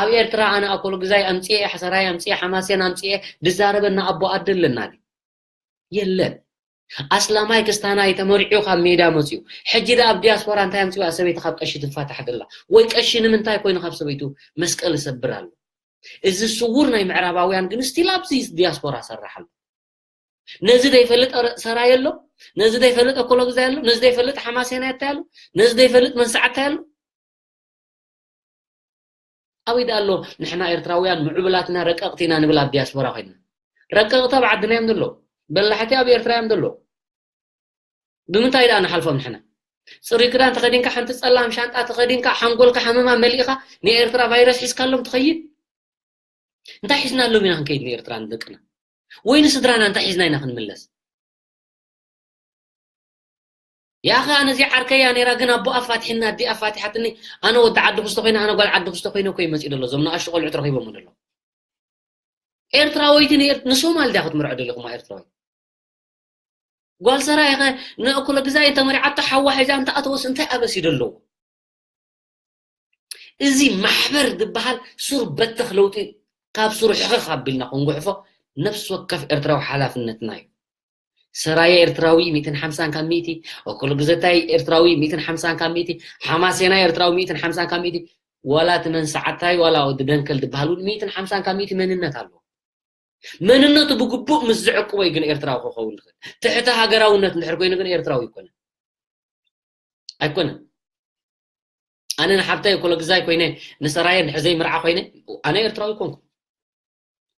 ኣብ ኤርትራ ኣነ ኣኮሎግዛይ ኣምፅኤ፣ ሓሰራይ ኣምፅኤ፣ ሓማሴን ኣምፅኤ ድዛረበና ኣቦ ኣደ ኣለና ድዩ? የለን። ኣስላማይ ክስታናይ ተመሪዑ ካብ ሜዳ መፅዩ። ሕጂ ደኣ ኣብ ዲያስፖራ እንታይ ኣምፅኡ? ሰበይቲ ካብ ቀሺ ትፋታሕ ደላ ወይ ቀሺ ንምንታይ ኮይኑ ካብ ሰበይቱ መስቀል ይሰብር ኣሎ? እዚ ስውር ናይ ምዕራባውያን ግን ስቲል ኣብዚ ዲያስፖራ ሰርሕ ኣሎ። ነዚ ዘይፈልጥ ሰራየ ኣሎ፣ ነዚ ዘይፈልጥ ኣኮሎግዛይ ኣሎ፣ ነዚ ዘይፈልጥ ሓማሴናይ ኣሎ፣ ነዚ ዘይፈልጥ መንሰዓታይ ኣሎ። ኣበይ ደኣ ኣሎ ንሕና ኤርትራውያን ምዕቡላት ኢና ረቀቕቲ ኢና ንብል ኣብ ዲያስፖራ ኮይንና? ረቀቕቲ ኣብ ዓድና እዮም ዘለዉ። በላሕቲ ኣብ ኤርትራ እዮም ዘለዉ። ብምንታይ ደኣ ንሓልፎም ንሕና? ፅሩይ ክዳን ተኸዲንካ ሓንቲ ፀላም ሻንጣ ተኸዲንካ ሓንጎልካ ሓመማ መሊእኻ ንኤርትራ ቫይረስ ሒዝካሎም ትኸይድ? እንታይ ሒዝናሎም ኢና ክንከይድ ንኤርትራ ንደቅና? ወይ ንስድራና እንታይ ሒዝና ኢና ክንምለስ? ያኸ ኣነ እዚ ዓርከያ ነይራ ግን ኣቦ ኣፋትሕና ኣዲ ኣፋትሓትኒ ኣነ ወዲ ዓዲ ክስቶ ኮይነ ኣነ ጓል ዓዲ ክስቶ ኮይነ ኮይ መፂ ደሎ እዞም ንኣሽቱ ቆልዑት ረኺቦም ደሎ ኤርትራወይቲ ንሶማል ዲያ ክትምርዖ ደሊኹማ ኤርትራወይቲ ጓል ሰራይ ኸ ንእኩለ ግዛይ እንተመሪዓቶ ሓዋ ሒዛ እንተኣተወስ እንታይ ኣበስ እዩ ደለዎ እዚ ማሕበር ዝበሃል ሱር በተኽ ለውጢ ካብ ሱሩ ሕኽኽ ኣቢልና ክንጉሕፎ ነፍሲ ወከፍ ኤርትራዊ ሓላፍነትና እዩ። ሰራየ ኤርትራዊ ሚእትን ሓምሳን ካብ ሚእቲ፣ እኩል ግዘታይ ኤርትራዊ ሚእትን ሓምሳን ካብ ሚእቲ፣ ሓማሴናይ ኤርትራዊ ሚእትን ሓምሳን ካብ ሚእቲ፣ ዋላ እቲ መንሰዓታይ ዋላ ወዲ ደንከል ዝበሃል እውን ሚእትን ሓምሳን ካብ ሚእቲ መንነት ኣለዎ። መንነቱ ብግቡእ ምስ ዝዕቅቦ እዩ ግን ኤርትራዊ ክኸውን ዝኽእል። ትሕቲ ሃገራውነት እንድሕር ኮይኑ ግን ኤርትራዊ ኣይኮነን። ኣይኮነን። ኣነ ንሓብታይ ኮለግዛይ ኮይነ ንሰራየ እንድሕር ዘይምርዓ ኮይነ ኣነ ኤርትራዊ ኣይኮንኩ።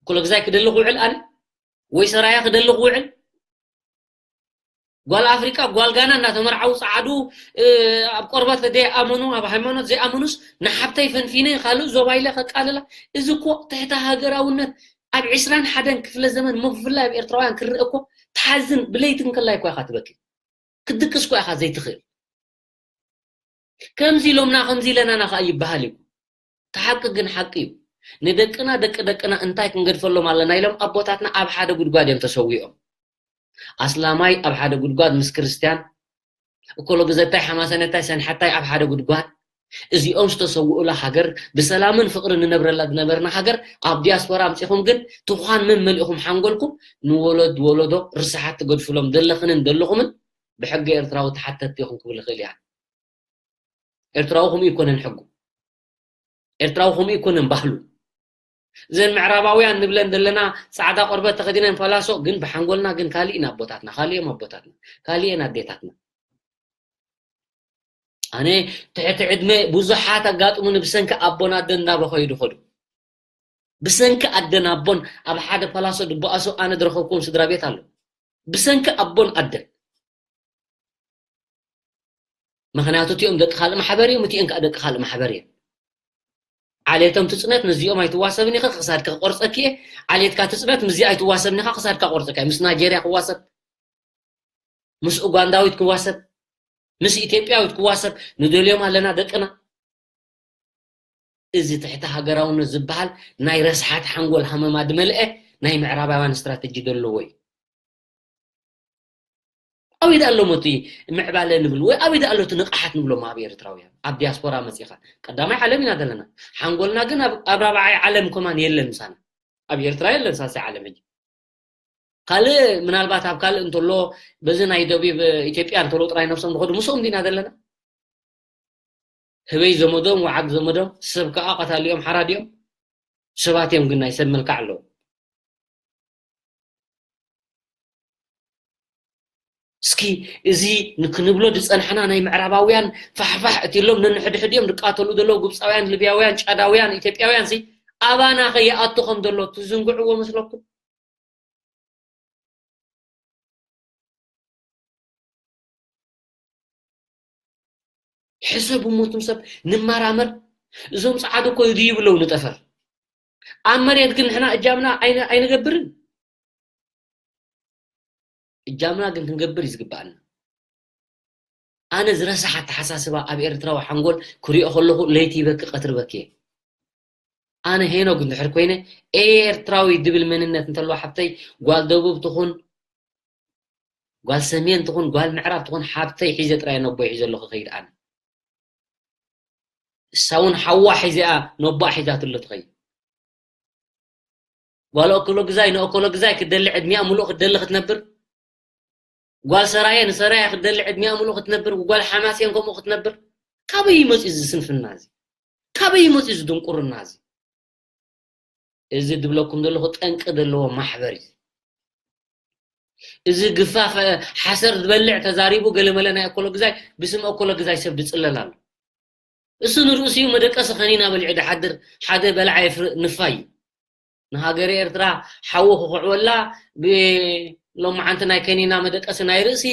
ኮለግዛይ ክደሊ ክውዕል ኣነ ወይ ሰራያ ክደሊ ክውዕል ጓል ኣፍሪቃ ጓል ጋና እናተመርዓው ጸዓዱ ኣብ ቆርበት ዘይኣመኑ ኣብ ሃይማኖት ዘይኣመኑስ ንሓብተይ ፈንፊነ ካልእ ዞባ ኢለ ከቃልላ እዚ እኮ ትሕቲ ሃገራውነት ኣብ ዕስራን ሓደን ክፍለ ዘመን ምፍላይ ኣብ ኤርትራውያን ክርእ እኮ ትሓዝን ብለይቲ እንከላይ እኳ ኢኻ ትበኪ ክትድቅስ እኳ ኢኻ ዘይትኽእል ከምዚ ኢሎምና ከምዚ ኢለናና ከዓ ይበሃል እዩ እቲ ሓቂ ግን ሓቂ እዩ ንደቅና ደቂ ደቅና እንታይ ክንገድፈሎም ኣለና ኢሎም ኣቦታትና ኣብ ሓደ ጉድጓድ እዮም ተሰዊኦም ኣስላማይ ኣብ ሓደ ጉድጓድ ምስ ክርስትያን እኮሎ ግዘታይ ሓማሰነታይ ሰንሓታይ ኣብ ሓደ ጉድጓድ እዚኦም ዝተሰውኡላ ሃገር ብሰላምን ፍቅርን ንነብረላ ዝነበርና ሃገር ኣብ ዲያስፖራ ኣምፂኹም ግን ትኳን መመሊእኹም ሓንጎልኩም ንወለድ ወለዶ ርስሓት ትገድፍሎም ዘለኽንን ዘለኹምን ብሕጊ ኤርትራዊ ተሓተቲ ኢኹም ክብል ይኽእል እያ ኤርትራዊ ከምኡ ይኮነን ሕጉ ኤርትራዊ ከምኡ ይኮነን ባህሉ እዘን ምዕራባውያን ንብለን ዘለና ፃዕዳ ቆርበት ተኸዲነን ፈላሶ ግን ብሓንጎልና ግን ካሊእ ኢና ኣቦታትና ካሊእ እዮም ኣቦታትና ካሊእ እየን ኣዴታትና ኣነ ትሕቲ ዕድመ ብዙሓት ኣጋጥሙኒ ብሰንኪ ኣቦን ኣደን እናበኸዩ ድኸዱ ብሰንኪ ኣደን ኣቦን ኣብ ሓደ ፓላሶ ድበኣሱ ኣነ ዝረኸብኩም ስድራ ቤት ኣሎ ብሰንኪ ኣቦን ኣደን ምኽንያቱ እቲኦም ደቂ ካልእ ማሕበር እዮም እቲኤን ከዓ ደቂ ካልእ ማሕበር እዮም ዓሌቶም ትፅነት ምስዚኦም ኣይትዋሰብን ኢኻ ክሳድካ ክቆርፀኪ እየ ዓሌትካ ትፅነት ምስዚ ኣይትዋሰብን ኢኻ ክሳድካ ቆርፀካ ምስ ናይጀርያ ክዋሰብ ምስ ኡጋንዳዊት ክዋሰብ ምስ ኢትዮጵያዊት ክዋሰብ ንደልዮም ኣለና ደቅና እዚ ትሕቲ ሃገራውነት ዝበሃል ናይ ረስሓት ሓንጎል ሃመማ ዝመልአ ናይ ምዕራባውያን ስትራተጂ ዘለዎ እዩ። ኣበይ ደኣ ኣሎሞ እቲ ምዕባለ ንብል ወይ ኣበይ ደኣ ኣሎ እቲ ንቕሓት ንብሎም ኣብ ኤርትራውያን ኣብ ዲያስፖራ መጺኻ? ቀዳማይ ዓለም ኢና ዘለና። ሓንጎልና ግን ኣብ ኣብ ራብዓይ ዓለም ከማን የለን ምሳና። ኣብ ኤርትራ የለን ሳልሳይ ዓለም ሕጂ። ካልእ ምናልባት ኣብ ካልእ እንተሎ በዚ ናይ ደቡብ ኢትዮጵያ እንተሎ ጥራይ ነብሶም ዝኸዱ ምስኦም ዲና ዘለና? ህበይ ዘመዶም ወዓግ ዘመዶም ሰብ ከኣ ቀታሊኦም ሓራዲኦም ሰባት እዮም ግን ናይ ሰብ መልክዕ ኣለዎም። እስኪ እዚ ንክንብሎ ዝጸናሕና ናይ ምዕራባውያን ፋሕፋሕ እትሎም ነንሕድሕድዮም ዝቃተሉ ዘለዉ ግብፃውያን፣ ሊብያውያን፣ ጫዳውያን፣ ኢትዮጵያውያን ሲ ኣባና ከይኣቱ ከም ዘሎ ትዝንግዕዎ መስለኩም? ሕሰቡ እሞ እቱም ሰብ ንመራመር። እዞም ጸዓዱ እኮ ይድይቡ ኣለዉ ንጠፈር። ኣብ መሬት ግን ንሕና እጃምና ኣይነ- ኣይንገብርን። እጃምና ግን ክንገብር እዩ ዝግባኣና። ኣነ ዝረሳሕ ኣተሓሳስባ ኣብ ኤርትራዊ ሓንጎል ክሪኦ ከለኹ ለይቲ ይበኪ ቀትሪ በኪ እየ። ኣነ ሄኖግ እንድሕር ኮይነ ኤርትራዊ ድብል መንነት እንተለዋ ሓብተይ ጓል ደቡብ ትኹን ጓል ሰሜን ትኹን ጓል ምዕራብ ትኹን ሓብተይ ሒዘ ጥራይ ነቦይ ሒዘ ኣለኹ ከይድ ኣነ። እሳ እውን ሓዋ ሒዚኣ ነቦኣ ሒዛትሉ ትኸይድ። ጓል ኦኮሎ ግዛይ ንኦኮሎ ግዛይ ክትደሊ ዕድሚኣ ምሉእ ክትደሊ ክትነብር፣ ጓል ሰራየ ንሰራየ ክትደሊ ዕድሚኣ ምሉእ ክትነብር፣ ጓል ሓማሴን ከምኡ ክትነብር። ካበይ ይመጽእ እዚ ስንፍና እዚ? ካበይ ይመጽእ እዚ ድንቁርና እዚ? እዚ ድብለኩም ዘለኹ ጠንቂ ዘለዎ ማሕበር እዩ። እዚ ግፋፍ ሓሰር ዝበልዕ ተዛሪቡ ገለመለ ናይ ኦኮሎ ግዛይ ብስም ኦኮሎ ግዛይ ሰብ ድጽለል ኣሎ። እሱ ንርእሱ እዩ መደቀሲ ከኒና በሊዑ ድሓድር ሓደ በላዓይ ፍር- ንፋይ እዩ። ንሃገረ ኤርትራ ሓዊ ክኹዕወላ ብሎማዓንቲ ናይ ከኒና መደቀሲ ናይ ርእሲ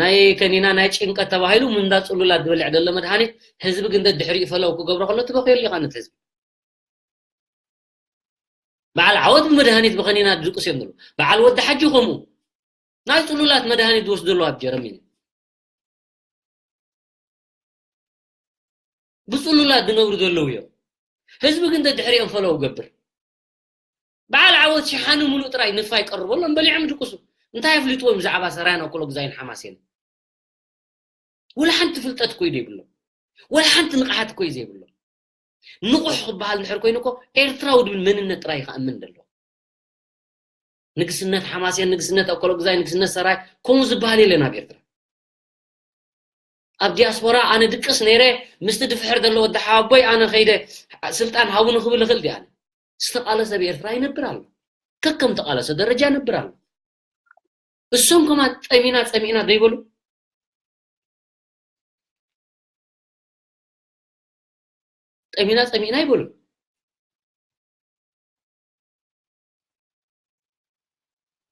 ናይ ከኒና ናይ ጭንቀት ተባሂሉ ምንዳ ጽሉላት ዝበልዕ ዘሎ መድሃኒት ህዝቢ ግን ደድሕሪኡ ፈለው ክገብሮ ከሎ ትበኽየሉ ኢኻ ነቲ ህዝቢ። በዓል ዓወት ብመድሃኒት ብኸኒና ድድቅስ እዮም ዘለዉ። በዓል ወዲ ሓጂ ከምኡ ናይ ጽሉላት መድሃኒት ዝወስዱ ዘለዉ ኣብ ጀረሚኒ። ብጽሉላት ዝነብሩ ዘለዉ እዮም። ህዝቢ ግን ደድሕሪኦም ፈለው ገብር። በዓል ዓወት ሽሓኒ ሙሉእ ጥራይ ንፋይ ቀርበሎም በሊዖም ድቅሱ። እንታይ ኣፍሊጥዎም ብዛዕባ ሰራያን ኣኮሎ ግዛይን ሓማሴን? ወላ ሓንቲ ፍልጠት እኮ እዩ ዘይብሎም። ወላ ሓንቲ ንቕሓት እኮ እዩ ዘይብሎም። ንቑሕ ክበሃል እንድሕር ኮይኑ እኮ ኤርትራዊ ድብል መንነት ጥራይ እዩ ከኣምን ዘለዎ። ንግስነት ሓማሴን፣ ንግስነት ኣኮሎ ግዛይ፣ ንግስነት ሰራይ ከምኡ ዝበሃል የለን ኣብ ኤርትራ። ኣብ ዲያስፖራ ኣነ ድቅስ ነይረ ምስቲ ድፍሕር ዘሎ ወዲ ሓወቦይ ኣነ ከይደ ስልጣን ሃቡኒ ክብል ይኽእል ድየ ኣነ? ዝተቓለሰ ኣብ ኤርትራ ይነብር ኣሎ። ከከም ተቓለሰ ደረጃ ይነብር ኣሎ። እሶም ከማን ጠሚና ጸሚእና ዘይበሉ ጠሚና ጸሚእና ይበሉ።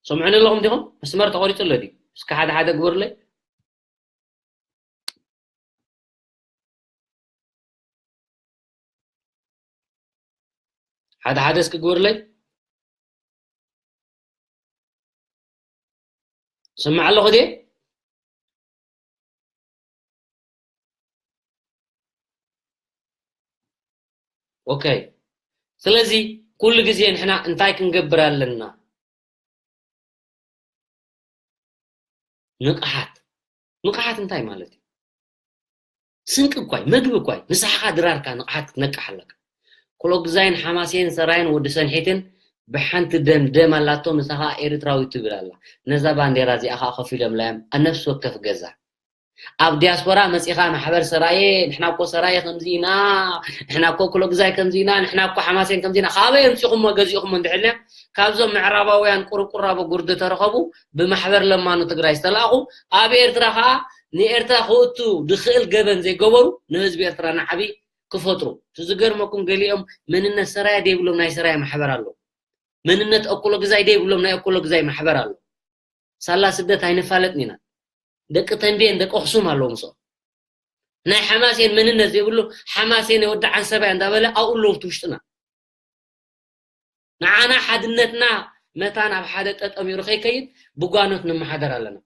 ሰምዑኒ ኣለኹም ዲኹም? መስመር ተቆሪጹ ኣሎ ድዩ? እስከ ሓደ ሓደ ግበሩለይ። ሓደ ሓደ እስኪ ግበሩለይ። ስምዕ ኣለኹ ድየ? ኦኬ። ስለዚ ኩሉ ግዜ ንሕና እንታይ ክንገብር ኣለና? ንቕሓት። ንቕሓት እንታይ ማለት እዩ? ስንቂ እኳይ፣ መግቢ እኳይ፣ ንስሓኻ ድራርካ ንቕሓት ክትነቅሕ ኣለካ። ኮሎግዛይን ሓማሴን ሰራየን ወዲ ሰንሒትን ብሓንቲ ደም ደም ኣላቶ፣ ንሳ ኸኣ ኤርትራዊት ትብል ኣላ። ነዛ ባንዴራ እዚኣ ኸኣ ኮፍ ኢሎምላዮም ኣብ ነፍሲ ወከፍ ገዛ። ኣብ ዲያስፖራ መጺኻ ማሕበር ሰራየ፣ ንሕና እኮ ሰራየ ከምዚ ኢና፣ ንሕና እኮ ኮሎግዛይ ከምዚ ኢና፣ ንሕና እኮ ሓማሴን ከምዚ ኢና። ካበይ ኣምጺኹሞ ገዚእኹሞ እንድሕር ኢልና፣ ካብዞም ምዕራባውያን ቁርቁራቦ ጉርዲ ተረኸቡ፣ ብማሕበር ለማኑ ትግራይ ዝተላእኹ፣ ኣብ ኤርትራ ኸኣ ንኤርትራ ክእቱ ዝኽእል ገበን ዘይገበሩ ንህዝቢ ኤርትራ ንዓቢ ክፈጥሩ። እቲ ዝገርመኩም ገሊኦም መንነት ሰራየ ደይብሎም ናይ ሰራየ ማሕበር ኣሎ። መንነት ኣኮሎ ግዛይ ደይብሎም ናይ ኣኮሎ ግዛይ ማሕበር ኣሎ። ሳላ ስደት ኣይንፋለጥን ኢና። ደቂ ተንቤን ደቂ ኣኽሱም ኣለዉ ምስኦም። ናይ ሓማሴን መንነት ዘይብሉ ሓማሴን ወዲ ዓንሰባ እንዳበለ ኣብኡ ኣለዉ እቲ ውሽጥና። ንዓና ሓድነትና መታን ኣብ ሓደ ጠጠሚሩ ከይከይድ ብጓኖት ንመሓደር ኣለና።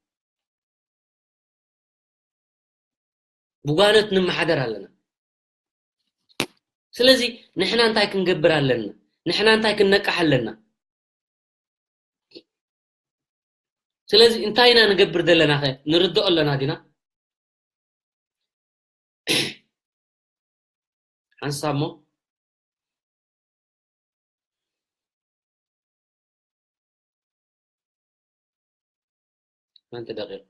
ብጓኖት ንመሓደር ኣለና። ስለዚ ንሕና እንታይ ክንገብር ኣለና? ንሕና እንታይ ክንነቅሕ ኣለና? ስለዚ እንታይ ኢና ንገብር ዘለና ኸ ንርድኦ ኣለና ዲና? ሓንሳብ እሞ ሓንቲ ደቂቕ።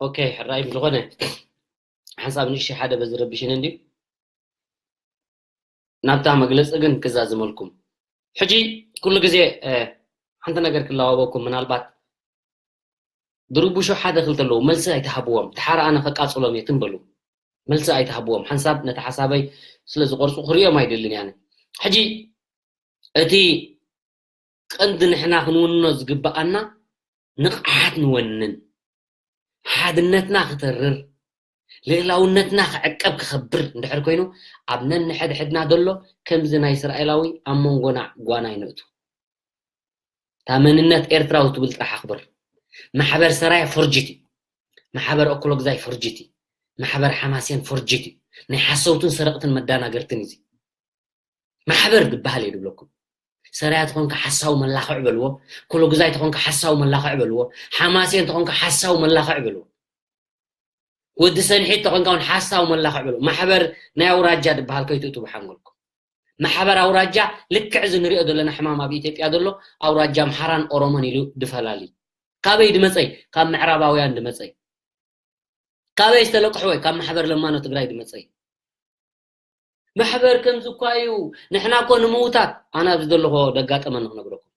ኦኬ፣ ሕራይ ብዝኾነ ሓንሳብ ንእሽተይ ሓደ በዚ ረቢሽኒ እንድዩ። ናብታ መግለጺ ግን ክዛዝመልኩም። ሕጂ ኩሉ ግዜ፣ እ፣ ሓንቲ ነገር ክላዋወኩም፣ ምናልባት ድርቡሾ ሓደ ክልተ ኣለዉ፣ መልሲ ኣይትሃብዎም። ድሓር ኣነ ከቃጽሎም እየ ትም በሉ። መልሲ ኣይትሃብዎም። ሓንሳብ ነቲ ሓሳበይ ስለ ዝቆርጹ ክርእዮም ኣይደልን እየ ኣነ። ሕጂ እቲ ቀንዲ ንሕና ክንውንኖ ዝግብኣና ንቕሓት ንወንን፣ ሓድነትና ክተርር፣ ልእላውነትና ክዕቀብ ክኸብር እንድሕር ኮይኑ፣ ኣብ ነንሕድሕድና ዘሎ ከምዚ ናይ እስራኤላዊ ኣብ መንጎና ጓና ይነእቱ። እታ መንነት ኤርትራዊ ትብል ጥራሕ ኣኽብር። ማሕበር ሰራየ ፎርጅት እዩ። ማሕበር ኦክሎግዛይ ፎርጅት እዩ። ማሕበር ሓማሴን ፎርጅት እዩ። ናይ ሓሰውትን ሰረቕትን መዳናገርትን እዩ እዚ። ማሕበር ዝበሃል እየ ዝብለኩም። ሰራየ ተኾንካ ሓሳዊ መላኽዕ በልዎ። ኦክሎግዛይ ተኾንካ ሓሳዊ መላኽዕ በልዎ። ሓማሴን ተኾንካ ሓሳዊ መላኽዕ በልዎ። ወዲ ሰንሒት ተኾንካ እውን ሓሳዊ መላኽዕ በልዎ። ማሕበር ናይ ኣውራጃ ዝበሃል ከይትእትዉ ሓንጎልኩም። ማሕበር ኣውራጃ ልክዕ እዚ ንሪኦ ዘለና ሕማም ኣብ ኢትዮጵያ ዘሎ ኣውራጃ ኣምሓራን ኦሮሞን ኢሉ ድፈላሊ። ካበይ ድመጸይ? ካብ ምዕራባውያን ድመጸይ። ካበይ ዝተለቅሕወይ? ካብ ማሕበር ለማኖ ትግራይ ድመጸይ። ማሕበር ከምዚ እኳ እዩ፣ ንሕና እኮ ንምውታት፣ ኣነ ኣብዚ ዘለኹ ደጋጠመ ንክነግረኩም።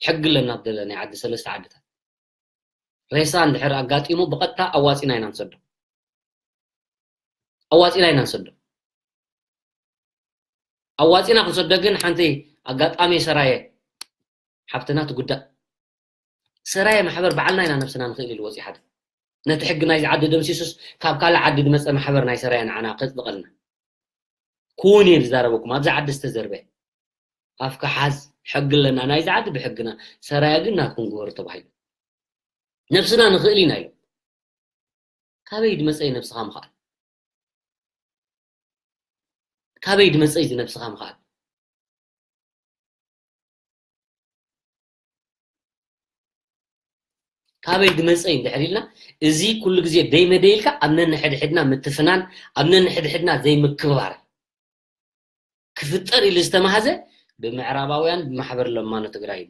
ሕጊ ኣለና ኣብ ደለ ናይ ዓዲ ሰለስተ ዓድታት። ሬሳ እንድሕር ኣጋጢሙ ብቐጥታ ኣዋፂና ኢና ንሰዶ። ኣዋፂና ኢና ንሰዶ። ኣዋፂና ክንሰዶ ግን ሓንቲ ኣጋጣሚ ሰራየ ሓብትና ትጉዳእ። ሰራየ ማሕበር ባዕልና ኢና ነብስና ንኽእል ኢሉ ወፂ ሓደ። ነቲ ሕጊ ናይዚ ዓዲ ደምሲሱስ ካብ ካልእ ዓዲ ዝመፀ ማሕበር ናይ ሰራየ ንዓና ከፅድቐልና። ክውን እየ ዝዛረበኩም፣ ኣብዚ ዓዲ ዝተዘርበ። ኣፍካ ሓዝ፣ ሕጊ ኣለና ናይዚ ዓዲ ብሕግና፣ ሰራየ ግን ናትኩም ግበሩ ተባሂሉ። ነብስና ንኽእል ኢና ኢሎም። ካበይ ድመፀ እዩ ነብስኻ ምኽኣል? ካበይ ድመፀ እዩ ነብስኻ ምኽኣል? ካበይ ድመፀ እዩ እንድሕር ኢልና፣ እዚ ኩሉ ግዜ ደይመደይ ኢልካ ኣብ ነንሕድሕድና ምትፍናን፣ ኣብ ነንሕድሕድና ዘይምክብባር ክፍጠር ኢሉ ዝተማህዘ ብምዕራባውያን ብማሕበር ለማኖ ትግራይ እዩ።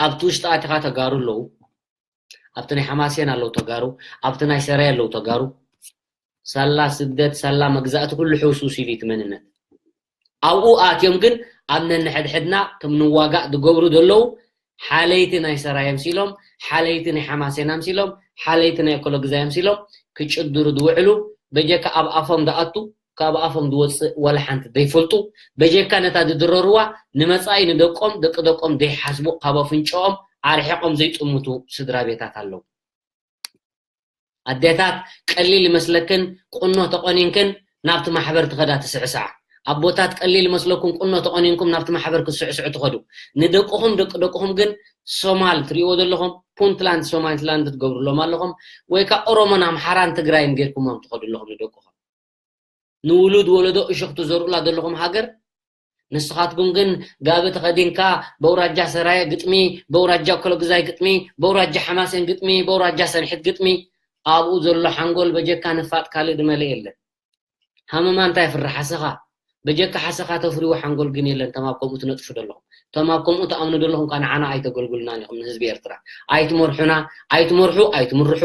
ኣብቲ ውሽጢ ኣቲኻ ተጋሩ ኣለዉ፣ ኣብቲ ናይ ሓማሴን ኣለዉ ተጋሩ፣ ኣብቲ ናይ ሰራየ ኣለዉ ተጋሩ። ሳላ ስደት፣ ሳላ መግዛእቲ ኩሉ ሕውስውስ ኢሉ እዩ እቲ መንነት። ኣብኡ ኣትዮም ግን ኣብ ነንሕድሕድና ከም ንዋጋእ ዝገብሩ ዘለዉ ሓለይቲ ናይ ሰራየ ኣምሲሎም፣ ሓለይቲ ናይ ሓማሴን ኣምሲሎም፣ ሓለይቲ ናይ ኮሎግዛይ ኣምሲሎም ክጭድሩ ዝውዕሉ በጀካ ኣብ ኣፎም ዝኣቱ ካብ ኣፎም ዝወፅእ ዋላ ሓንቲ ዘይፈልጡ፣ በጀካ ነታ ዝድረርዋ ንመፃኢ ንደቆም ደቂ ደቆም ዘይሓስቡ ካብ ኣፍንጭኦም ኣርሒቖም ዘይጥምቱ ስድራ ቤታት ኣለዉ። ኣዴታት ቀሊል ይመስለክን ቁኖ ተቆኒንክን ናብቲ ማሕበር ትኸዳ ትስዕስዓ። ኣቦታት ቀሊል ይመስለኩም ቁኖ ተቆኒንኩም ናብቲ ማሕበር ክትስዕስዑ ትኸዱ። ንደቅኹም ደቂ ደቅኹም ግን ሶማል ትሪእዎ ዘለኹም ፑንትላንድ ሶማሊላንድ ትገብሩሎም ኣለኹም ወይ ከዓ ኦሮሞን ኣምሓራን ትግራይን ጌርኩሞም ትኸዱ ኣለኹም ንደቅኹም። ንውሉድ ወለዶ እሾኽ ትዘርኡላ ዘለኹም ሃገር፣ ንስኻትኩም ግን ጋቢ ተኸዲንካ በውራጃ ሰራየ ግጥሚ፣ በውራጃ ኮሎግዛይ ግጥሚ፣ በውራጃ ሓማሴን ግጥሚ፣ በውራጃ ሰንሒት ግጥሚ፣ ኣብኡ ዘሎ ሓንጎል በጀካ ንፋጥ ካልእ ድመለ የለን። ሃመማ እንታይ ፍርሓስኻ? በጀካ ሓሰኻ ተፍርዎ ሓንጎል ግን የለን። ተማብ ከምኡ ትነጥፉ ዘለኹም፣ ተማብ ከምኡ ትኣምኑ ዘለኹም፣ ካ ንዓና ኣይተገልግሉናን ኢኹም። ንህዝቢ ኤርትራ ኣይትመርሑና፣ ኣይትመርሑ፣ ኣይትምርሑ፣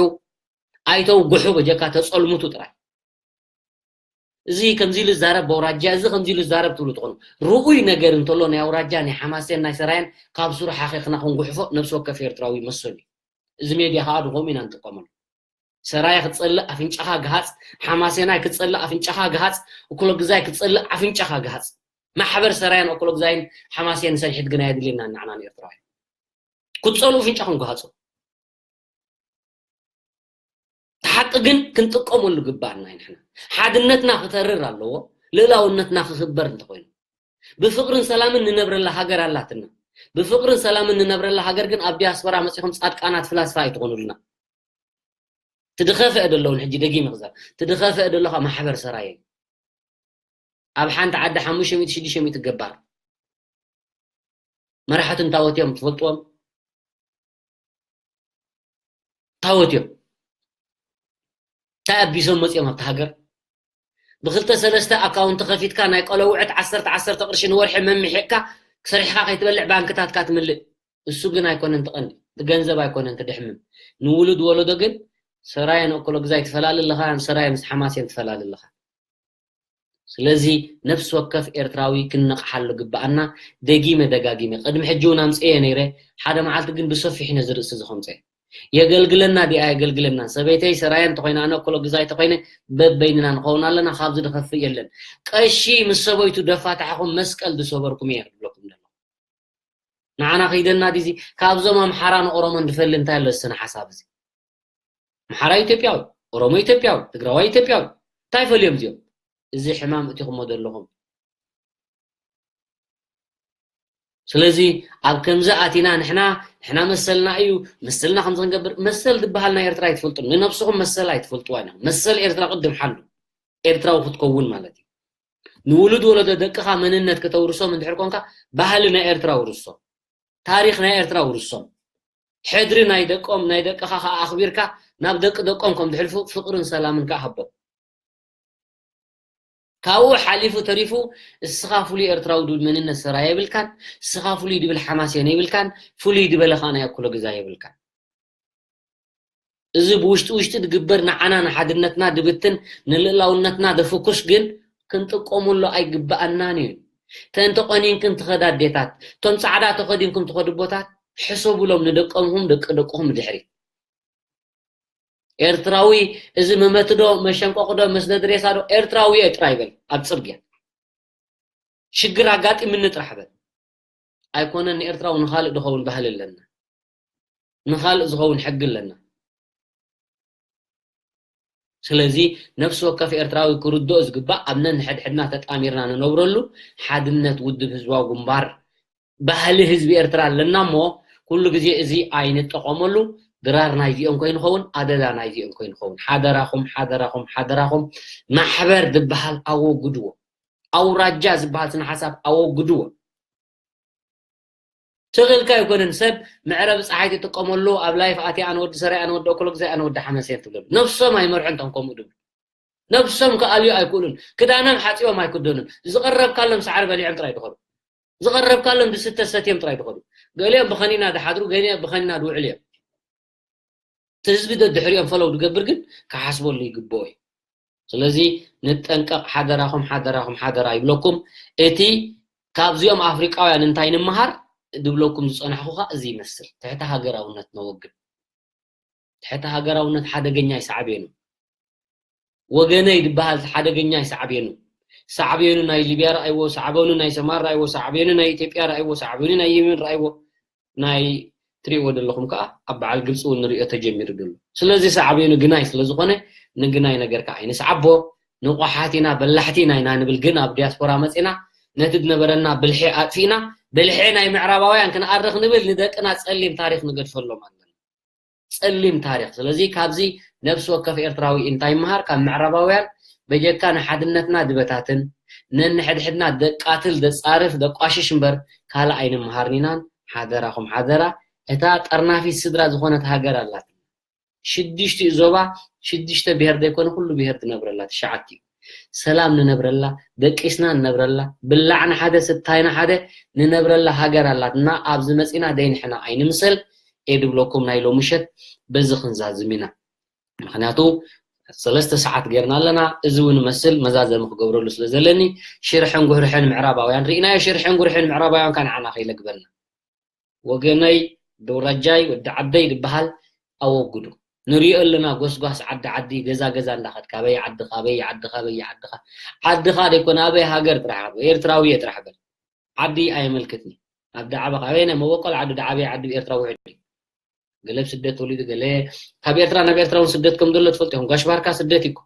ኣይተውግሑ፣ በጀካ ተጸልምቱ ጥራይ። እዚ ከምዚ ኢሉ ዝዛረብ በውራጃ፣ እዚ ከምዚ ኢሉ ዝዛረብ ትብሉ ትኾኑ። ርኡይ ነገር እንተሎ ናይ ኣውራጃ ናይ ሓማሴን ናይ ሰራየን ካብ ስሩ ሓኺኽና ክንጉሕፎ ነብሲ ወከፍ ኤርትራዊ መሰሉ እዩ። እዚ ሜድያ ከዓ ድኾም ኢና ንጥቀመሉ። ሰራየ ክትጸልእ ኣፍንጫኻ ግሃጽ፣ ሓማሴናይ ክትጸልእ ኣፍንጫኻ ግሃጽ፣ እኩሎ ግዛይ ክትጸልእ ኣፍንጫኻ ግሃጽ። ማሕበር ሰራየን እኩሎ ግዛይን ሓማሴን ሰንሒት ግን ኣየድልየና ንዓና ንኤርትራውያን። ክትጸልኡ ኣፍንጫኹም ግሃጹ። ሓቂ ግን ክንጥቀመሉ ግባኣና እዩ። ንሕና ሓድነትና ክተርር ኣለዎ፣ ልእላውነትና ክኽበር እንተኾይኑ። ብፍቕርን ሰላምን ንነብረላ ሃገር ኣላትና። ብፍቕርን ሰላምን ንነብረላ ሃገር ግን ኣብ ዲያስፖራ መጺኹም ጻድቃናት ፍላስፋ ኣይትኾኑልና። ትድኸፍአ ደለውን ሕጂ ደጊም ይኽዛብ። ትድኸፍአ ደለኻ ማሕበር ሰራየ። ኣብ ሓንቲ ዓዲ ሓሙሽተ ሚእቲ ሽዱሽተ ሚእቲ ገባር። መራሕቲ እንታወት እዮም ትፈልጥዎም? ታወት እዮም። እንታይ ኣቢሶም መጺኦም ኣብቲ ሃገር? ብክልተ ሰለስተ ኣካውንቲ ከፊትካ ናይ ቆለውዕት ዓሰርተ ዓሰርተ ቅርሺ ንወርሒ መምሒቕካ ሰሪሕካ ከይትበልዕ ባንክታትካ ትምልእ። እሱ ግን ኣይኮነን ትቐንዲ፣ እቲ ገንዘብ ኣይኮነን ትድሕምም። ንውሉድ ወለዶ ግን ሰራየን እኮሎ ግዛይ ትፈላሊ ኣለኻ፣ ሰራየ ምስ ሓማሴን ትፈላሊ ኣለኻ። ስለዚ ነፍሲ ወከፍ ኤርትራዊ ክንነቕሓሉ ግብኣና። ደጊመ ደጋጊመ ቅድሚ ሕጂ እውን ኣምፅኤ ነይረ። ሓደ መዓልቲ ግን ብሰፊሕ ነዚ ርእሲ እዚ ከምፅኤ። የገልግለና ዲኣ የገልግለና፣ ሰበይተይ ሰራየ እንተኮይነ ኣነ እኮሎ ግዛይ ተኮይነ በበይንና ንኸውን ኣለና። ካብዚ ዝኸፍእ የለን። ቀሺ ምስ ሰበይቱ ደፋታሕኹም መስቀል ዝሰበርኩም እየ ክብለኩም ዘሎ። ንዓና ከይደና ዲዚ ካብዞም ኣምሓራን ኦሮሞን ዝፈሊ እንታይ ኣሎ? ስነ ሓሳብ እዚ ኣምሓራይ ኢትዮጵያዊ፣ ኦሮሞ ኢትዮጵያዊ፣ ትግራዋይ ኢትዮጵያዊ እንታይ ፈልዮም እዚኦም? እዚ ሕማም እቲኹሞ ዘለኹም። ስለዚ ኣብ ከምዚ ኣቲና ንሕና ንሕና መሰልና እዩ፣ መሰልና ከምዚ ክንገብር። መሰል ዝበሃል ናይ ኤርትራ ኣይትፈልጡን፣ ንነብስኹም መሰል ኣይትፈልጥዋን ኢኹም። መሰል ኤርትራ ቅድም ሓሉ፣ ኤርትራዊ ክትከውን ማለት እዩ። ንውሉድ ወለዶ ደቅኻ መንነት ከተውርሶም እንድሕር ኮንካ፣ ባህሊ ናይ ኤርትራ ውርሶ፣ ታሪኽ ናይ ኤርትራ ውርሶም። ሕድሪ ናይ ደቆም ናይ ደቅኻ ከዓ ኣኽቢርካ ናብ ደቂ ደቆም ከም ዝሕልፉ ፍቕርን ሰላምን ከዓ ሃቦም። ካብኡ ሓሊፉ ተሪፉ እስኻ ፍሉይ ኤርትራዊ ድብል መንነት ሰራየ የብልካን፣ እስኻ ፍሉይ ድብል ሓማሴን የብልካን፣ ፍሉይ ድበለ ከዓ ናይ ኣኩሎ ግዛ የብልካን። እዚ ብውሽጢ ውሽጢ ዝግበር ንዓና ንሓድነትና ድብትን ንልእላውነትና ደፍኩስ ግን ክንጥቀሙሉ ኣይግብኣናን እዩ። ተን ተቆኒንክን ትኸዳ ኣዴታት፣ እቶም ጻዕዳ ተኸዲንኩም ትኸዱ ኣቦታት ሕሰቡሎም ንደቀምኹም ደቂ ደቅኹም ድሕሪ። ኤርትራዊ እዚ መመትዶ መሸንቆቕዶ መስደድ ሬሳዶ ኤርትራዊ እየ ጥራይ በል ኣብ ጽርግያ። ሽግር ኣጋጢምኒ ጥራሕ በል። ኣይኮነን ንኤርትራዊ ንኻልእ ዝኸውን ባህሊ ኣለና፣ ንኻልእ ዝኸውን ሕጊ ኣለና። ስለዚ ነፍሲ ወከፍ ኤርትራዊ ክርድኦ ዝግባእ ኣብ ነንሕድሕድና ተጣሚርና ንነብረሉ ሓድነት ውድብ ህዝባዊ ግንባር ባህሊ ህዝቢ ኤርትራ ኣለና እሞ ኩሉ ግዜ እዚ ኣይንጠቐመሉ። ድራር ናይዚኦም ኮይንኸውን ኣደዳ ናይዚኦም ኮይንኸውን ሓደራኹም ሓደራኹም ሓደራኹም። ማሕበር ዝበሃል ኣወግድዎ። ኣውራጃ ዝበሃል ስነ ሓሳብ ኣወግድዎ። ትኽእልካ ኣይኮነን ሰብ መዕረቢ ፀሓይ ትጥቀመሉ ኣብ ላይፍ ኣቲ ኣነ ወዲ ሰራይ ኣነ ወዲ ኦኮሎ ግዛይ ኣነ ወዲ ሓመሴን ትብለሉ። ነብሶም ኣይመርሑ እንቶም ከምኡ ድብሉ። ነብሶም ክኣልዩ ኣይክእሉን። ክዳኖም ሓፂቦም ኣይክደኑን። ዝቐረብካሎም ሳዕሪ በሊዖም ጥራይ ድኸዱ። ዝቐረብካሎም ዝስተ ሰትዮም ጥራይ ድኸዱ። ገሊኦም ብኸኒና ድሓድሩ ገሊኦም ብኸኒና ድውዕሉ እዮም። እቲ ህዝቢ ደድሕሪኦም ፈለው ድገብር ግን ክሓስበሉ ይግብኦ እዩ። ስለዚ ንጠንቀቕ ሓደራኹም ሓደራኹም ሓደራ ይብለኩም። እቲ ካብዚኦም ኣፍሪቃውያን እንታይ ንምሃር ድብለኩም ዝጸናሕኹ ኸኣ እዚ ይመስል። ትሕቲ ሃገራውነት ነወግድ። ትሕቲ ሃገራውነት ሓደገኛ ይሰዓብየኑ። ወገነይ ዝበሃል ሓደገኛ ይሰዓብየኑ። ሳዕብየኑ ናይ ሊብያ ረኣይዎ፣ ሳዕበኑ ናይ ሰማር ረኣይዎ፣ ሳዕብየኑ ናይ ኢትዮጵያ ረኣይዎ፣ ሳዕብየኑ ናይ የመን ረኣይዎ። ናይ ትሪእዎ ዘለኹም ከዓ ኣብ በዓል ግብፂ እውን ንሪኦ ተጀሚሩ ዘሎ። ስለዚ ሳዕቤኑ ግናይ ስለዝኾነ ንግናይ ነገር ከዓ ኣይንስዓቦ። ንቑሓት ኢና በላሕቲ ኢና ኢና ንብል፣ ግን ኣብ ዲያስፖራ መፂና ነቲ ዝነበረና ብልሒ ኣጥፊእና ብልሒ ናይ ምዕራባውያን ክንኣርኽ ንብል ንደቅና ፀሊም ታሪኽ ንገድፈሎም ኣለና። ፀሊም ታሪኽ። ስለዚ ካብዚ ነብሲ ወከፍ ኤርትራዊ እንታይ ይመሃር ካብ ምዕራባውያን? በጀካ ንሓድነትና ዝበታትን ነንሕድሕድና ደቃትል ደጻርፍ ደቋሽሽ እምበር ካልእ ኣይንመሃርን ኢናን። ሓደራኹም ሓደራ። እታ ጠርናፊት ስድራ ዝኾነት ሃገር ኣላት። ሽዱሽቲኡ ዞባ ሽዱሽተ ብሄር ዘይኮነ ኩሉ ብሄር ዝነብረላ ትሽዓቲኡ። ሰላም ንነብረላ፣ ደቂስና ንነብረላ፣ ብላዕና ሓደ ስታይና ሓደ ንነብረላ ሃገር ኣላትና። ኣብዚ መጺና ደይንሕና ኣይንምሰል እየ ድብለኩም ናይ ሎሚ ምሸት በዚ ክንዛዝም ኢና። ምኽንያቱ ሰለስተ ሰዓት ጌርና ኣለና። እዚ እውን መስል መዛዘሚ ክገብረሉ ስለ ዘለኒ ሽርሕን ጉሕርሕን ምዕራባውያን ርኢናዮ። ሽርሕን ጉሕርሕን ምዕራባውያን ከ ንዓና ከይለግበና። ወገነይ፣ ደውራጃይ፣ ወዲ ዓደይ ዝበሃል ኣወግዱ። ንሪኦ ኣለና ጎስጓስ ዓዲ ዓዲ፣ ገዛ ገዛ እንዳኸድካ፣ ኣበይ ዓድኻ፣ ኣበይ ዓድኻ፣ ኣበይ ዓድኻ። ዓድኻ ደይኮነ፣ ኣበይ ሃገር ጥራሕ በል፣ ኤርትራዊ እየ ጥራሕ በል። ዓዲ ኣየመልክትኒ። ኣብ ዳዕባ፣ ኣበየናይ መበቆል ዓዱ፣ ዳዕበይ ዓዲ ኤርትራ ውሕድ እዩ። ገለ ኣብ ስደት ተወሊዱ፣ ገለ ካብ ኤርትራ ናብ ኤርትራ እውን ስደት ከም ዘሎ ትፈልጡ ኢኹም። ጋሽ ባርካ ስደት እዩ እኮ።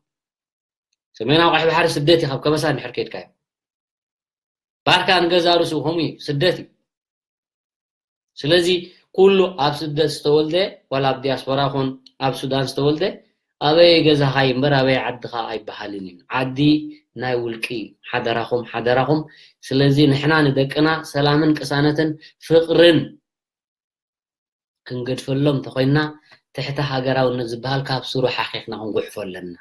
ሰሜናዊ ቀይሕ ባሕሪ ስደት እዩ፣ ካብ ከበሳ እንድሕር ከይድካዮ። ባርካ ንገዛ ርእሱ ከምኡ እዩ፣ ስደት እዩ። ስለዚ ኩሉ ኣብ ስደት ዝተወልደ፣ ዋላ ኣብ ዲያስፖራ ኹን ኣብ ሱዳን ዝተወልደ፣ ኣበይ ገዛኻ እዩ እምበር ኣበይ ዓድኻ ኣይበሃልን እዩ። ዓዲ ናይ ውልቂ እዩ። ሓደራኹም፣ ሓደራኹም። ስለዚ ንሕና ንደቅና ሰላምን ቅሳነትን ፍቕርን ክንገድፈሎም እንተኾይንና፣ ትሕተ ሃገራውነት ዝበሃል ካብ ስሩ ሓኺኽና ክንጉሕፎ ኣለና።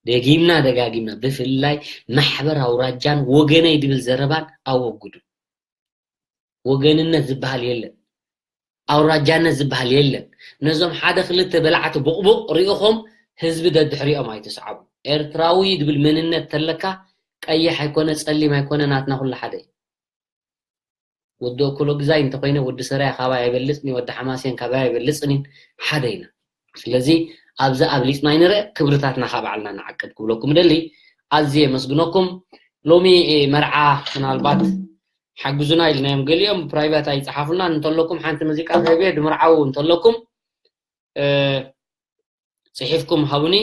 ደጊምና ደጋጊምና፣ ብፍላይ ማሕበር ኣውራጃን ወገነይ ድብል ዘረባን ኣወግዱ። ወገንነት ዝበሃል የለን። ኣውራጃነት ዝበሃል የለን። ነዞም ሓደ ክልተ በላዕቲ ቡቕቡቕ ሪኢኹም ህዝቢ ደድሕሪኦም ኣይትስዓቡ። ኤርትራዊ ድብል መንነት ተለካ፣ ቀይሕ ኣይኮነ፣ ጸሊም ኣይኮነ፣ ናትና ኩሉ ሓደ እዩ። ወዲ እኩሎ ግዛይ እንተኾይነ፣ ወዲ ሰራያ ካባይ ኣይበልጽን እዩ፣ ወዲ ሓማሴን ካባይ ኣይበልጽን እዩ፣ ሓደ ኢና። ስለዚ ኣብዚ ኣብሊጽና ኣይንርአ፣ ክብርታትና ካብ ባዕልና ንዓቅብ ክብለኩም እደሊ። ኣዝየ የመስግነኩም። ሎሚ፣ እ፣ መርዓ ምናልባት ሓግዙና ኢልናዮም፣ ገሊኦም ፕራይቬት ኣይጸሓፉና እንተለኩም፣ ሓንቲ ሙዚቃ ከህብየ ድምርዓው እንተለኩም፣ እ፣ ጽሒፍኩም ሃቡኒ።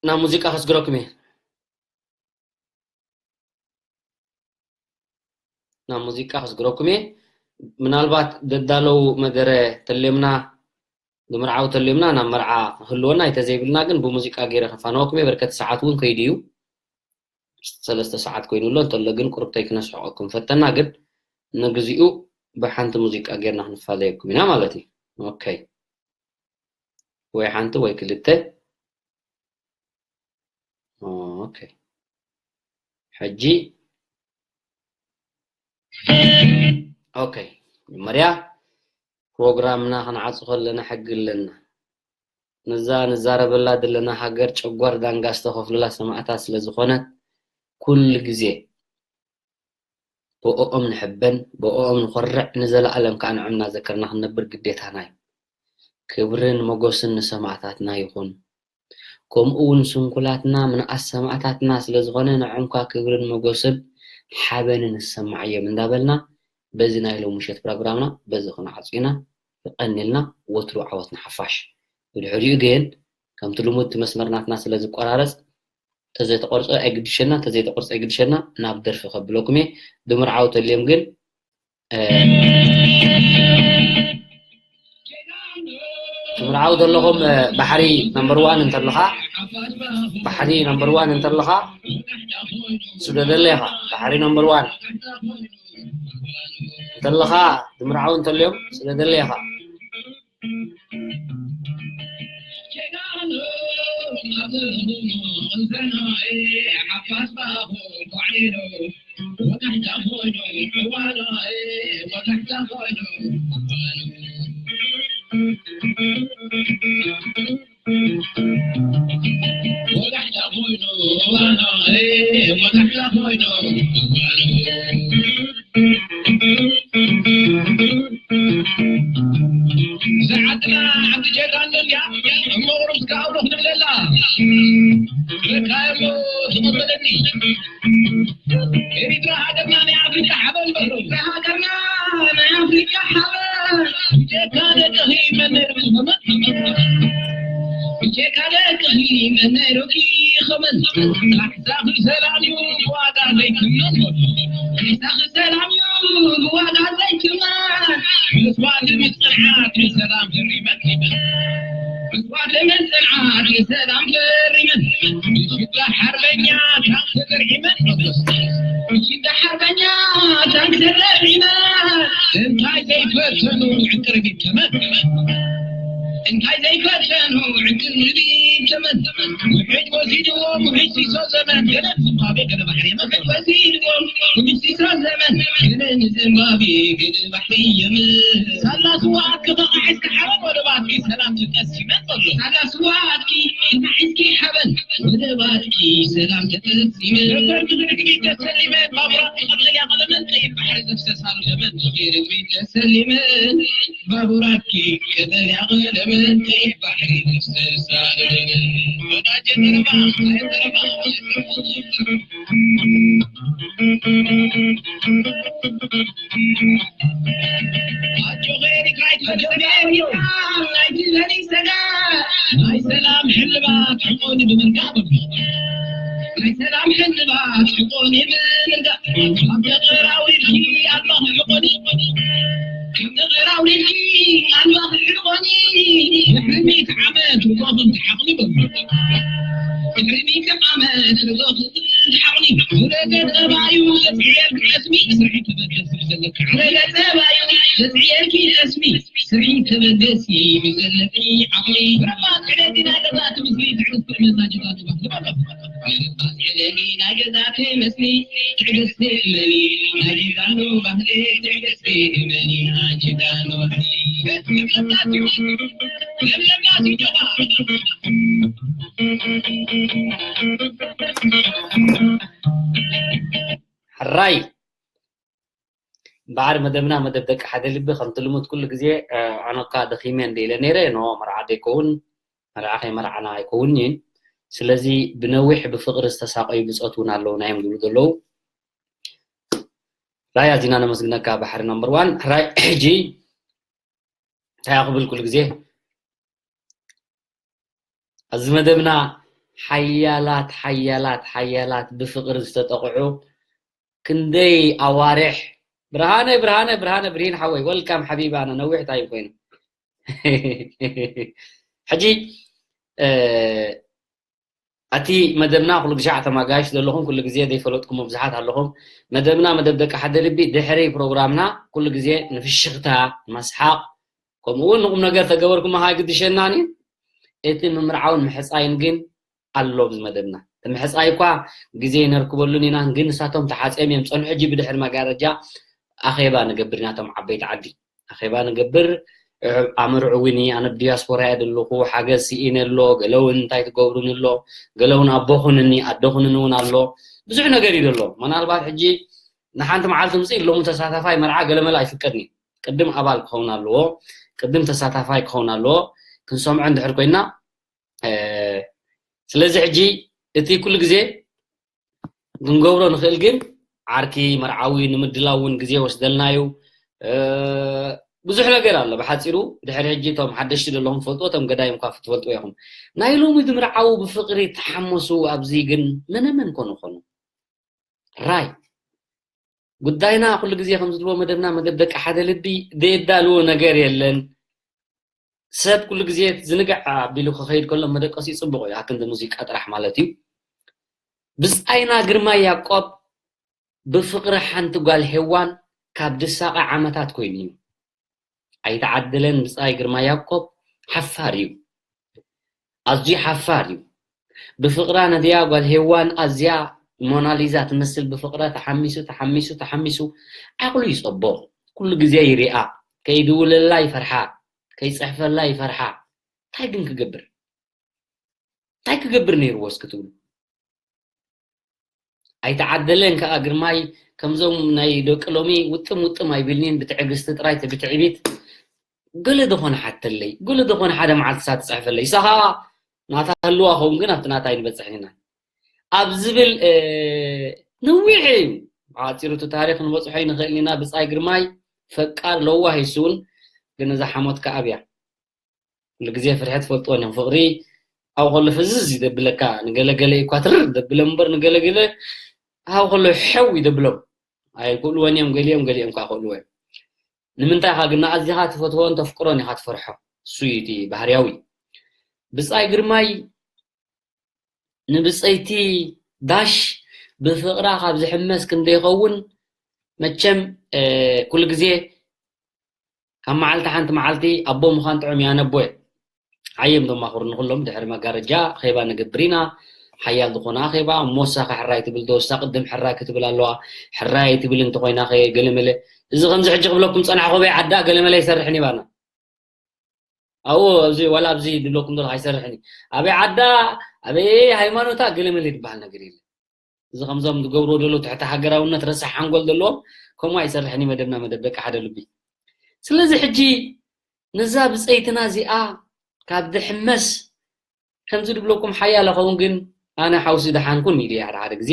ናብ ሙዚቃ ከስግረኩም እየ። ናብ ሙዚቃ ከስግረኩም እየ። ምናልባት ደዳለው መደረ ተልዮምና፣ ንምርዓው ተልዮምና ናብ መርዓ ክህልወና፣ እንተዘይብልና ግን ብሙዚቃ ገይረ ከፋንወኩም እየ። በርከቲ ሰዓት እውን ከይዱ እዩ። ሰለስተ ሰዓት ኮይኑ ኣሎ፣ እንተሎ ግን ቁርብተይ ክነስሕቐኩም ፈተና፣ ግን ንግዚኡ ብሓንቲ ሙዚቃ ጌርና ክንፋለየኩም ኢና ማለት እዩ። ኦኬ። ወይ ሓንቲ ወይ ክልተ። ኦኬ። ሕጂ፣ ኦኬ፣ መጀመርያ ፕሮግራምና ክንዓጹ ከለና ሕጊ ኣለና። ነዛ ንዛረበላ ዘለና ሃገር ጨጓር ዳንጋ ዝተኸፍለላ ሰማእታት ስለ ዝኾነት፣ ኩሉ ግዜ ብኦኦም ንሕበን፣ ብኦኦም ንኾርዕ፣ ንዘለኣለም ከኣ ንዖም እናዘከርና ክንነብር ግዴታና እዩ። ክብርን ሞገስን ንሰማእታትና ይኹን። ከምኡ እውን ስንኩላትና ምንኣስ ሰማእታትና ስለ ዝኾነ፣ ንዖም ከኣ ክብርን ሞገስን ሓበንን ይሰማዓዮም እንዳበልና፣ በዚ ናይ ሎሚ ምሸት ፕሮግራምና በዚ ክንዓጹ ኢና። የቐንየልና፣ ወትሩ ዓወት ንሓፋሽ። ብድሕሪኡ ግን ከምቲ ልሙድ እቲ መስመር ናትና ስለ ዝቆራረጽ፣ ተዘይተቆርጸ ኣይግድሸና፣ ተዘይተቆርጸ ኣይግድሸና፣ ናብ ደርፊ ከብለኩም እየ። ድምርዓው ተልዮም ግን፣ እ፣ ትምርዓው ዘለኹም፣ እ፣ ባሕሪ ነምበር ዋን እንተለኻ፣ ባሕሪ ነምበር ዋን እንተለኻ፣ ስደደለይ ኢኻ። ባሕሪ ነምበር ዋን እንተለኻ፣ ድምርዓው እንተልዮም፣ ስደደለይ ኢኻ። እዛ ዓድና ዓዲ ጀጋኑ እንድያ፣ እሞ ቁሩብ እስከ ኣውሎ ክንብለላ። ረካየሞ ትቕበለኒ። ኤሪትራ ሃገርና ናይ ኣፍሪቃ ሓበን በሉ። ኤሪትራ ሃገርና ናይ ኣፍሪቃ ሓበን። ብጀካ ደቅኺ መን ነይሩ ክመን? ብጀካ ደቅኺ መን ነይሩ ክመን? ካሕሳኺ ሰላም እዩ ብዋጋ ዘይትመን። ካሕሳኺ ሰላም እዩ ብዋጋ ዘይትመን። መስዋእቲ ምጽንዓት ንሰላም ዘሪመን። መስዋእቲ ምጽንዓት ንሰላም ዘሪመን። ብሽዳ ሓርበኛ ታንክ ተዘርዒመን። ብሽዳ ሓርበኛ ታንክ ተዘርዒመን። እንታይ ዘይፈተኑ ዕንቅርቢት ተመን። እንታይ ዘይፈተኑ ዕድል ንብኢት ዘመን። ውሕጅ ወሲድዎም ውሕጅ ሲሶ ዘመን። ገለ ዝምባቤ ገለ ባሕሪ መኽድ ወሲድዎም ውሕጅ ሲሶ ዘመን። ገለ ንዝምባቤ ገለ ባሕሪ የመን። ሳላ ስዋ ኣትኪ ተኻዒስኪ ሓበን ወደባትኪ ሰላም ትቀስመን ዘሎ። ሳላ ስዋ ኣትኪ ተኻዒስኪ ሓበን ወደባትኪ ሰላም ትቀስመን። ነፈርቲ ብርግቢት ተሰሊመን ባቡራት ቀጠልያ ቀለመን ቀይሕ ባሕሪ ዘፍሰሳሉ ዘመን። ነፈርቲ ብርግቢት ተሰሊመን ባቡራትኪ ቀጠልያ ቀለመን ቀይሕ ባሕሪ ዝፍስሳ ወዳጀ ተረባ፣ ተረባ። ኣጆኺ ኤሪትራ ኣይትፈለጥኒ፣ ናይቲ ዘርኢ ሰጋ ናይ ሰላም ሕልባት ሕቆኒ ብምርካብ። ናይ ሰላም ሕልባት ሕቆኒ ብምርካብ። ኣብ ገጠር ኣውሪድኪ ኣልማኽ ሕቆኒ። ኣብ ገጠር ኣውሪድኪ ኣልማኽ ሕቆኒ። ድሕሪ ሚእቲ ዓመት ርጎኽን ትሓቕኒ በሉ። ድሕሪ ሚእቲ ዓመት ርጎኽን ትሓቕኒ። ወደ ገጠር ኣዩ ዘጽዕየልኪ ቀስሚ። ስርሒ ተበገስ ብዘለኪ ዓቕሚ። ወደ ገጠር ኣዩ ዘጽዕየልኪ ቀስሚ። ስርሒ ተበገስ ብዘለኪ ዓቕሚ። ብረባ ትዕደቲ ናይ ገዛ ትምስሊ ትዕግስቲ እመና ጅጋኑ ባህሊ በሎ። ሕራይ እምበኣር መደብና መደብ ደቂ ሓደ ልቢ ከምቲ ልሙድ ኩሉ ግዜ ኣነኳ ደኺመ እንደ ኢለ ነይረ ኖ መርዓ ደይከውን መርዓ ከይመርዓና ኣይከውንን። ስለዚ ብነዊሕ ብፍቕሪ ዝተሳቐዩ ብጾት እውን ኣለዉ ናዮም ዝብሉ ዘለዉ። ራይ ኣዚና ነመስግነካ ባሕሪ ነምበር ዋን። ራይ ሕጂ እንታይ ክብል ኩሉ ግዜ ኣብዚ መደብና ሓያላት ሓያላት ሓያላት ብፍቕሪ ዝተጠቕዑ ክንደይ ኣዋርሕ ብርሃነ ብርሃነ ብርሃነ ብርሂን ሓወይ ወልካም ሓቢቢ ኣነ ነዊሕ ታይም ኮይኑ ሕጂ እቲ መደብና ኩሉ ግዜ ኣተማጋይሽ ዘለኹም ኩሉ ግዜ ዘይፈለጥኩም ብዙሓት ኣለኹም። መደብና መደብ ደቂ ሓደ ልቢ ድሕሪ ፕሮግራምና ኩሉ ግዜ ንፍሽኽታ ንመስሓቕ ከምኡ እውን ንቁም ነገር ተገበርኩም ኣይግድሸናን እዩ። እቲ ምምርዓውን ምሕፃይን ግን ኣሎ ኣብዚ መደብና። እቲ ምሕፃይ እኳ ግዜ ይነርክበሉን ኢና ግን ንሳቶም ተሓፅዮም እዮም ፀንሑ። ሕጂ ብድሕሪ መጋረጃ ኣኼባ ንገብር ኢና እቶም ዓበይቲ ዓዲ ኣኼባ ንገብር። ኣመርዕውኒ ኣነ ዲያስፖራ እየ ዘለኹ ሓገዝ ስኢነ ኣሎ ገለ እውን እንታይ ትገብሩን ኣሎ ገለ እውን ኣቦኹንኒ ኣደኹንን እውን ኣሎ ብዙሕ ነገር እዩ ዘሎ። ምናልባት ሕጂ ንሓንቲ መዓልቲ ምፅእ ሎሚ ተሳታፋይ መርዓ ገለመለ ኣይፍቀድን እዩ። ቅድም ኣባል ክኸውን ኣለዎ፣ ቅድም ተሳታፋይ ክኸውን ኣለዎ። ክንሰምዖ እንድሕር ኮይና ስለዚ ሕጂ እቲ ኩሉ ግዜ ክንገብሮ ንኽእል ግን ዓርኪ መርዓዊ ንምድላው እውን ግዜ ወስደልና እዩ። ብዙሕ ነገር ኣሎ። ብሓፂሩ ድሕሪ ሕጂ እቶም ሓደሽቲ ዘለኹም ትፈልጥዎ እቶም ገዳይም ኳ ትፈልጥዎ ኢኹም። ናይ ሎሚ ዝምርዓዉ ብፍቕሪ ተሓመሱ ኣብዚ ግን መነመን ኮኑ ኾኑ ራይ ጉዳይና ኩሉ ግዜ ከም ዝብልዎ መደብና መደብ ደቂ ሓደ ልቢ ዘየዳልዎ ነገር የለን። ሰብ ኩሉ ግዜ ዝንግዕ ኣቢሉ ክኸይድ ከሎ መደቀሲ ጽቡቕ እዩ ኣክንዲ ሙዚቃ ጥራሕ ማለት እዩ። ብጻይና ግርማይ ያቆብ ብፍቕሪ ሓንቲ ጓል ሄዋን ካብ ድሳቐ ዓመታት ኮይኑ እዩ። ኣይተዓደለን ብጻይ ግርማ ያኮብ ሓፋር እዩ። ኣዝዩ ሓፋር እዩ። ብፍቕራ ነድያ ጓል ሄዋን ኣዝያ ሞናሊዛ ትመስል ብፍቕራ ተሓሚሱ ተሓሚሱ ተሓሚሱ ዓቕሉ ይጸቦ። ኩሉ ግዜ ይሪኣ፣ ከይድውለላ ይፈርሓ፣ ከይጽሕፈላ ይፈርሓ። እንታይ ግን ክገብር? እንታይ ክገብር ነይርዎ እስኪ ትብሉ? ኣይተዓደለን ከኣ ግርማይ ከምዞም ናይ ደቂ ሎሚ ውጥም ውጥም ኣይብልኒን ብትዕግስቲ ጥራይ ብትዕቢት ገለ ዝኾነ ሓተለይ ገለ ዝኾነ ሓደ መዓልቲ ሳ ትፅሕፈለይ ንሳ ከኣ ናታ ህልዋ ኸውን ግን ኣብቲ ናታ ኣይንበፅሕን ኢና ኣብ ዝብል ነዊሕ እዩ ብሓፂሩ እቲ ታሪክ ንበፅሖ ይንኽእል ኢና ብፃይ ግርማይ ፈቃር ለዋህ ይስውን ግን እዛ ሓሞት ከኣ ኣብያ ኩሉ ግዜ ፍርሒ ትፈልጥወን እዮም ፍቕሪ ኣብኡ ከሎ ፍዝዝ ይደብለካ ንገለገለ እኳ ትርር ደብለ እምበር ንገለገለ ኣብኡ ከሎ ሕው ይደብሎም ኣይክእልወን እዮም ገሊኦም ገሊኦም ከዓ ክእልወ እዮም ንምንታይ ኻ ግን ንኣዚኻ ትፈትዎን ተፍቅሮን ኢኻ ትፈርሖ እሱ እዩ እቲ ባህርያዊ ብፃይ ግርማይ ንብፀይቲ ዳሽ ብፍቕራ ካብ ዝሕመስ ክንደይኸውን መቸም ኩሉ ግዜ ካብ መዓልቲ ሓንቲ መዓልቲ ኣቦ ምዃን ጥዑም ያነቦ ዓዮም ዘማኽሩ ንኹሎም ድሕሪ መጋረጃ ኣኼባ ንገብር ኢና። ሓያል ዝኾነ ኣኼባ፣ እሞ እሳ ከ ሕራይ ትብል ዶ? እሳ ቅድም ሕራይ ክትብል ኣለዋ። ሕራይ ትብል እንተኾይና ከ ገለመለ። እዚ ከምዚ ሕጂ ክብለኩም ጸናሕኹ፣ ኣበይ ዓዳ ገለመለ ኣይሰርሕን ይባና። ኣብኡ ኣብዚ ዋላ ኣብዚ ዝብለኩም ዘለኹ ኣይሰርሕን እዩ። ኣበይ ዓዳ፣ ኣበይ ሃይማኖታ ገለመለ ዝበሃል ነገር የለን። እዚ ከምዞም ዝገብርዎ ዘለዉ ትሕቲ ሃገራውነት ረሳሕ ሓንጎል ዘለዎም ከምኡ ኣይሰርሕን እዩ መደብና መደብ ደቂ ሓደ ልቢ። ስለዚ ሕጂ ነዛ ብጸይትና እዚኣ ካብ ድሕመስ ከምዚ ድብለኩም ሓያል ኸውን ግን ኣነ ሓውሲ ደሓንኩን ኢሉ ሓደ ሓደ ግዜ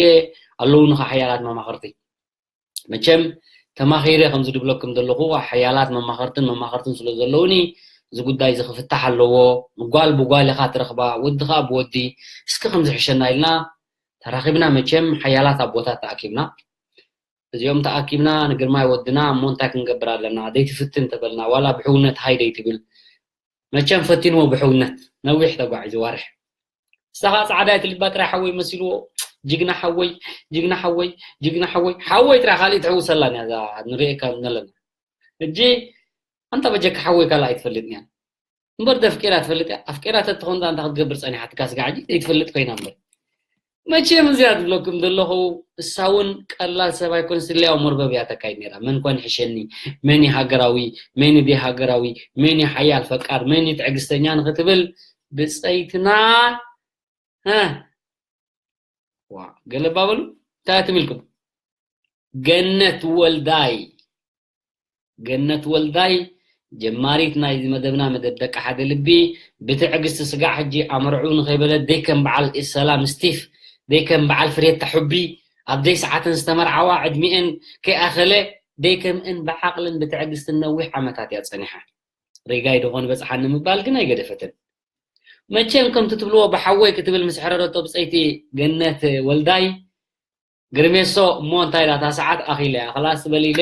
ኣለውኒ ኸዓ ሓያላት መማኽርቲ። መቸም ተማኺረ ከምዚ ድብለኩም ዘለኹ ሓያላት መማኽርትን መማኽርትን ስለ ዘለውኒ እዚ ጉዳይ እዚ ክፍታሕ ኣለዎ። ጓል ብጓል ኢኻ ትረኽባ፣ ወዲ ኸዓ ብወዲ። እስኪ ከምዚ ሕሸና ኢልና ተራኺብና መቸም ሓያላት ኣቦታት ተኣኪብና። እዚኦም ተኣኪብና ንግርማይ ወድና እሞ እንታይ ክንገብር ኣለና? ዘይትፍትን ተበልና፣ ዋላ ብሕውነት ሃይ ዘይትብል። መቸም ፈቲንዎ ብሕውነት፣ ነዊሕ ተጓዒዙ ዋርሕ። ንስኻ ጻዕዳ ትልባ ጥራይ ሓወይ መሲልዎ፣ ጅግና ሓወይ፣ ጅግና ሓወይ፣ ጅግና ሓወይ፣ ሓወይ ጥራይ ካልእ ትሕውሰላን እያ እዛ ንርእየካ ዘለና። ሕጂ ኣንታ በጀካ ሓወይ ካልእ ኣይትፈልጥን እያ። እምበር ደፍቂራ ትፈልጥ እያ። ኣፍቂራ ተትኾን ዳ እንታይ ክትገብር ጸኒሓትካ ስጋ ሕጂ ዘይትፈልጥ ኮይና እምበር። መቸም እዚኣ ትብለኩም ዘለኹ እሳ እውን ቀላል ሰብ ኣይኮን ስልያዊ መርበብ እያ ተካይድ ነይራ። መን ኮን ይሕሸኒ፣ መን እዩ ሃገራዊ፣ መን እዩ ዘይሃገራዊ፣ መን እዩ ሓያል ፈቃር፣ መን እዩ ትዕግስተኛ ንክትብል ብጸይትና እ፣ ዋ፣ ገለ ባበሉ እንታይ ትብልኩም? ገነት ወልዳይ፣ ገነት ወልዳይ ጀማሪት ናይዚ መደብና መደብ ደቂ ሓደ ልቢ ብትዕግስቲ ስጋዕ ሕጂ ኣምርዑ ንኸይበለት ደይ ከም በዓል ሰላም ስቲፍ ደይ ከም በዓል ፍሬታ ሑቢ ኣብ ደይ ሰዓተን ዝተመርዓዋ ዕድሚኤን ከይኣኸለ ደይ ከምእን ብዓቕልን ብትዕግስትን ነዊሕ ዓመታት እያ ጸኒሓ። ሪጋይ ደኾን በጽሓኒ ምባል ግን ኣይገደፈትን። መቸም ከምቲ ትብልዎ ብሓወይ ክትብል ምስ ሕረረቶ ብጸይቲ ገነት ወልዳይ ግርሜሶ እሞ እንታይ ኢላ እታ ሰዓት ኣኺለ እያ ክላስ ትበል ኢለ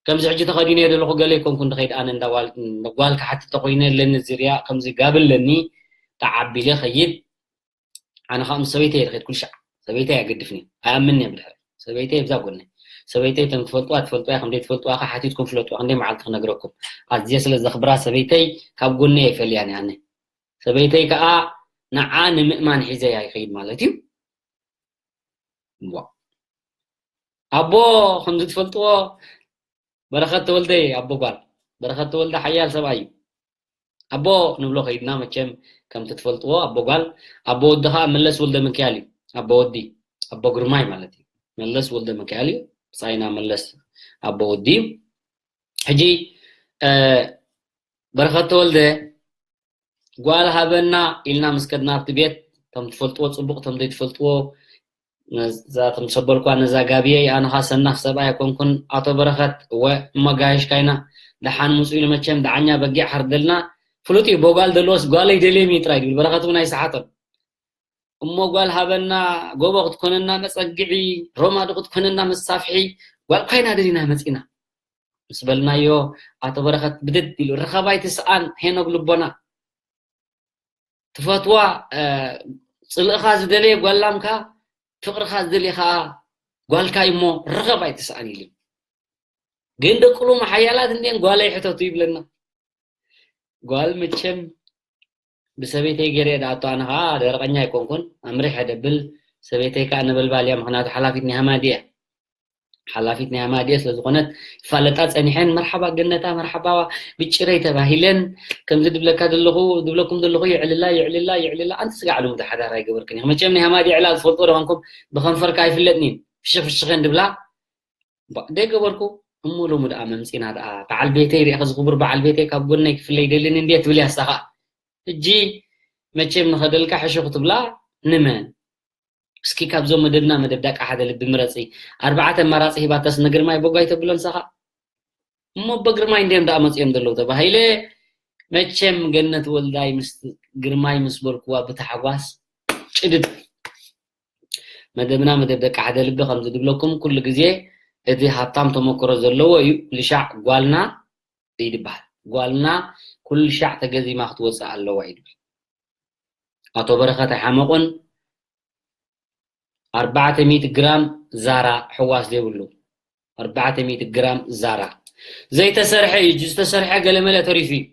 ከምዚ ሕጂ ተኸዲነ ዘለኹ ገለ ይኮንኩ እንድኸይድ ኣነ እንዳ ጓል ጓል ክሓትት ተኾይነ ኣለኒ ዝርያ ከምዚ ጋብ ኣለኒ ተዓቢለ ኸይድ ኣነ ከዓ ምስ ሰበይተይ እየ ዝኸይድ ኩሉ ሻዕ ሰበይተይ ኣገድፍኒ ኣያምኒ እየ ብድሕሪ ሰበይተይ ብዛ ጎነይ ሰበይተይ ከም ትፈልጥዋ ትፈልጥዋ ከም ዘይትፈልጥዋ ከዓ ሓቲትኩም ፍለጥዋ ክንደይ መዓልቲ ክነግረኩም ኣዝየ ስለ ዘኽብራ ሰበይተይ ካብ ጎነይ ኣይፈልያን እየ ኣነ ሰበይተይ ከዓ ንዓ ንምእማን ሒዘያ ይኸይድ ማለት እዩ። እዋ ኣቦ ከምዚ ትፈልጥዎ በረኸት ተወልደ ኣቦ ጓል በረኸት ተወልደ ሓያል ሰብኣይ እዩ። ኣቦ ንብሎ ከይድና መቸም ከምቲ ትፈልጥዎ ኣቦ ጓል ኣቦ ወዲ ከዓ መለስ ወልደ ምክያል እዩ። ኣቦ ወዲ ኣቦ ግርማይ ማለት እዩ። መለስ ወልደ ምክያል እዩ። ብፃይና መለስ ኣቦ ወዲ እዩ። ሕጂ በረኸት ተወልደ ጓል ሃበና ኢልና ምስ ከድና ኣብቲ ቤት እቶም ትፈልጥዎ ፅቡቅ እቶም ዘይትፈልጥዎ ነዛ እቶም ሰበልኳ ነዛ ጋብየይ ኣነኻ ሰናፍ ሰብኣይ ኣይኮንኩን ኣቶ በረኸት እወ እሞ ጋየሽካ ኢና ደሓን ምፁ ኢሉ መቸም ደዓኛ በጊዕ ሓርደልና ፍሉጥ እዩ ቦጓል ደለዎስ ጓለይ ደልየም እዩ ጥራይ ድብል በረኸት እውን ኣይሰሓቶን እሞ ጓል ሃበና ጎቦ ክትኮነና መፀግዒ ሮማዶ ክትኮነና መሳፍሒ ጓል ኳይና ደሊና መፂና ምስ በልናዮ ኣቶ በረኸት ብድድ ኢሉ ርኸባይ ትስኣን ሄኖግ ልቦና ትፈትዋ ፅልእኻ ዝደለየ ጓላምካ ፍቕርኻ ዝደለየ ከዓ ጓልካ እሞ ርኸብ ኣይትስኣን ኢሉ ግን ደቅሉም ሓያላት እንዲን ጓለይ ሕተቱ ይብለና ጓል መቸም ብሰበይተይ ገይረ እየ ደኣቶ ኣነ ከዓ ደረቐኛ ኣይኮንኩን ኣምሪሕ ደብል ሰበይተይ ከዓ ነበልባል እያ ምክንያቱ ሓላፊት ናይ ሃማዲ እያ ሓላፊት ናይ ኣማዲኤ ስለ ዝኾነት ይፋለጣ ጸኒሐን መርሓባ ገነታ መርሓባ ብጭረይ ተባሂለን ከምዚ ድብለካ ዘለኹ ድብለኩም ዘለኹ ይዕልላ ይዕልላ ይዕልላ ኣንቲ ስጋዕ ሎሚ ሓዳር ኣይገበርክን ኢኺ መቸም ናይ ኣማዲኤ ዕላል ትፈልጦ ዶ ኮንኩም ብኸንፈርካ ኣይፍለጥን እዩ ፍሽኽ ፍሽኸን ድብላ ደይ ገበርኩ እሞ ሎሚ ደኣ መምጺና ደኣ በዓል ቤተይ ሪኢኺ ዝኽቡር በዓል ቤተይ ካብ ጎነይ ክፍለይ ደልን እንዴ ትብል ያሳኻ እጂ መቸም ንኸደልካ ሕሹኽ ትብላ ንመን እስኪ ካብዞም መደብና መደብ ዳቃ ሓደ ልቢ ምረፂ ኣርባዕተ ኣማራፂ ሂባታስ ንግርማይ በጎ ኣይተብሎን ሳኻ እሞ በግርማይ እንዲዮም ደኣ መፂኦም ዘለዉ ተባሂለ መቸም ገነት ወልዳይ ምስ ግርማይ ምስ በልኩዋ ብታሕጓስ ጭድድ መደብና መደብ ደቂ ሓደ ልቢ ከም ዝድብለኩም ኩሉ ግዜ እቲ ሃብታም ተመክሮ ዘለዎ እዩ ልሻዕ ጓልና ይድበሃል ጓልና ኩሉ ሻዕ ተገዚማ ክትወፅእ ኣለዋ ይድብል ኣቶ በረኸት ኣይሓመቑን ኣርባዕተ ሚእቲ ግራም ዛራ ሕዋስ ዘይብሉ ኣርባዕተ ሚእቲ ግራም ዛራ ዘይተሰርሐ እዩ ዝተሰርሐ ገለመለ ተሪፉ እዩ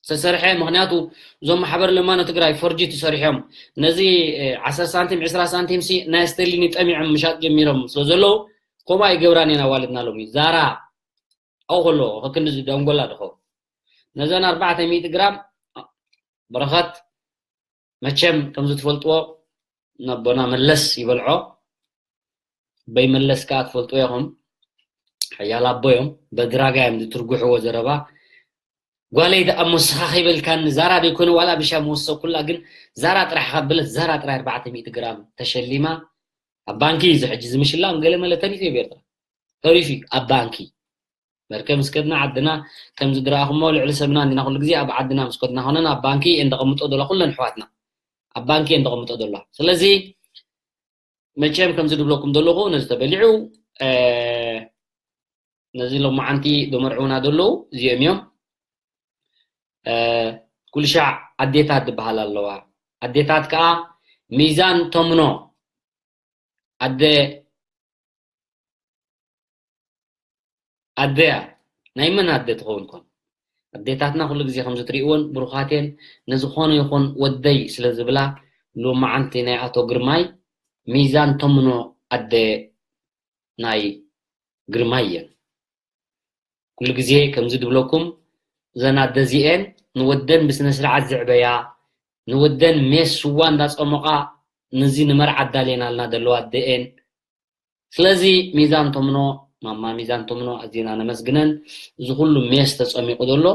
ዝተሰርሐ። ምክንያቱ እዞም ማሕበር ለማኖ ትግራይ ፎርጂ ተሰሪሖም ነዚ ዓሰርተ ሳንቲም ዕስራ ሳንቲም ሲ ናይ ስተሊኒ ጠሚዖም ምሻጥ ጀሚሮም ስለ ዘለዉ ከምኡ ኣይገብራን እየን ኣዋልድና ሎሚ። ዛራ ኣብኡ ከሎ ከክንዲ ዝደንጎላ ድኸው ነዘን ኣርባዕተ ሚእቲ ግራም በረኸት መቸም ከምዚ ትፈልጥዎ ነቦና መለስ ይበልዖ። በይመለስ ከኣ ትፈልጥዎ ኢኹም። ሓያል ኣቦ እዮም። በድራጋ እዮም ዝትርጉሕዎ ዘረባ። ጓለይ ደኣ እሞ ንስኻ ከይበልካኒ ዛራ ደይኮነ ዋላ ብሻ ምወሰኩላ ግን ዛራ ጥራሕ ካብ በለት ዛራ ጥራይ ኣርባዕተ ሚእቲ ግራም ተሸሊማ ኣብ ባንኪ እዩ እዚ ሕጂ ዝምሽላም ገለ መለ ተሪፉ እዩ ብኤርትራ ተሪፉ እዩ ኣብ ባንኪ መርከብ ምስ ከድና ዓድና ከም ዝድረኣኹሞ ልዕሊ ሰብና እንዲና ኩሉ ግዜ ኣብ ዓድና ምስ ከድና ኮነን ኣብ ባንኪ እየን ደቐምጦ ዶላ ኩለን ኣሕዋትና ኣብ ባንኪ እየን ደቐምጦ ዶላ ስለዚ መቸም ከምዚ ድብለኩም ዘለኹ ነዚ ተበሊዑ ነዚ ሎማዓንቲ ደመርዑና ዘለዉ እዚኦም እዮም ኩልሻዕ ኣዴታት ዝበሃል ኣለዋ ኣዴታት ከዓ ሚዛን ተምኖ ኣደ ኣደያ ናይ መን ኣደ ትኸውን ኮን ኣዴታትና ኩሉ ግዜ ከምዚ ትሪእዎን ብሩኻት እየን ንዝኾነ ይኹን ወደይ ስለ ዝብላ ሎማዓንቲ ናይ ኣቶ ግርማይ ሚዛን ተምኖ ኣደ ናይ ግርማይ እየን ኩሉ ግዜ ከምዚ ድብለኩም እዘን ኣደ እዚኤን ንወደን ብስነ ስርዓት ዘዕበያ ንወደን ሜስ ስዋ እንዳፀሞቓ ንዚ ንመርዓ ኣዳልየናልና ዘለዋ ኣደኤን ስለዚ ሚዛን ተምኖ ማማ ሚዛን ተምኖ ኣዚና ነመስግነን እዚ ኩሉ ሜስ ተፀሚቑ ዘሎ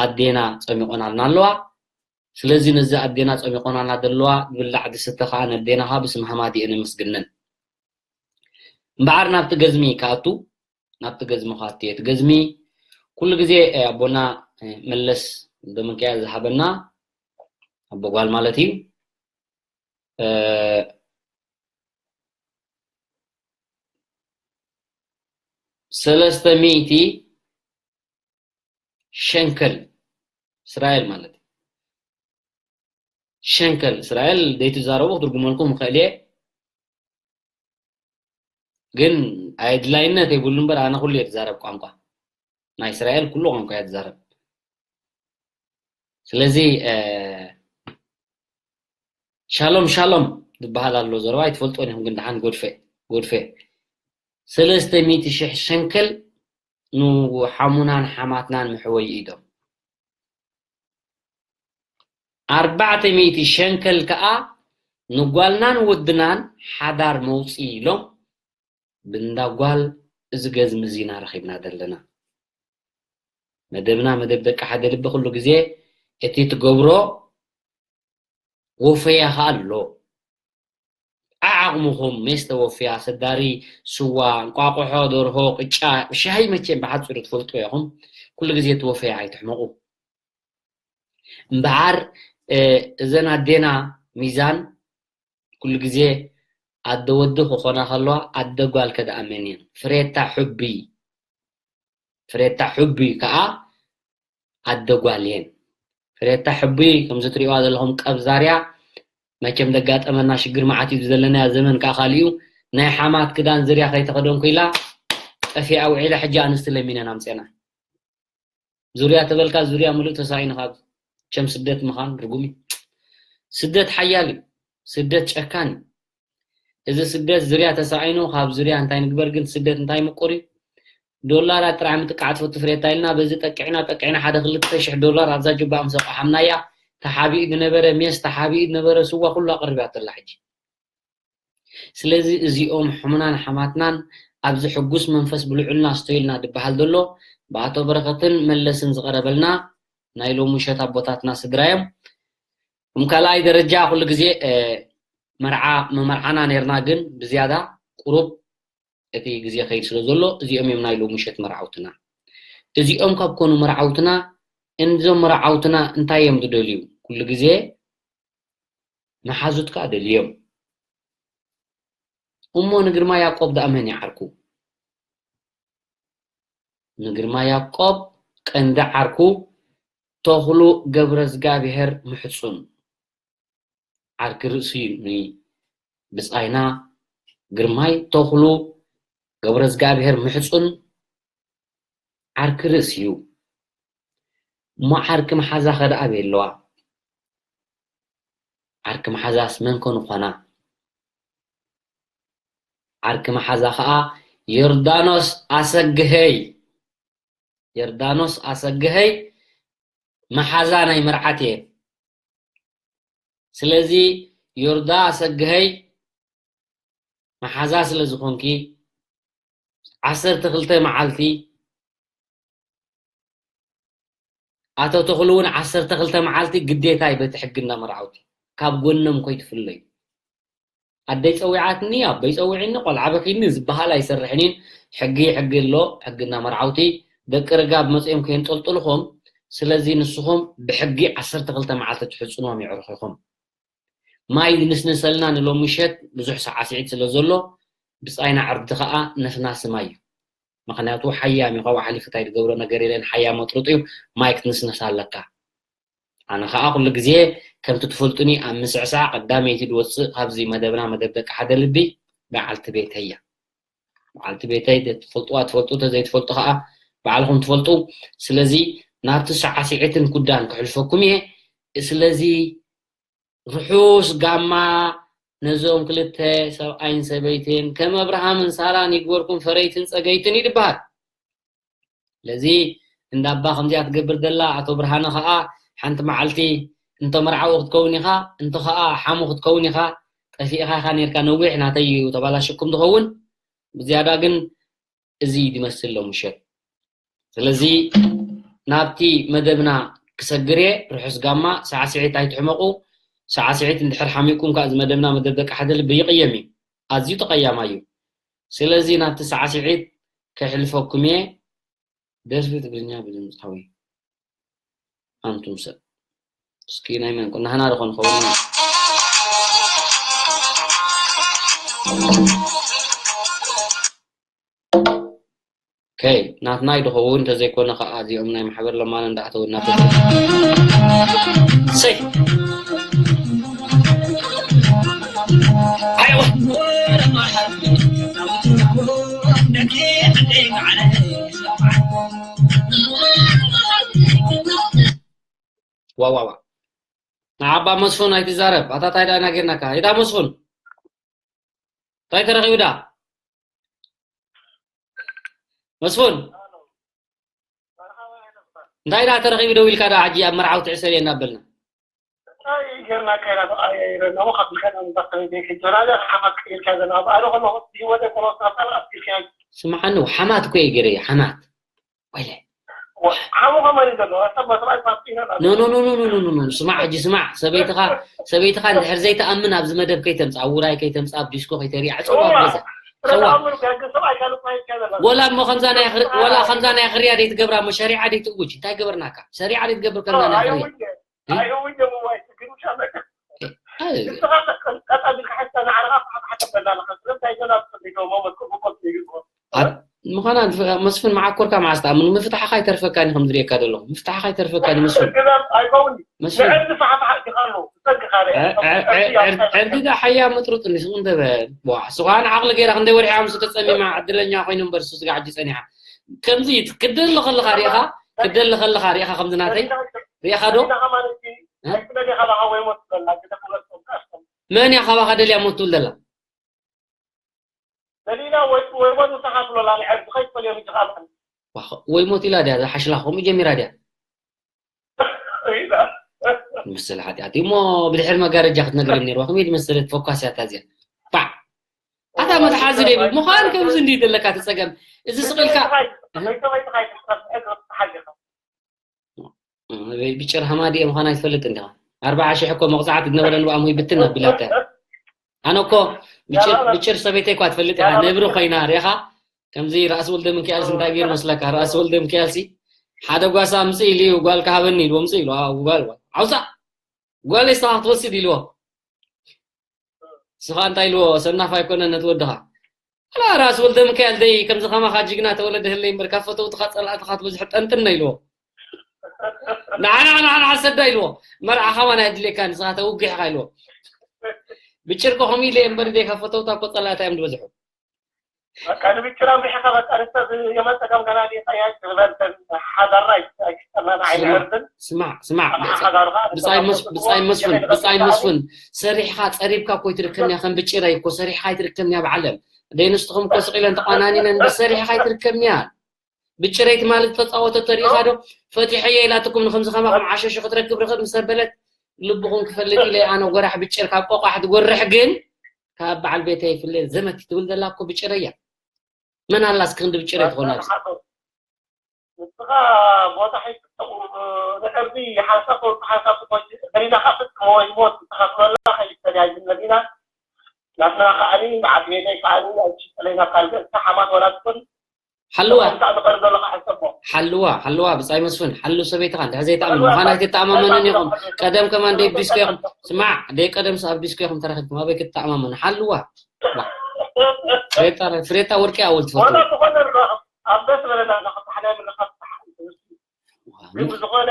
ኣዴና ፀሚቆናልና ኣለዋ ስለዚ ነዚ ኣዴና ፀሚቆናልና ዘለዋ ዝብላዕ ዝስተ ከዓ ነዴና ከዓ ብስም ሃማድ እየ ነመስግነን እምበዓር ናብቲ ገዝሚ ክኣቱ ናብቲ ገዝሚ ክኣቱ እየ እቲ ገዝሚ ኩሉ ግዜ ኣቦና መለስ ደመንከያ ዝሃበና ኣቦ ጓል ማለት እዩ ሰለስተ ሚእቲ ሸንከል እስራኤል ማለት እዩ ሸንከል እስራኤል ዘይትዛረቡ ክትርጉመልኩም ይኽእል እየ ግን ኣየድላይነት የብሉ እምበር ኣነ ኩሉ እየ ትዛረብ ቋንቋ ናይ እስራኤል ኩሉ ቋንቋ እየ ትዛረብ ስለዚ ሻሎም ሻሎም ዝበሃል ኣሎ ዘረባ ኣይትፈልጦን ኢኹም ግን ደሓን ጎድፈ ጎድፈ ሰለስተ ሚእቲ ሽሕ ሸንከል ንሓሙናን ሓማትናን መሕወይ ኢዶም ኣርባዕተ ሚእቲ ሸንከል ከኣ ንጓልናን ወድናን ሓዳር መውፅኢ ኢሎም ብንዳ ጓል እዚ ገዝሚ እዚና ረኺብና ዘለና መደብና መደብ ደቂ ሓደ ልቢ ኩሉ ግዜ እቲ ትገብሮ ወፈያ ከዓ ኣሎ ዓዓቕምኹም ሜስ ተወፍያ ሰዳሪ ስዋ እንቋቑሖ ደርሆ ቅጫ ሻሂ መቼም ብሓፂሩ ትፈልጡ ኢኹም ኩሉ ግዜ ተወፈያ ኣይትሕመቑ እምበዓር እዘን ኣዴና ሚዛን ኩሉ ግዜ ኣደ ወዲ ክኾና ከለዋ ኣደ ጓል ከደኣ መን እየን ፍሬታ ሕቢ ፍሬታ ሕቢ ከዓ ኣደ ጓል እየን ፍሬታ ሕቢ ከምዚ ትሪእዋ ዘለኹም ቀብዛርያ መቸም ደጋጠመና ሽግር መዓት እዩ ዘለናያ ዘመን ከዓ ካሊኡ ናይ ሓማት ክዳን ዝርያ ከይተኸደንኩ ኢላ ጠፊኣ ውዒላ ሕጂ ኣንስቲ ለሚነን ኣምፅና ዙርያ ተበልካ ዙርያ ምሉእ ተሳኢኑ ካብ ቸም ስደት ምዃን ርጉም እዩ ስደት ሓያል እዩ ስደት ጨካን እዩ እዚ ስደት ዝርያ ተሳኢኑ ካብ ዝርያ እንታይ ንግበር ግን ስደት እንታይ ምቁር እዩ ዶላራት ጥራሕ ምጥቃዕ ትፈቱ ፍሬታ ኢልና በዚ ጠቂዕና ጠቂዕና ሓደ ክልተ ሽሕ ዶላር ኣብዛ ጅባእ ምስ ኣቋሓምናያ ተሓቢኡ ዝነበረ ሜስ ተሓቢኡ ዝነበረ ስዋ ኩሉ ኣቅርብያ ተላ ሕጂ ስለዚ እዚኦም ሕሙናን ሓማትናን ኣብዚ ሕጉስ መንፈስ ብልዑልና ስቶይልና ዝበሃል ዘሎ ብኣቶ በረኸትን መለስን ዝቐረበልና ናይ ሎሚ ምሸት ኣቦታትና ስድራ እዮም እም ካልኣይ ደረጃ ኩሉ ግዜ መርዓ መመርዓና ነርና ግን ብዝያዳ ቁሩብ እቲ ግዜ ከይድ ስለ ዘሎ እዚኦም እዮም ናይ ሎሚ ምሸት መርዓውትና እዚኦም ካብ ኮኑ መርዓውትና እንዞም መርዓውትና እንታይ እዮም ዝደልዩ ኩሉ ግዜ መሓዙት ከዓ ደልዮም እሞ ንግርማ ያዕቆብ ደኣ መን ይዓርኩ ንግርማ ያዕቆብ ቀንዲ ዓርኩ ተኽሉ ገብረዝጋብሄር ምሕጹን ዓርኪ ርእሲ ብጻይና ግርማይ ተኽሉ ገብረዝጋብሄር ምሕጹን ዓርኪ ርእሲ እዩ እሞ ዓርኪ መሓዛ ከ ደኣ ኣበይ ኣለዋ? ዓርኪ መሓዛስ መን ኮን ኾና? ዓርኪ መሓዛ ኸኣ ዮርዳኖስ ኣሰግሀይ፣ ዮርዳኖስ ኣሰግሀይ መሓዛ ናይ መርዓት እየ። ስለዚ ዮርዳ ኣሰግሀይ መሓዛ ስለ ዝኾንኪ ዓሰርተ ክልተ መዓልቲ ኣቶ ተኽሉ እውን ዓሰርተ ክልተ መዓልቲ ግዴታ እዩ በቲ ሕጊ እንዳ መርዓውቲ ካብ ጎኖም ኮይትፍለዩ። ኣደይ ጸዊዓትኒ ኣቦይ ጸዊዕኒ ቆልዓ በኪኒ ዝበሃል ኣይሰርሕን እዩን። ሕጊ ሕጊ ኣሎ። ሕጊ እንዳ መርዓውቲ ደቂ ርጋብ መጺኦም ከየንጠልጥልኹም። ስለዚ ንስኹም ብሕጊ ዓሰርተ ክልተ መዓልቲ ትሕጽንዎም የዕርኹኹም። ማይ ንስንሰልና ንሎሚ ምሸት ብዙሕ ሳዕስዒት ስለ ዘሎ ብጻይና ዕርዲ ከኣ ነፍናሲ ማይ እዩ። ምኽንያቱ ሓያም እዩ፣ ካብኡ ሓሊፉ እንታይ ዝገብሮ ነገር የለን፣ ሓያም መጥርጡ እዩ፣ ማይ ክትንስንስ ኣለካ። ኣነ ከኣ ኩሉ ግዜ ከምቲ ትፈልጡኒ ኣብ ምስዕሳዕ ቀዳመይቲ ዝወጽእ ካብዚ መደብና መደብ ደቂ ሓደ ልቢ በዓልቲ ቤተይ እያ። በዓልቲ ቤተይ ትፈልጥዋ ትፈልጡ፣ ተዘይትፈልጡ ከኣ ባዕልኹም ትፈልጡ። ስለዚ ናብቲ ሳዕስዒትን ኩዳን ክሕልፈኩም እየ። ስለዚ ርሑስ ጋማ ነዞም ክልተ ሰብኣይን ሰበይትን ከም ኣብርሃምን ሳራን ይግበርኩም ፈረይትን ጸገይትን ይድበሃል። ስለዚ እንዳ ኣባ ከምዚኣ ትገብር ዘላ ኣቶ ብርሃነ ከኣ ሓንቲ መዓልቲ እንተ መርዓዊ ክትከውን ኢኻ እንተ ከኣ ሓሙ ክትከውን ኢኻ ጠፊእኻ ኢኻ ነርካ ነዊሕ ናተይ እዩ ተባላሽኩም ትኸውን ብዝያዳ ግን እዚ እዩ ዝመስል ሎም ምሸት። ስለዚ ናብቲ መደብና ክሰግር እየ። ርሑስ ጋማ ሳዕስዒት ኣይትሕመቑ። ሳዕስዒት እንድሕር ሓሚቁም ከዓ እዚ መደብና መደብ ደቂ ሓደ ልቢ ይቕየም እዩ። ኣዝዩ ተቐያማይ እዩ። ስለዚ ናብቲ ሳዕስዒት ከሕልፈኩም እየ። ደርፊ ትግርኛ ብድምፃዊ ኣንቱም ሰብ እስኪ ናይ መን ናህና ዶ ክንኸውን ከይ ናትናይ ድኸውን እንተዘይኮነ ከዓ እዚኦም ናይ ማሕበር ለማነ እንዳኣተወና ሰይ ዋዋዋ ንዓባ መስፉን ኣይትዛረብ ኣታ ታይ ዳና ጌርናካ ይዳ መስፉን እንታይ ተረኺቡ ዳ መስፉን እንታይ ዳ ተረኺቡ ደው ኢልካ ዳ ሕጂ ኣብ መርዓው ትዕሰር እየ እናበልና ስምዓኒ ሓማት እኮ እየ ገይረ ሓማት ወይለ ስማዕ ሕጂ ስማዕ ሰበይትኻ ሰበይትኻ እንድሕር ዘይተኣምን ኣብዚ መደብ ከይተምፅእ ኣብ ውራይ ከይተምፅእ ኣብ ዲስኮ ከይተሪኣ ፀዋ ገዛ ወላ እሞ ከምዛ ናይ ወላ ከምዛ ናይ ክርያ ደይትገብራ እሞ ሸሪዓ ደይትእውጅ እንታይ ገበርናካ ሸሪዓ ደይትገብር ከምዛ ናይ ክርያ ምዃና መስፍን መዓኮርካ መዓስ ተኣምኑ ምፍታሕኻ ኣይተርፈካን ከም ዝሪእካ ዘለኹ ምፍታሕኻ ኣይተርፈካን ከም ዝሪእካ ዘለኹ መስፍን መስፍን ዕርዲ ዳ ሓያ መጥሩጥኒ ስቕ እንተበል ስኻ ንዓቕሊ ገይራ ክንደይ ወርሒ ኣምሱ ተፀሚማ ዕድለኛ ኮይኑ እምበር ሱ ስጋ ሕጂ ፀኒሓ ከምዚ ክደሊ ከለኻ ሪኢኻ ክደሊ ከለኻ ሪኢኻ ከምዚ ናተይ ሪኢኻ ዶ መን እያ ካባኻ ደልያ ሞት ትብል ዘላ ደሊና ወይ ወይ ሞት ንስኻ ትብሎ ላሊ ዕርዲ ከይትፈልዮ ምጅኻ ወይ ሞት ኢላ ድያ ዝሓሽላ ከምኡ ጀሚራ ድያ ምስል ሓጢኣት እዩ እሞ ብድሕሪ መጋረጃ ክትነግረኒ ነርዋ ከመይ ዝመሰለት ፈኳስያታ እዚኣ ባዕ ኣታ መትሓዚ ደብል ምዃን ከምዚ እንዲ ዘለካ ትፀገም እዚ ስቕልካ ብጭር ሃማዲ ምዃን ኣይትፈልጥ እንዲኻ ኣርባዓ ሽሕ እኮ መቕፃዕቲ ዝነበረ ንብኣም ይብትን ኣቢላታ ኣነ እኮ ብጭር ሰበይተይ እኳ ትፈልጥ ኢኻ ነብሪ ኮይና ሪኢኻ ከምዚ ራእሲ ወልደ ምክያልሲ እንታይ ገይሩ መስለካ ራእሲ ወልደ ምክያልሲ ሓደ ጓሳ ምፅእ ኢሉ እዩ ጓል ክሃበኒ ኢልዎ ምፅእ ኢልዎ ጓል ዓውፃ ጓል ስኻ ክትወስድ ኢልዎ ስኻ እንታይ ኢልዎ ሰናፍ ኣይኮነ ነቲ ወድኻ ኣላ ራእሲ ወልደ ምክያል ደይ ከምዚ ከማኻ ጅግና ተወለደ ህለይ እምበር ካብ ፈተውትኻ ፀላእትኻ ትብዝሑ ጠንጥነ ኢልዎ ንዓና ንዓና ሰዳ ኢልዎ መርዓ ከማን ኣየድልየካ ንስኻ ተውግሕኻ ኢልዎ ብጭርቂ ከምኡ ኢለ እምበር ደይ ካብ ፈተውታ እኮ ፀላእታ እዮም ዝበዝሑ በቃ ንብጭራም ሪሕኻ በቃ ንሰብ የመፀ ከም ገና ዲቃ ያጭ ዝበልተን ሓዳራ ኣይስጠና ስማዕ ስማዕ ብፃይ መስፍን ብፃይ መስፍን ሰሪሕካ ፀሪብካ እኮ ይትርከብንያ ከም ብጭረይ እኮ ሰሪሕካ ይትርከብንያ ብዓለም ደይ ንስትኹም እኮ ስቕ ኢለን ተቋናኒነን ሰሪሕካ ይትርከብንያ ብጭረይ ትማሊ ዝተፃወተቶ ሪኢኻ ዶ ፈቲሐየ ኢላትኩም ንከምዚ ከማኹም ዓሸሹ ክትረክብ ርኽብ ምስ ኣበለት ልብኹም ክፈልጥ ኢለ ኣነ ጎራሕ ብጭር ካብ ቆቋሕ ትጎርሕ ግን ካብ በዓል ቤተይ ይፍለ ዘመት ትብል ዘላ እኮ ብጭረያ መን ኣላ እስኪ ክንዲ ብጭረይ ትኾና ንስኻ ቦታ ሒዝካ ንዕርዲ ሓንሳብ ተወርቂ ሓንሳብ ትኾጂ መዲና ከዓ ፍጽሞ ይሞት ንስኻ ትበላ ከይተለያዩ መዲና ናትና ከዓኒ ንዓዲ ቤተይ ከዓኒ ኣይትሽጠለይ ናብ ካልገ እስካ ሓማት ወላ ትኹን ሓልዋ ሓልዋ ሓልዋ ብፃይ መስፍን ሓሉ ሰበይትኻ እንድሕር ዘይትኣምን ምዃን ኣይትተኣማመንን ኢኹም ቀደም ከማን ደይ ቢስኮ ኢኹም ስማዕ ደይ ቀደም ሰኣብ ቢስኮ ኢኹም ተረኺብኩም ኣበይ ክትተኣማመኑ ሓልዋ ፍሬታ ወርቂ ኣወል ትፈትዎ ግን ብዝኾነ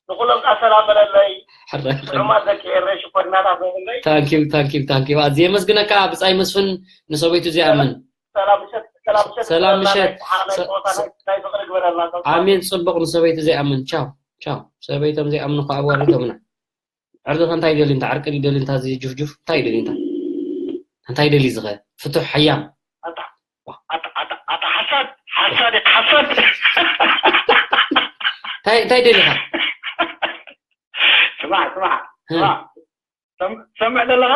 ንኩሎም ከዓ ሰላም በለለይ ሕማት ደቂ ኤረይ ሽኮሪናታት በለለይ ታንኪዩ ታንኪዩ ታንኪዩ ኣዝየ የመስግነካ ብፃይ መስፍን ንሰበይቱ ዘይኣምን ሰላም ምሸት ሰላም ምሸት ናይ ፍቅሪ ግበረልና ኣሜን ፅቡቅ ንሰበይቱ ዘይኣምን ቻው ቻው ሰበይቶም ዘይኣምኑ እኮ ኣዋሪዶምና ዕርዲ ከ እንታይ ይደልዩ እንታ ዕርቂ ድዩ ደልዩ እንታ እዚ ጁፍጁፍ እንታይ ይደልዩ እንታ እንታይ ይደልዩ ዝኸ ፍቱሕ ሓያም ኣታ ሓሳድ ሓሳድ ሓሳድ እንታይ እንታይ ደሊኻ ስማዕ ስማዕ ስማዕ ሰምዕ ዘለኻ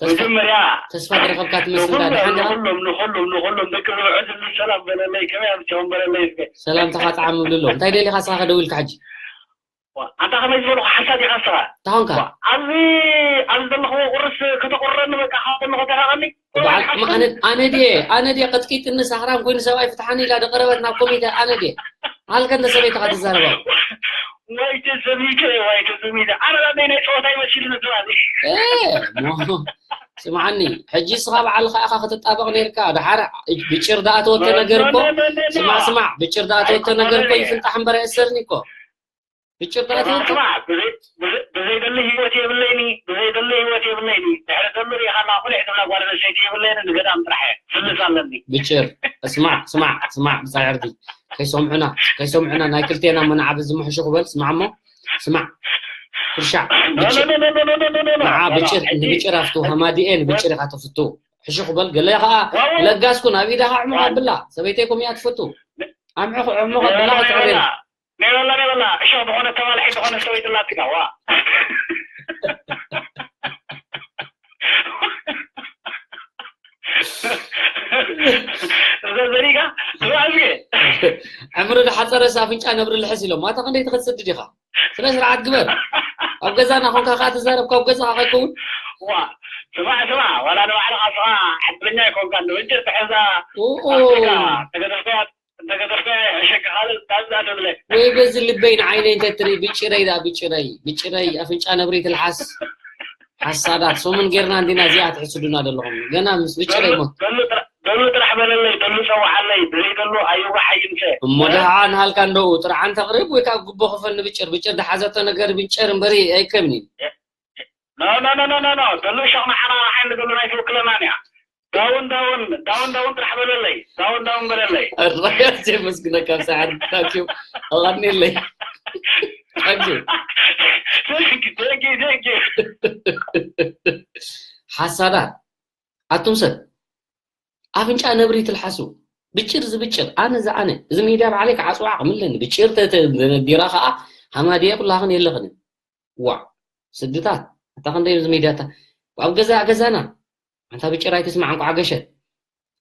መጀመርያ ተስፋ ዝረኸብካ ትመስል ንኹሎም ንኹሎም ንኹሎም ደቂ ዝውዕል ሰላም በለለይ ከመይ ኣምፅኦም በለለይ እስከ ሰላምታኻ ጣዕም እብልሎም እንታይ ደሊኻ ስኻ ከደው ኢልካ ሕጂ ኣንታ ከመይ ዝበልኩ ሓሳብ ኢኻ ስኻ እንታይ ኾንካ ኣብዚ ኣብዚ ዘለኽዎ ቁርስ ከተቁርረኒ በቃ ካብ ጎንኹ ተራቐኒ ኣነ ድየ ኣነ ድየ ቀጥቂጥኒ ሳኽራም ኮይኑ ሰብኣይ ፍትሓኒ ኢላ ደቀረበት ናብ ኮሚተ ኣነ ድየ ሃልከ እንተ ሰበይትኻ ትዛረባ ወይ ተሰሚተ ወይ ተሰሚተ ኣነ ናበይ ናይ ፀወታ ይመስል ነትራኒ ስምዓኒ ሕጂ ስኻ በዓልኻ ኢኻ ክትጣበቕ ነርካ ድሓር ብጭር ደኣ ተወተ ነገር እኮ ስማዕ ስማዕ ብጭር ደኣ ተወተ ነገር እኮ ይፍንጣሕ እምበር የእሰርኒ እኮ ብጭር ደኣ ተወተ ብዘይደሊ ህይወት የብለይኒ ብዘይደሊ ህይወት የብለይኒ ድሕሪ ደሊ ሪኢኻ ናብ ኩልሕ ትብላ ጓል ኣንስተይቲ የብለይኒ ንገዳም ጥራሕ እየ ፍልስ ኣለኒ ብጭር ስማዕ ስማዕ ስማዕ ብፃይ ዕርዲ ከይሰምዑና ከይሰምዑና ናይ ክልቴና መናዓቢ ዝምሕሹ ክበል ስማዕ እሞ ስማዕ ኩርሻዕ ብጭር ንዓ ብጭር ንብጭር ኣፍቱ ሃማዲኤ ንብጭር ኢኻ ተፍቱ ሕሹ ክበል ገለ ከዓ ለጋስኩ ናብ ኢዳኻ ዕሙቕ ኣብላ ሰበይተይኩም እያ ትፈቱ ዕሙቕ ዕሙቕ ኣብላ ክትዕብር ሜበላ ሜበላ እሾ ዝኾነ ተባልሒ ዝኾነ ሰበይትላትካ ዋ ዘዘሪጋ ዝባዕዝገ ዕምሪ ዝሓፀረስ ኣፍንጫ ነብሪ ልሕስ ኢሎም ማታ ክንደይ ትኽትስድድ ኢኻ ስነ ስርዓት ግበር ኣብ ገዛና ኮንካ ከዓ ትዛረብ ካብ ገዛኻ ከይከውን ዋ ስማዕ ስማዕ ዋላ ንባዕልኻ ስኻ ዕድለኛ ይኮንካ ንብንጭር ትሕዛ ተገደፍካያ ተገደፍካያ ሕሸካ ካልእ ዳዛ ተብለ ወይ በዚ ልበይ ንዓይነይ እንተትርኢ ብጭረይ ዳ ብጭረይ ብጭረይ ኣፍንጫ ነብሪ ትልሓስ ሓሳዳት ሰሙን ጌርና እንዲና እዚኣ ትሕስዱና ዘለኹም ገና ምስ ብጭረይ ሞት ደሉ ጥራሕ በለለይ ደሉ ፀዋዓለይ ብዘይ ደሉ ኣይዋሓይን ሰ እሞ ደሃዓ ንሃልካ እንደው ጥርዓን ተቕርብ ወይ ካብ ጉቦ ክፈል ንብጭር ብጭር ዝሓዘቶ ነገር ብንጨር እምበሪ ኣይከብኒ ደሉ ሸቕ ንዓና ንዓይ ንደሉ ናይ ትውክለና እያ ዳውን ዳውን ዳውን ዳውን ጥራሕ በለለይ ዳውን ዳውን በለለይ ኣድራያት የመስግነካ ሰዓር ታንኪዩ ኣቐኒለይ ታንኪዩ ሓሳዳት ኣቱም ሰብ ኣፍንጫ ነብሪ ትልሓሱ ብጭር ዝብጭር ኣነ ዝኣነ እዚ ሚድያ ባዕለይ ክዓፅዋ ክምለኒ ብጭር ተነዲራ ከዓ ሃማድየ ኩላኽን የለኽንን ዋዕ ስድታት ኣታ ክንደይ እዚ ሚድያታ ኣብ ገዛ ገዛና ኣንታ ብጭር ኣይትስማዕ እንኳዕ ገሸት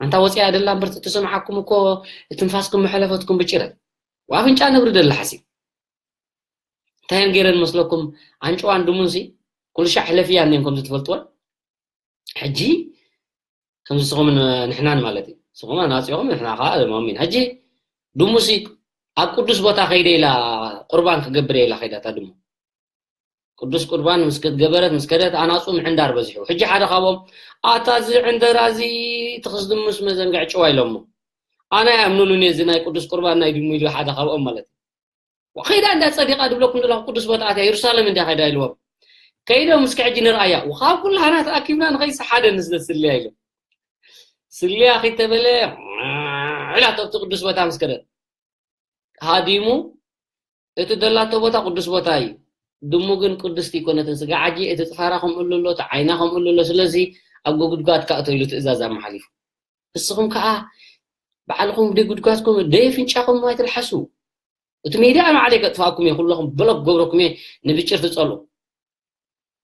ኣንታ ወፂኣ ደላ እምበር ትስምዓኩም እኮ ትንፋስኩም መሐለፈትኩም ብጭረ ኣፍንጫ ነብሪ ደላ ሓሲብ እንታይ እየን ገይረን መስለኩም ኣንጭዋን ድሙንሲ ኩሉ ሻዕ ሕለፍያ እኒአን ከምዚ ትፈልጥወን ሕጂ ከምዚ ስኹም ንሕናን ማለት እዩ ስኹም ኣናፂኹም ንሕና ከዓ ማሚን ሕጂ ድሙሲ ኣብ ቅዱስ ቦታ ከይደ ኢላ ቁርባን ክገብር ኢላ ከይዳታ ድሙ ቅዱስ ቁርባን ምስ ገበረት ምስ ከደት ኣናፁ ምዕንዳር በዚሑ ሕጂ ሓደ ካብኦም ኣታ እዚ ዕንደራ እዚ ትኽዝድሙስ መዘንግዕ ጭዋ ኢሎሞ ኣነ ኣይኣምኑሉን እዚ ናይ ቅዱስ ቁርባን ናይ ድሙ ኢሉ ሓደ ካብኦም ማለት እዩ ከይዳ እንዳ ፀዲቃ ድብለኩም ዘለኹ ቅዱስ ቦታ ኣትያ የሩሳሌም እንድያ ከይዳ ኢልዎም ከይዶም እስኪ ሕጂ ንርኣያ ካብ ኩላህና ተኣኪብና ንኸይሲ ሓደ ንስለ ስልያ ኢሎም ስልያ ከይተበለ ዕላት ኣብቲ ቅዱስ ቦታ ምስ ከደት ሃዲሙ እቲ ደላቶ ቦታ ቅዱስ ቦታ እዩ። ድሙ ግን ቅድስቲ ይኮነትን። ስጋ ዓጂ እቲ ጽፋራ ከምኡ ኣሎ፣ እቲ ዓይና ከምኡ ኣሎ። ስለዚ ኣብ ጉድጓድ ካእቶ ኢሉ ትእዛዝ ኣመሓሊፉ። ንስኹም ከኣ ባዕልኹም ደይ ጉድጓድኩም ደይ ፍንጫኹም ኣይትልሓሱ። እቲ ሜድያ ኣነ ባዕለይ ከጥፋእኩም እየ፣ ኩለኹም ብሎክ ገብረኩም እየ። ንብጭር ትጸልኡ።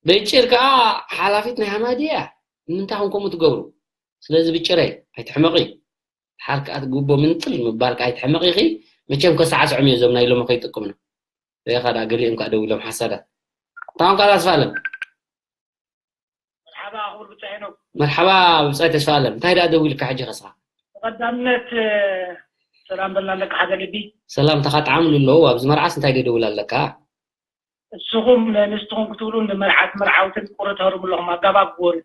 ብጭር ከኣ ሓላፊት ናይ ሃማዲ እያ። ንምንታይ ኹም ከምኡ ትገብሩ? ስለዚ ብጭረይ ኣይትሕመቒ። ሓር ከኣ ትግቦ ምንጥል ምባል ከኣ ኣይትሕመቒ ኢኺ። መቸም ከሰዓስዖም እየ እዞም ናይ ሎሚ ከይጥቅምና። ሪኢኻ ደኣ ገሊኦም ከኣ ደው ኢሎም ሓሳዳት። እንታይ ኾንካ ተስፋ ኣለም? መርሓባ ክቡር ብጻይ ሄኖክ። መርሓባ ብጻይ ተስፋ ኣለም። እንታይ ደኣ ደው ኢልካ ሕጂ ከስኻ? ብቐዳምነት ሰላም በልና ኣለካ ሓደ ልቢ። ሰላምታኻ ጣዕም ኣለዎ። ኣብዚ መርዓስ እንታይ ደደውል ኣለካ? እስኹም ንስትኹም ክትብሉ ንመርዓት መርዓውትን ቁሪ ትህርሙ ኣለኹም። ኣጋባብ ግበሩ።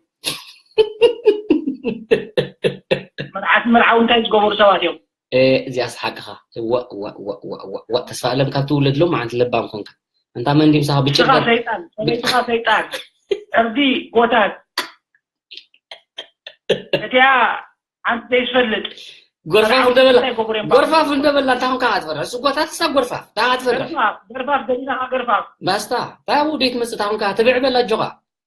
መርዓት መርዓው እንታይ ዝገበሩ ሰባት እዮም? እ፣ እዚኣስ ሓቅኻ። እዋእ፣ እዋእ፣ እዋእ፣ እዋእ፣ እዋእ፣ እዋእ። ተስፋ ኣለም ካብ ትውለድ ሎማዓንቲ ለባም ኮንካ። ኣንታ መን ድዩ ምሳኻ ብጭር ንስኻ ገር-፣ ሰይጣን፣ ሰበይትኻ ሰይጣን። ዕርዲ ጎታት። እቲኣ ሓንቲ ዘይትፈልጥ። ጎርፋፍ መርዓውቲ እንደበላ፣ እንታይ ይገብሩ እዮም? ጎርፋፍ እንደበላ፣ እንታይ ኾንካ ትፈርሕ? እሱ ጎታት ክሳብ ጎርፋፍ፣ እንታይ ትፈርሕ? ገርፋፍ፣ ገርፋፍ፣ ገዲና ገርፋፍ። ባስታ፣ እንታይ ኣብኡ ደይ ትመጽእ፣ እንታይ ኾንካ ትብዕ በላ ኣጆኻ።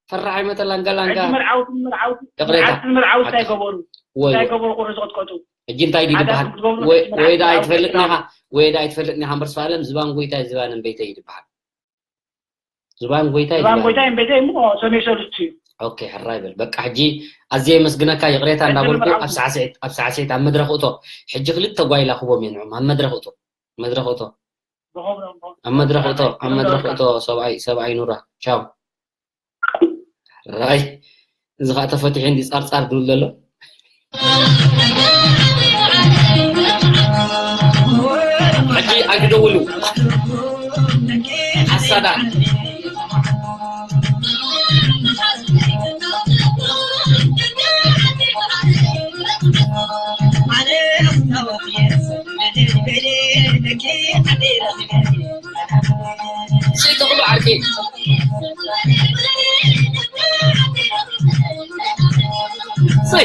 ፈራሒ መተ ላንጋ ላንጋ። ሕጂ መርዓውቲ፣ መርዓውቲ፣ ይቕሬታ። መርዓውቲ፣ መርዓውቲ እንታይ ሓቅኻ። ገበሩ? ወይ፣ እንታይ ወይ። ገበሩ ቁሪ ዝቕጥቀጡ? ሕጂ እንታይ ድዩ ሓደ ዝበሃል? ክትገብሩ ወይ፣ ትምህርቲ ወይ ደኣ ሓንቲ ኣይትፈልጥን ሓንቲ ኢኻ፣ ወይ ደኣ ኣይትፈልጥን ኢኻ እምበር ስፋለም፣ ዝባን ጎይታይ ዝባን እምበይተይ እዩ ዝበሃል። ዝባን ጎይታይ ዝባን ዝባን። ጎይታይ እምበይተይ እሞ ሰኑይ ሰሉስቲ እዩ። ኦኬ፣ ሕራይ በል። በቃ ሕጂ ኣዝየ የመስግነካ፣ ይቕሬታ ዕድል እንዳበልኩ ምርዓው። ኣብ ሳዕስዒት፣ ኣብ ሳዕስዒት ኣብ መድረኽ እቶ። ሕጂ ክልተ ጓይላ ክቦም እየ ንዕም፣ ኣብ መድረኽ እቶ። መድረኽ እቶ። ብኸምኡ እሞ ኣብ መድረኽ እቶ፣ ኣብ መድረኽ እቶ፣ ሰብኣይ፣ ሰብኣይ ኑራ። ቻው። ራይ፣ እዚ ኸኣ ተፈቲሑ እንዲ ጻርጻር ድብል ዘሎ። ሕጂ ኣይትደውሉ። ሓሳዳት። ሰይተኽሉ ዓርኪ። ሰይ።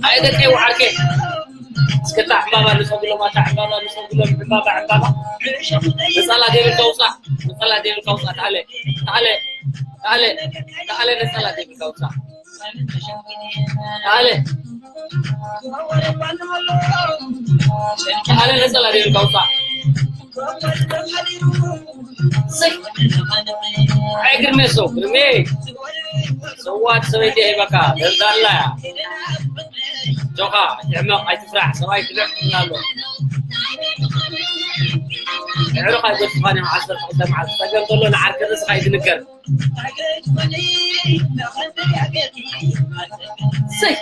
ኣይ ደቀይ ወዓርከይ። እስከ እታ ዕምባባ ንጸጉሎም፣ እታ ዕምባባ ንጸጉሎም፣ ዕምባባ፣ ዕምባባ። ነጸላ ዘይብልካ ውጻእ፣ ነጸላ ዘይብልካ ውጻእ፣ ተኣለ፣ ተኣለ፣ ተኣለ፣ ተኣለ፣ ነጸላ ዘይብልካ ውጻእ። ተኣለ። ተኣለ ነጸላ ዘይብልካ ውጻእ። ሰይ። ኣይ ግርሜ ሰው፣ ግርሜ። ሰዋት ሰበይቲ ሂበካ፣ ደልዳላ እያ። ጆኻ፣ ኣይትሕመቕ፣ ኣይትፍራሕ፣ ሰብኣይ ክልዕ ትብል ኣሎ። ኣዕሩኽ ኣይገድፉኻን እዮም፣ ዓሰርተ ክልተ መዓልቲ። ጸገም ተሎ ንዓርከ ርእስኻ እዩ ዝንገር። ሰይ።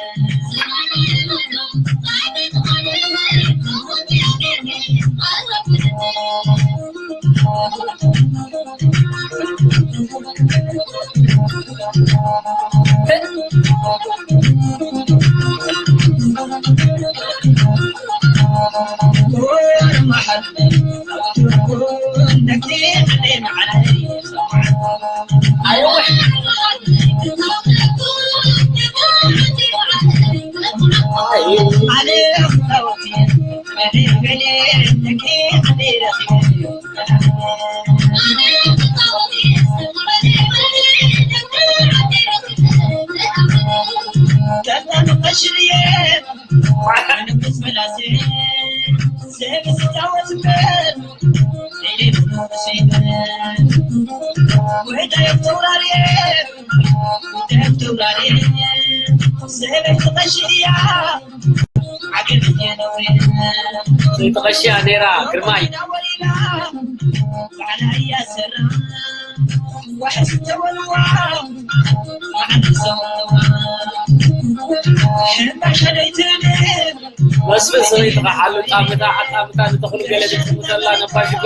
ሰይቲ ቀሺ ኣዴራ ግርማይ። መስፍን ሰበይትኻ ሓሉ ጣምታ ኣጣምታ ንተኽሉ ገለ ክትምተላ ነባሽጎ።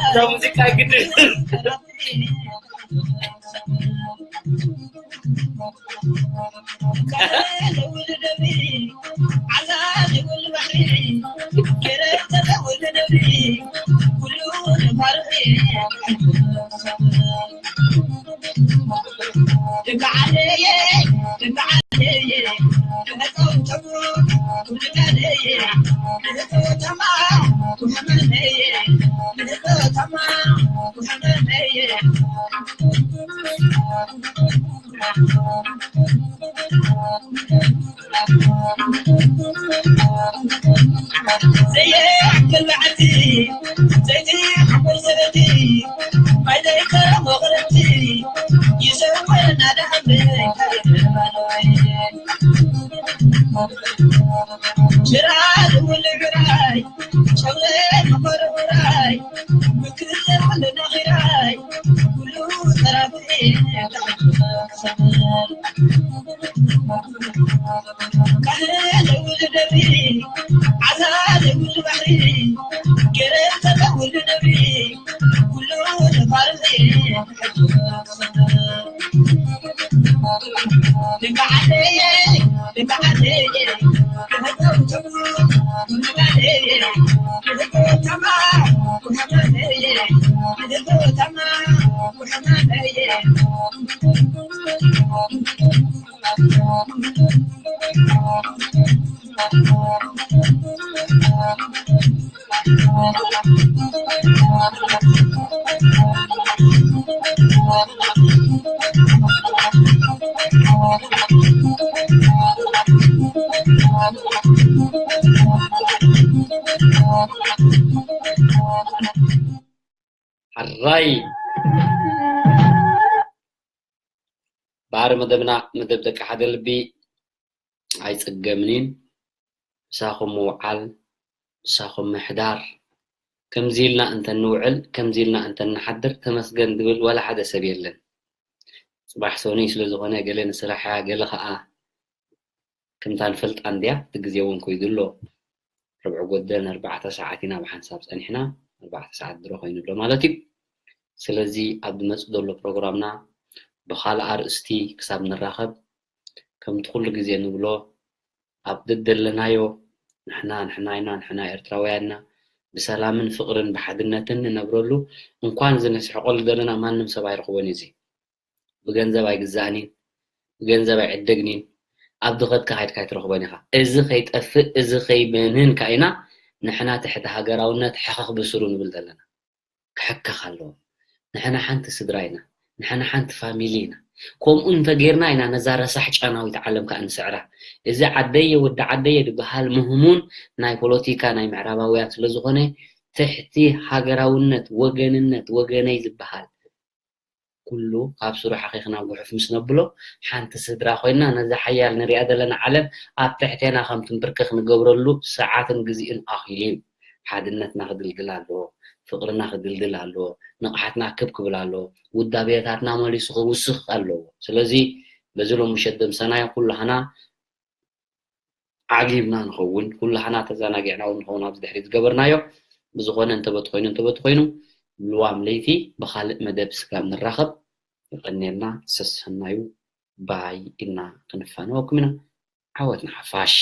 እዛ ሙዚቃ ግድን ሕራይ ባር መደብና መደብ ደቂ ሓደ ልቢ ኣይጽገምንን። ምሳኹም ምውዓል፣ ምሳኹም ምሕዳር፣ ከምዚ ኢልና እንተንውዕል፣ ከምዚ ኢልና እንተንሓድር ተመስገን ዝብል ዋላ ሓደ ሰብ የለን። ጽባሕ ሰኑይ ስለ ዝኾነ ገለ ንስራሕ እያ፣ ገለ ኸኣ ከምታ ንፈልጣ እንድያ፣ እቲ ግዜ እውን ኮይዱ ኣሎ። ርብዒ ጎደል ኣርባዕተ ሰዓት ኢና ብሓንሳብ ጸኒሕና፣ ኣርባዕተ ሰዓት ድሮ ኮይኑ ኣሎ ማለት እዩ። ስለዚ ኣብ ዝመጽእ ዘሎ ፕሮግራምና ብኻልእ ኣርእስቲ ክሳብ ንራኸብ፣ ከምቲ ኩሉ ግዜ ንብሎ፣ ኣብ ደደለናዮ ንሕና ንሕና ኢና፣ ንሕና ኤርትራውያን ኢና፣ ብሰላምን ፍቕርን ብሓድነትን ንነብረሉ፣ እንኳን እዚ ንስሕቐሉ ዘለና ማንም ሰብ ኣይረኽቦን እዩ። እዚ ብገንዘብ ኣይግዛእን እዩ፣ ብገንዘብ ኣይዕደግን እዩ። ኣብ ድኸትካ ከይድካ ኣይትረኽቦን ኢኻ። እዚ ከይጠፍእ፣ እዚ ከይበንን ከኣ ኢና ንሕና ትሕቲ ሃገራውነት ሕኸኽ ብስሩ ንብል ዘለና። ክሕከኽ ኣለዎ። ንሕና ሓንቲ ስድራ ኢና። ንሕና ሓንቲ ፋሚሊ ኢና። ከምኡ እንተጌርና ኢና ነዛ ረሳሕ ጫናዊት ዓለም ከኣ ንስዕራ። እዚ ዓደየ ወዲ ዓደየ ዝበሃል ምህሙን ናይ ፖለቲካ ናይ ምዕራባውያን ስለ ዝኾነ፣ ትሕቲ ሃገራውነት፣ ወገንነት፣ ወገነይ ዝበሃል ኩሉ ካብ ስሩ ሓኺኽና ጉሑፍ ምስ ነብሎ፣ ሓንቲ ስድራ ኮይና ነዛ ሓያል ንሪኣ ዘለና ዓለም ኣብ ትሕቴና ከም ትንብርክኽ ንገብረሉ ሰዓትን ግዜን ኣኺሉ እዩ። ሓድነትና ክድልድል ኣለዎ፣ ፍቕርና ክድልድል ኣለዎ፣ ንቕሓትና ክብ ክብል ኣለዎ፣ ውዳቤታትና መሊሱ ክውስኽ ኣለዎ። ስለዚ በዚ ሎሚ ምሸት ደምሰናዮ ኩሉ ሃና ዓጊብና ንኸውን፣ ኩሉ ሃና ተዘናጊዕና እውን ንኸውን ኣብዚ ድሕሪት ዝገበርናዮ። ብዝኾነ እንተበት ኮይኑ እንተበት ኮይኑ ልዋም ለይቲ ብኻልእ መደብ ስጋብ ንራኸብ የቐንየልና። ሰሰናዩ ባይ ኢልና ክንፋነወኩም ኢና። ዓወት ንሓፋሽ።